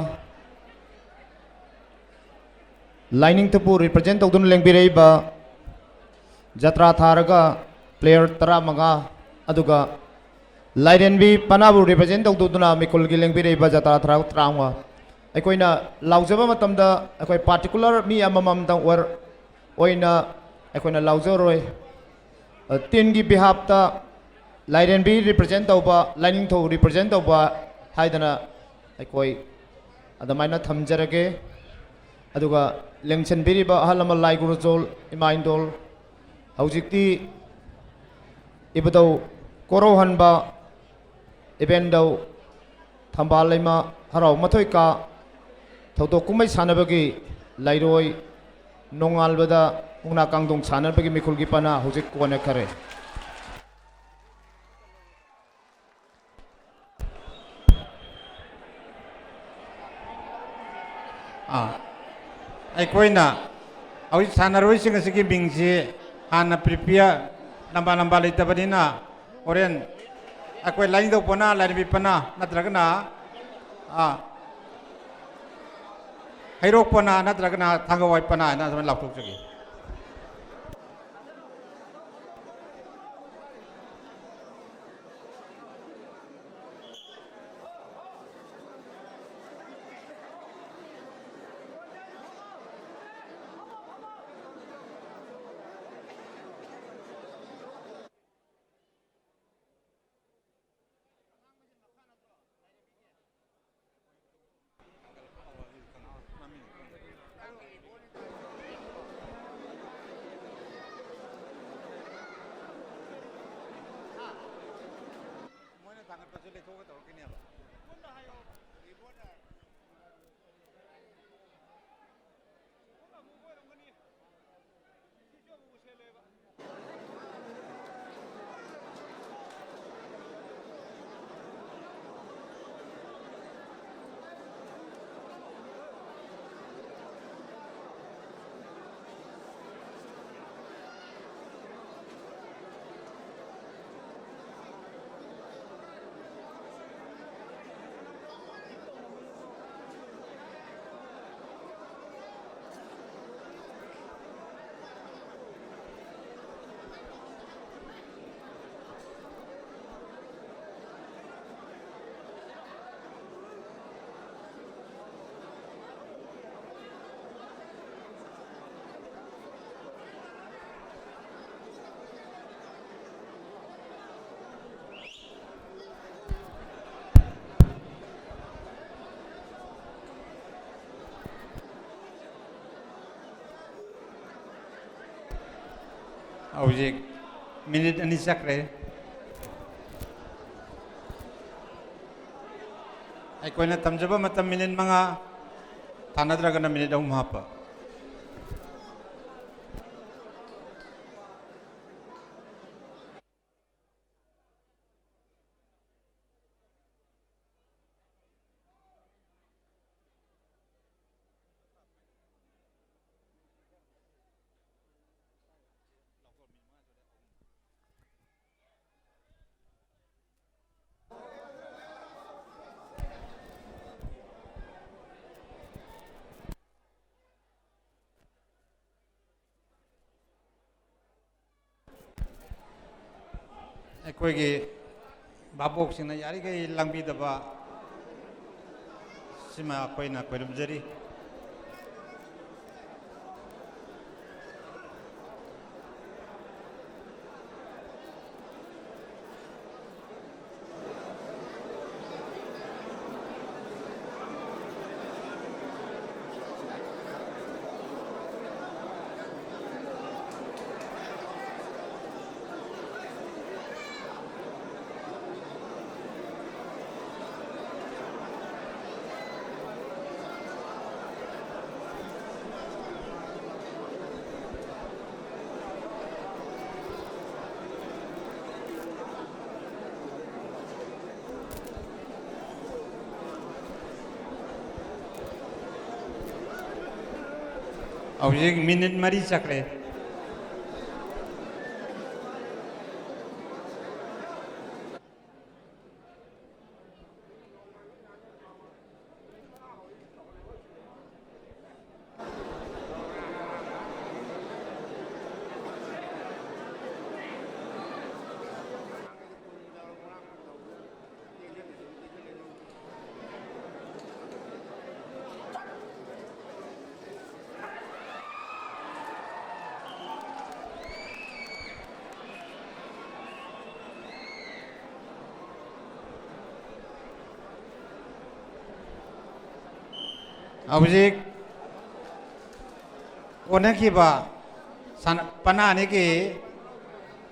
ꯂꯥꯏꯅꯤꯡꯊꯧꯕꯨ represent ꯇꯧꯗꯨꯅ ꯂꯦꯡꯕꯤꯔꯛꯏꯕ ꯖꯇ꯭ꯔꯥ ꯊꯥꯔꯒ player ꯇꯔꯥꯃꯉꯥ, ꯑꯗꯨꯒ ꯂꯥꯏꯔꯦꯝꯕꯤ ꯄꯅꯥꯕꯨ represent ꯇꯧꯗꯨꯅ ꯃꯤꯈꯨꯜꯒꯤ ꯂꯦꯡꯕꯤꯔꯛꯏꯕ ꯖꯇ꯭ꯔꯥ ꯊꯥꯔꯒ ꯇꯔꯥꯃꯉꯥ꯫ ꯑꯩꯈꯣꯏꯅ ꯂꯥꯎꯖꯕ ꯃꯇꯝꯗ ꯑꯩꯈꯣꯏ particular ꯃꯤ ꯑꯃꯃꯝꯗꯪ ꯑꯣꯏꯔ-, ꯑꯣꯏꯅ ꯑꯩꯈꯣꯏꯅ ꯂꯥꯎꯖꯔꯣꯏ꯫ ꯑ, teamꯒꯤ behalfꯇ ꯂꯥꯏꯔꯦꯝꯕꯤ represent ꯇꯧꯕ, ꯂꯥꯏꯅꯤꯡꯊꯧ represent ꯇꯧꯕ ꯍꯥꯏꯗꯅ ꯑꯩꯈꯣꯏ ꯑꯗꯨꯃꯥꯏꯅ ꯊꯝꯖꯔꯒꯦ꯫ ꯑꯗꯨꯒ ꯂꯦꯡꯁꯤꯟꯕꯤꯔꯤꯕ ꯑꯍꯜ ꯂꯃꯟ ꯂꯥꯏ ꯒꯨꯔꯨꯖꯣꯜ, ꯏꯃꯥ ꯏꯟꯗꯣꯜ, ꯍꯧꯖꯤꯛꯇꯤ ꯏꯕꯨꯙꯧ ꯀꯣꯔꯧꯍꯟꯕ ꯏꯕꯦꯟꯗꯧ ꯊꯝꯕꯥꯜ ꯂꯩꯃ ꯍꯔꯥꯎ ꯃꯊꯣꯏ ꯀꯥ ꯊꯧꯗꯣꯛ ꯀꯨꯝꯍꯩ ꯁꯥꯟꯅꯕꯒꯤ ꯂꯩꯔꯣꯏ, ꯅꯣꯡꯉꯥꯟꯕꯗ ꯃꯨꯛꯅꯥ ꯀꯥꯡꯗꯣꯡ ꯁꯥꯟꯅꯕꯒꯤ ꯃꯤꯈꯨꯜꯒꯤ ꯄꯅꯥ ꯍꯧꯖꯤꯛ ꯀꯣꯟꯅꯈꯔꯦ꯫ ꯑꯥ, ꯑꯩꯈꯣꯏꯅ ꯍꯧꯖꯤꯛ ꯁꯥꯟꯅꯔꯣꯏꯁꯤꯡ ꯑꯁꯤꯒꯤ ꯃꯤꯡꯁꯤ ꯍꯥꯟꯅ ꯄ꯭ꯔꯤꯄꯤꯌꯔ, ꯂꯝꯕꯥ ꯂꯝꯕꯥ ꯂꯩꯇꯕꯅꯤꯅ, ꯍꯣꯔꯦꯟ ꯑꯩꯈꯣꯏ ꯂꯥꯏꯅꯤꯡꯊꯧ ꯄꯅꯥ, ꯂꯥꯏꯔꯦꯝꯕꯤ ꯄꯅꯥ ꯅꯠꯇ꯭ꯔꯒꯅ, ꯑꯥ, ꯍꯩꯔꯣꯛ ꯄꯅꯥ ꯅꯠꯇ꯭ꯔꯒꯅ ꯊꯥꯡꯒꯋꯥꯏ ꯄꯅꯥ ꯍꯥꯏꯅ ꯑꯗꯨꯃꯥꯏꯅ ꯂꯥꯎꯊꯣꯛꯆꯒꯦ꯫ ꯃꯣꯏꯅ ꯊꯥꯡꯒꯠꯄꯁꯨ ꯂꯩꯊꯣꯛꯑꯒ ꯇꯧꯔꯛꯈꯤꯅꯦꯕ꯫ ꯍꯧꯖꯤꯛ ꯃꯤꯅꯤꯠ ꯑꯅꯤ ꯆꯠꯈ꯭ꯔꯦ꯫ ꯑꯩꯈꯣꯏꯅ ꯊꯝꯖꯕ ꯃꯇꯝ ꯃꯤꯅꯤꯠ ꯃꯉꯥ, ꯊꯥꯅꯗ꯭ꯔꯒꯅ ꯃꯤꯅꯤꯠ ꯑꯍꯨꯝ ꯍꯥꯞꯄ꯫ ꯑꯩꯈꯣꯏꯒꯤ ꯚꯥꯕꯣꯛꯁꯤꯡꯅ ꯌꯥꯔꯤꯈꯩ ꯂꯥꯡꯕꯤꯗꯕ ꯁꯤꯃ ꯑꯩꯈꯣꯏꯅ ꯈꯣꯏꯔꯝꯖꯔꯤ꯫ ꯍꯧꯖꯤꯛ ꯃꯤꯅꯤꯠ ꯃꯔꯤ ꯆꯠꯈ꯭ꯔꯦ꯫ ꯍꯧꯖꯤꯛ ꯀꯣꯟꯅꯈꯤꯕ ꯁꯥꯟꯅ-, ꯄꯅꯥ ꯑꯅꯤꯒꯤ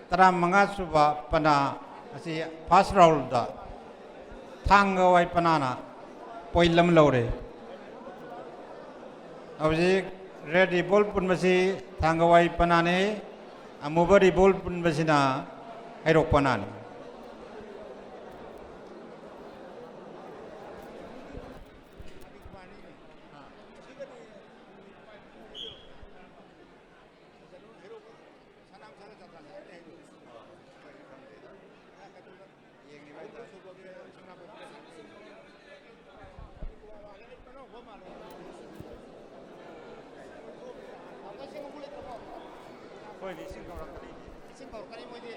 ꯇꯔꯥꯃꯉꯥ ꯁꯨꯕ ꯄꯅꯥ ꯑꯁꯤ first round ꯊꯥꯡꯒꯋꯥꯏ ꯄꯅꯥꯅ point ꯑꯃ ꯂꯧꯔꯦ꯫ ꯍꯧꯖꯤꯛ red ribbon ꯄꯨꯟꯕꯁꯤ ꯊꯥꯡꯒꯋꯥꯏ ꯄꯅꯥꯅꯤ, ꯑꯃꯨꯕ ribbon ꯄꯨꯟꯕꯁꯤꯅ ꯍꯩꯔꯣꯛ ꯄꯅꯥꯅꯤ꯫ ꯍꯣꯏꯅꯦ, ꯏꯁꯤꯡ ꯀꯧꯔꯛꯀꯅꯤ꯫ ꯏꯁꯤꯡ ꯀꯧꯔꯛꯀꯅꯤ ꯃꯣꯏꯗꯤ꯫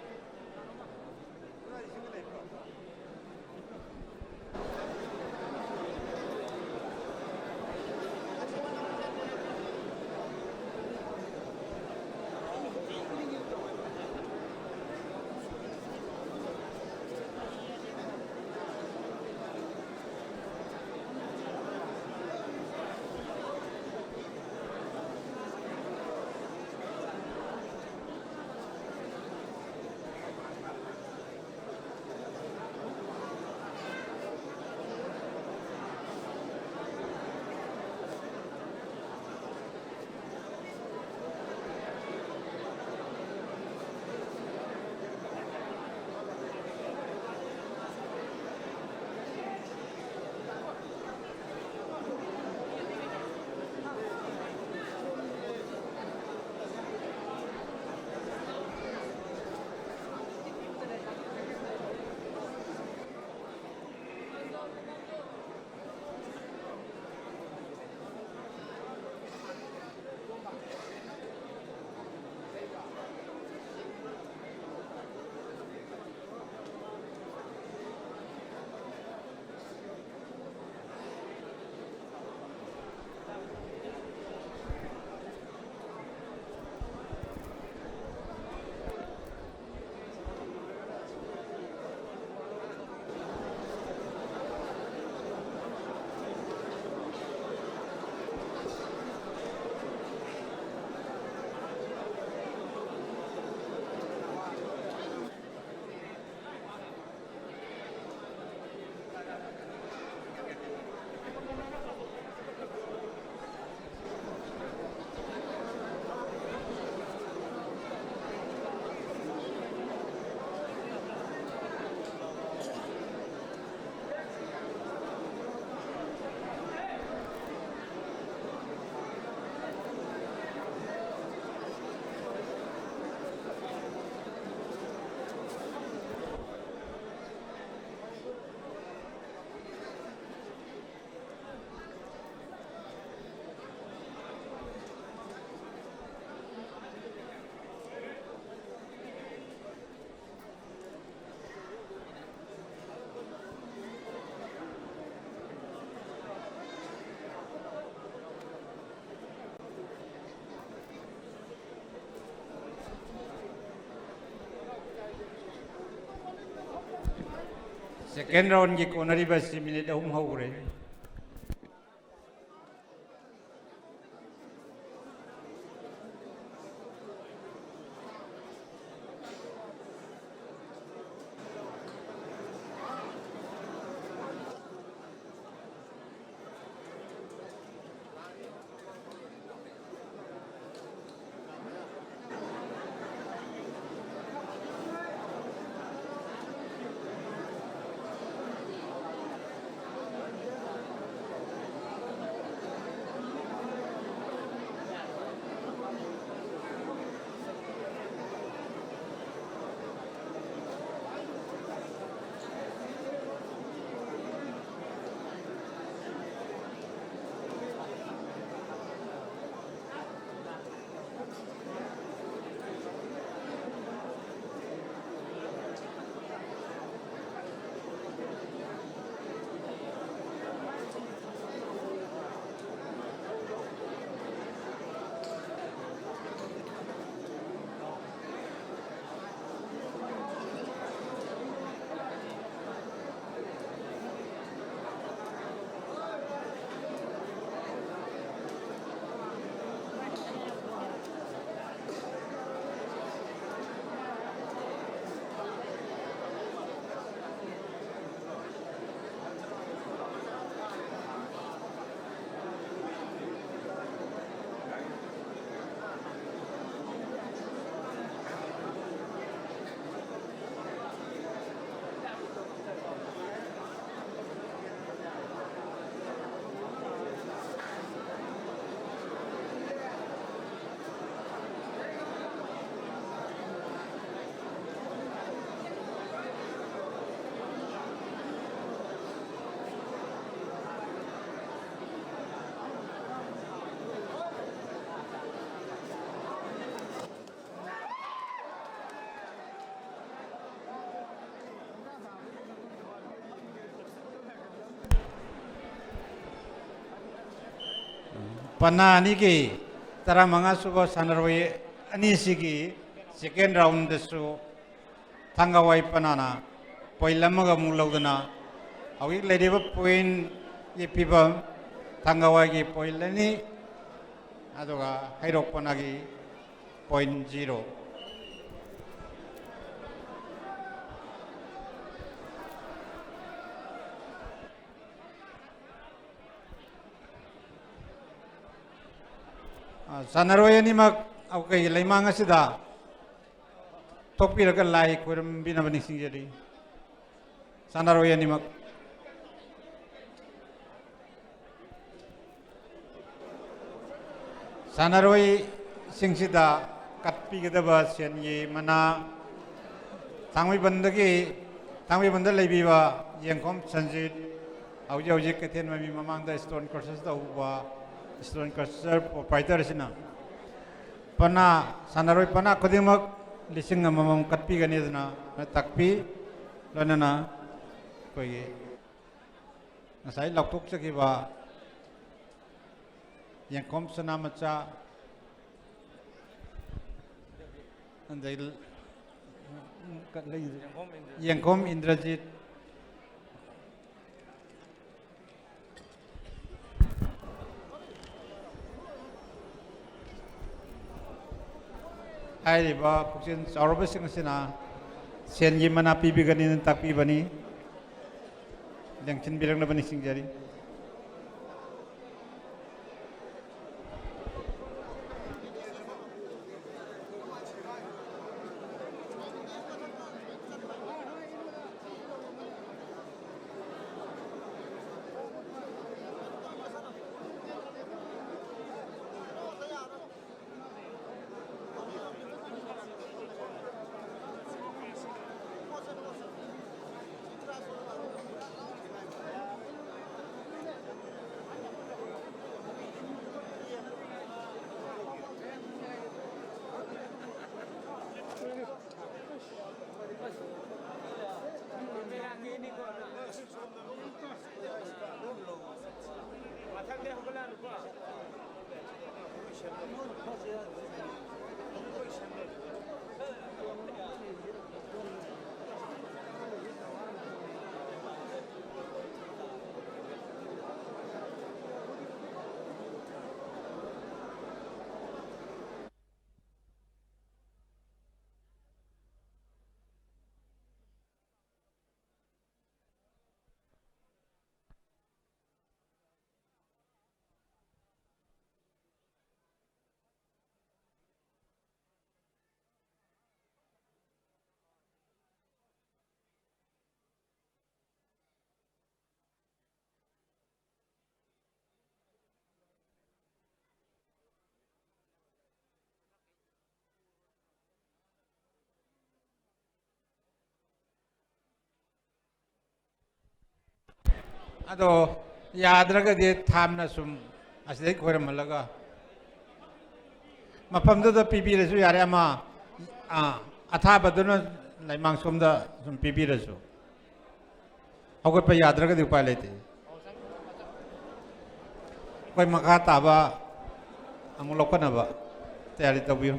Second roundꯒꯤ ꯀꯣꯟꯅꯔꯤꯕ ꯑꯁꯤ ꯃꯤꯅꯤꯠ ꯑꯍꯨꯝ ꯍꯧꯈ꯭ꯔꯦ꯫ ꯄꯅꯥ ꯑꯅꯤꯒꯤ ꯇꯔꯥꯃꯉꯥ ꯁꯨꯕ ꯁꯥꯟꯅꯔꯣꯏ ꯑꯅꯤꯁꯤꯒꯤ second roundꯗꯁꯨ ꯊꯥꯡꯒꯋꯥꯏ ꯄꯅꯥꯅ ꯄꯣꯏꯟ ꯑꯃꯒ ꯑꯃꯨꯛ ꯂꯧꯗꯅ ꯍꯧꯖꯤꯛ ꯂꯩꯔꯤꯕ ꯄꯣꯏꯟꯒꯤ ꯐꯤꯕꯝ ꯊꯥꯡꯒꯋꯥꯏꯒꯤ ꯄꯣꯏꯟ ꯑꯅꯤ, ꯑꯗꯨꯒ ꯍꯩꯔꯣꯛ ꯄꯅꯥꯒꯤ ꯄꯣꯏꯟ ꯖꯤꯔꯣ꯫ ꯑ, ꯁꯥꯟꯅꯔꯣꯏ ꯑꯅꯤꯃꯛ ꯑꯩꯈꯣꯏꯒꯤ ꯂꯩꯃꯥꯡ ꯑꯁꯤꯗ ꯊꯣꯛꯄꯤꯔꯒ ꯂꯥꯏ ꯈꯣꯏꯔꯝꯕꯤꯅꯕ ꯅꯤꯡꯁꯤꯡꯖꯔꯤ꯫ ꯁꯥꯟꯅꯔꯣꯏ ꯑꯅꯤꯃꯛ꯫ ꯁꯥꯟꯅꯔꯣꯏꯁꯤꯡꯁꯤꯗ ꯀꯠꯄꯤꯒꯗꯕ ꯁꯦꯟꯒꯤ ꯃꯅꯥ ꯊꯥꯡꯃꯩꯕꯟꯗꯒꯤ, ꯊꯥꯡꯃꯩꯕꯟꯗ ꯂꯩꯕꯤꯕ ꯌꯦꯡꯈꯣꯝ ꯁꯟꯖꯤꯠ, ꯍꯧꯖꯤꯛ ꯍꯧꯖꯤꯛ ꯀꯩꯊꯦꯜ ꯃꯃꯤ ꯃꯃꯥꯡꯗ stone crusher ꯇꯧꯕ stone crusher proprietor ꯑꯁꯤꯅ ꯄꯅꯥ, ꯁꯥꯟꯅꯔꯣꯏ ꯄꯅꯥ ꯈꯨꯗꯤꯡꯃꯛ ꯂꯤꯁꯤꯡ ꯑꯃꯃꯝ ꯀꯠꯄꯤꯒꯅꯤ ꯑꯗꯨꯅ ꯇꯥꯛꯄꯤ꯫ ꯂꯣꯏꯅꯅ ꯑꯩꯈꯣꯏꯒꯤ ꯉꯁꯥꯏ ꯂꯥꯎꯊꯣꯛꯆꯈꯤꯕ ꯌꯦꯡꯈꯣꯝ ꯁꯅꯥꯃꯆꯥ, ꯑꯗꯩ ꯌꯦꯡꯈꯣꯝ ꯏꯟꯗ꯭ꯔꯖꯤꯠ, ꯍꯥꯏꯔꯤꯕ ꯄꯨꯛꯆꯦꯜ ꯆꯥꯎꯔꯕꯁꯤꯡ ꯑꯁꯤꯅ ꯁꯦꯟꯒꯤ ꯃꯅꯥ ꯄꯤꯕꯤꯒꯅꯤꯅ ꯇꯥꯛꯄꯤꯕꯅꯤ꯫ ꯂꯦꯡꯁꯤꯟꯕꯤꯔꯛꯅꯕ ꯅꯤꯡꯁꯤꯡꯖꯔꯤ꯫ ꯑꯗꯣ ꯌꯥꯗ꯭ꯔꯒꯗꯤ ꯊꯥꯝꯅ ꯁꯨꯝ ꯑꯁꯤꯗꯩ ꯈꯣꯏꯔꯝꯍꯜꯂꯒ ꯃꯐꯝꯗꯨꯗ ꯄꯤꯕꯤꯔꯁꯨ ꯌꯥꯔꯦ꯫ ꯑꯃ, ꯑꯥ, ꯑꯊꯥꯕꯗꯨꯅ ꯂꯩꯃꯥꯡ ꯁꯣꯝꯗ ꯁꯨꯝ ꯄꯤꯕꯤꯔꯁꯨ꯫ ꯍꯧꯒꯠꯄ ꯌꯥꯗ꯭ꯔꯒꯗꯤ ꯎꯄꯥꯏ ꯂꯩꯇꯦ꯫ ꯑꯩꯈꯣꯏ ꯃꯈꯥ ꯇꯥꯕ ꯑꯃꯨꯛ ꯂꯧꯈꯠꯅꯕ ꯇꯌꯥꯔꯤ ꯇꯧꯕꯤꯌꯨ꯫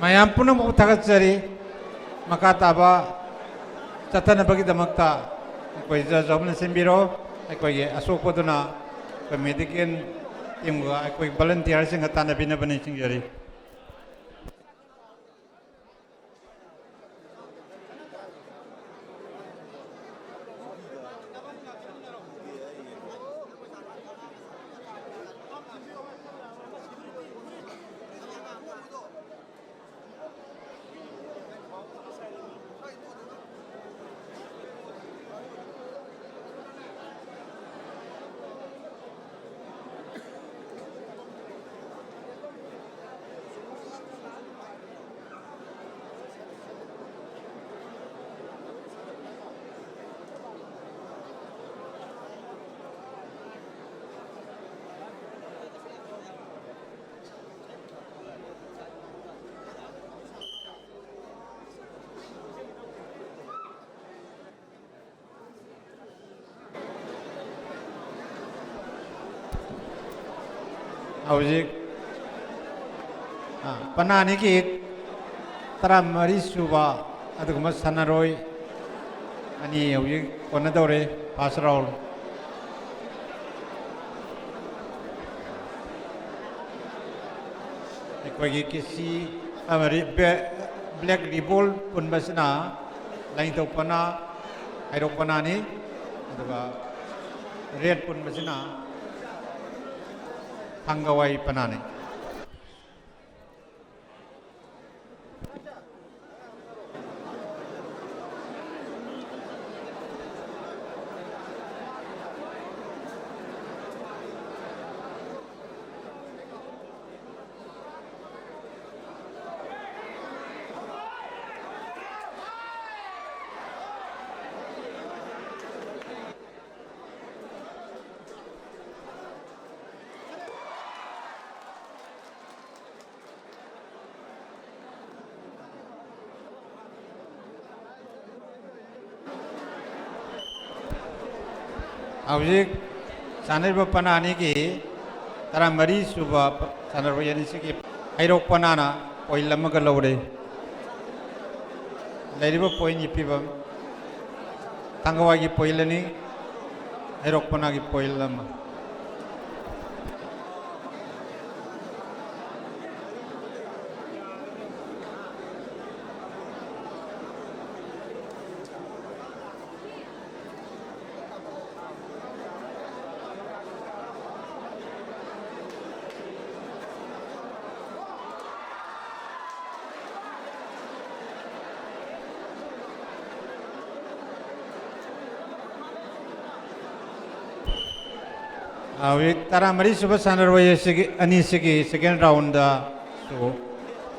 ꯃꯌꯥꯝ ꯄꯨꯝꯅꯃꯛꯄꯨ ꯊꯥꯒꯠꯆꯔꯤ꯫ ꯃꯈꯥ ꯇꯥꯕ ꯆꯠꯊꯅꯕꯒꯤꯗꯃꯛꯇ ꯑꯩꯈꯣꯏ ꯖꯖ ꯑꯃꯅ ꯁꯤꯟꯕꯤꯔꯣ꯫ ꯑꯩꯈꯣꯏꯒꯤ ꯑꯁꯣꯛꯄꯗꯨꯅ ꯑꯩꯈꯣꯏ ꯃꯦꯗꯤꯀꯦꯜ ꯇꯤꯝꯒ ꯑꯩꯈꯣꯏ ꯚꯣꯂꯨꯟꯇꯤꯌꯔꯁꯤꯡꯒ ꯇꯥꯟꯅꯕꯤꯅꯕ ꯅꯤꯡꯁꯤꯡꯖꯔꯤ꯫ ꯍꯧꯖꯤꯛ, ꯑ, ꯄꯅꯥ ꯑꯅꯤꯒꯤ ꯇꯔꯥꯃꯔꯤ ꯁꯨꯕ ꯑꯗꯨꯒꯨꯝꯕ ꯁꯥꯟꯅꯔꯣꯏ ꯑꯅꯤ ꯍꯧꯖꯤꯛ ꯀꯣꯟꯅꯗꯧꯔꯦ, first round꯫ ꯑꯩꯈꯣꯏꯒꯤ ꯀꯦꯁꯤ ꯑꯃꯗꯤ ꯕꯦ-, black ribbon ꯄꯨꯟꯕꯁꯤꯅ ꯂꯥꯏꯅꯤꯡꯊꯧ ꯄꯅꯥ, ꯍꯩꯔꯣꯛ ꯄꯅꯥꯅꯤ, ꯑꯗꯨꯒ red ꯄꯨꯟꯕꯁꯤꯅ ꯊꯥꯡꯒꯋꯥꯏ ꯄꯅꯥꯅꯤ꯫ ꯍꯧꯖꯤꯛ ꯁꯥꯟꯅꯔꯤꯕ ꯄꯅꯥ ꯑꯅꯤꯒꯤ ꯇꯔꯥꯃꯔꯤ ꯁꯨꯕ ꯁꯥꯟꯅꯔꯣꯏ ꯑꯅꯤꯁꯤꯒꯤ ꯍꯩꯔꯣꯛ ꯄꯅꯥꯅ point ꯑꯃꯒ ꯂꯧꯔꯦ꯫ ꯂꯩꯔꯤꯕ point ꯄꯤꯕ ꯊꯥꯡꯒꯋꯥꯏꯒꯤ point ꯑꯅꯤ, ꯍꯩꯔꯣꯛ ꯄꯅꯥꯒꯤ point ꯑꯃ꯫ ꯍꯧꯖꯤꯛ ꯇꯔꯥꯃꯔꯤ ꯁꯨꯕ ꯁꯥꯟꯅꯔꯣꯏ ꯑꯁꯤꯒꯤ, ꯑꯅꯤꯁꯤꯒꯤ second round ꯁꯨ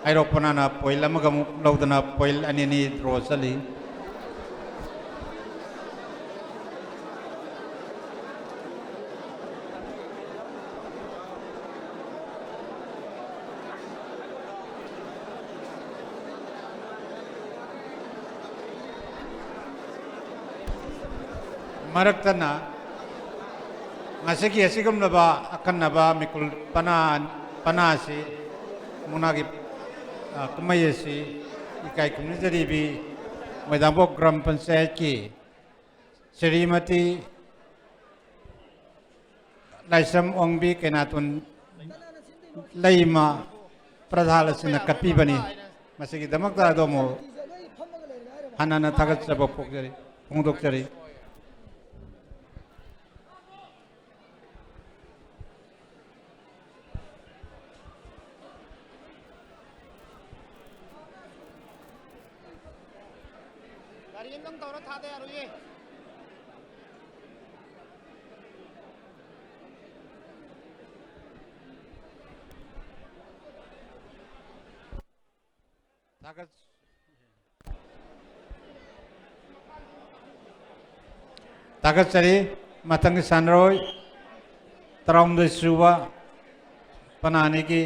ꯍꯩꯔꯣꯛ ꯄꯅꯥꯅ point ꯑꯃꯒ ꯑꯃꯨꯛ ꯂꯧꯗꯨꯅ point ꯑꯅꯤ ꯑꯅꯤ draw ꯆꯠꯂꯤ꯫ ꯃꯔꯛꯇꯅ ꯉꯁꯤꯒꯤ ꯑꯁꯤꯒꯨꯝꯂꯕ ꯑꯈꯟꯅꯕ ꯃꯤꯀꯨꯜ ꯄꯅꯥ, ꯄꯅꯥ ꯑꯁꯤ, ꯃꯨꯛꯅꯥꯒꯤ, ꯑ, ꯀꯨꯝꯍꯩ ꯑꯁꯤ ꯏꯀꯥꯏ ꯈꯨꯝꯅꯖꯔꯤꯕꯤ ꯃꯣꯏꯗꯥꯡꯄꯣꯛ ꯒ꯭ꯔꯥꯝ ꯄꯟꯆꯥꯌꯠꯀꯤ ꯁ꯭ꯔꯤꯃꯇꯤ ꯂꯥꯏꯁ꯭ꯔꯝ ꯑꯣꯡꯕꯤ ꯀꯩꯅꯥꯇꯣꯟ ꯂꯩꯃ ꯄ꯭ꯔꯙꯥꯟ ꯑꯁꯤꯅ ꯀꯠꯄꯤꯕꯅꯤ꯫ ꯃꯁꯤꯒꯤꯗꯃꯛꯇ ꯑꯗꯣꯝꯕꯨ ꯍꯟꯅ ꯍꯟꯅ ꯊꯥꯒꯠꯆꯕ ꯐꯣꯡꯖꯔꯤ, ꯐꯣꯡꯗꯣꯛꯆꯔꯤ꯫ ꯒꯥꯔꯤ ꯑꯝꯇꯪ ꯇꯧꯔ ꯊꯥꯗ ꯌꯥꯔꯣꯏꯌꯦ꯫ ꯊꯥꯒꯠ-, ꯊꯥꯒꯠꯆꯔꯤ꯫ ꯃꯊꯪꯒꯤ ꯁꯥꯟꯅꯔꯣꯏ ꯇꯔꯥꯍꯨꯝꯗꯣꯏ ꯁꯨꯕ ꯄꯅꯥꯅꯤꯒꯤ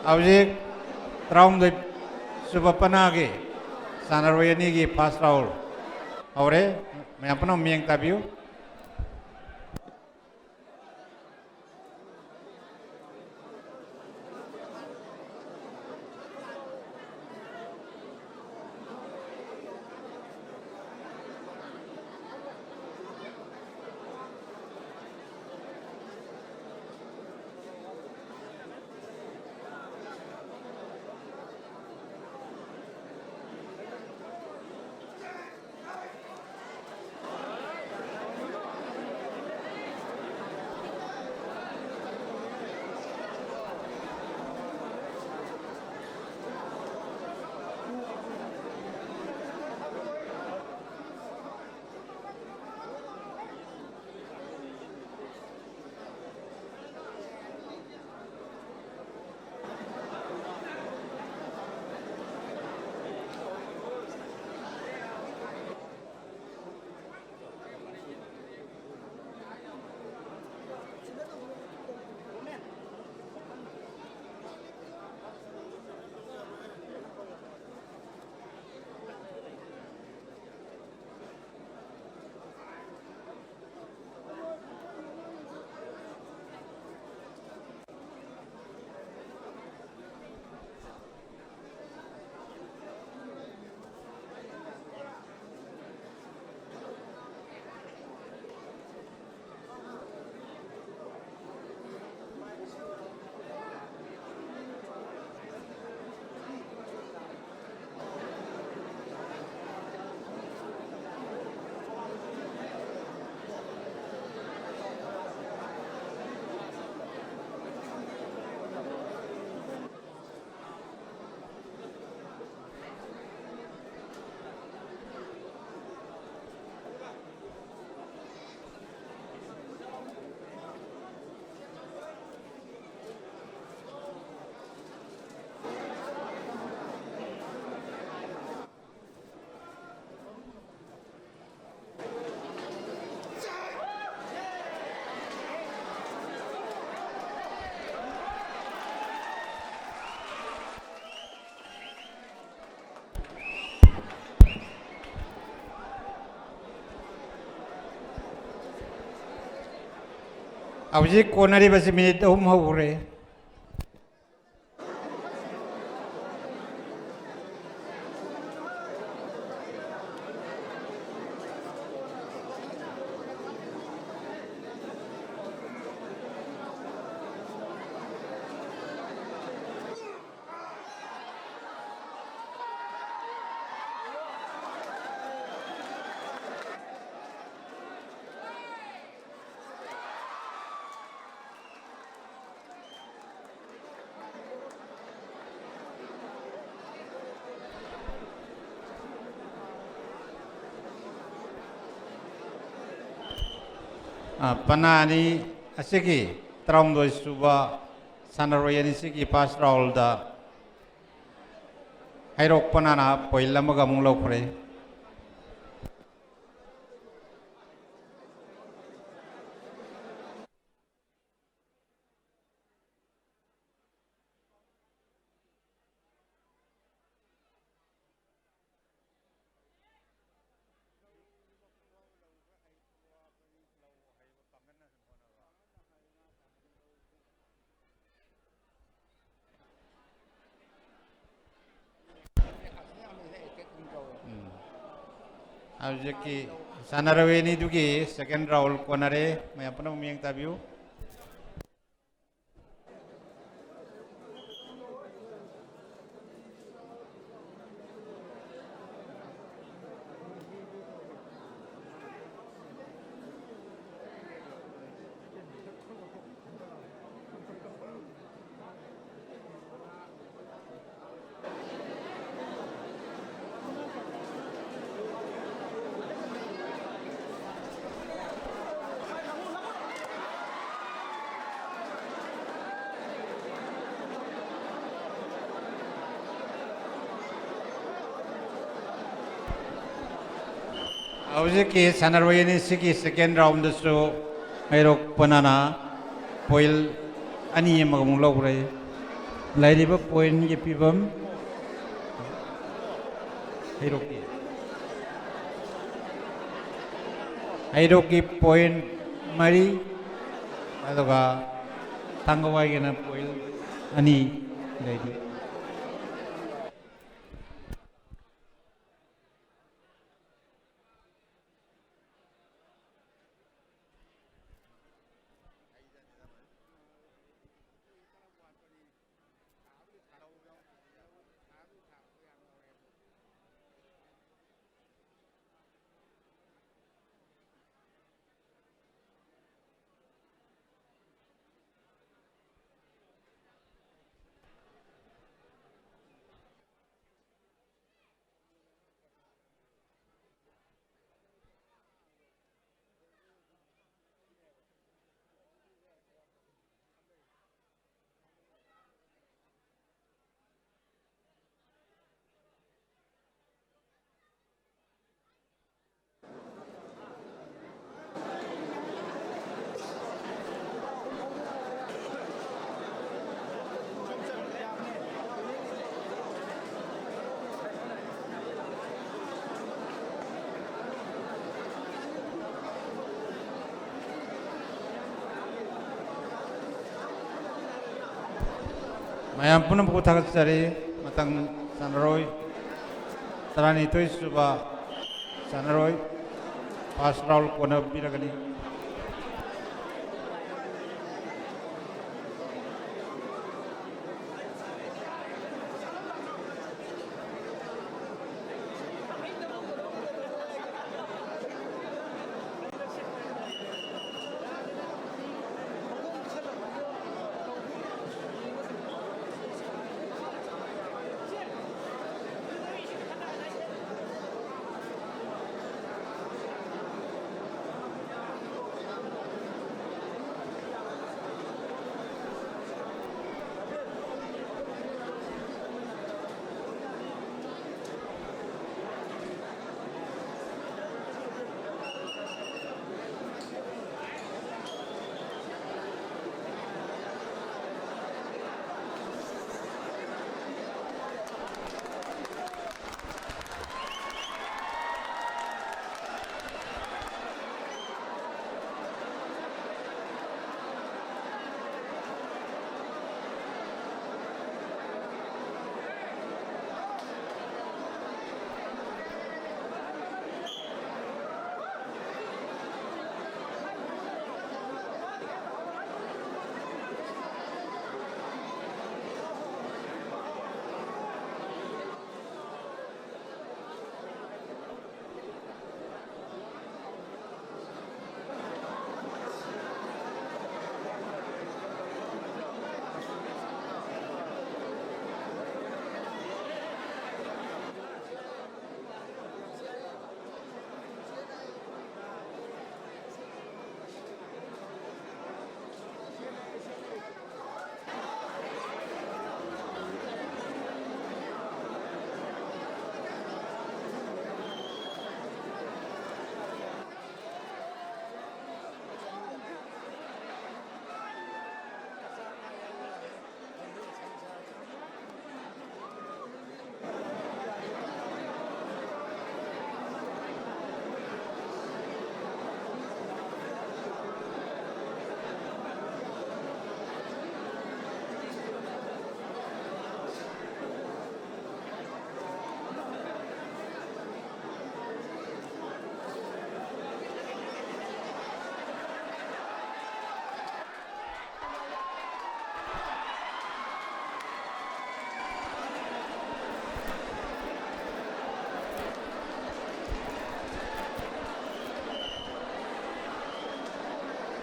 ꯍꯧꯖꯤꯛ ꯇꯔꯥꯍꯨꯝꯗꯣꯏ ꯁꯨꯕ ꯄꯅꯥꯒꯤ ꯁꯥꯟꯅꯔꯣꯏ ꯑꯅꯤꯒꯤ first round ꯍꯧꯔꯦ꯫ ꯃꯌꯥꯝ ꯄꯨꯝꯅꯃꯛ ꯃꯤꯠꯌꯦꯡ ꯇꯥꯕꯤꯌꯨ꯫ ꯍꯧꯖꯤꯛ ꯀꯣꯟꯅꯔꯤꯕꯁꯤ ꯃꯤꯅꯤꯠ ꯑꯍꯨꯝ ꯍꯧꯈ꯭ꯔꯦ꯫ ꯑ, ꯄꯅꯥ ꯑꯅꯤ ꯑꯁꯤꯒꯤ ꯇꯔꯥꯍꯨꯝꯗꯣꯏ ꯁꯨꯕ ꯁꯥꯟꯅꯔꯣꯏ ꯑꯅꯤꯁꯤꯒꯤ first round ꯍꯩꯔꯣꯛ ꯄꯅꯥꯅ point ꯑꯃꯒ ꯑꯃꯨꯛ ꯂꯧꯈ꯭ꯔꯦ꯫ ꯎꯝ꯫ ꯍꯧꯖꯤꯛꯀꯤ ꯁꯥꯟꯅꯔꯣꯏ ꯑꯅꯤꯗꯨꯒꯤ second round ꯀꯣꯟꯅꯔꯦ꯫ ꯃꯌꯥꯝ ꯄꯨꯝꯅꯃꯛ ꯃꯤꯠꯌꯦꯡ ꯇꯥꯕꯤꯌꯨ꯫ ꯍꯧꯖꯤꯛꯀꯤ ꯁꯥꯟꯅꯔꯣꯏ ꯑꯅꯤꯁꯤꯒꯤ second round ꯗꯁꯨ ꯍꯩꯔꯣꯛ ꯄꯅꯥꯅ point ꯑꯅꯤ ꯑꯃꯒ ꯑꯃꯨꯛ ꯂꯧꯈ꯭ꯔꯦ꯫ ꯂꯩꯔꯤꯕ point ꯒꯤ ꯐꯤꯕꯝ ꯍꯩꯔꯣꯛꯀꯤ, ꯍꯩꯔꯣꯛꯀꯤ point ꯃꯔꯤ, ꯑꯗꯨꯒ ꯊꯥꯡꯒꯋꯥꯏꯒꯤꯅ ꯄꯣꯏꯜ ꯑꯅꯤ ꯂꯩꯔꯤ꯫ ꯃꯌꯥꯝ ꯄꯨꯝꯅꯃꯛꯄꯨ ꯊꯥꯒꯠꯆꯔꯤ꯫ ꯃꯇꯝ ꯆꯥꯟꯅꯔꯣꯏ꯫ ꯇꯔꯥꯅꯤꯊꯣꯏ ꯁꯨꯕ ꯆꯥꯟꯅꯔꯣꯏ꯫ First round ꯀꯣꯟꯅ ꯄꯤꯔꯒꯅꯤ꯫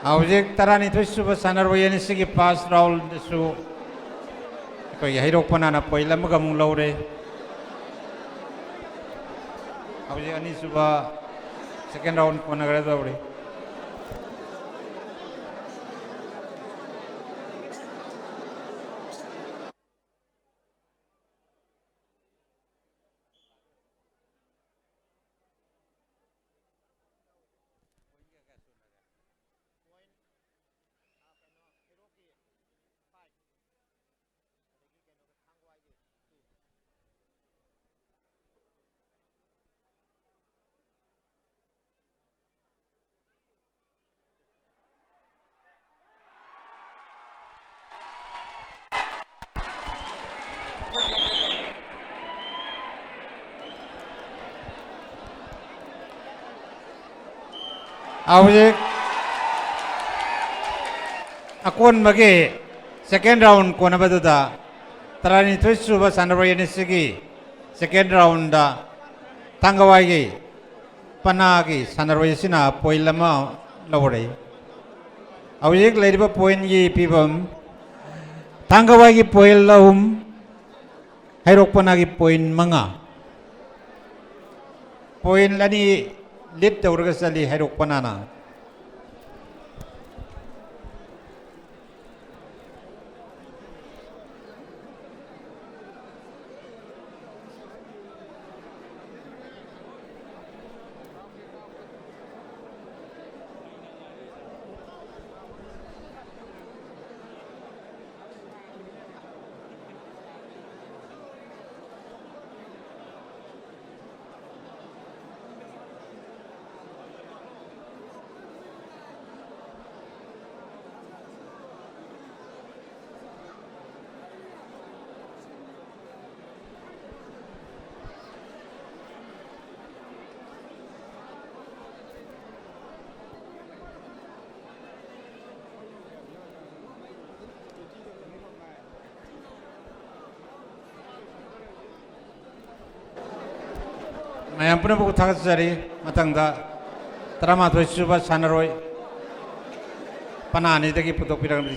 ꯍꯧꯖꯤꯛ ꯇꯔꯥꯅꯤꯊꯣꯏ ꯁꯨꯕ ꯁꯥꯟꯅꯔꯣꯏ ꯑꯅꯤꯁꯤꯒꯤ first round ꯗꯁꯨ ꯑꯩꯈꯣꯏꯒꯤ ꯍꯩꯔꯣꯛ ꯄꯅꯥꯅ point ꯑꯃꯒ ꯑꯃꯨꯛ ꯂꯧꯔꯦ꯫ ꯍꯧꯖꯤꯛ ꯑꯅꯤꯁꯨꯕ second round ꯀꯣꯟꯅꯒꯗꯧꯔꯤ꯫ ꯍꯧꯖꯤꯛ ꯑꯀꯣꯟꯕꯒꯤ second round ꯀꯣꯟꯅꯕꯗꯨꯗ ꯇꯔꯥꯅꯤꯊꯣꯏ ꯁꯨꯕ ꯁꯥꯟꯅꯔꯣꯏ ꯑꯅꯤꯁꯤꯒꯤ second round ꯗ ꯊꯥꯡꯒꯋꯥꯏꯒꯤ ꯄꯅꯥꯒꯤ ꯁꯥꯟꯅꯔꯣꯏ ꯑꯁꯤꯅ point ꯑꯃ ꯂꯧꯔꯦ꯫ ꯍꯧꯖꯤꯛ ꯂꯩꯔꯤꯕ point ꯀꯤ ꯐꯤꯕꯝ, ꯊꯥꯡꯒꯋꯥꯏꯒꯤ point ꯑꯍꯨꯝ, ꯍꯩꯔꯣꯛ ꯄꯅꯥꯒꯤ point ꯃꯉꯥ꯫ Point ꯑꯅꯤ lead ꯇꯧꯔꯒ ꯆꯠꯂꯤ ꯍꯩꯔꯣꯛ ꯄꯅꯥꯅ꯫ ꯃꯌꯥꯝ ꯄꯨꯝꯅꯃꯛꯄꯨ ꯊꯥꯒꯠꯆꯔꯤ꯫ ꯃꯊꯪꯗ ꯇꯔꯥꯃꯥꯊꯣꯏ ꯁꯨꯕ ꯁꯥꯟꯅꯔꯣꯏ ꯄꯅꯥꯅꯤꯗꯒꯤ ꯄꯨꯊꯣꯛꯄꯤꯔꯛꯂꯤ꯫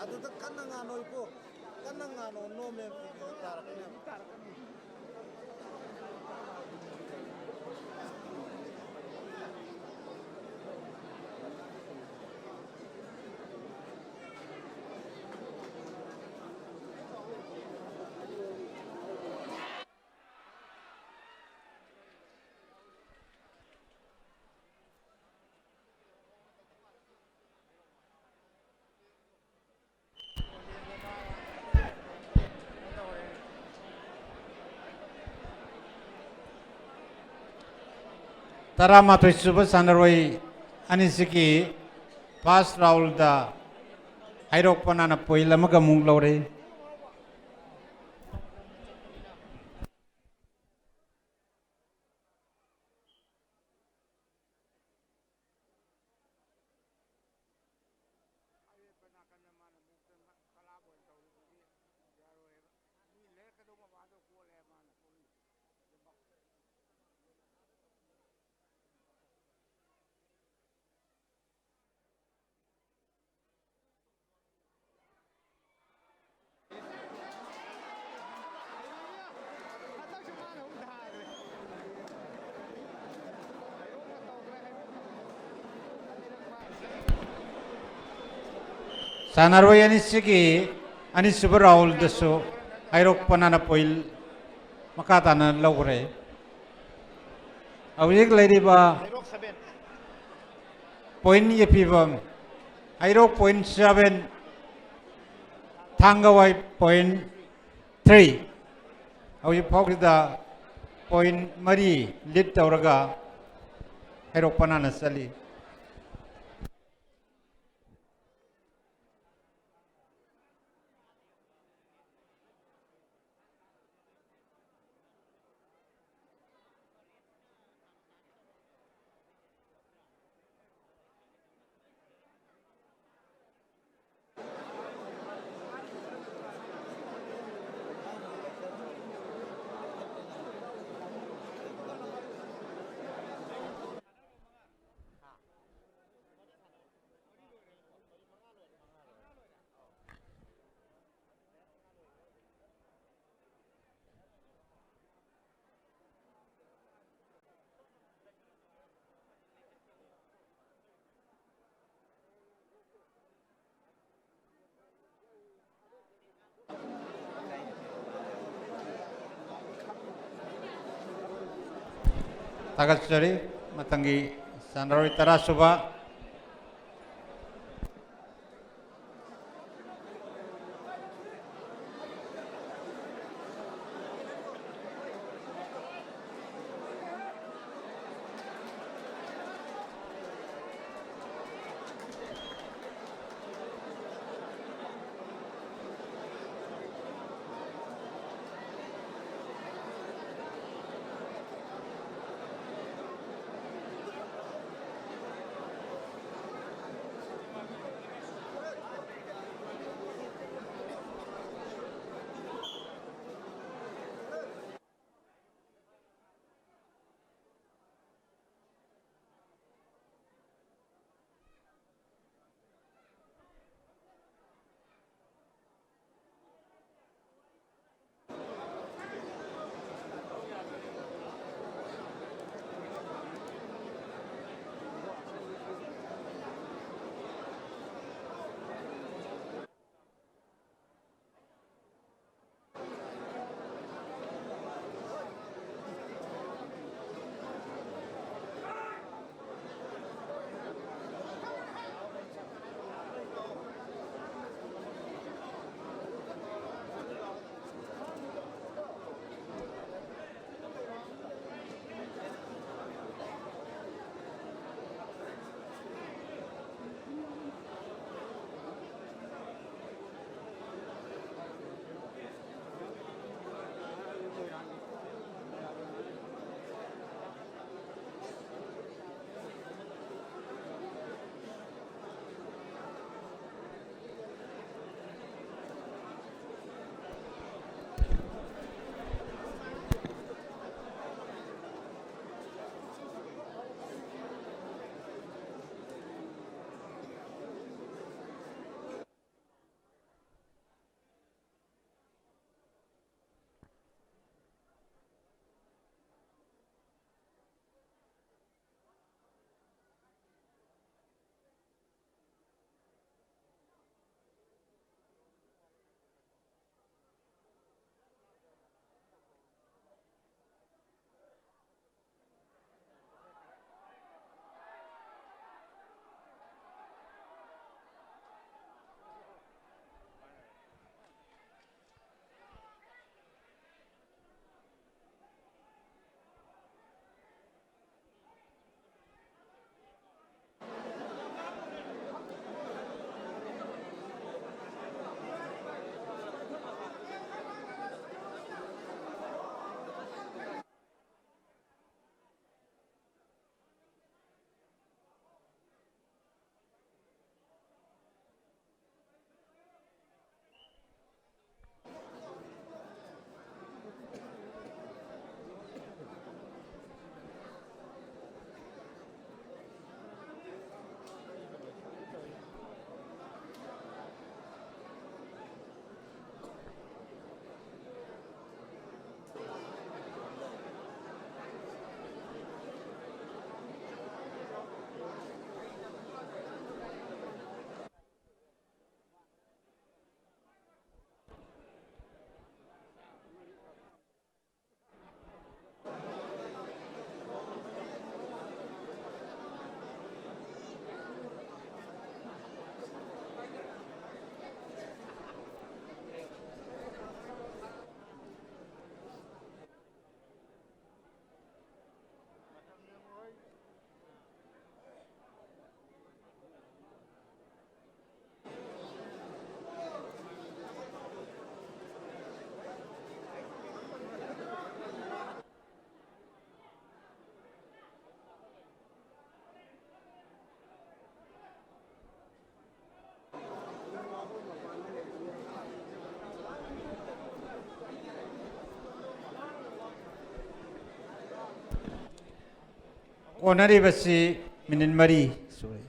ꯑꯗꯨꯗ ꯀꯟꯅ ꯉꯥꯅꯧ ꯏꯕꯣ, ꯀꯟꯅ ꯉꯥꯅꯧ, ꯅꯣꯔꯃꯦꯜ ꯇꯤꯚꯤꯗ ꯇꯥꯔꯛꯀꯅꯤ꯫ ꯇꯔꯥꯃꯥꯊꯣꯏ ꯁꯨꯕ ꯁꯥꯟꯅꯔꯣꯏ ꯑꯅꯤꯁꯤꯒꯤ first round ꯗ ꯍꯩꯔꯣꯛ ꯄꯅꯥꯅ point ꯑꯃꯒ ꯑꯃꯨꯛ ꯂꯧꯔꯦ꯫ ꯁꯥꯟꯅꯔꯣꯏ ꯑꯅꯤꯁꯤꯒꯤ ꯑꯅꯤꯁꯨꯕ round ꯗꯁꯨ ꯍꯩꯔꯣꯛ ꯄꯅꯥꯅ point ꯃꯈꯥ ꯇꯥꯅ ꯂꯧꯈ꯭ꯔꯦ꯫ ꯍꯧꯖꯤꯛ ꯂꯩꯔꯤꯕ point ꯒꯤ ꯐꯤꯕꯝ, ꯍꯩꯔꯣꯛ point seven, ꯊꯥꯡꯒꯋꯥꯏ point three꯫ ꯍꯧꯖꯤꯛ ꯐꯥꯎꯒꯤꯗ point ꯃꯔꯤ lead ꯇꯧꯔꯒ ꯍꯩꯔꯣꯛ ꯄꯅꯥꯅ ꯆꯠꯂꯤ꯫ ꯊꯥꯒꯠꯆꯔꯤ꯫ ꯃꯊꯪꯒꯤ ꯁꯥꯟꯅꯔꯣꯏ ꯇꯔꯥ ꯁꯨꯕ꯫ ꯀꯣꯟꯅꯔꯤꯕꯁꯤ ꯃꯤꯅꯤꯠ ꯃꯔꯤ ꯁꯨꯔꯦ꯫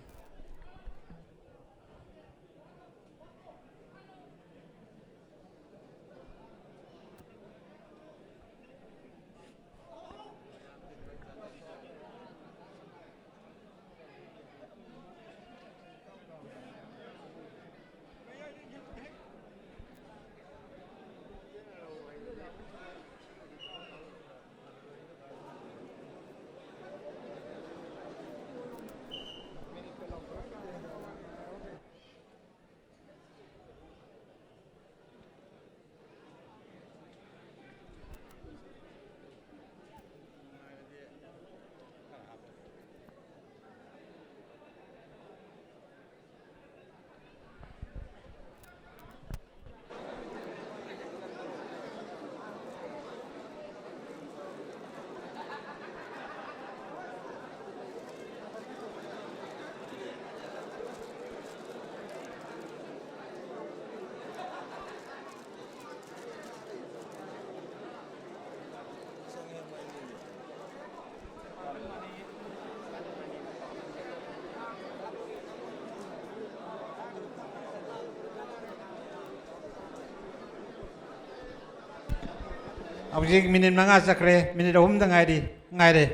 ꯍꯧꯖꯤꯛ ꯃꯤꯅꯤꯠ ꯃꯉꯥ ꯆꯠꯈ꯭ꯔꯦ, ꯃꯤꯅꯤꯠ ꯑꯍꯨꯝꯗ ꯉꯥꯏꯔꯤ, ꯉꯥꯏꯔꯦ꯫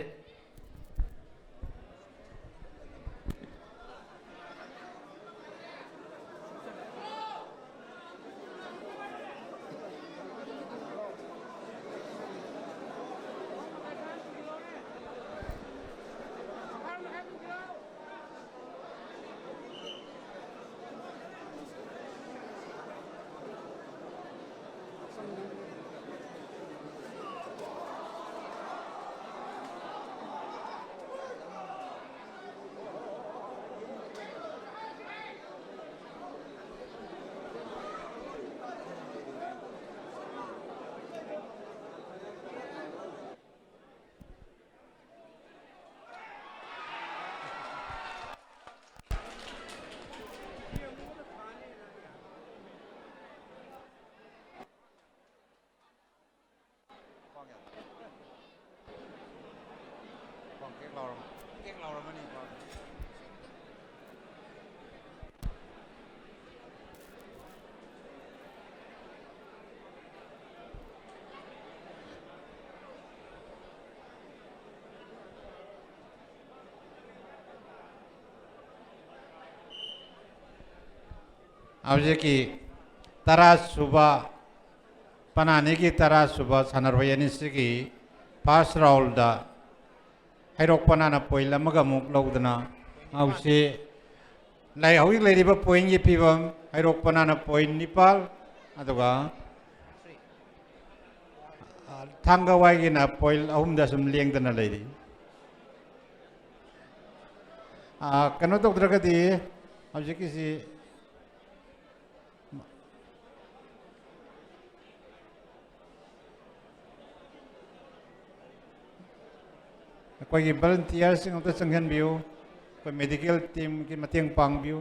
ꯍꯧꯖꯤꯛꯀꯤ ꯇꯔꯥ ꯁꯨꯕ, ꯄꯅꯥ ꯑꯅꯤꯒꯤ ꯇꯔꯥ ꯁꯨꯕ ꯁꯥꯟꯅꯔꯣꯏ ꯑꯅꯤꯁꯤꯒꯤ first round ꯗ ꯍꯩꯔꯣꯛ ꯄꯅꯥꯅ point ꯑꯃꯒ ꯑꯃꯨꯛ ꯂꯧꯗꯅ ꯍꯧꯖꯤꯛ ꯂꯩ-, ꯍꯧꯖꯤꯛ ꯂꯩꯔꯤꯕ point ꯀꯤ ꯐꯤꯕꯝ, ꯍꯩꯔꯣꯛ ꯄꯅꯥꯅ point ꯅꯤꯄꯥꯜ, ꯑꯗꯨꯒ ꯊꯥꯡꯒ ꯋꯥꯏꯒꯤꯅ point ꯑꯍꯨꯝꯗ ꯁꯨꯝ ꯂꯦꯡꯗꯅ ꯂꯩꯔꯤ꯫ ꯑꯥ, ꯀꯩꯅꯣ ꯇꯧꯗ꯭ꯔꯒꯗꯤ ꯍꯧꯖꯤꯛꯀꯤꯁꯤ ꯑꯩꯈꯣꯏꯒꯤ volunteer ꯁꯤꯡ ꯑꯝꯇ ꯆꯪꯁꯤꯟꯕꯤꯌꯨ꯫ ꯑꯩꯈꯣꯏ medical team ꯒꯤ ꯃꯇꯦꯡ ꯄꯥꯡꯕꯤꯌꯨ꯫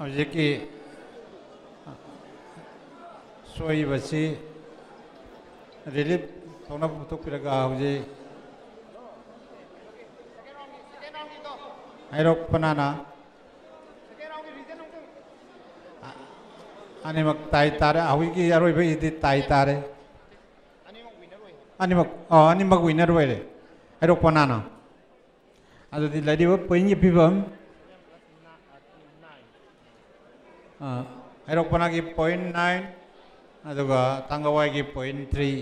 ꯍꯧꯖꯤꯛꯀꯤ ꯁꯣꯏꯔꯤꯕꯁꯤ ꯔꯤꯂꯤꯞ ꯇꯧꯅꯕ ꯄꯨꯊꯣꯛꯄꯤꯔꯒ ꯍꯧꯖꯤꯛ ꯍꯩꯔꯣꯛ ꯄꯅꯥꯅ ꯑꯅꯤꯃꯛ ꯇꯥꯏ ꯇꯥꯔꯦ꯫ ꯍꯧꯖꯤꯛꯀꯤ ꯑꯔꯣꯏꯕꯒꯤꯗꯤ ꯇꯥꯏ ꯇꯥꯔꯦ꯫ ꯑꯅꯤꯃꯛ ꯑꯣꯏꯅ ꯑꯣꯏꯔꯦ꯫ ꯍꯩꯔꯣꯛ ꯄꯅꯥꯅ꯫ ꯑꯗꯨꯗꯤ ꯂꯩꯔꯤꯕ ꯄꯣꯏꯟꯒꯤ ꯐꯤꯕꯝ, ꯑ, ꯍꯩꯔꯣꯛ ꯄꯅꯥꯒꯤ ꯄꯣꯏꯟ ꯅꯥꯏꯟ, ꯑꯗꯨꯒ ꯇꯥꯡꯒꯋꯥꯏꯒꯤ ꯄꯣꯏꯟ ꯊ꯭ꯔꯤ꯫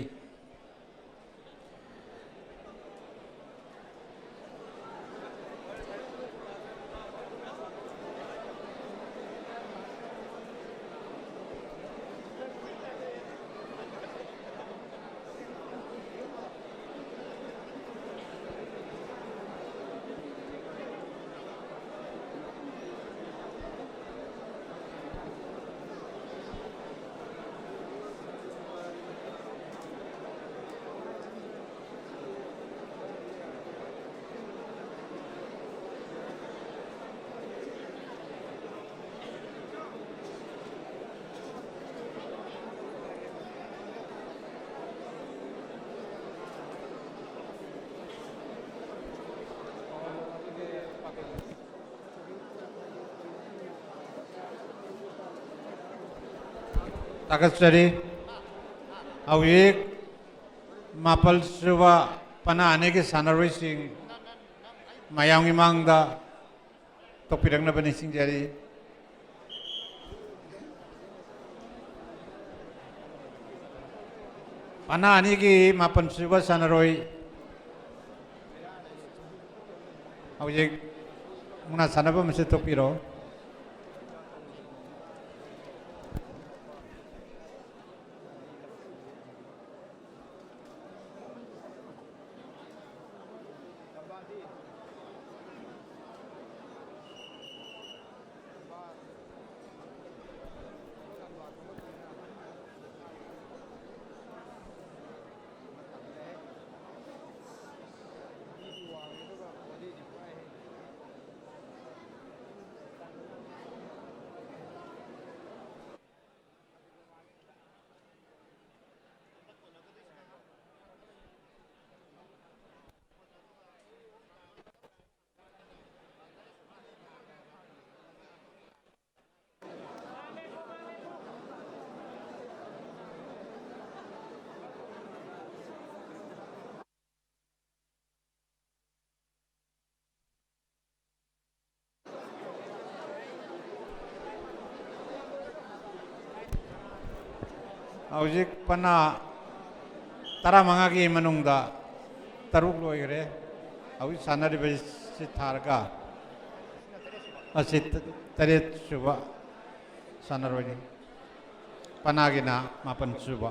ꯊꯥꯒꯠꯆꯔꯤ꯫ ꯍꯧꯖꯤꯛ ꯃꯥꯄꯜ ꯁꯨꯕ ꯄꯅꯥ ꯑꯅꯤꯒꯤ ꯁꯥꯟꯅꯔꯣꯏꯁꯤꯡ ꯃꯌꯥꯝꯒꯤ ꯃꯥꯡꯗ ꯊꯣꯛꯄꯤꯔꯛꯅꯕ ꯅꯤꯡꯁꯤꯡꯖꯔꯤ꯫ ꯄꯅꯥ ꯑꯅꯤꯒꯤ ꯃꯥꯄꯜ ꯁꯨꯕ ꯁꯥꯟꯅꯔꯣꯏ ꯍꯧꯖꯤꯛ ꯃꯨꯛꯅꯥ ꯁꯥꯟꯅꯐꯝ ꯑꯁꯤꯗ ꯊꯣꯛꯄꯤꯔꯣ꯫ ꯍꯧꯖꯤꯛ ꯄꯅꯥ ꯇꯔꯥꯃꯉꯥꯒꯤ ꯃꯅꯨꯡꯗ ꯇꯔꯨꯛ ꯂꯣꯏꯈ꯭ꯔꯦ꯫ ꯍꯧꯖꯤꯛ ꯁꯥꯟꯅꯔꯤꯕꯁꯤ ꯊꯥꯔꯒ ꯑꯁꯤ ꯇꯔꯦꯠ ꯁꯨꯕ ꯁꯥꯟꯅꯔꯣꯏꯅꯤ꯫ ꯄꯅꯥꯒꯤꯅ ꯃꯥꯄꯟ ꯁꯨꯕ꯫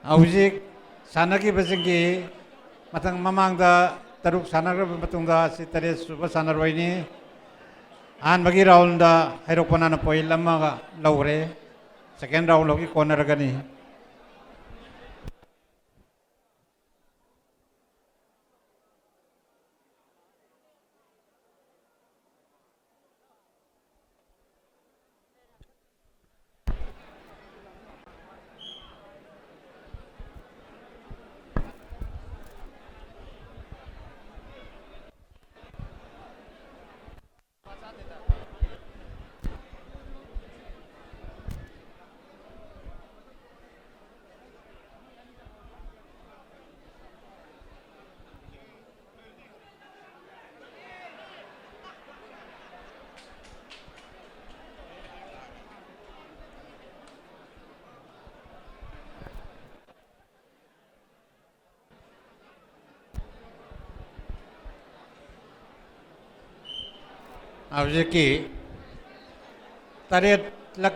ꯍꯧꯖꯤꯛ ꯁꯥꯟꯅꯈꯤꯕꯁꯤꯡꯒꯤ ꯃꯊꯪ, ꯃꯃꯥꯡꯗ ꯇꯔꯨꯛ ꯁꯥꯟꯅꯈ꯭ꯔꯕ ꯃꯇꯨꯡꯗ ꯑꯁꯤ ꯇꯔꯦꯠ ꯁꯨꯕ ꯁꯥꯟꯅꯔꯣꯏꯅꯤ꯫ ꯑꯍꯥꯟꯕꯒꯤ ꯔꯥꯎꯟꯗ ꯍꯩꯔꯣꯛꯄꯅꯥꯅ ꯄꯣꯏꯟ ꯑꯃꯒ ꯂꯧꯈ꯭ꯔꯦ꯫ ꯁꯦꯀꯦꯟ ꯔꯥꯎꯟ ꯂꯧꯒꯤ ꯀꯣꯟꯅꯔꯒꯅꯤ꯫ ꯍꯧꯖꯤꯛꯀꯤ ꯇꯔꯦꯠꯂꯛ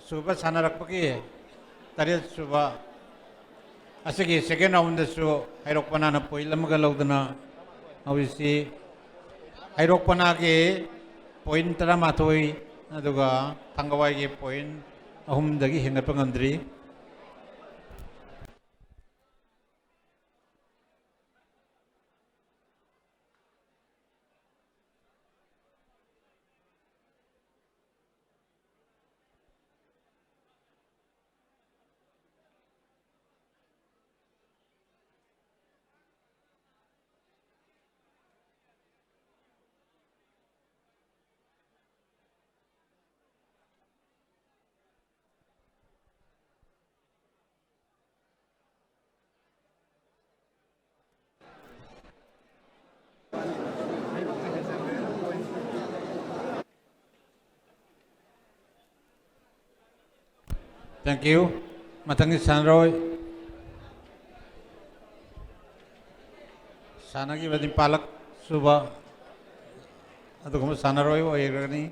ꯁꯨꯕ ꯁꯥꯟꯅꯔꯛꯄꯒꯤ ꯇꯔꯦꯠ ꯁꯨꯕ ꯑꯁꯤꯒꯤ ꯁꯦꯀꯦꯟ ꯔꯥꯎꯟꯗꯁꯨ ꯍꯩꯔꯣꯛꯄꯅꯥꯅ ꯄꯣꯏꯟ ꯑꯃꯒ ꯂꯧꯗꯨꯅ ꯍꯧꯖꯤꯛꯁꯤ ꯍꯩꯔꯣꯛꯄꯅꯥꯒꯤ ꯄꯣꯏꯟ ꯇꯔꯥꯃꯥꯊꯣꯏ, ꯑꯗꯨꯒ ꯊꯥꯡꯒꯋꯥꯏꯒꯤ ꯄꯣꯏꯟ ꯑꯍꯨꯝꯗꯒꯤ ꯍꯦꯟꯒꯠꯄ ꯉꯝꯗ꯭ꯔꯤ꯫ Thank you. ꯃꯊꯪꯒꯤ ꯁꯥꯟꯅꯔꯣꯏ ꯁꯥꯟꯅꯈꯤꯕ ꯅꯤꯄꯥꯜꯂꯛ ꯁꯨꯕ ꯑꯗꯨꯒꯨꯝꯕ ꯁꯥꯟꯅꯔꯣꯏ ꯑꯣꯏꯔꯒꯅꯤ꯫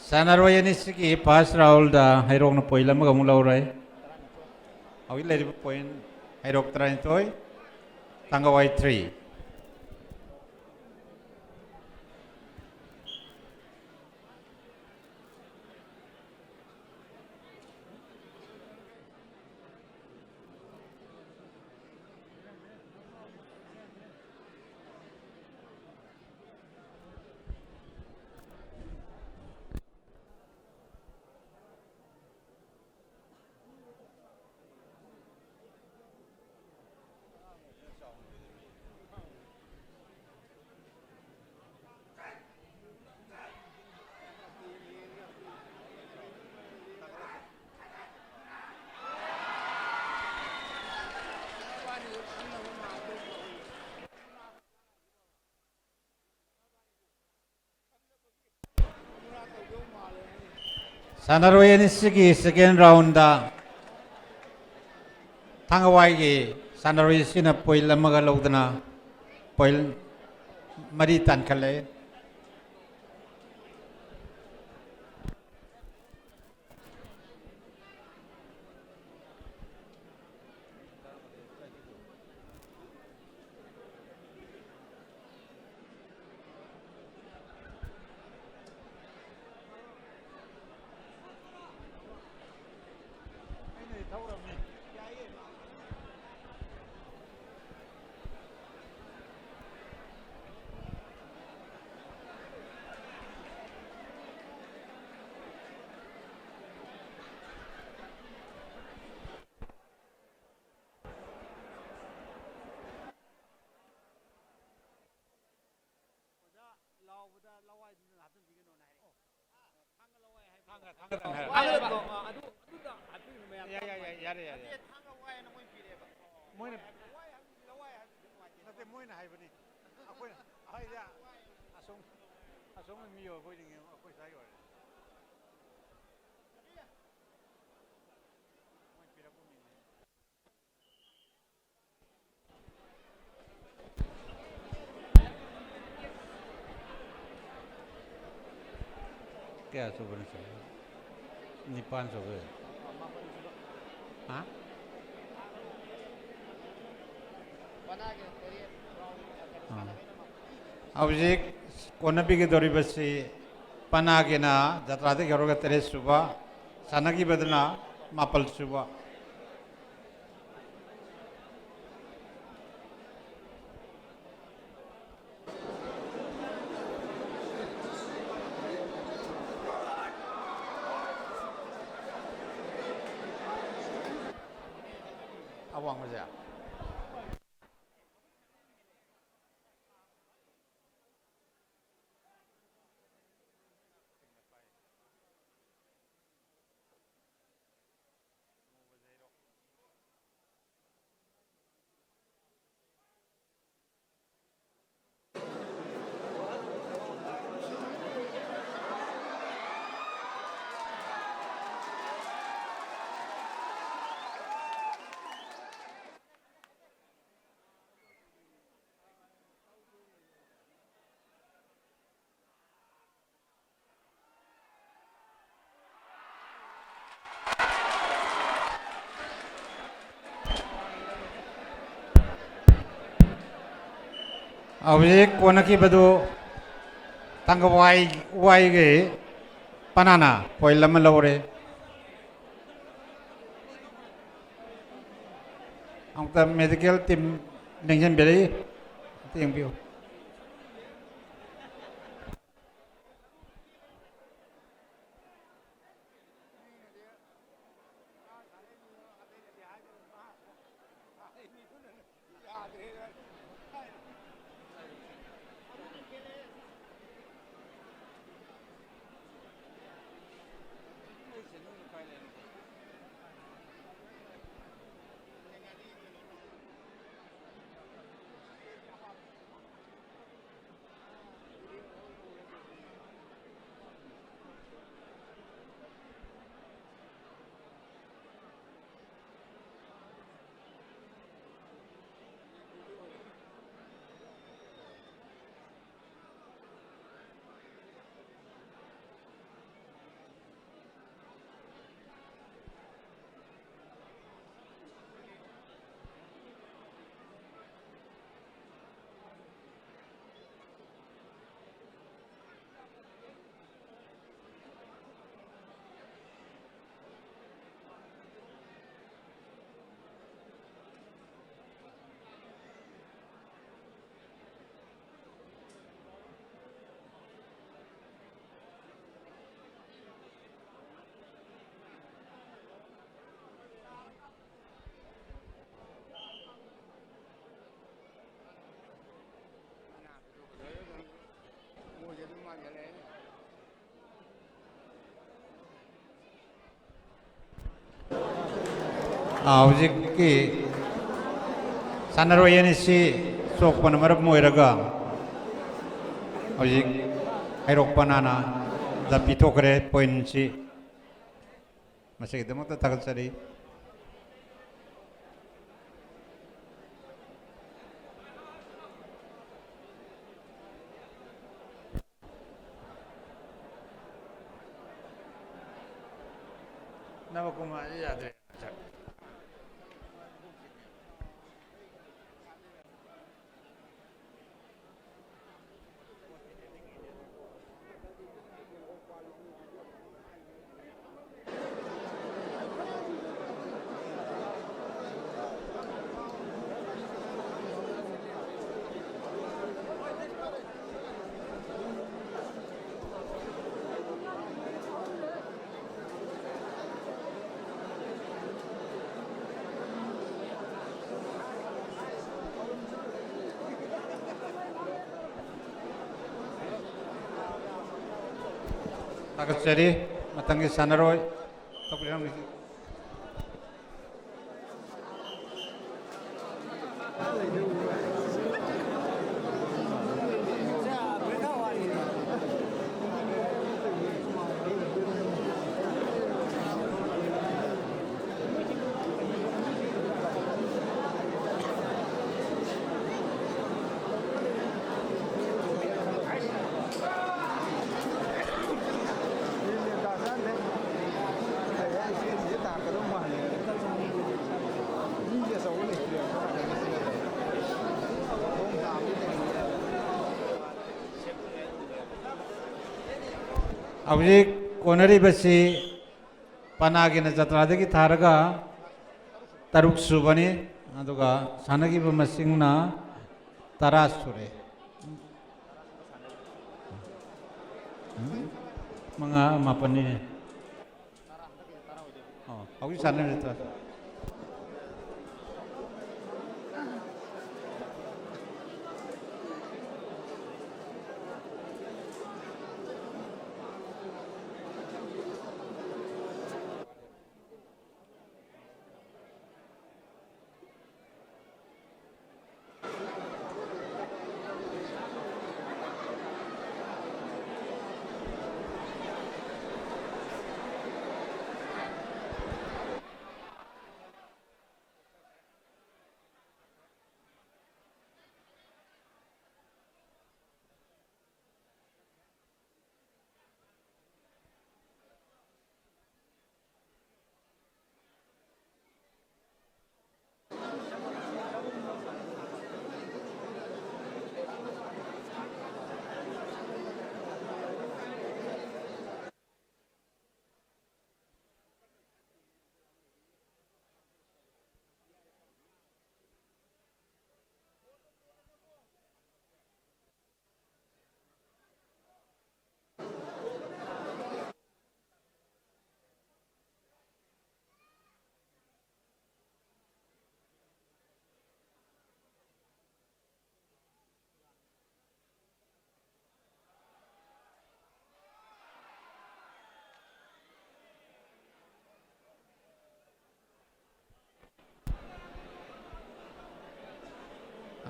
ꯁꯥꯟꯅꯔꯣꯏ ꯑꯅꯤꯁꯤꯒꯤ first round ꯗ ꯍꯩꯔꯣꯛꯅ point ꯑꯃꯒ ꯑꯃꯨꯛ ꯂꯧꯔꯦ꯫ ꯍꯧꯖꯤꯛ ꯂꯩꯔꯤꯕ point ꯍꯩꯔꯣꯛ ꯇꯔꯥꯅꯤꯊꯣꯏ, ꯊꯥꯡꯒꯋꯥꯏ three꯫ ꯁꯥꯟꯅꯔꯣꯏ ꯑꯅꯤꯁꯤꯒꯤ second round ꯗ ꯊꯥꯡꯒꯋꯥꯏꯒꯤ ꯁꯥꯟꯅꯔꯣꯏꯁꯤꯅ point ꯑꯃꯒ ꯂꯧꯗꯨꯅ point ꯃꯔꯤ ꯇꯥꯟꯈꯠꯂꯦ꯫ ꯊꯥꯡꯒ, ꯊꯥꯡꯒ, ꯊꯥꯡꯒ ꯍꯥꯏꯔꯣ꯫ ꯊꯥꯡꯒ ꯅꯠꯇ꯭ꯔꯣ? ꯑꯥ, ꯑꯗꯨ, ꯑꯗꯨꯗ ꯍꯥꯞꯄꯤꯕ ꯃꯌꯥꯝ ꯌꯥꯏ, ꯌꯥꯏ, ꯌꯥꯏ, ꯌꯥꯔꯦ, ꯌꯥꯔꯦ, ꯌꯥꯔꯦ꯫ ꯊꯥꯡꯒ ꯋꯥꯏ ꯍꯥꯏꯅ ꯃꯣꯏ ꯄꯤꯔꯛꯑꯦꯕ꯫ ꯃꯣꯏꯅ ꯂꯋꯥꯏ ꯍꯥꯏꯕꯗꯤ, ꯂꯋꯥꯏ ꯍꯥꯏꯕꯗꯤ ꯅꯨꯡꯉꯥꯏꯇꯦ꯫ ꯅꯠꯇꯦ, ꯃꯣꯏꯅ ꯍꯥꯏꯕꯅꯤ꯫ ꯑꯩꯈꯣꯏꯅ, ꯑꯩꯈꯣꯏꯗꯤ ꯑꯁꯣꯝ, ꯑꯁꯣꯝꯒꯤ ꯃꯤ ꯑꯣꯏ, ꯑꯩꯈꯣꯏꯗꯤ ꯑꯩꯈꯣꯏ ꯁ꯭ꯋꯥꯏꯒꯤ ꯑꯣꯏꯔꯦ꯫ ꯃꯣꯏ ꯄꯤꯔꯛꯄ ꯃꯤꯅꯤ꯫ ꯀꯌꯥ ꯁꯨꯕꯅꯣ ꯁꯤꯕꯣ? ꯅꯤꯄꯥꯟ ꯁꯨꯕ꯫ ꯍꯥ? ꯑꯥ꯫ ꯍꯧꯖꯤꯛ ꯀꯣꯟꯅꯕꯤꯒꯗꯧꯔꯤꯕꯁꯤ ꯄꯅꯥꯒꯤꯅ ꯖꯇ꯭ꯔꯥꯗꯒꯤ ꯍꯧꯔꯒ ꯇꯔꯦꯠ ꯁꯨꯕ, ꯁꯥꯟꯅꯈꯤꯕꯗꯨꯅ ꯃꯥꯄꯜ ꯁꯨꯕ꯫ ꯑꯋꯥꯡꯕꯁꯦ꯫ ꯍꯧꯖꯤꯛ ꯀꯣꯟꯅꯈꯤꯕꯗꯨ ꯊꯥꯡꯒꯋꯥꯏ ꯋꯥꯏꯒꯤ ꯄꯅꯥꯅ ꯄꯣꯏꯟ ꯑꯃ ꯂꯧꯔꯦ꯫ ꯑꯃꯨꯛꯇ ꯃꯦꯗꯤꯀꯦꯜ ꯇꯤꯝ ꯂꯦꯡꯁꯤꯟꯕꯤꯔꯛꯏ, ꯑꯝꯇ ꯌꯦꯡꯕꯤꯌꯨ꯫ ꯍꯧꯖꯤꯛꯀꯤ ꯁꯥꯟꯅꯔꯣꯏ ꯑꯅꯤꯁꯤ ꯁꯣꯛꯄꯅ ꯃꯔꯝ ꯑꯣꯏꯔꯒ ꯍꯧꯖꯤꯛ ꯍꯩꯔꯣꯛ ꯄꯅꯥꯅ ꯗ ꯄꯤꯊꯣꯛꯈ꯭ꯔꯦ ꯄꯣꯏꯟꯁꯤ꯫ ꯃꯁꯤꯒꯤꯗꯃꯛꯇ ꯊꯥꯒꯠꯆꯔꯤ꯫ ꯅꯕꯀꯨꯃꯥꯔ ꯌꯥꯗ꯭ꯔꯦ꯫ ꯊꯥꯒꯠꯆꯔꯤ꯫ ꯃꯊꯪꯒꯤ ꯁꯥꯟꯅꯔꯣꯏ ꯇꯧꯕꯤꯔꯝꯒꯦ꯫ ꯍꯧꯖꯤꯛ ꯀꯣꯟꯅꯔꯤꯕꯁꯤ ꯄꯅꯥꯒꯤꯅ ꯖꯇ꯭ꯔꯥꯗꯒꯤ ꯊꯥꯔꯒ ꯇꯔꯨꯛ ꯁꯨꯕꯅꯤ, ꯑꯗꯨꯒ ꯁꯥꯟꯅꯈꯤꯕ ꯃꯁꯤꯡꯅ ꯇꯔꯥ ꯁꯨꯔꯦ꯫ ꯃꯉꯥ, ꯃꯥꯄꯟꯅꯤ꯫ ꯑꯣ, ꯍꯧꯖꯤꯛ ꯁꯥꯟꯅꯔꯤ ꯇꯔꯥ꯫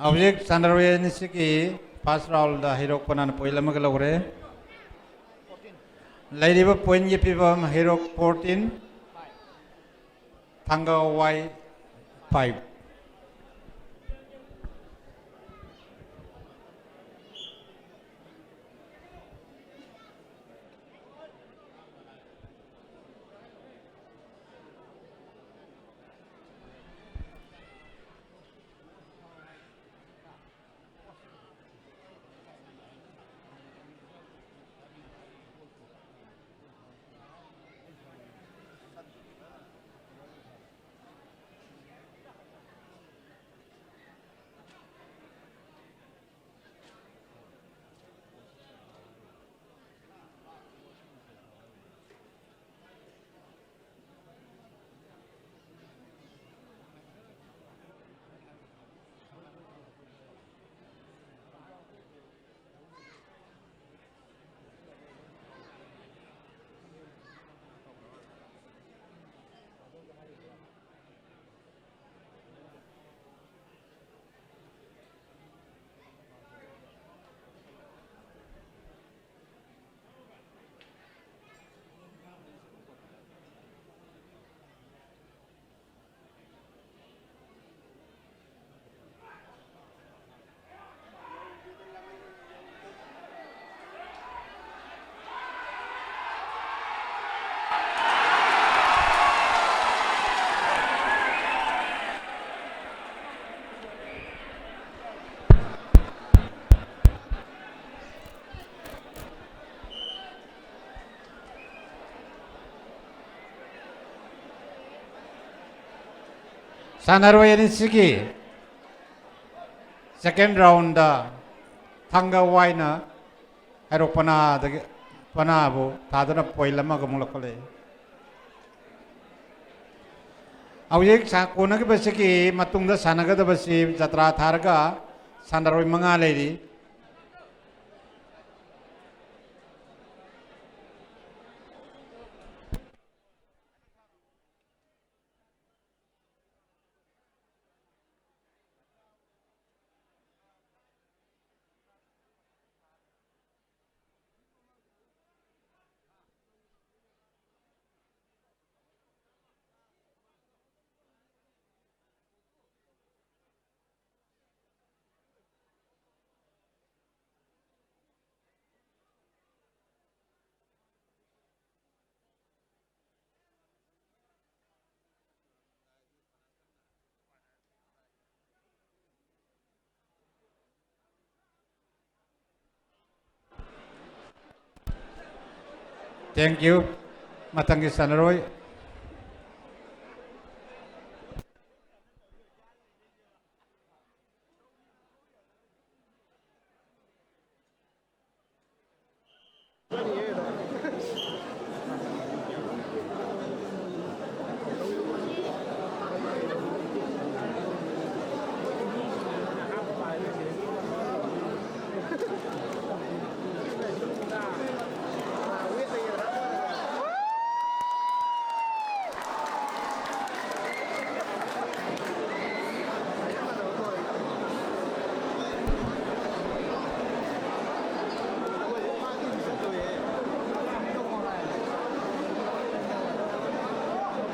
ꯍꯧꯖꯤꯛ ꯁꯥꯟꯅꯔꯣꯏ ꯑꯅꯤꯁꯤꯒꯤ first round ꯗ ꯍꯩꯔꯣꯛ ꯄꯅꯥꯅ point ꯑꯃꯒ ꯂꯧꯔꯦ꯫ ꯂꯩꯔꯤꯕ point ꯒꯤ ꯐꯤꯕꯝ: ꯍꯩꯔꯣꯛ fourteen, ꯊꯥꯡꯒ ꯋꯥꯏ five꯫ ꯁꯥꯟꯅꯔꯣꯏ ꯑꯅꯤꯁꯤꯒꯤ second round ꯗ ꯊꯥꯡꯒ ꯋꯥꯏꯅ ꯍꯩꯔꯣꯛ ꯄꯅꯥꯗꯒꯤ, ꯄꯅꯥꯕꯨ ꯊꯥꯗꯨꯅ point ꯑꯃꯒ ꯑꯃꯨꯛ ꯂꯧꯈꯠꯂꯛꯏ꯫ ꯍꯧꯖꯤꯛ ꯁꯥ-, ꯀꯣꯟꯅꯈꯤꯕꯁꯤꯒꯤ ꯃꯇꯨꯡꯗ ꯁꯥꯟꯅꯒꯗꯕꯁꯤ ꯖꯇ꯭ꯔꯥ ꯊꯥꯔꯒ ꯁꯥꯟꯅꯔꯣꯏ ꯃꯉꯥ ꯂꯩꯔꯤ꯫ Thank you. ꯃꯊꯪꯒꯤ ꯁꯥꯟꯅꯔꯣꯏ꯫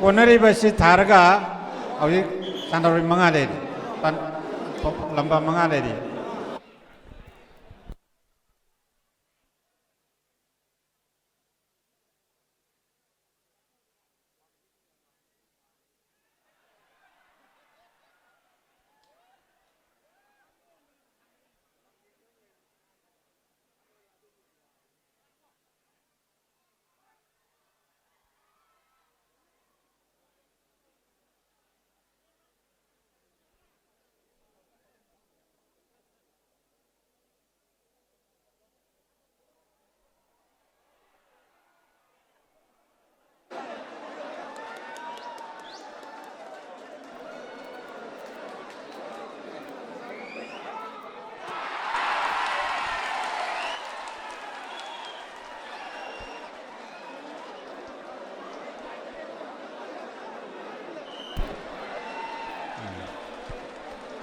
ꯀꯣꯟꯅꯔꯤꯕ ꯑꯁꯤ ꯊꯥꯔꯒ ꯍꯧꯖꯤꯛ ꯁꯥꯟꯅꯔꯣꯏ ꯃꯉꯥ ꯂꯩꯔꯤ, ꯂꯝꯕꯥ ꯃꯉꯥ ꯂꯩꯔꯤ꯫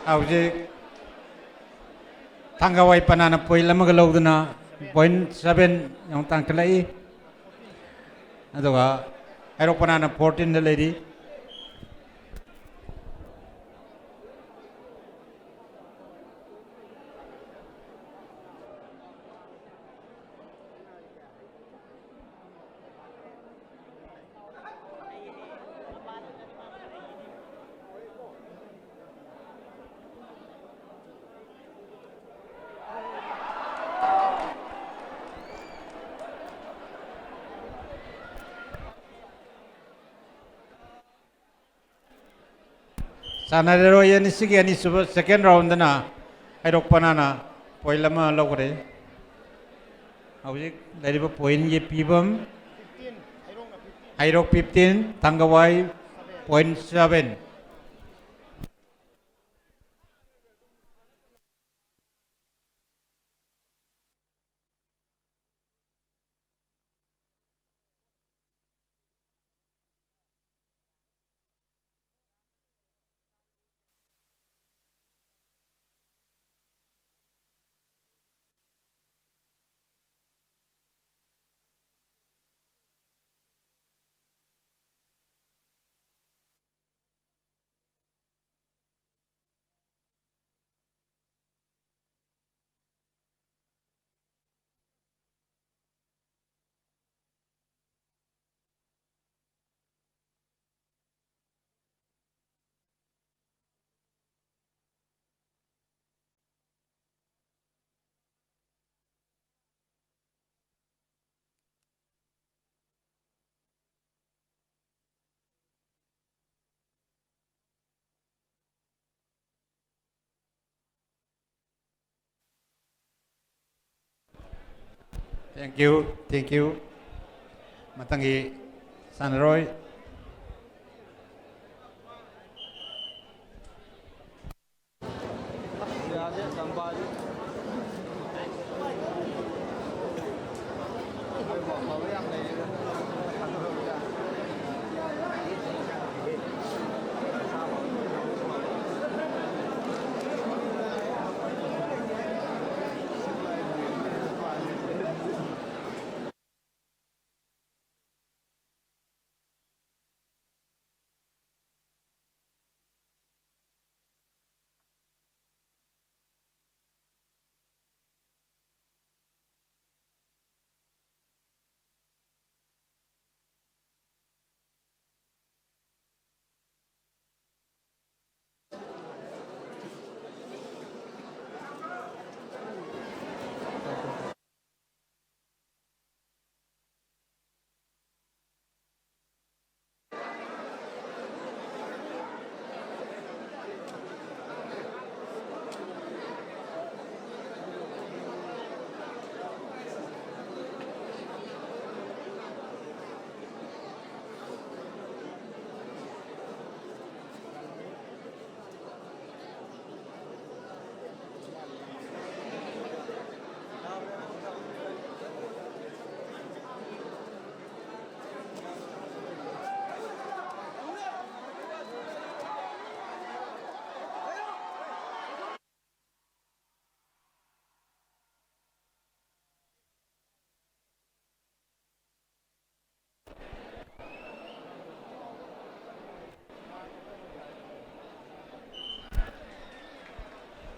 ꯍꯧꯖꯤꯛ ꯊꯥꯡꯒꯋꯥꯏ ꯄꯅꯥꯅ point ꯑꯃꯒ ꯂꯧꯗꯨꯅ point seven ꯌꯧꯅ ꯇꯥꯟꯈꯠꯂꯛꯏ꯫ ꯑꯗꯨꯒ ꯍꯩꯔꯣꯛ ꯄꯅꯥꯅ fourteenꯗ ꯂꯩꯔꯤ꯫ ꯁꯥꯟꯅꯔꯣꯏ ꯑꯅꯤꯁꯤꯒꯤ ꯑꯅꯤꯁꯨꯕ second roundꯗꯅ ꯍꯩꯔꯣꯛ ꯄꯅꯥꯅ point ꯑꯃ ꯂꯧꯈ꯭ꯔꯦ꯫ ꯍꯧꯖꯤꯛ ꯂꯩꯔꯤꯕ pointꯒꯤ ꯐꯤꯕꯝ, ꯍꯩꯔꯣꯛ fifteen, ꯊꯥꯡꯒꯋꯥꯏ point seven꯫ Thank you, thank you. ꯃꯊꯪꯒꯤ ꯁꯥꯟꯅꯔꯣꯏ꯫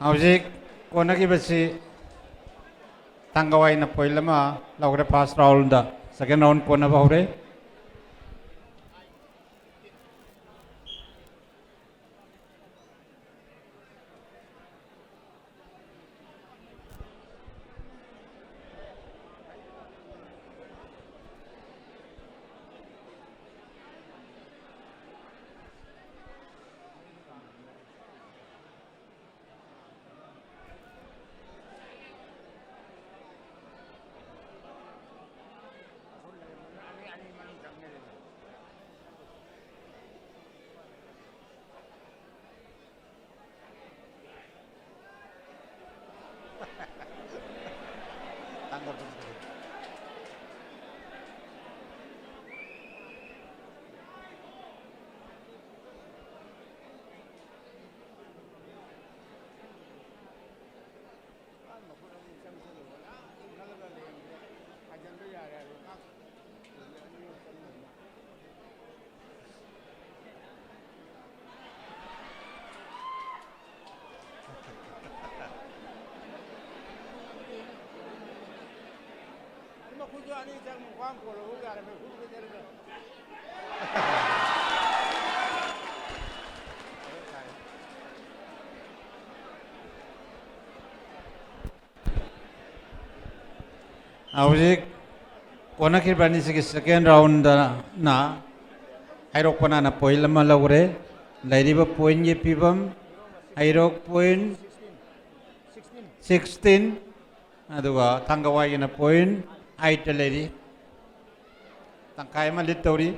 ꯍꯧꯖꯤꯛ ꯀꯣꯟꯅꯈꯤꯕꯁꯤ ꯊꯥꯡꯒꯋꯥꯏꯅ point ꯑꯃ ꯂꯧꯈ꯭ꯔꯦ first round꯫ Second round ꯀꯣꯟꯅꯕ ꯍꯧꯔꯦ꯫ ꯍꯧꯖꯤꯛ ꯀꯣꯟꯅꯈꯤꯕ ꯑꯅꯤꯁꯤꯒꯤ second round ꯅ ꯍꯩꯔꯣꯛ ꯄꯅꯥꯅ point ꯑꯃ ꯂꯧꯔꯦ꯫ ꯂꯩꯔꯤꯕ point ꯒꯤ ꯐꯤꯕꯝ, ꯍꯩꯔꯣꯛ point sixteen, ꯑꯗꯨꯒ ꯊꯥꯡꯒꯋꯥꯏꯒꯤꯅ point eight ꯂꯩꯔꯤ꯫ ꯇꯪꯈꯥꯏ ꯑꯃ lead ꯇꯧꯔꯤ꯫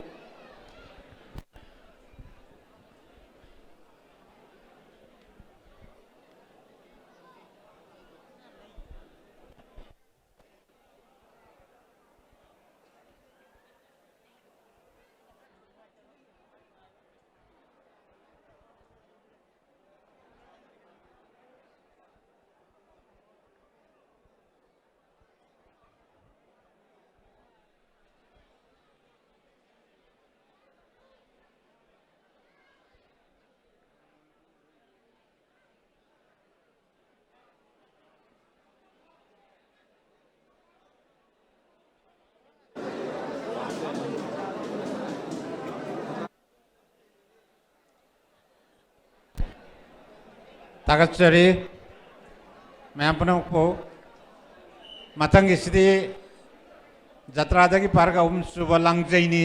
ꯊꯥꯒꯠꯆꯔꯤ ꯃꯌꯥꯝ ꯄꯨꯝꯅꯃꯛꯄꯨ꯫ ꯃꯊꯪꯒꯤꯁꯤꯗꯤ ꯖꯇ꯭ꯔꯥꯗꯒꯤ ꯄꯥꯔꯒ ꯑꯍꯨꯝꯁꯨꯕ ꯂꯥꯡꯖꯩꯅꯤ꯫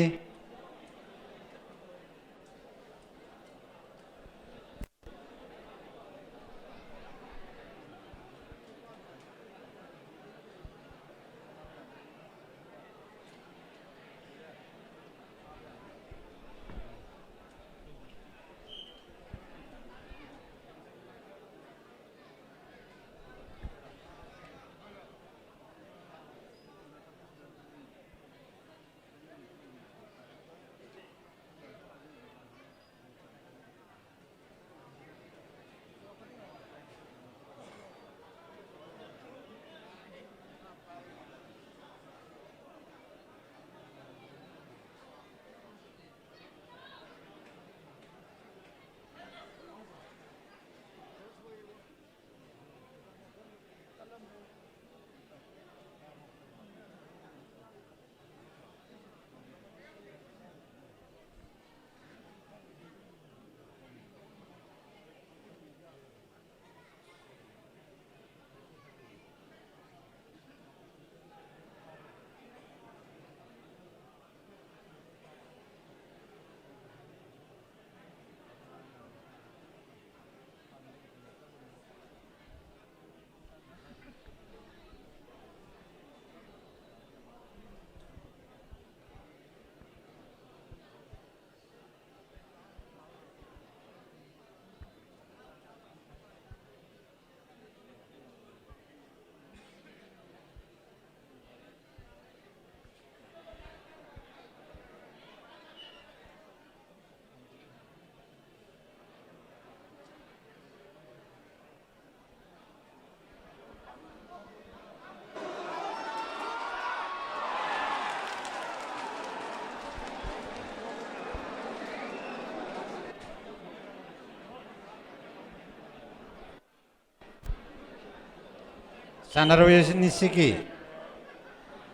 ꯁꯥꯟꯅꯔꯣꯏ ꯑꯅꯤꯁꯤꯒꯤ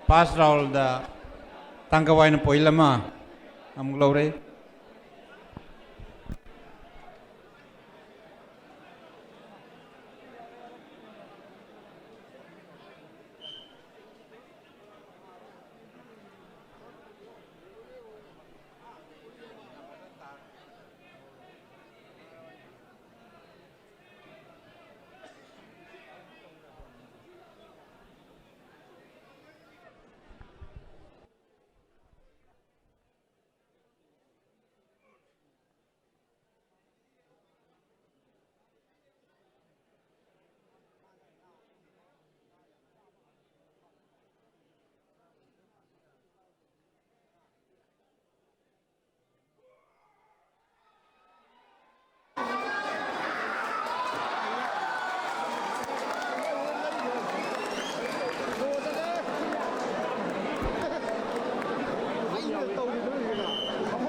ꯐꯥꯔꯁ ꯔꯥꯎꯟꯗ ꯊꯥꯡꯒꯋꯥꯏꯅ point ꯑꯃ ꯑꯃꯨꯛ ꯂꯧꯔꯦ꯫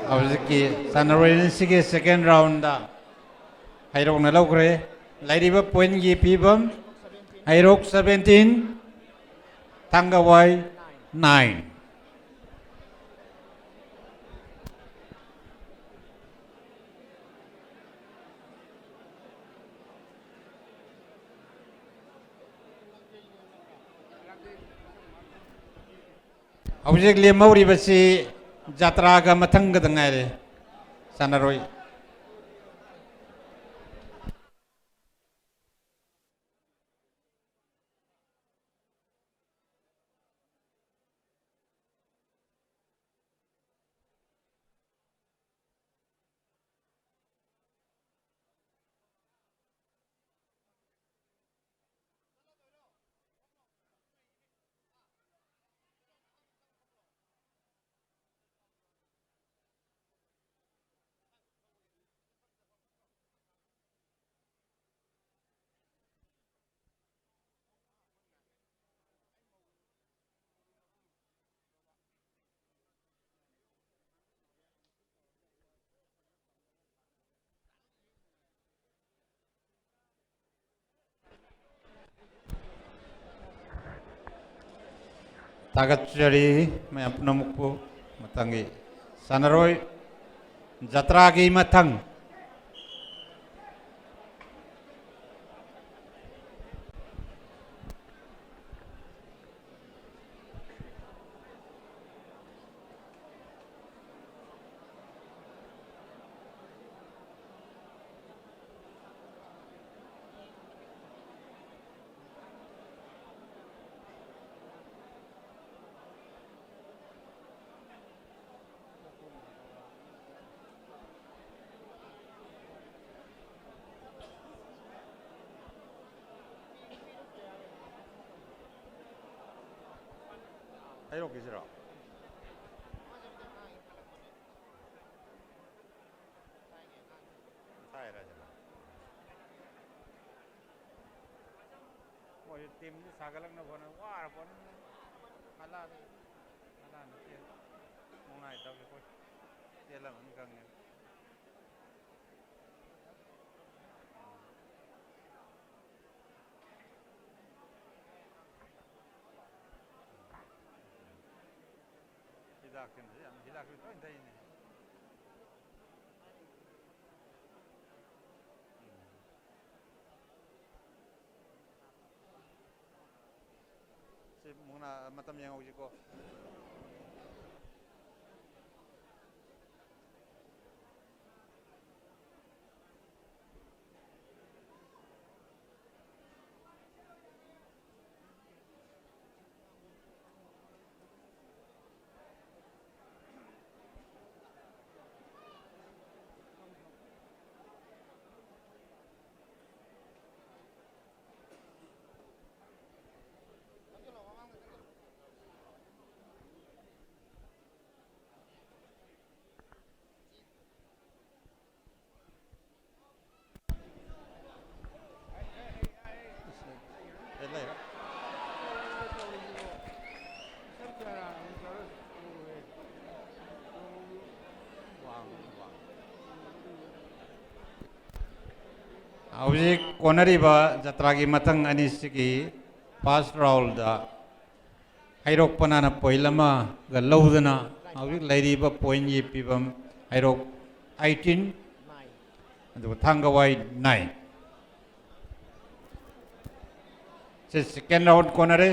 ꯍꯧꯖꯤꯛꯀꯤ ꯁꯥꯟꯅꯔꯣꯏ ꯑꯅꯤꯁꯤꯒꯤ second round ꯗ ꯍꯩꯔꯣꯛꯅ ꯂꯧꯈ꯭ꯔꯦ꯫ ꯂꯩꯔꯤꯕ point ꯒꯤ ꯐꯤꯕꯝ, ꯍꯩꯔꯣꯛ seventeen, ꯊꯥꯡꯒꯋꯥꯏ nine꯫ ꯍꯧꯖꯤꯛ ꯂꯦꯝꯍꯧꯔꯤꯕꯁꯤ ꯖꯇ꯭ꯔꯥꯒ ꯃꯊꯪꯒꯗ ꯉꯥꯏꯔꯦ꯫ ꯁꯥꯟꯅꯔꯣꯏ꯫ ꯊꯥꯒꯠꯆꯔꯤ ꯃꯌꯥꯝ ꯄꯨꯝꯅꯃꯛꯄꯨ꯫ ꯃꯊꯪꯒꯤ ꯁꯥꯟꯅꯔꯣꯏ, ꯖꯇ꯭ꯔꯥꯒꯤ ꯃꯊꯪ꯫ ꯍꯩꯔꯣꯛꯀꯤꯁꯤꯔꯣ? ꯊꯥꯏꯔ ꯁꯤꯔꯣ? ꯃꯣꯏꯁꯨ ꯇꯤꯝꯁꯤ ꯁꯥꯒꯠꯂꯛꯅꯕ ꯍꯣꯠꯅ ꯋꯥꯔ ꯄꯣꯠꯅꯤ꯫ ꯍꯂꯥꯟ, ꯍꯂꯥꯟ ꯅꯠꯇꯦ꯫ ꯅꯨꯡꯉꯥꯏꯇꯕꯁꯦ ꯑꯩꯈꯣꯏ ꯆꯦꯜꯂꯝꯃꯅꯤ ꯈꯪꯉꯦ꯫ ꯍꯤꯗꯥꯛꯁꯤꯅ ꯌꯥꯝ, ꯍꯤꯗꯥꯛꯁꯨ ꯂꯣꯏ ꯊꯛꯏꯅꯦ꯫ ꯁꯤ ꯃꯨꯛꯅꯥ ꯃꯇꯝ ꯌꯦꯡꯍꯧꯁꯤꯀꯣ꯫ ꯍꯧꯖꯤꯛ ꯀꯣꯟꯅꯔꯤꯕ ꯖꯇ꯭ꯔꯥꯒꯤ ꯃꯊꯪ ꯑꯅꯤꯁꯤꯒꯤ first round ꯗ ꯍꯩꯔꯣꯛ ꯄꯅꯥꯅ point ꯑꯃꯒ ꯂꯧꯗꯨꯅ ꯍꯧꯖꯤꯛ ꯂꯩꯔꯤꯕ point ꯌꯦ ꯐꯤꯕꯝ ꯍꯩꯔꯣꯛ eighteen, ꯑꯗꯨꯒ ꯊꯥꯡꯒꯋꯥꯏ nine꯫ ꯁꯤ second round ꯀꯣꯟꯅꯔꯦ꯫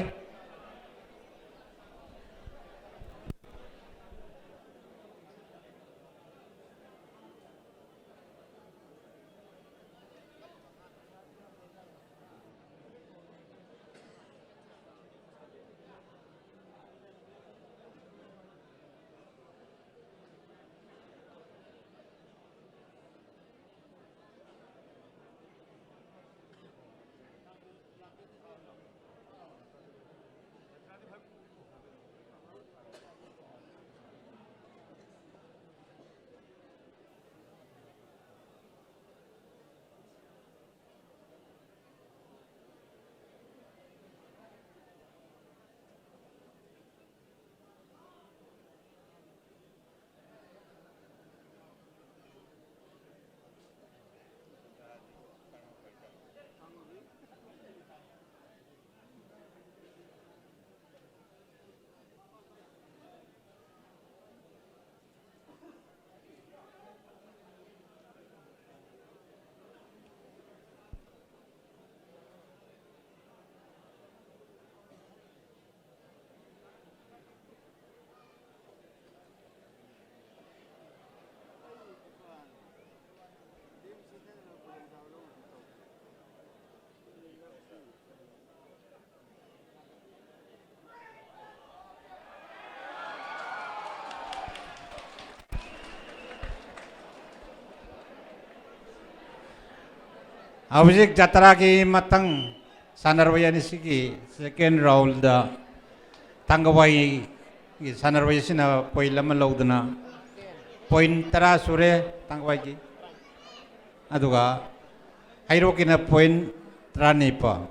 ꯍꯧꯖꯤꯛ ꯖꯇ꯭ꯔꯥꯒꯤ ꯃꯊꯪ ꯁꯥꯟꯅꯔꯣꯏ ꯑꯅꯤꯁꯤꯒꯤ second round ꯊꯥꯡꯒꯋꯥꯏꯒꯤ ꯁꯥꯟꯅꯔꯣꯏ ꯑꯁꯤꯅ point ꯑꯃ ꯂꯧꯗꯨꯅ point ꯇꯔꯥ ꯁꯨꯔꯦ ꯊꯥꯡꯒꯋꯥꯏꯒꯤ, ꯑꯗꯨꯒ ꯍꯩꯔꯣꯛꯀꯤꯅ point ꯇꯔꯥꯅꯤꯄꯥꯜ꯫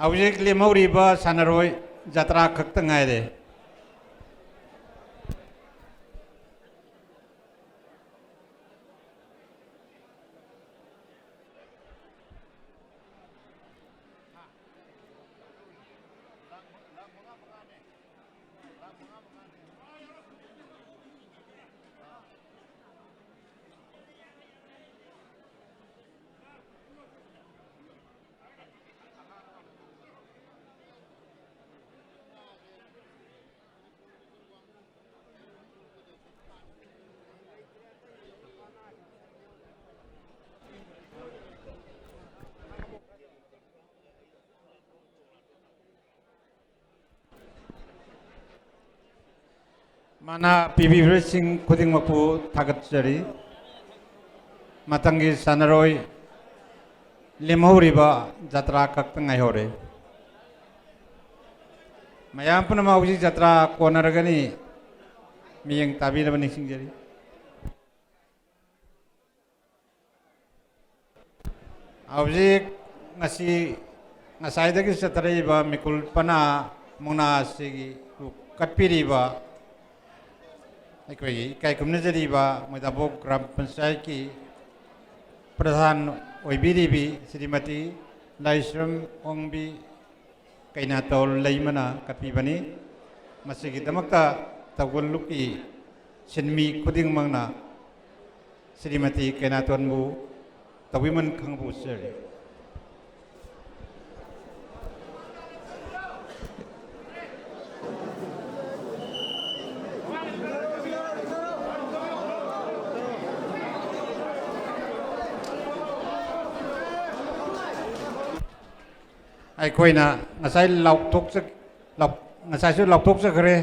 ꯍꯧꯖꯤꯛ ꯂꯦꯝꯍꯧꯔꯤꯕ ꯁꯥꯟꯅꯔꯣꯏ ꯖꯇ꯭ꯔꯥ ꯈꯛꯇ ꯉꯥꯏꯔꯦ꯫ ꯃꯅꯥ ꯄꯤꯕꯤꯕꯁꯤꯡ ꯈꯨꯗꯤꯡꯃꯛꯄꯨ ꯊꯥꯒꯠꯆꯔꯤ꯫ ꯃꯊꯪꯒꯤ ꯁꯥꯟꯅꯔꯣꯏ ꯂꯦꯝꯍꯧꯔꯤꯕ ꯖꯇ꯭ꯔꯥ ꯈꯛꯇ ꯉꯥꯏꯍꯧꯔꯦ꯫ ꯃꯌꯥꯝ ꯄꯨꯝꯅꯃꯛ ꯍꯧꯖꯤꯛ ꯖꯇ꯭ꯔꯥ ꯀꯣꯟꯅꯔꯒꯅꯤ꯫ ꯃꯤꯠꯌꯦꯡ ꯇꯥꯕꯤꯅꯕ ꯅꯤꯡꯁꯤꯡꯖꯔꯤ꯫ ꯍꯧꯖꯤꯛ ꯉꯁꯤ, ꯉꯁꯥꯏꯗꯒꯤ ꯆꯠꯊꯔꯛꯏꯕ ꯃꯤꯀꯨꯜ ꯄꯅꯥ ꯃꯨꯛꯅꯥ ꯑꯁꯤꯒꯤ ꯀꯠꯄꯤꯔꯤꯕ ꯑꯩꯈꯣꯏꯒꯤ ꯏꯀꯥꯏ ꯈꯨꯝꯅꯖꯔꯤꯕ ꯃꯣꯏꯗꯥꯕꯣꯛ ꯒ꯭ꯔꯥꯝ ꯄꯟꯆꯥꯌꯠꯀꯤ ꯄ꯭ꯔꯙꯥꯟ ꯑꯣꯏꯕꯤꯔꯤꯕꯤ ꯁ꯭ꯔꯤꯃꯇꯤ ꯂꯥꯏꯁ꯭ꯔꯝ ꯑꯣꯡꯕꯤ ꯀꯩꯅꯥꯇꯣꯜ ꯂꯩꯃꯅ ꯀꯠꯄꯤꯕꯅꯤ꯫ ꯃꯁꯤꯒꯤꯗꯃꯛꯇ ꯇꯧꯒꯜꯂꯨꯞꯀꯤ ꯁꯤꯟꯃꯤ ꯈꯨꯗꯤꯡꯃꯛꯅ ꯁ꯭ꯔꯤꯃꯇꯤ ꯀꯩꯅꯥꯇꯣꯟꯕꯨ ꯇꯧꯕꯤꯃꯜ ꯈꯪꯕꯨ ꯆꯦꯔꯤ꯫ ꯑꯩꯈꯣꯏꯅ ꯉꯁꯥꯏ ꯂꯥꯎꯊꯣꯛꯆ-, ꯂꯥꯎ-, ꯉꯁꯥꯏꯁꯨ ꯂꯥꯎꯊꯣꯛꯆꯈ꯭ꯔꯦ꯫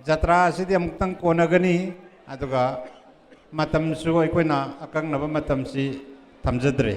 ꯖꯇ꯭ꯔꯥ ꯑꯁꯤꯗꯤ ꯑꯃꯨꯛꯇꯪ ꯀꯣꯟꯅꯒꯅꯤ, ꯑꯗꯨꯒ ꯃꯇꯝꯁꯨ ꯑꯩꯈꯣꯏꯅ ꯑꯀꯛꯅꯕ ꯃꯇꯝꯁꯤ ꯊꯝꯖꯗ꯭ꯔꯦ꯫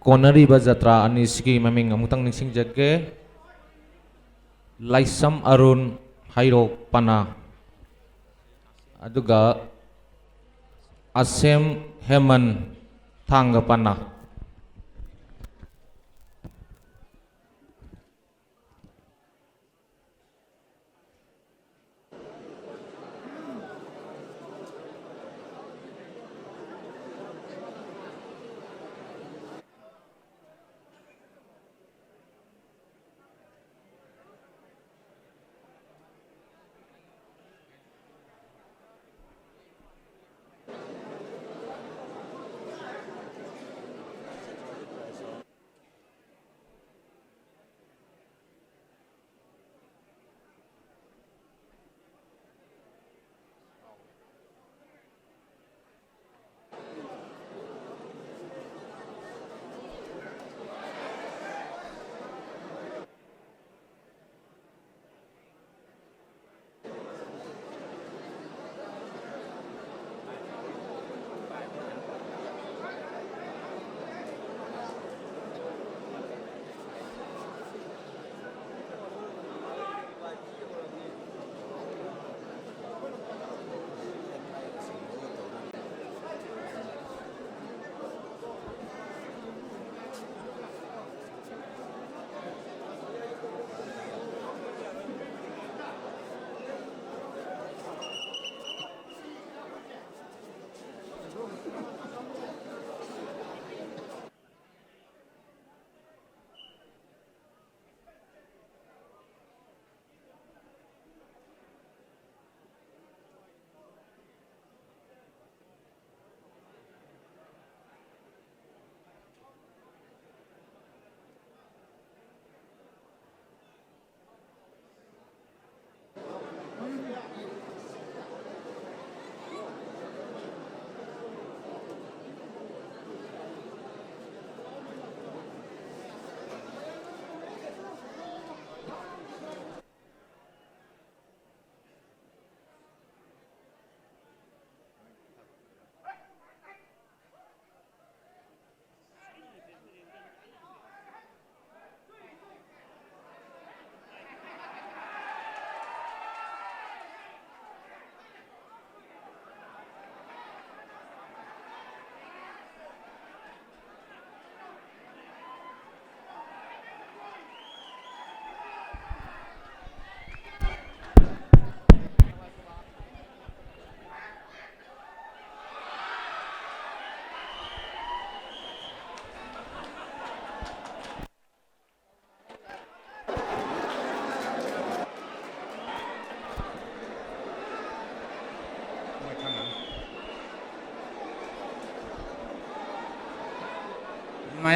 ꯀꯣꯟꯅꯔꯤꯕ ꯖꯇ꯭ꯔꯥ ꯑꯅꯤꯁꯤꯒꯤ ꯃꯃꯤꯡ ꯑꯃꯨꯛꯇꯪ ꯅꯤꯡꯁꯤꯡꯖꯒꯦ꯫ ꯂꯥꯏꯁꯝ ꯑꯔꯨꯟ, ꯍꯩꯔꯣꯛ ꯄꯅꯥ, ꯑꯗꯨꯒ ꯑꯁꯦꯝ ꯍꯦꯃꯟ, ꯊꯥꯡꯒ ꯄꯅꯥ꯫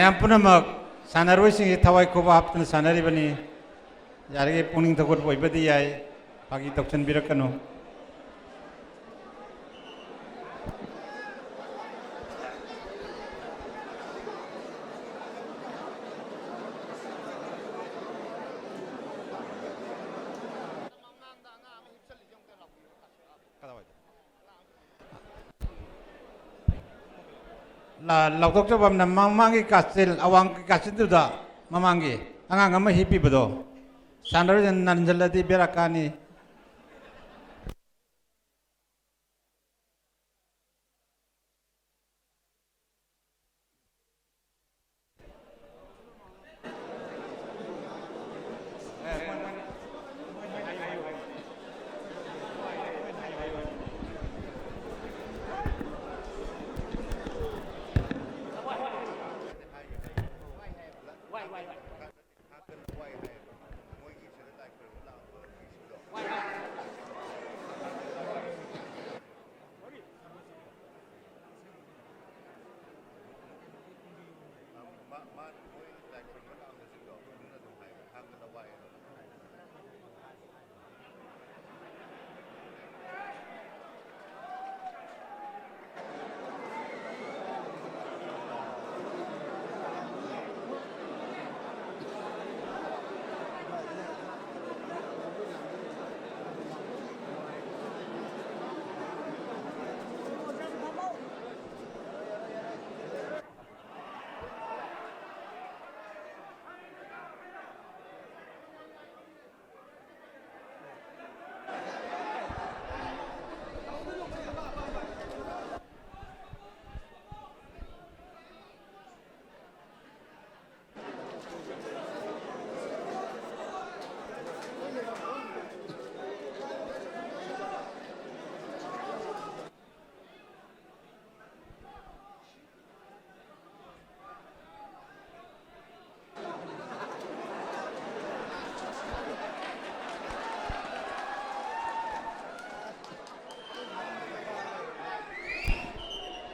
ꯃꯌꯥꯝ ꯄꯨꯝꯅꯃꯛ ꯁꯥꯟꯅꯔꯣꯏꯁꯤꯡꯒꯤ ꯊꯋꯥꯏ ꯈꯨꯕ ꯍꯥꯞꯇꯨꯅ ꯁꯥꯟꯅꯔꯤꯕꯅꯤ꯫ ꯌꯥꯔꯤꯈꯩ ꯄꯨꯛꯅꯤꯡ ꯊꯧꯒꯠꯄ ꯑꯣꯏꯕꯗꯤ ꯌꯥꯏ, ꯐꯥꯒꯤ ꯇꯧꯁꯤꯟꯕꯤꯔꯛꯀꯅꯨ꯫ ꯂꯥꯎꯊꯣꯛꯆꯕ ꯑꯃꯅ, ꯃꯃꯥꯡꯒꯤ ꯀꯥꯆꯤꯜ, ꯑꯋꯥꯡꯒꯤ ꯀꯥꯆꯤꯜꯗꯨꯗ ꯃꯃꯥꯡꯒꯤ ꯑꯉꯥꯡ ꯑꯃ ꯍꯤꯞꯄꯤꯕꯗꯣ, ꯁꯥꯟꯅꯔꯣꯏꯗꯅ ꯅꯟꯁꯤꯜꯂꯗꯤ ꯕꯦꯔꯥ ꯀꯥꯅꯤ꯫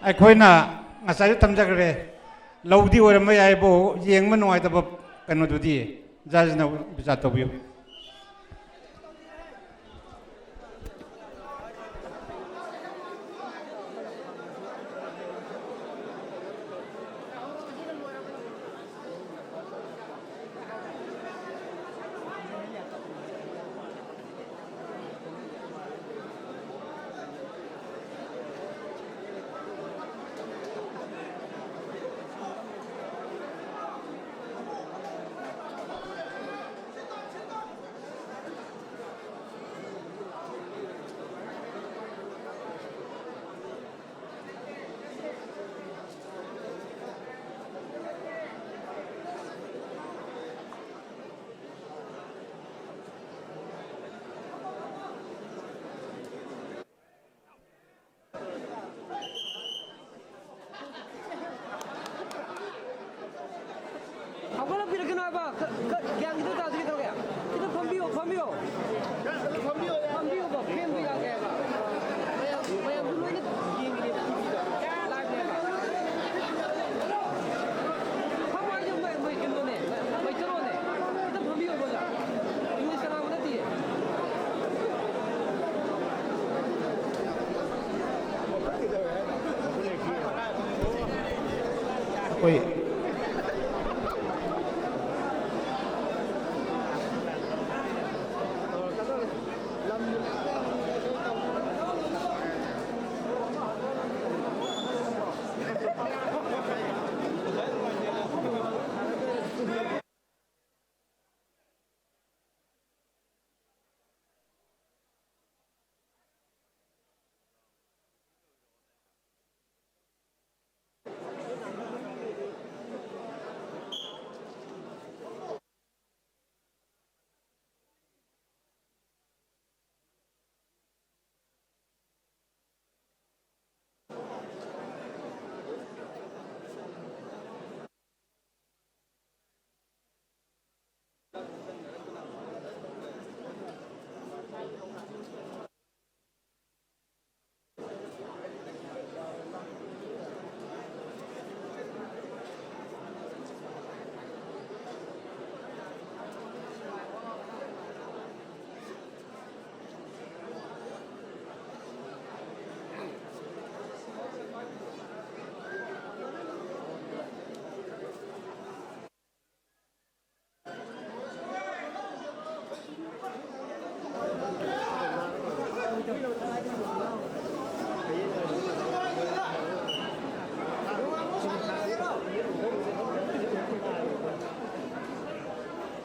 ꯑꯩꯈꯣꯏꯅ ꯉꯁꯥꯏꯁꯨ ꯊꯝꯖꯈ꯭ꯔꯦ, ꯂꯧꯗꯤ ꯑꯣꯏꯔꯝꯕ ꯌꯥꯏꯕꯨ, ꯌꯦꯡꯕ ꯅꯨꯡꯉꯥꯏꯇꯕ ꯀꯩꯅꯣꯗꯨꯗꯤ ꯖꯖꯅ ꯕꯤꯆꯥꯔ ꯇꯧꯕꯤꯌꯨ꯫ ꯍꯧꯒꯠꯂꯛꯄꯤꯔꯛꯀꯅꯣ ꯍꯥꯏꯕ꯫ ꯈ-, ꯈ-, ꯒ꯭ꯌꯥꯟ ꯈꯤꯇꯪ ꯇꯥꯁꯤ ꯀꯩꯗꯧꯔꯒꯦ? ꯈꯤꯇꯪ ꯐꯝꯕꯤꯌꯣ, ꯐꯝꯕꯤꯌꯣ꯫ ꯐꯝꯕꯤꯌꯣꯕ, ꯐꯦꯟꯗꯣ ꯌꯥꯗꯦ ꯍꯥꯏꯕ꯫ ꯃꯌꯥꯝ, ꯃꯌꯥꯝꯁꯨ ꯂꯣꯏꯅ ꯌꯦꯡꯉꯤꯅꯦꯕ, ꯇꯤꯚꯤꯗ꯫ ꯂꯥꯏꯚꯅꯦꯕ꯫ ꯐꯝꯃꯣ ꯍꯥꯏꯁꯦ ꯃꯣꯏ, ꯃꯣꯏ ꯀꯩꯅꯣꯅꯦ, ꯃꯩꯇꯔꯣꯅꯦ꯫ ꯈꯤꯇꯪ ꯐꯝꯕꯤꯌꯣꯕ ꯑꯣꯖꯥ꯫ ꯏꯪꯂꯤꯁꯇ ꯉꯥꯡꯕ ꯅꯠꯇꯤꯌꯦ꯫ ꯑꯩꯈꯣꯏ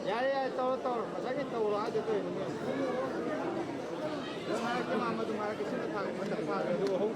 ꯌꯥꯔꯦ, ꯌꯥꯔꯦ, ꯇꯧꯔꯣ, ꯇꯧꯔꯣ꯫ ꯉꯁꯥꯏꯒꯤ ꯇꯧꯔꯣ ꯍꯥꯏꯗꯣ ꯀꯩꯅꯣꯅꯦ? ꯑꯗꯨꯝ ꯍꯥꯏꯔꯛꯀꯦ, ꯃꯥ ꯃꯗꯨꯝ ꯍꯥꯏꯔꯛꯀꯦ꯫ ꯁꯤꯅ ꯊꯥꯡ ꯑꯃ ꯆꯞ ꯐꯥꯔꯦ꯫ ꯑꯗꯨꯒ ꯑꯍꯨꯝ꯫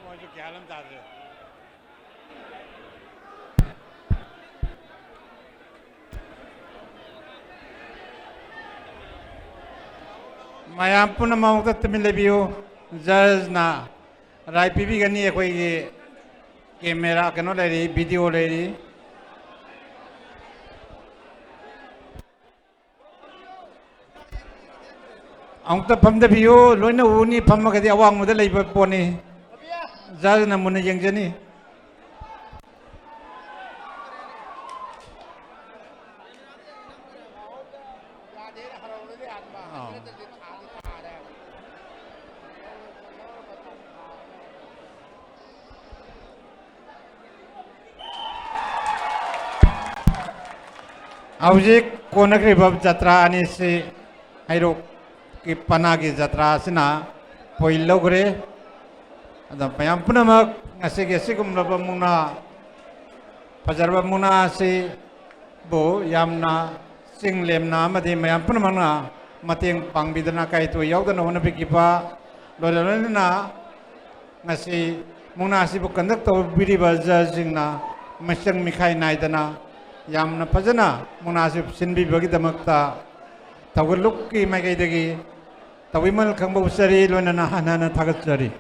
ꯃꯣꯏꯁꯨ ꯒ꯭ꯌꯥꯟ ꯑꯃ ꯇꯥꯗ꯭ꯔꯦ꯫ ꯃꯌꯥꯝ ꯄꯨꯝꯅꯃꯛ ꯑꯃꯨꯛꯇ ꯇꯨꯃꯤꯟ ꯂꯩꯕꯤꯌꯨ꯫ ꯖꯖꯅ ꯔꯥꯏ ꯄꯤꯕꯤꯒꯅꯤ꯫ ꯑꯩꯈꯣꯏꯒꯤ ꯀꯦꯃꯦꯔꯥ ꯀꯩꯅꯣ ꯂꯩꯔꯤ, ꯚꯤꯗꯤꯑꯣ ꯂꯩꯔꯤ꯫ ꯑꯃꯨꯛꯇ ꯐꯝꯗꯕꯤꯌꯨ, ꯂꯣꯏꯅ ꯎꯅꯤ꯫ ꯐꯝꯃꯒꯗꯤ ꯑꯋꯥꯡꯕꯗ ꯂꯩꯕ ꯄꯣꯠꯅꯤ꯫ ꯖꯖꯅ ꯃꯨꯟꯅ ꯌꯦꯡꯖꯅꯤ꯫ ꯑꯥ꯫ ꯍꯧꯖꯤꯛ ꯀꯣꯟꯅꯈ꯭ꯔꯤꯕ ꯖꯇ꯭ꯔꯥ ꯑꯅꯤꯁꯤ ꯍꯩꯔꯣꯛꯀꯤ ꯄꯅꯥꯒꯤ ꯖꯇ꯭ꯔꯥ ꯑꯁꯤꯅ ꯄꯣꯏꯟ ꯂꯧꯈ꯭ꯔꯦ꯫ ꯑꯗꯣ ꯃꯌꯥꯝ ꯄꯨꯝꯅꯃꯛ ꯉꯁꯤꯒꯤ ꯑꯁꯤꯒꯨꯝꯂꯕ ꯃꯨꯛꯅꯥ, ꯐꯖꯔꯕ ꯃꯨꯛꯅꯥ ꯑꯁꯤꯕꯨ ꯌꯥꯝꯅ ꯆꯤꯡ ꯂꯦꯝꯅ ꯑꯃꯗꯤ ꯃꯌꯥꯝ ꯄꯨꯝꯅꯃꯛꯅ ꯃꯇꯦꯡ ꯄꯥꯡꯕꯤꯗꯅ, ꯀꯥꯏꯊꯣꯛ ꯌꯥꯎꯗꯅ ꯍꯣꯠꯅꯕꯤꯈꯤꯕ, ꯂꯣꯏꯅ ꯂꯣꯏꯅꯅ ꯉꯁꯤ ꯃꯨꯛꯅꯥ ꯑꯁꯤꯕꯨ ꯀꯟꯗꯛ ꯇꯧꯕꯤꯔꯤꯕ ꯖꯖꯁꯤꯡꯅ ꯃꯤꯆꯪ ꯃꯤꯈꯥꯏ ꯅꯥꯏꯗꯅ ꯌꯥꯝꯅ ꯐꯖꯅ ꯃꯨꯛꯅꯥ ꯑꯁꯤ ꯁꯤꯟꯕꯤꯕꯒꯤꯗꯃꯛꯇ ꯊꯧꯒꯜꯂꯨꯞꯀꯤ ꯃꯥꯏꯀꯩꯗꯒꯤ ꯇꯧꯕꯤꯃꯜ ꯈꯪꯕ ꯎꯠꯆꯔꯤ, ꯂꯣꯏꯅꯅ ꯍꯟꯅ ꯍꯟꯅ ꯊꯥꯒꯠꯆꯔꯤ꯫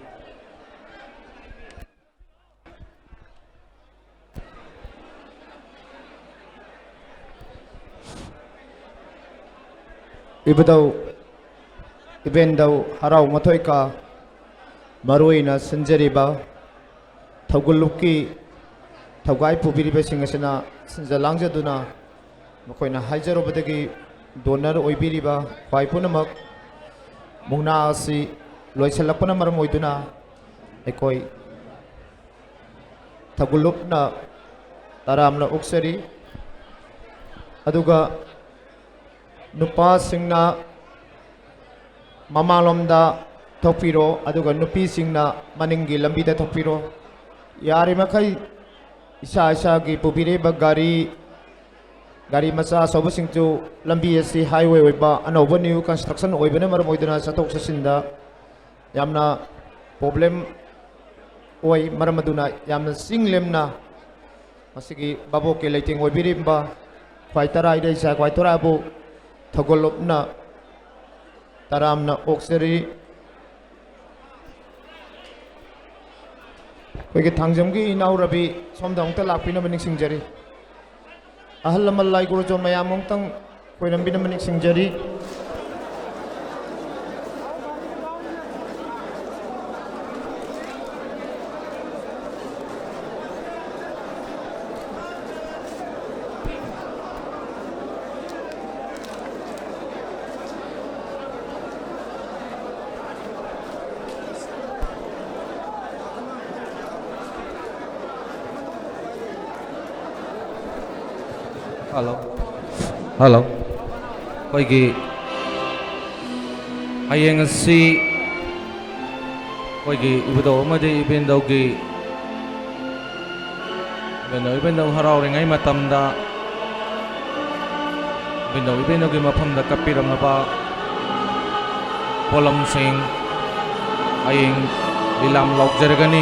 ꯏꯕꯨꯙꯧ ꯏꯕꯦꯟꯙꯧ ꯍꯔꯥꯎ ꯃꯊꯣꯏꯀ ꯃꯔꯨꯑꯣꯏꯅ ꯁꯤꯟꯖꯔꯤꯕ ꯊꯧꯒꯜꯂꯨꯞꯀꯤ ꯊꯧꯒꯥꯏ ꯄꯨꯕꯤꯔꯤꯕꯁꯤꯡ ꯑꯁꯤꯅ ꯁꯤꯟꯖ ꯂꯥꯡꯖꯗꯨꯅ ꯃꯈꯣꯏꯅ ꯍꯥꯏꯖꯔꯨꯕꯗꯒꯤ ꯗꯣꯅꯔ ꯑꯣꯏꯕꯤꯔꯤꯕ ꯈ꯭ꯋꯥꯏ ꯄꯨꯝꯅꯃꯛ ꯃꯨꯛꯅꯥ ꯑꯁꯤ ꯂꯣꯏꯁꯤꯜꯂꯛꯄꯅ ꯃꯔꯝ ꯑꯣꯏꯗꯨꯅ ꯑꯩꯈꯣꯏ ꯊꯧꯒꯜꯂꯨꯞꯅ ꯇꯔꯥꯝꯅ ꯑꯣꯛꯆꯔꯤ꯫ ꯑꯗꯨꯒ ꯅꯨꯄꯥꯁꯤꯡꯅ ꯃꯃꯥꯡꯂꯣꯝꯗ ꯊꯣꯛꯄꯤꯔꯣ, ꯑꯗꯨꯒ ꯅꯨꯄꯤꯁꯤꯡꯅ ꯃꯅꯤꯡꯒꯤ ꯂꯝꯕꯤꯗ ꯊꯣꯛꯄꯤꯔꯣ꯫ ꯌꯥꯔꯤꯃꯈꯩ ꯏꯁꯥ ꯏꯁꯥꯒꯤ ꯄꯨꯕꯤꯔꯤꯕ ꯒꯥꯔꯤ, ꯒꯥꯔꯤ ꯃꯆꯥ ꯑꯆꯧꯕꯁꯤꯡꯁꯨ, ꯂꯝꯕꯤ ꯑꯁꯤ ꯍꯥꯏꯋꯦ ꯑꯣꯏꯕ, ꯑꯅꯧꯕ ꯅ꯭ꯌꯨ ꯀꯟꯁꯇ꯭ꯔꯛꯁꯟ ꯑꯣꯏꯕꯅ ꯃꯔꯝ ꯑꯣꯏꯗꯨꯅ ꯆꯠꯊꯣꯛ ꯆꯠꯁꯤꯟꯗ ꯌꯥꯝꯅ ꯄ꯭ꯔꯣꯕ꯭ꯂꯦꯝ ꯑꯣꯏ꯫ ꯃꯔꯝ ꯑꯗꯨꯅ ꯌꯥꯝꯅ ꯆꯤꯡ ꯂꯦꯝꯅ ꯃꯁꯤꯒꯤ ꯚꯥꯕꯣꯛꯀꯤ ꯂꯩꯇꯦꯡ ꯑꯣꯏꯕꯤꯔꯤꯕ ꯈ꯭ꯋꯥꯏ ꯇꯔꯥ ꯏꯔꯩꯆꯥ ꯈ꯭ꯋꯥꯏ ꯇꯔꯥꯕꯨ ꯊꯧꯒꯜꯂꯨꯞꯅ ꯇꯔꯥꯝꯅ ꯑꯣꯛꯆꯔꯤ꯫ ꯑꯩꯈꯣꯏꯒꯤ ꯊꯥꯡꯖꯝꯒꯤ ꯏꯅꯥꯎ ꯔꯕꯤ ꯁꯣꯝꯗ ꯑꯃꯨꯛꯇ ꯂꯥꯛꯄꯤꯅꯕ ꯅꯤꯡꯁꯤꯡꯖꯔꯤ꯫ ꯑꯍꯜ ꯂꯃꯟ ꯂꯥꯏ ꯒꯨꯔꯨꯖꯣꯟ ꯃꯌꯥꯝ ꯑꯃꯨꯛꯇꯪ ꯈꯣꯏꯔꯝꯕꯤꯅꯕ ꯅꯤꯡꯁꯤꯡꯖꯔꯤ꯫ ꯍꯜꯂꯣ꯫ ꯍꯜꯂꯣ꯫ ꯑꯩꯈꯣꯏꯒꯤ ꯍꯌꯦꯡ ꯑꯁꯤ ꯑꯩꯈꯣꯏꯒꯤ ꯏꯕꯨꯙꯧ ꯑꯃꯗꯤ ꯏꯕꯦꯟꯗꯧꯒꯤ, ꯏꯕꯦꯟꯗꯧ ꯏꯕꯦꯟꯗꯧ ꯍꯔꯥꯎꯔꯤꯉꯩ ꯃꯇꯝꯗ ꯏꯕꯦꯟꯗꯧ ꯏꯕꯦꯟꯗꯧꯒꯤ ꯃꯐꯝꯗ ꯀꯠꯄꯤꯔꯝꯂꯕ ꯄꯣꯠꯂꯝꯁꯤꯡ ꯍꯌꯦꯡ ꯂꯤꯂꯥꯝ ꯂꯥꯎꯖꯔꯒꯅꯤ꯫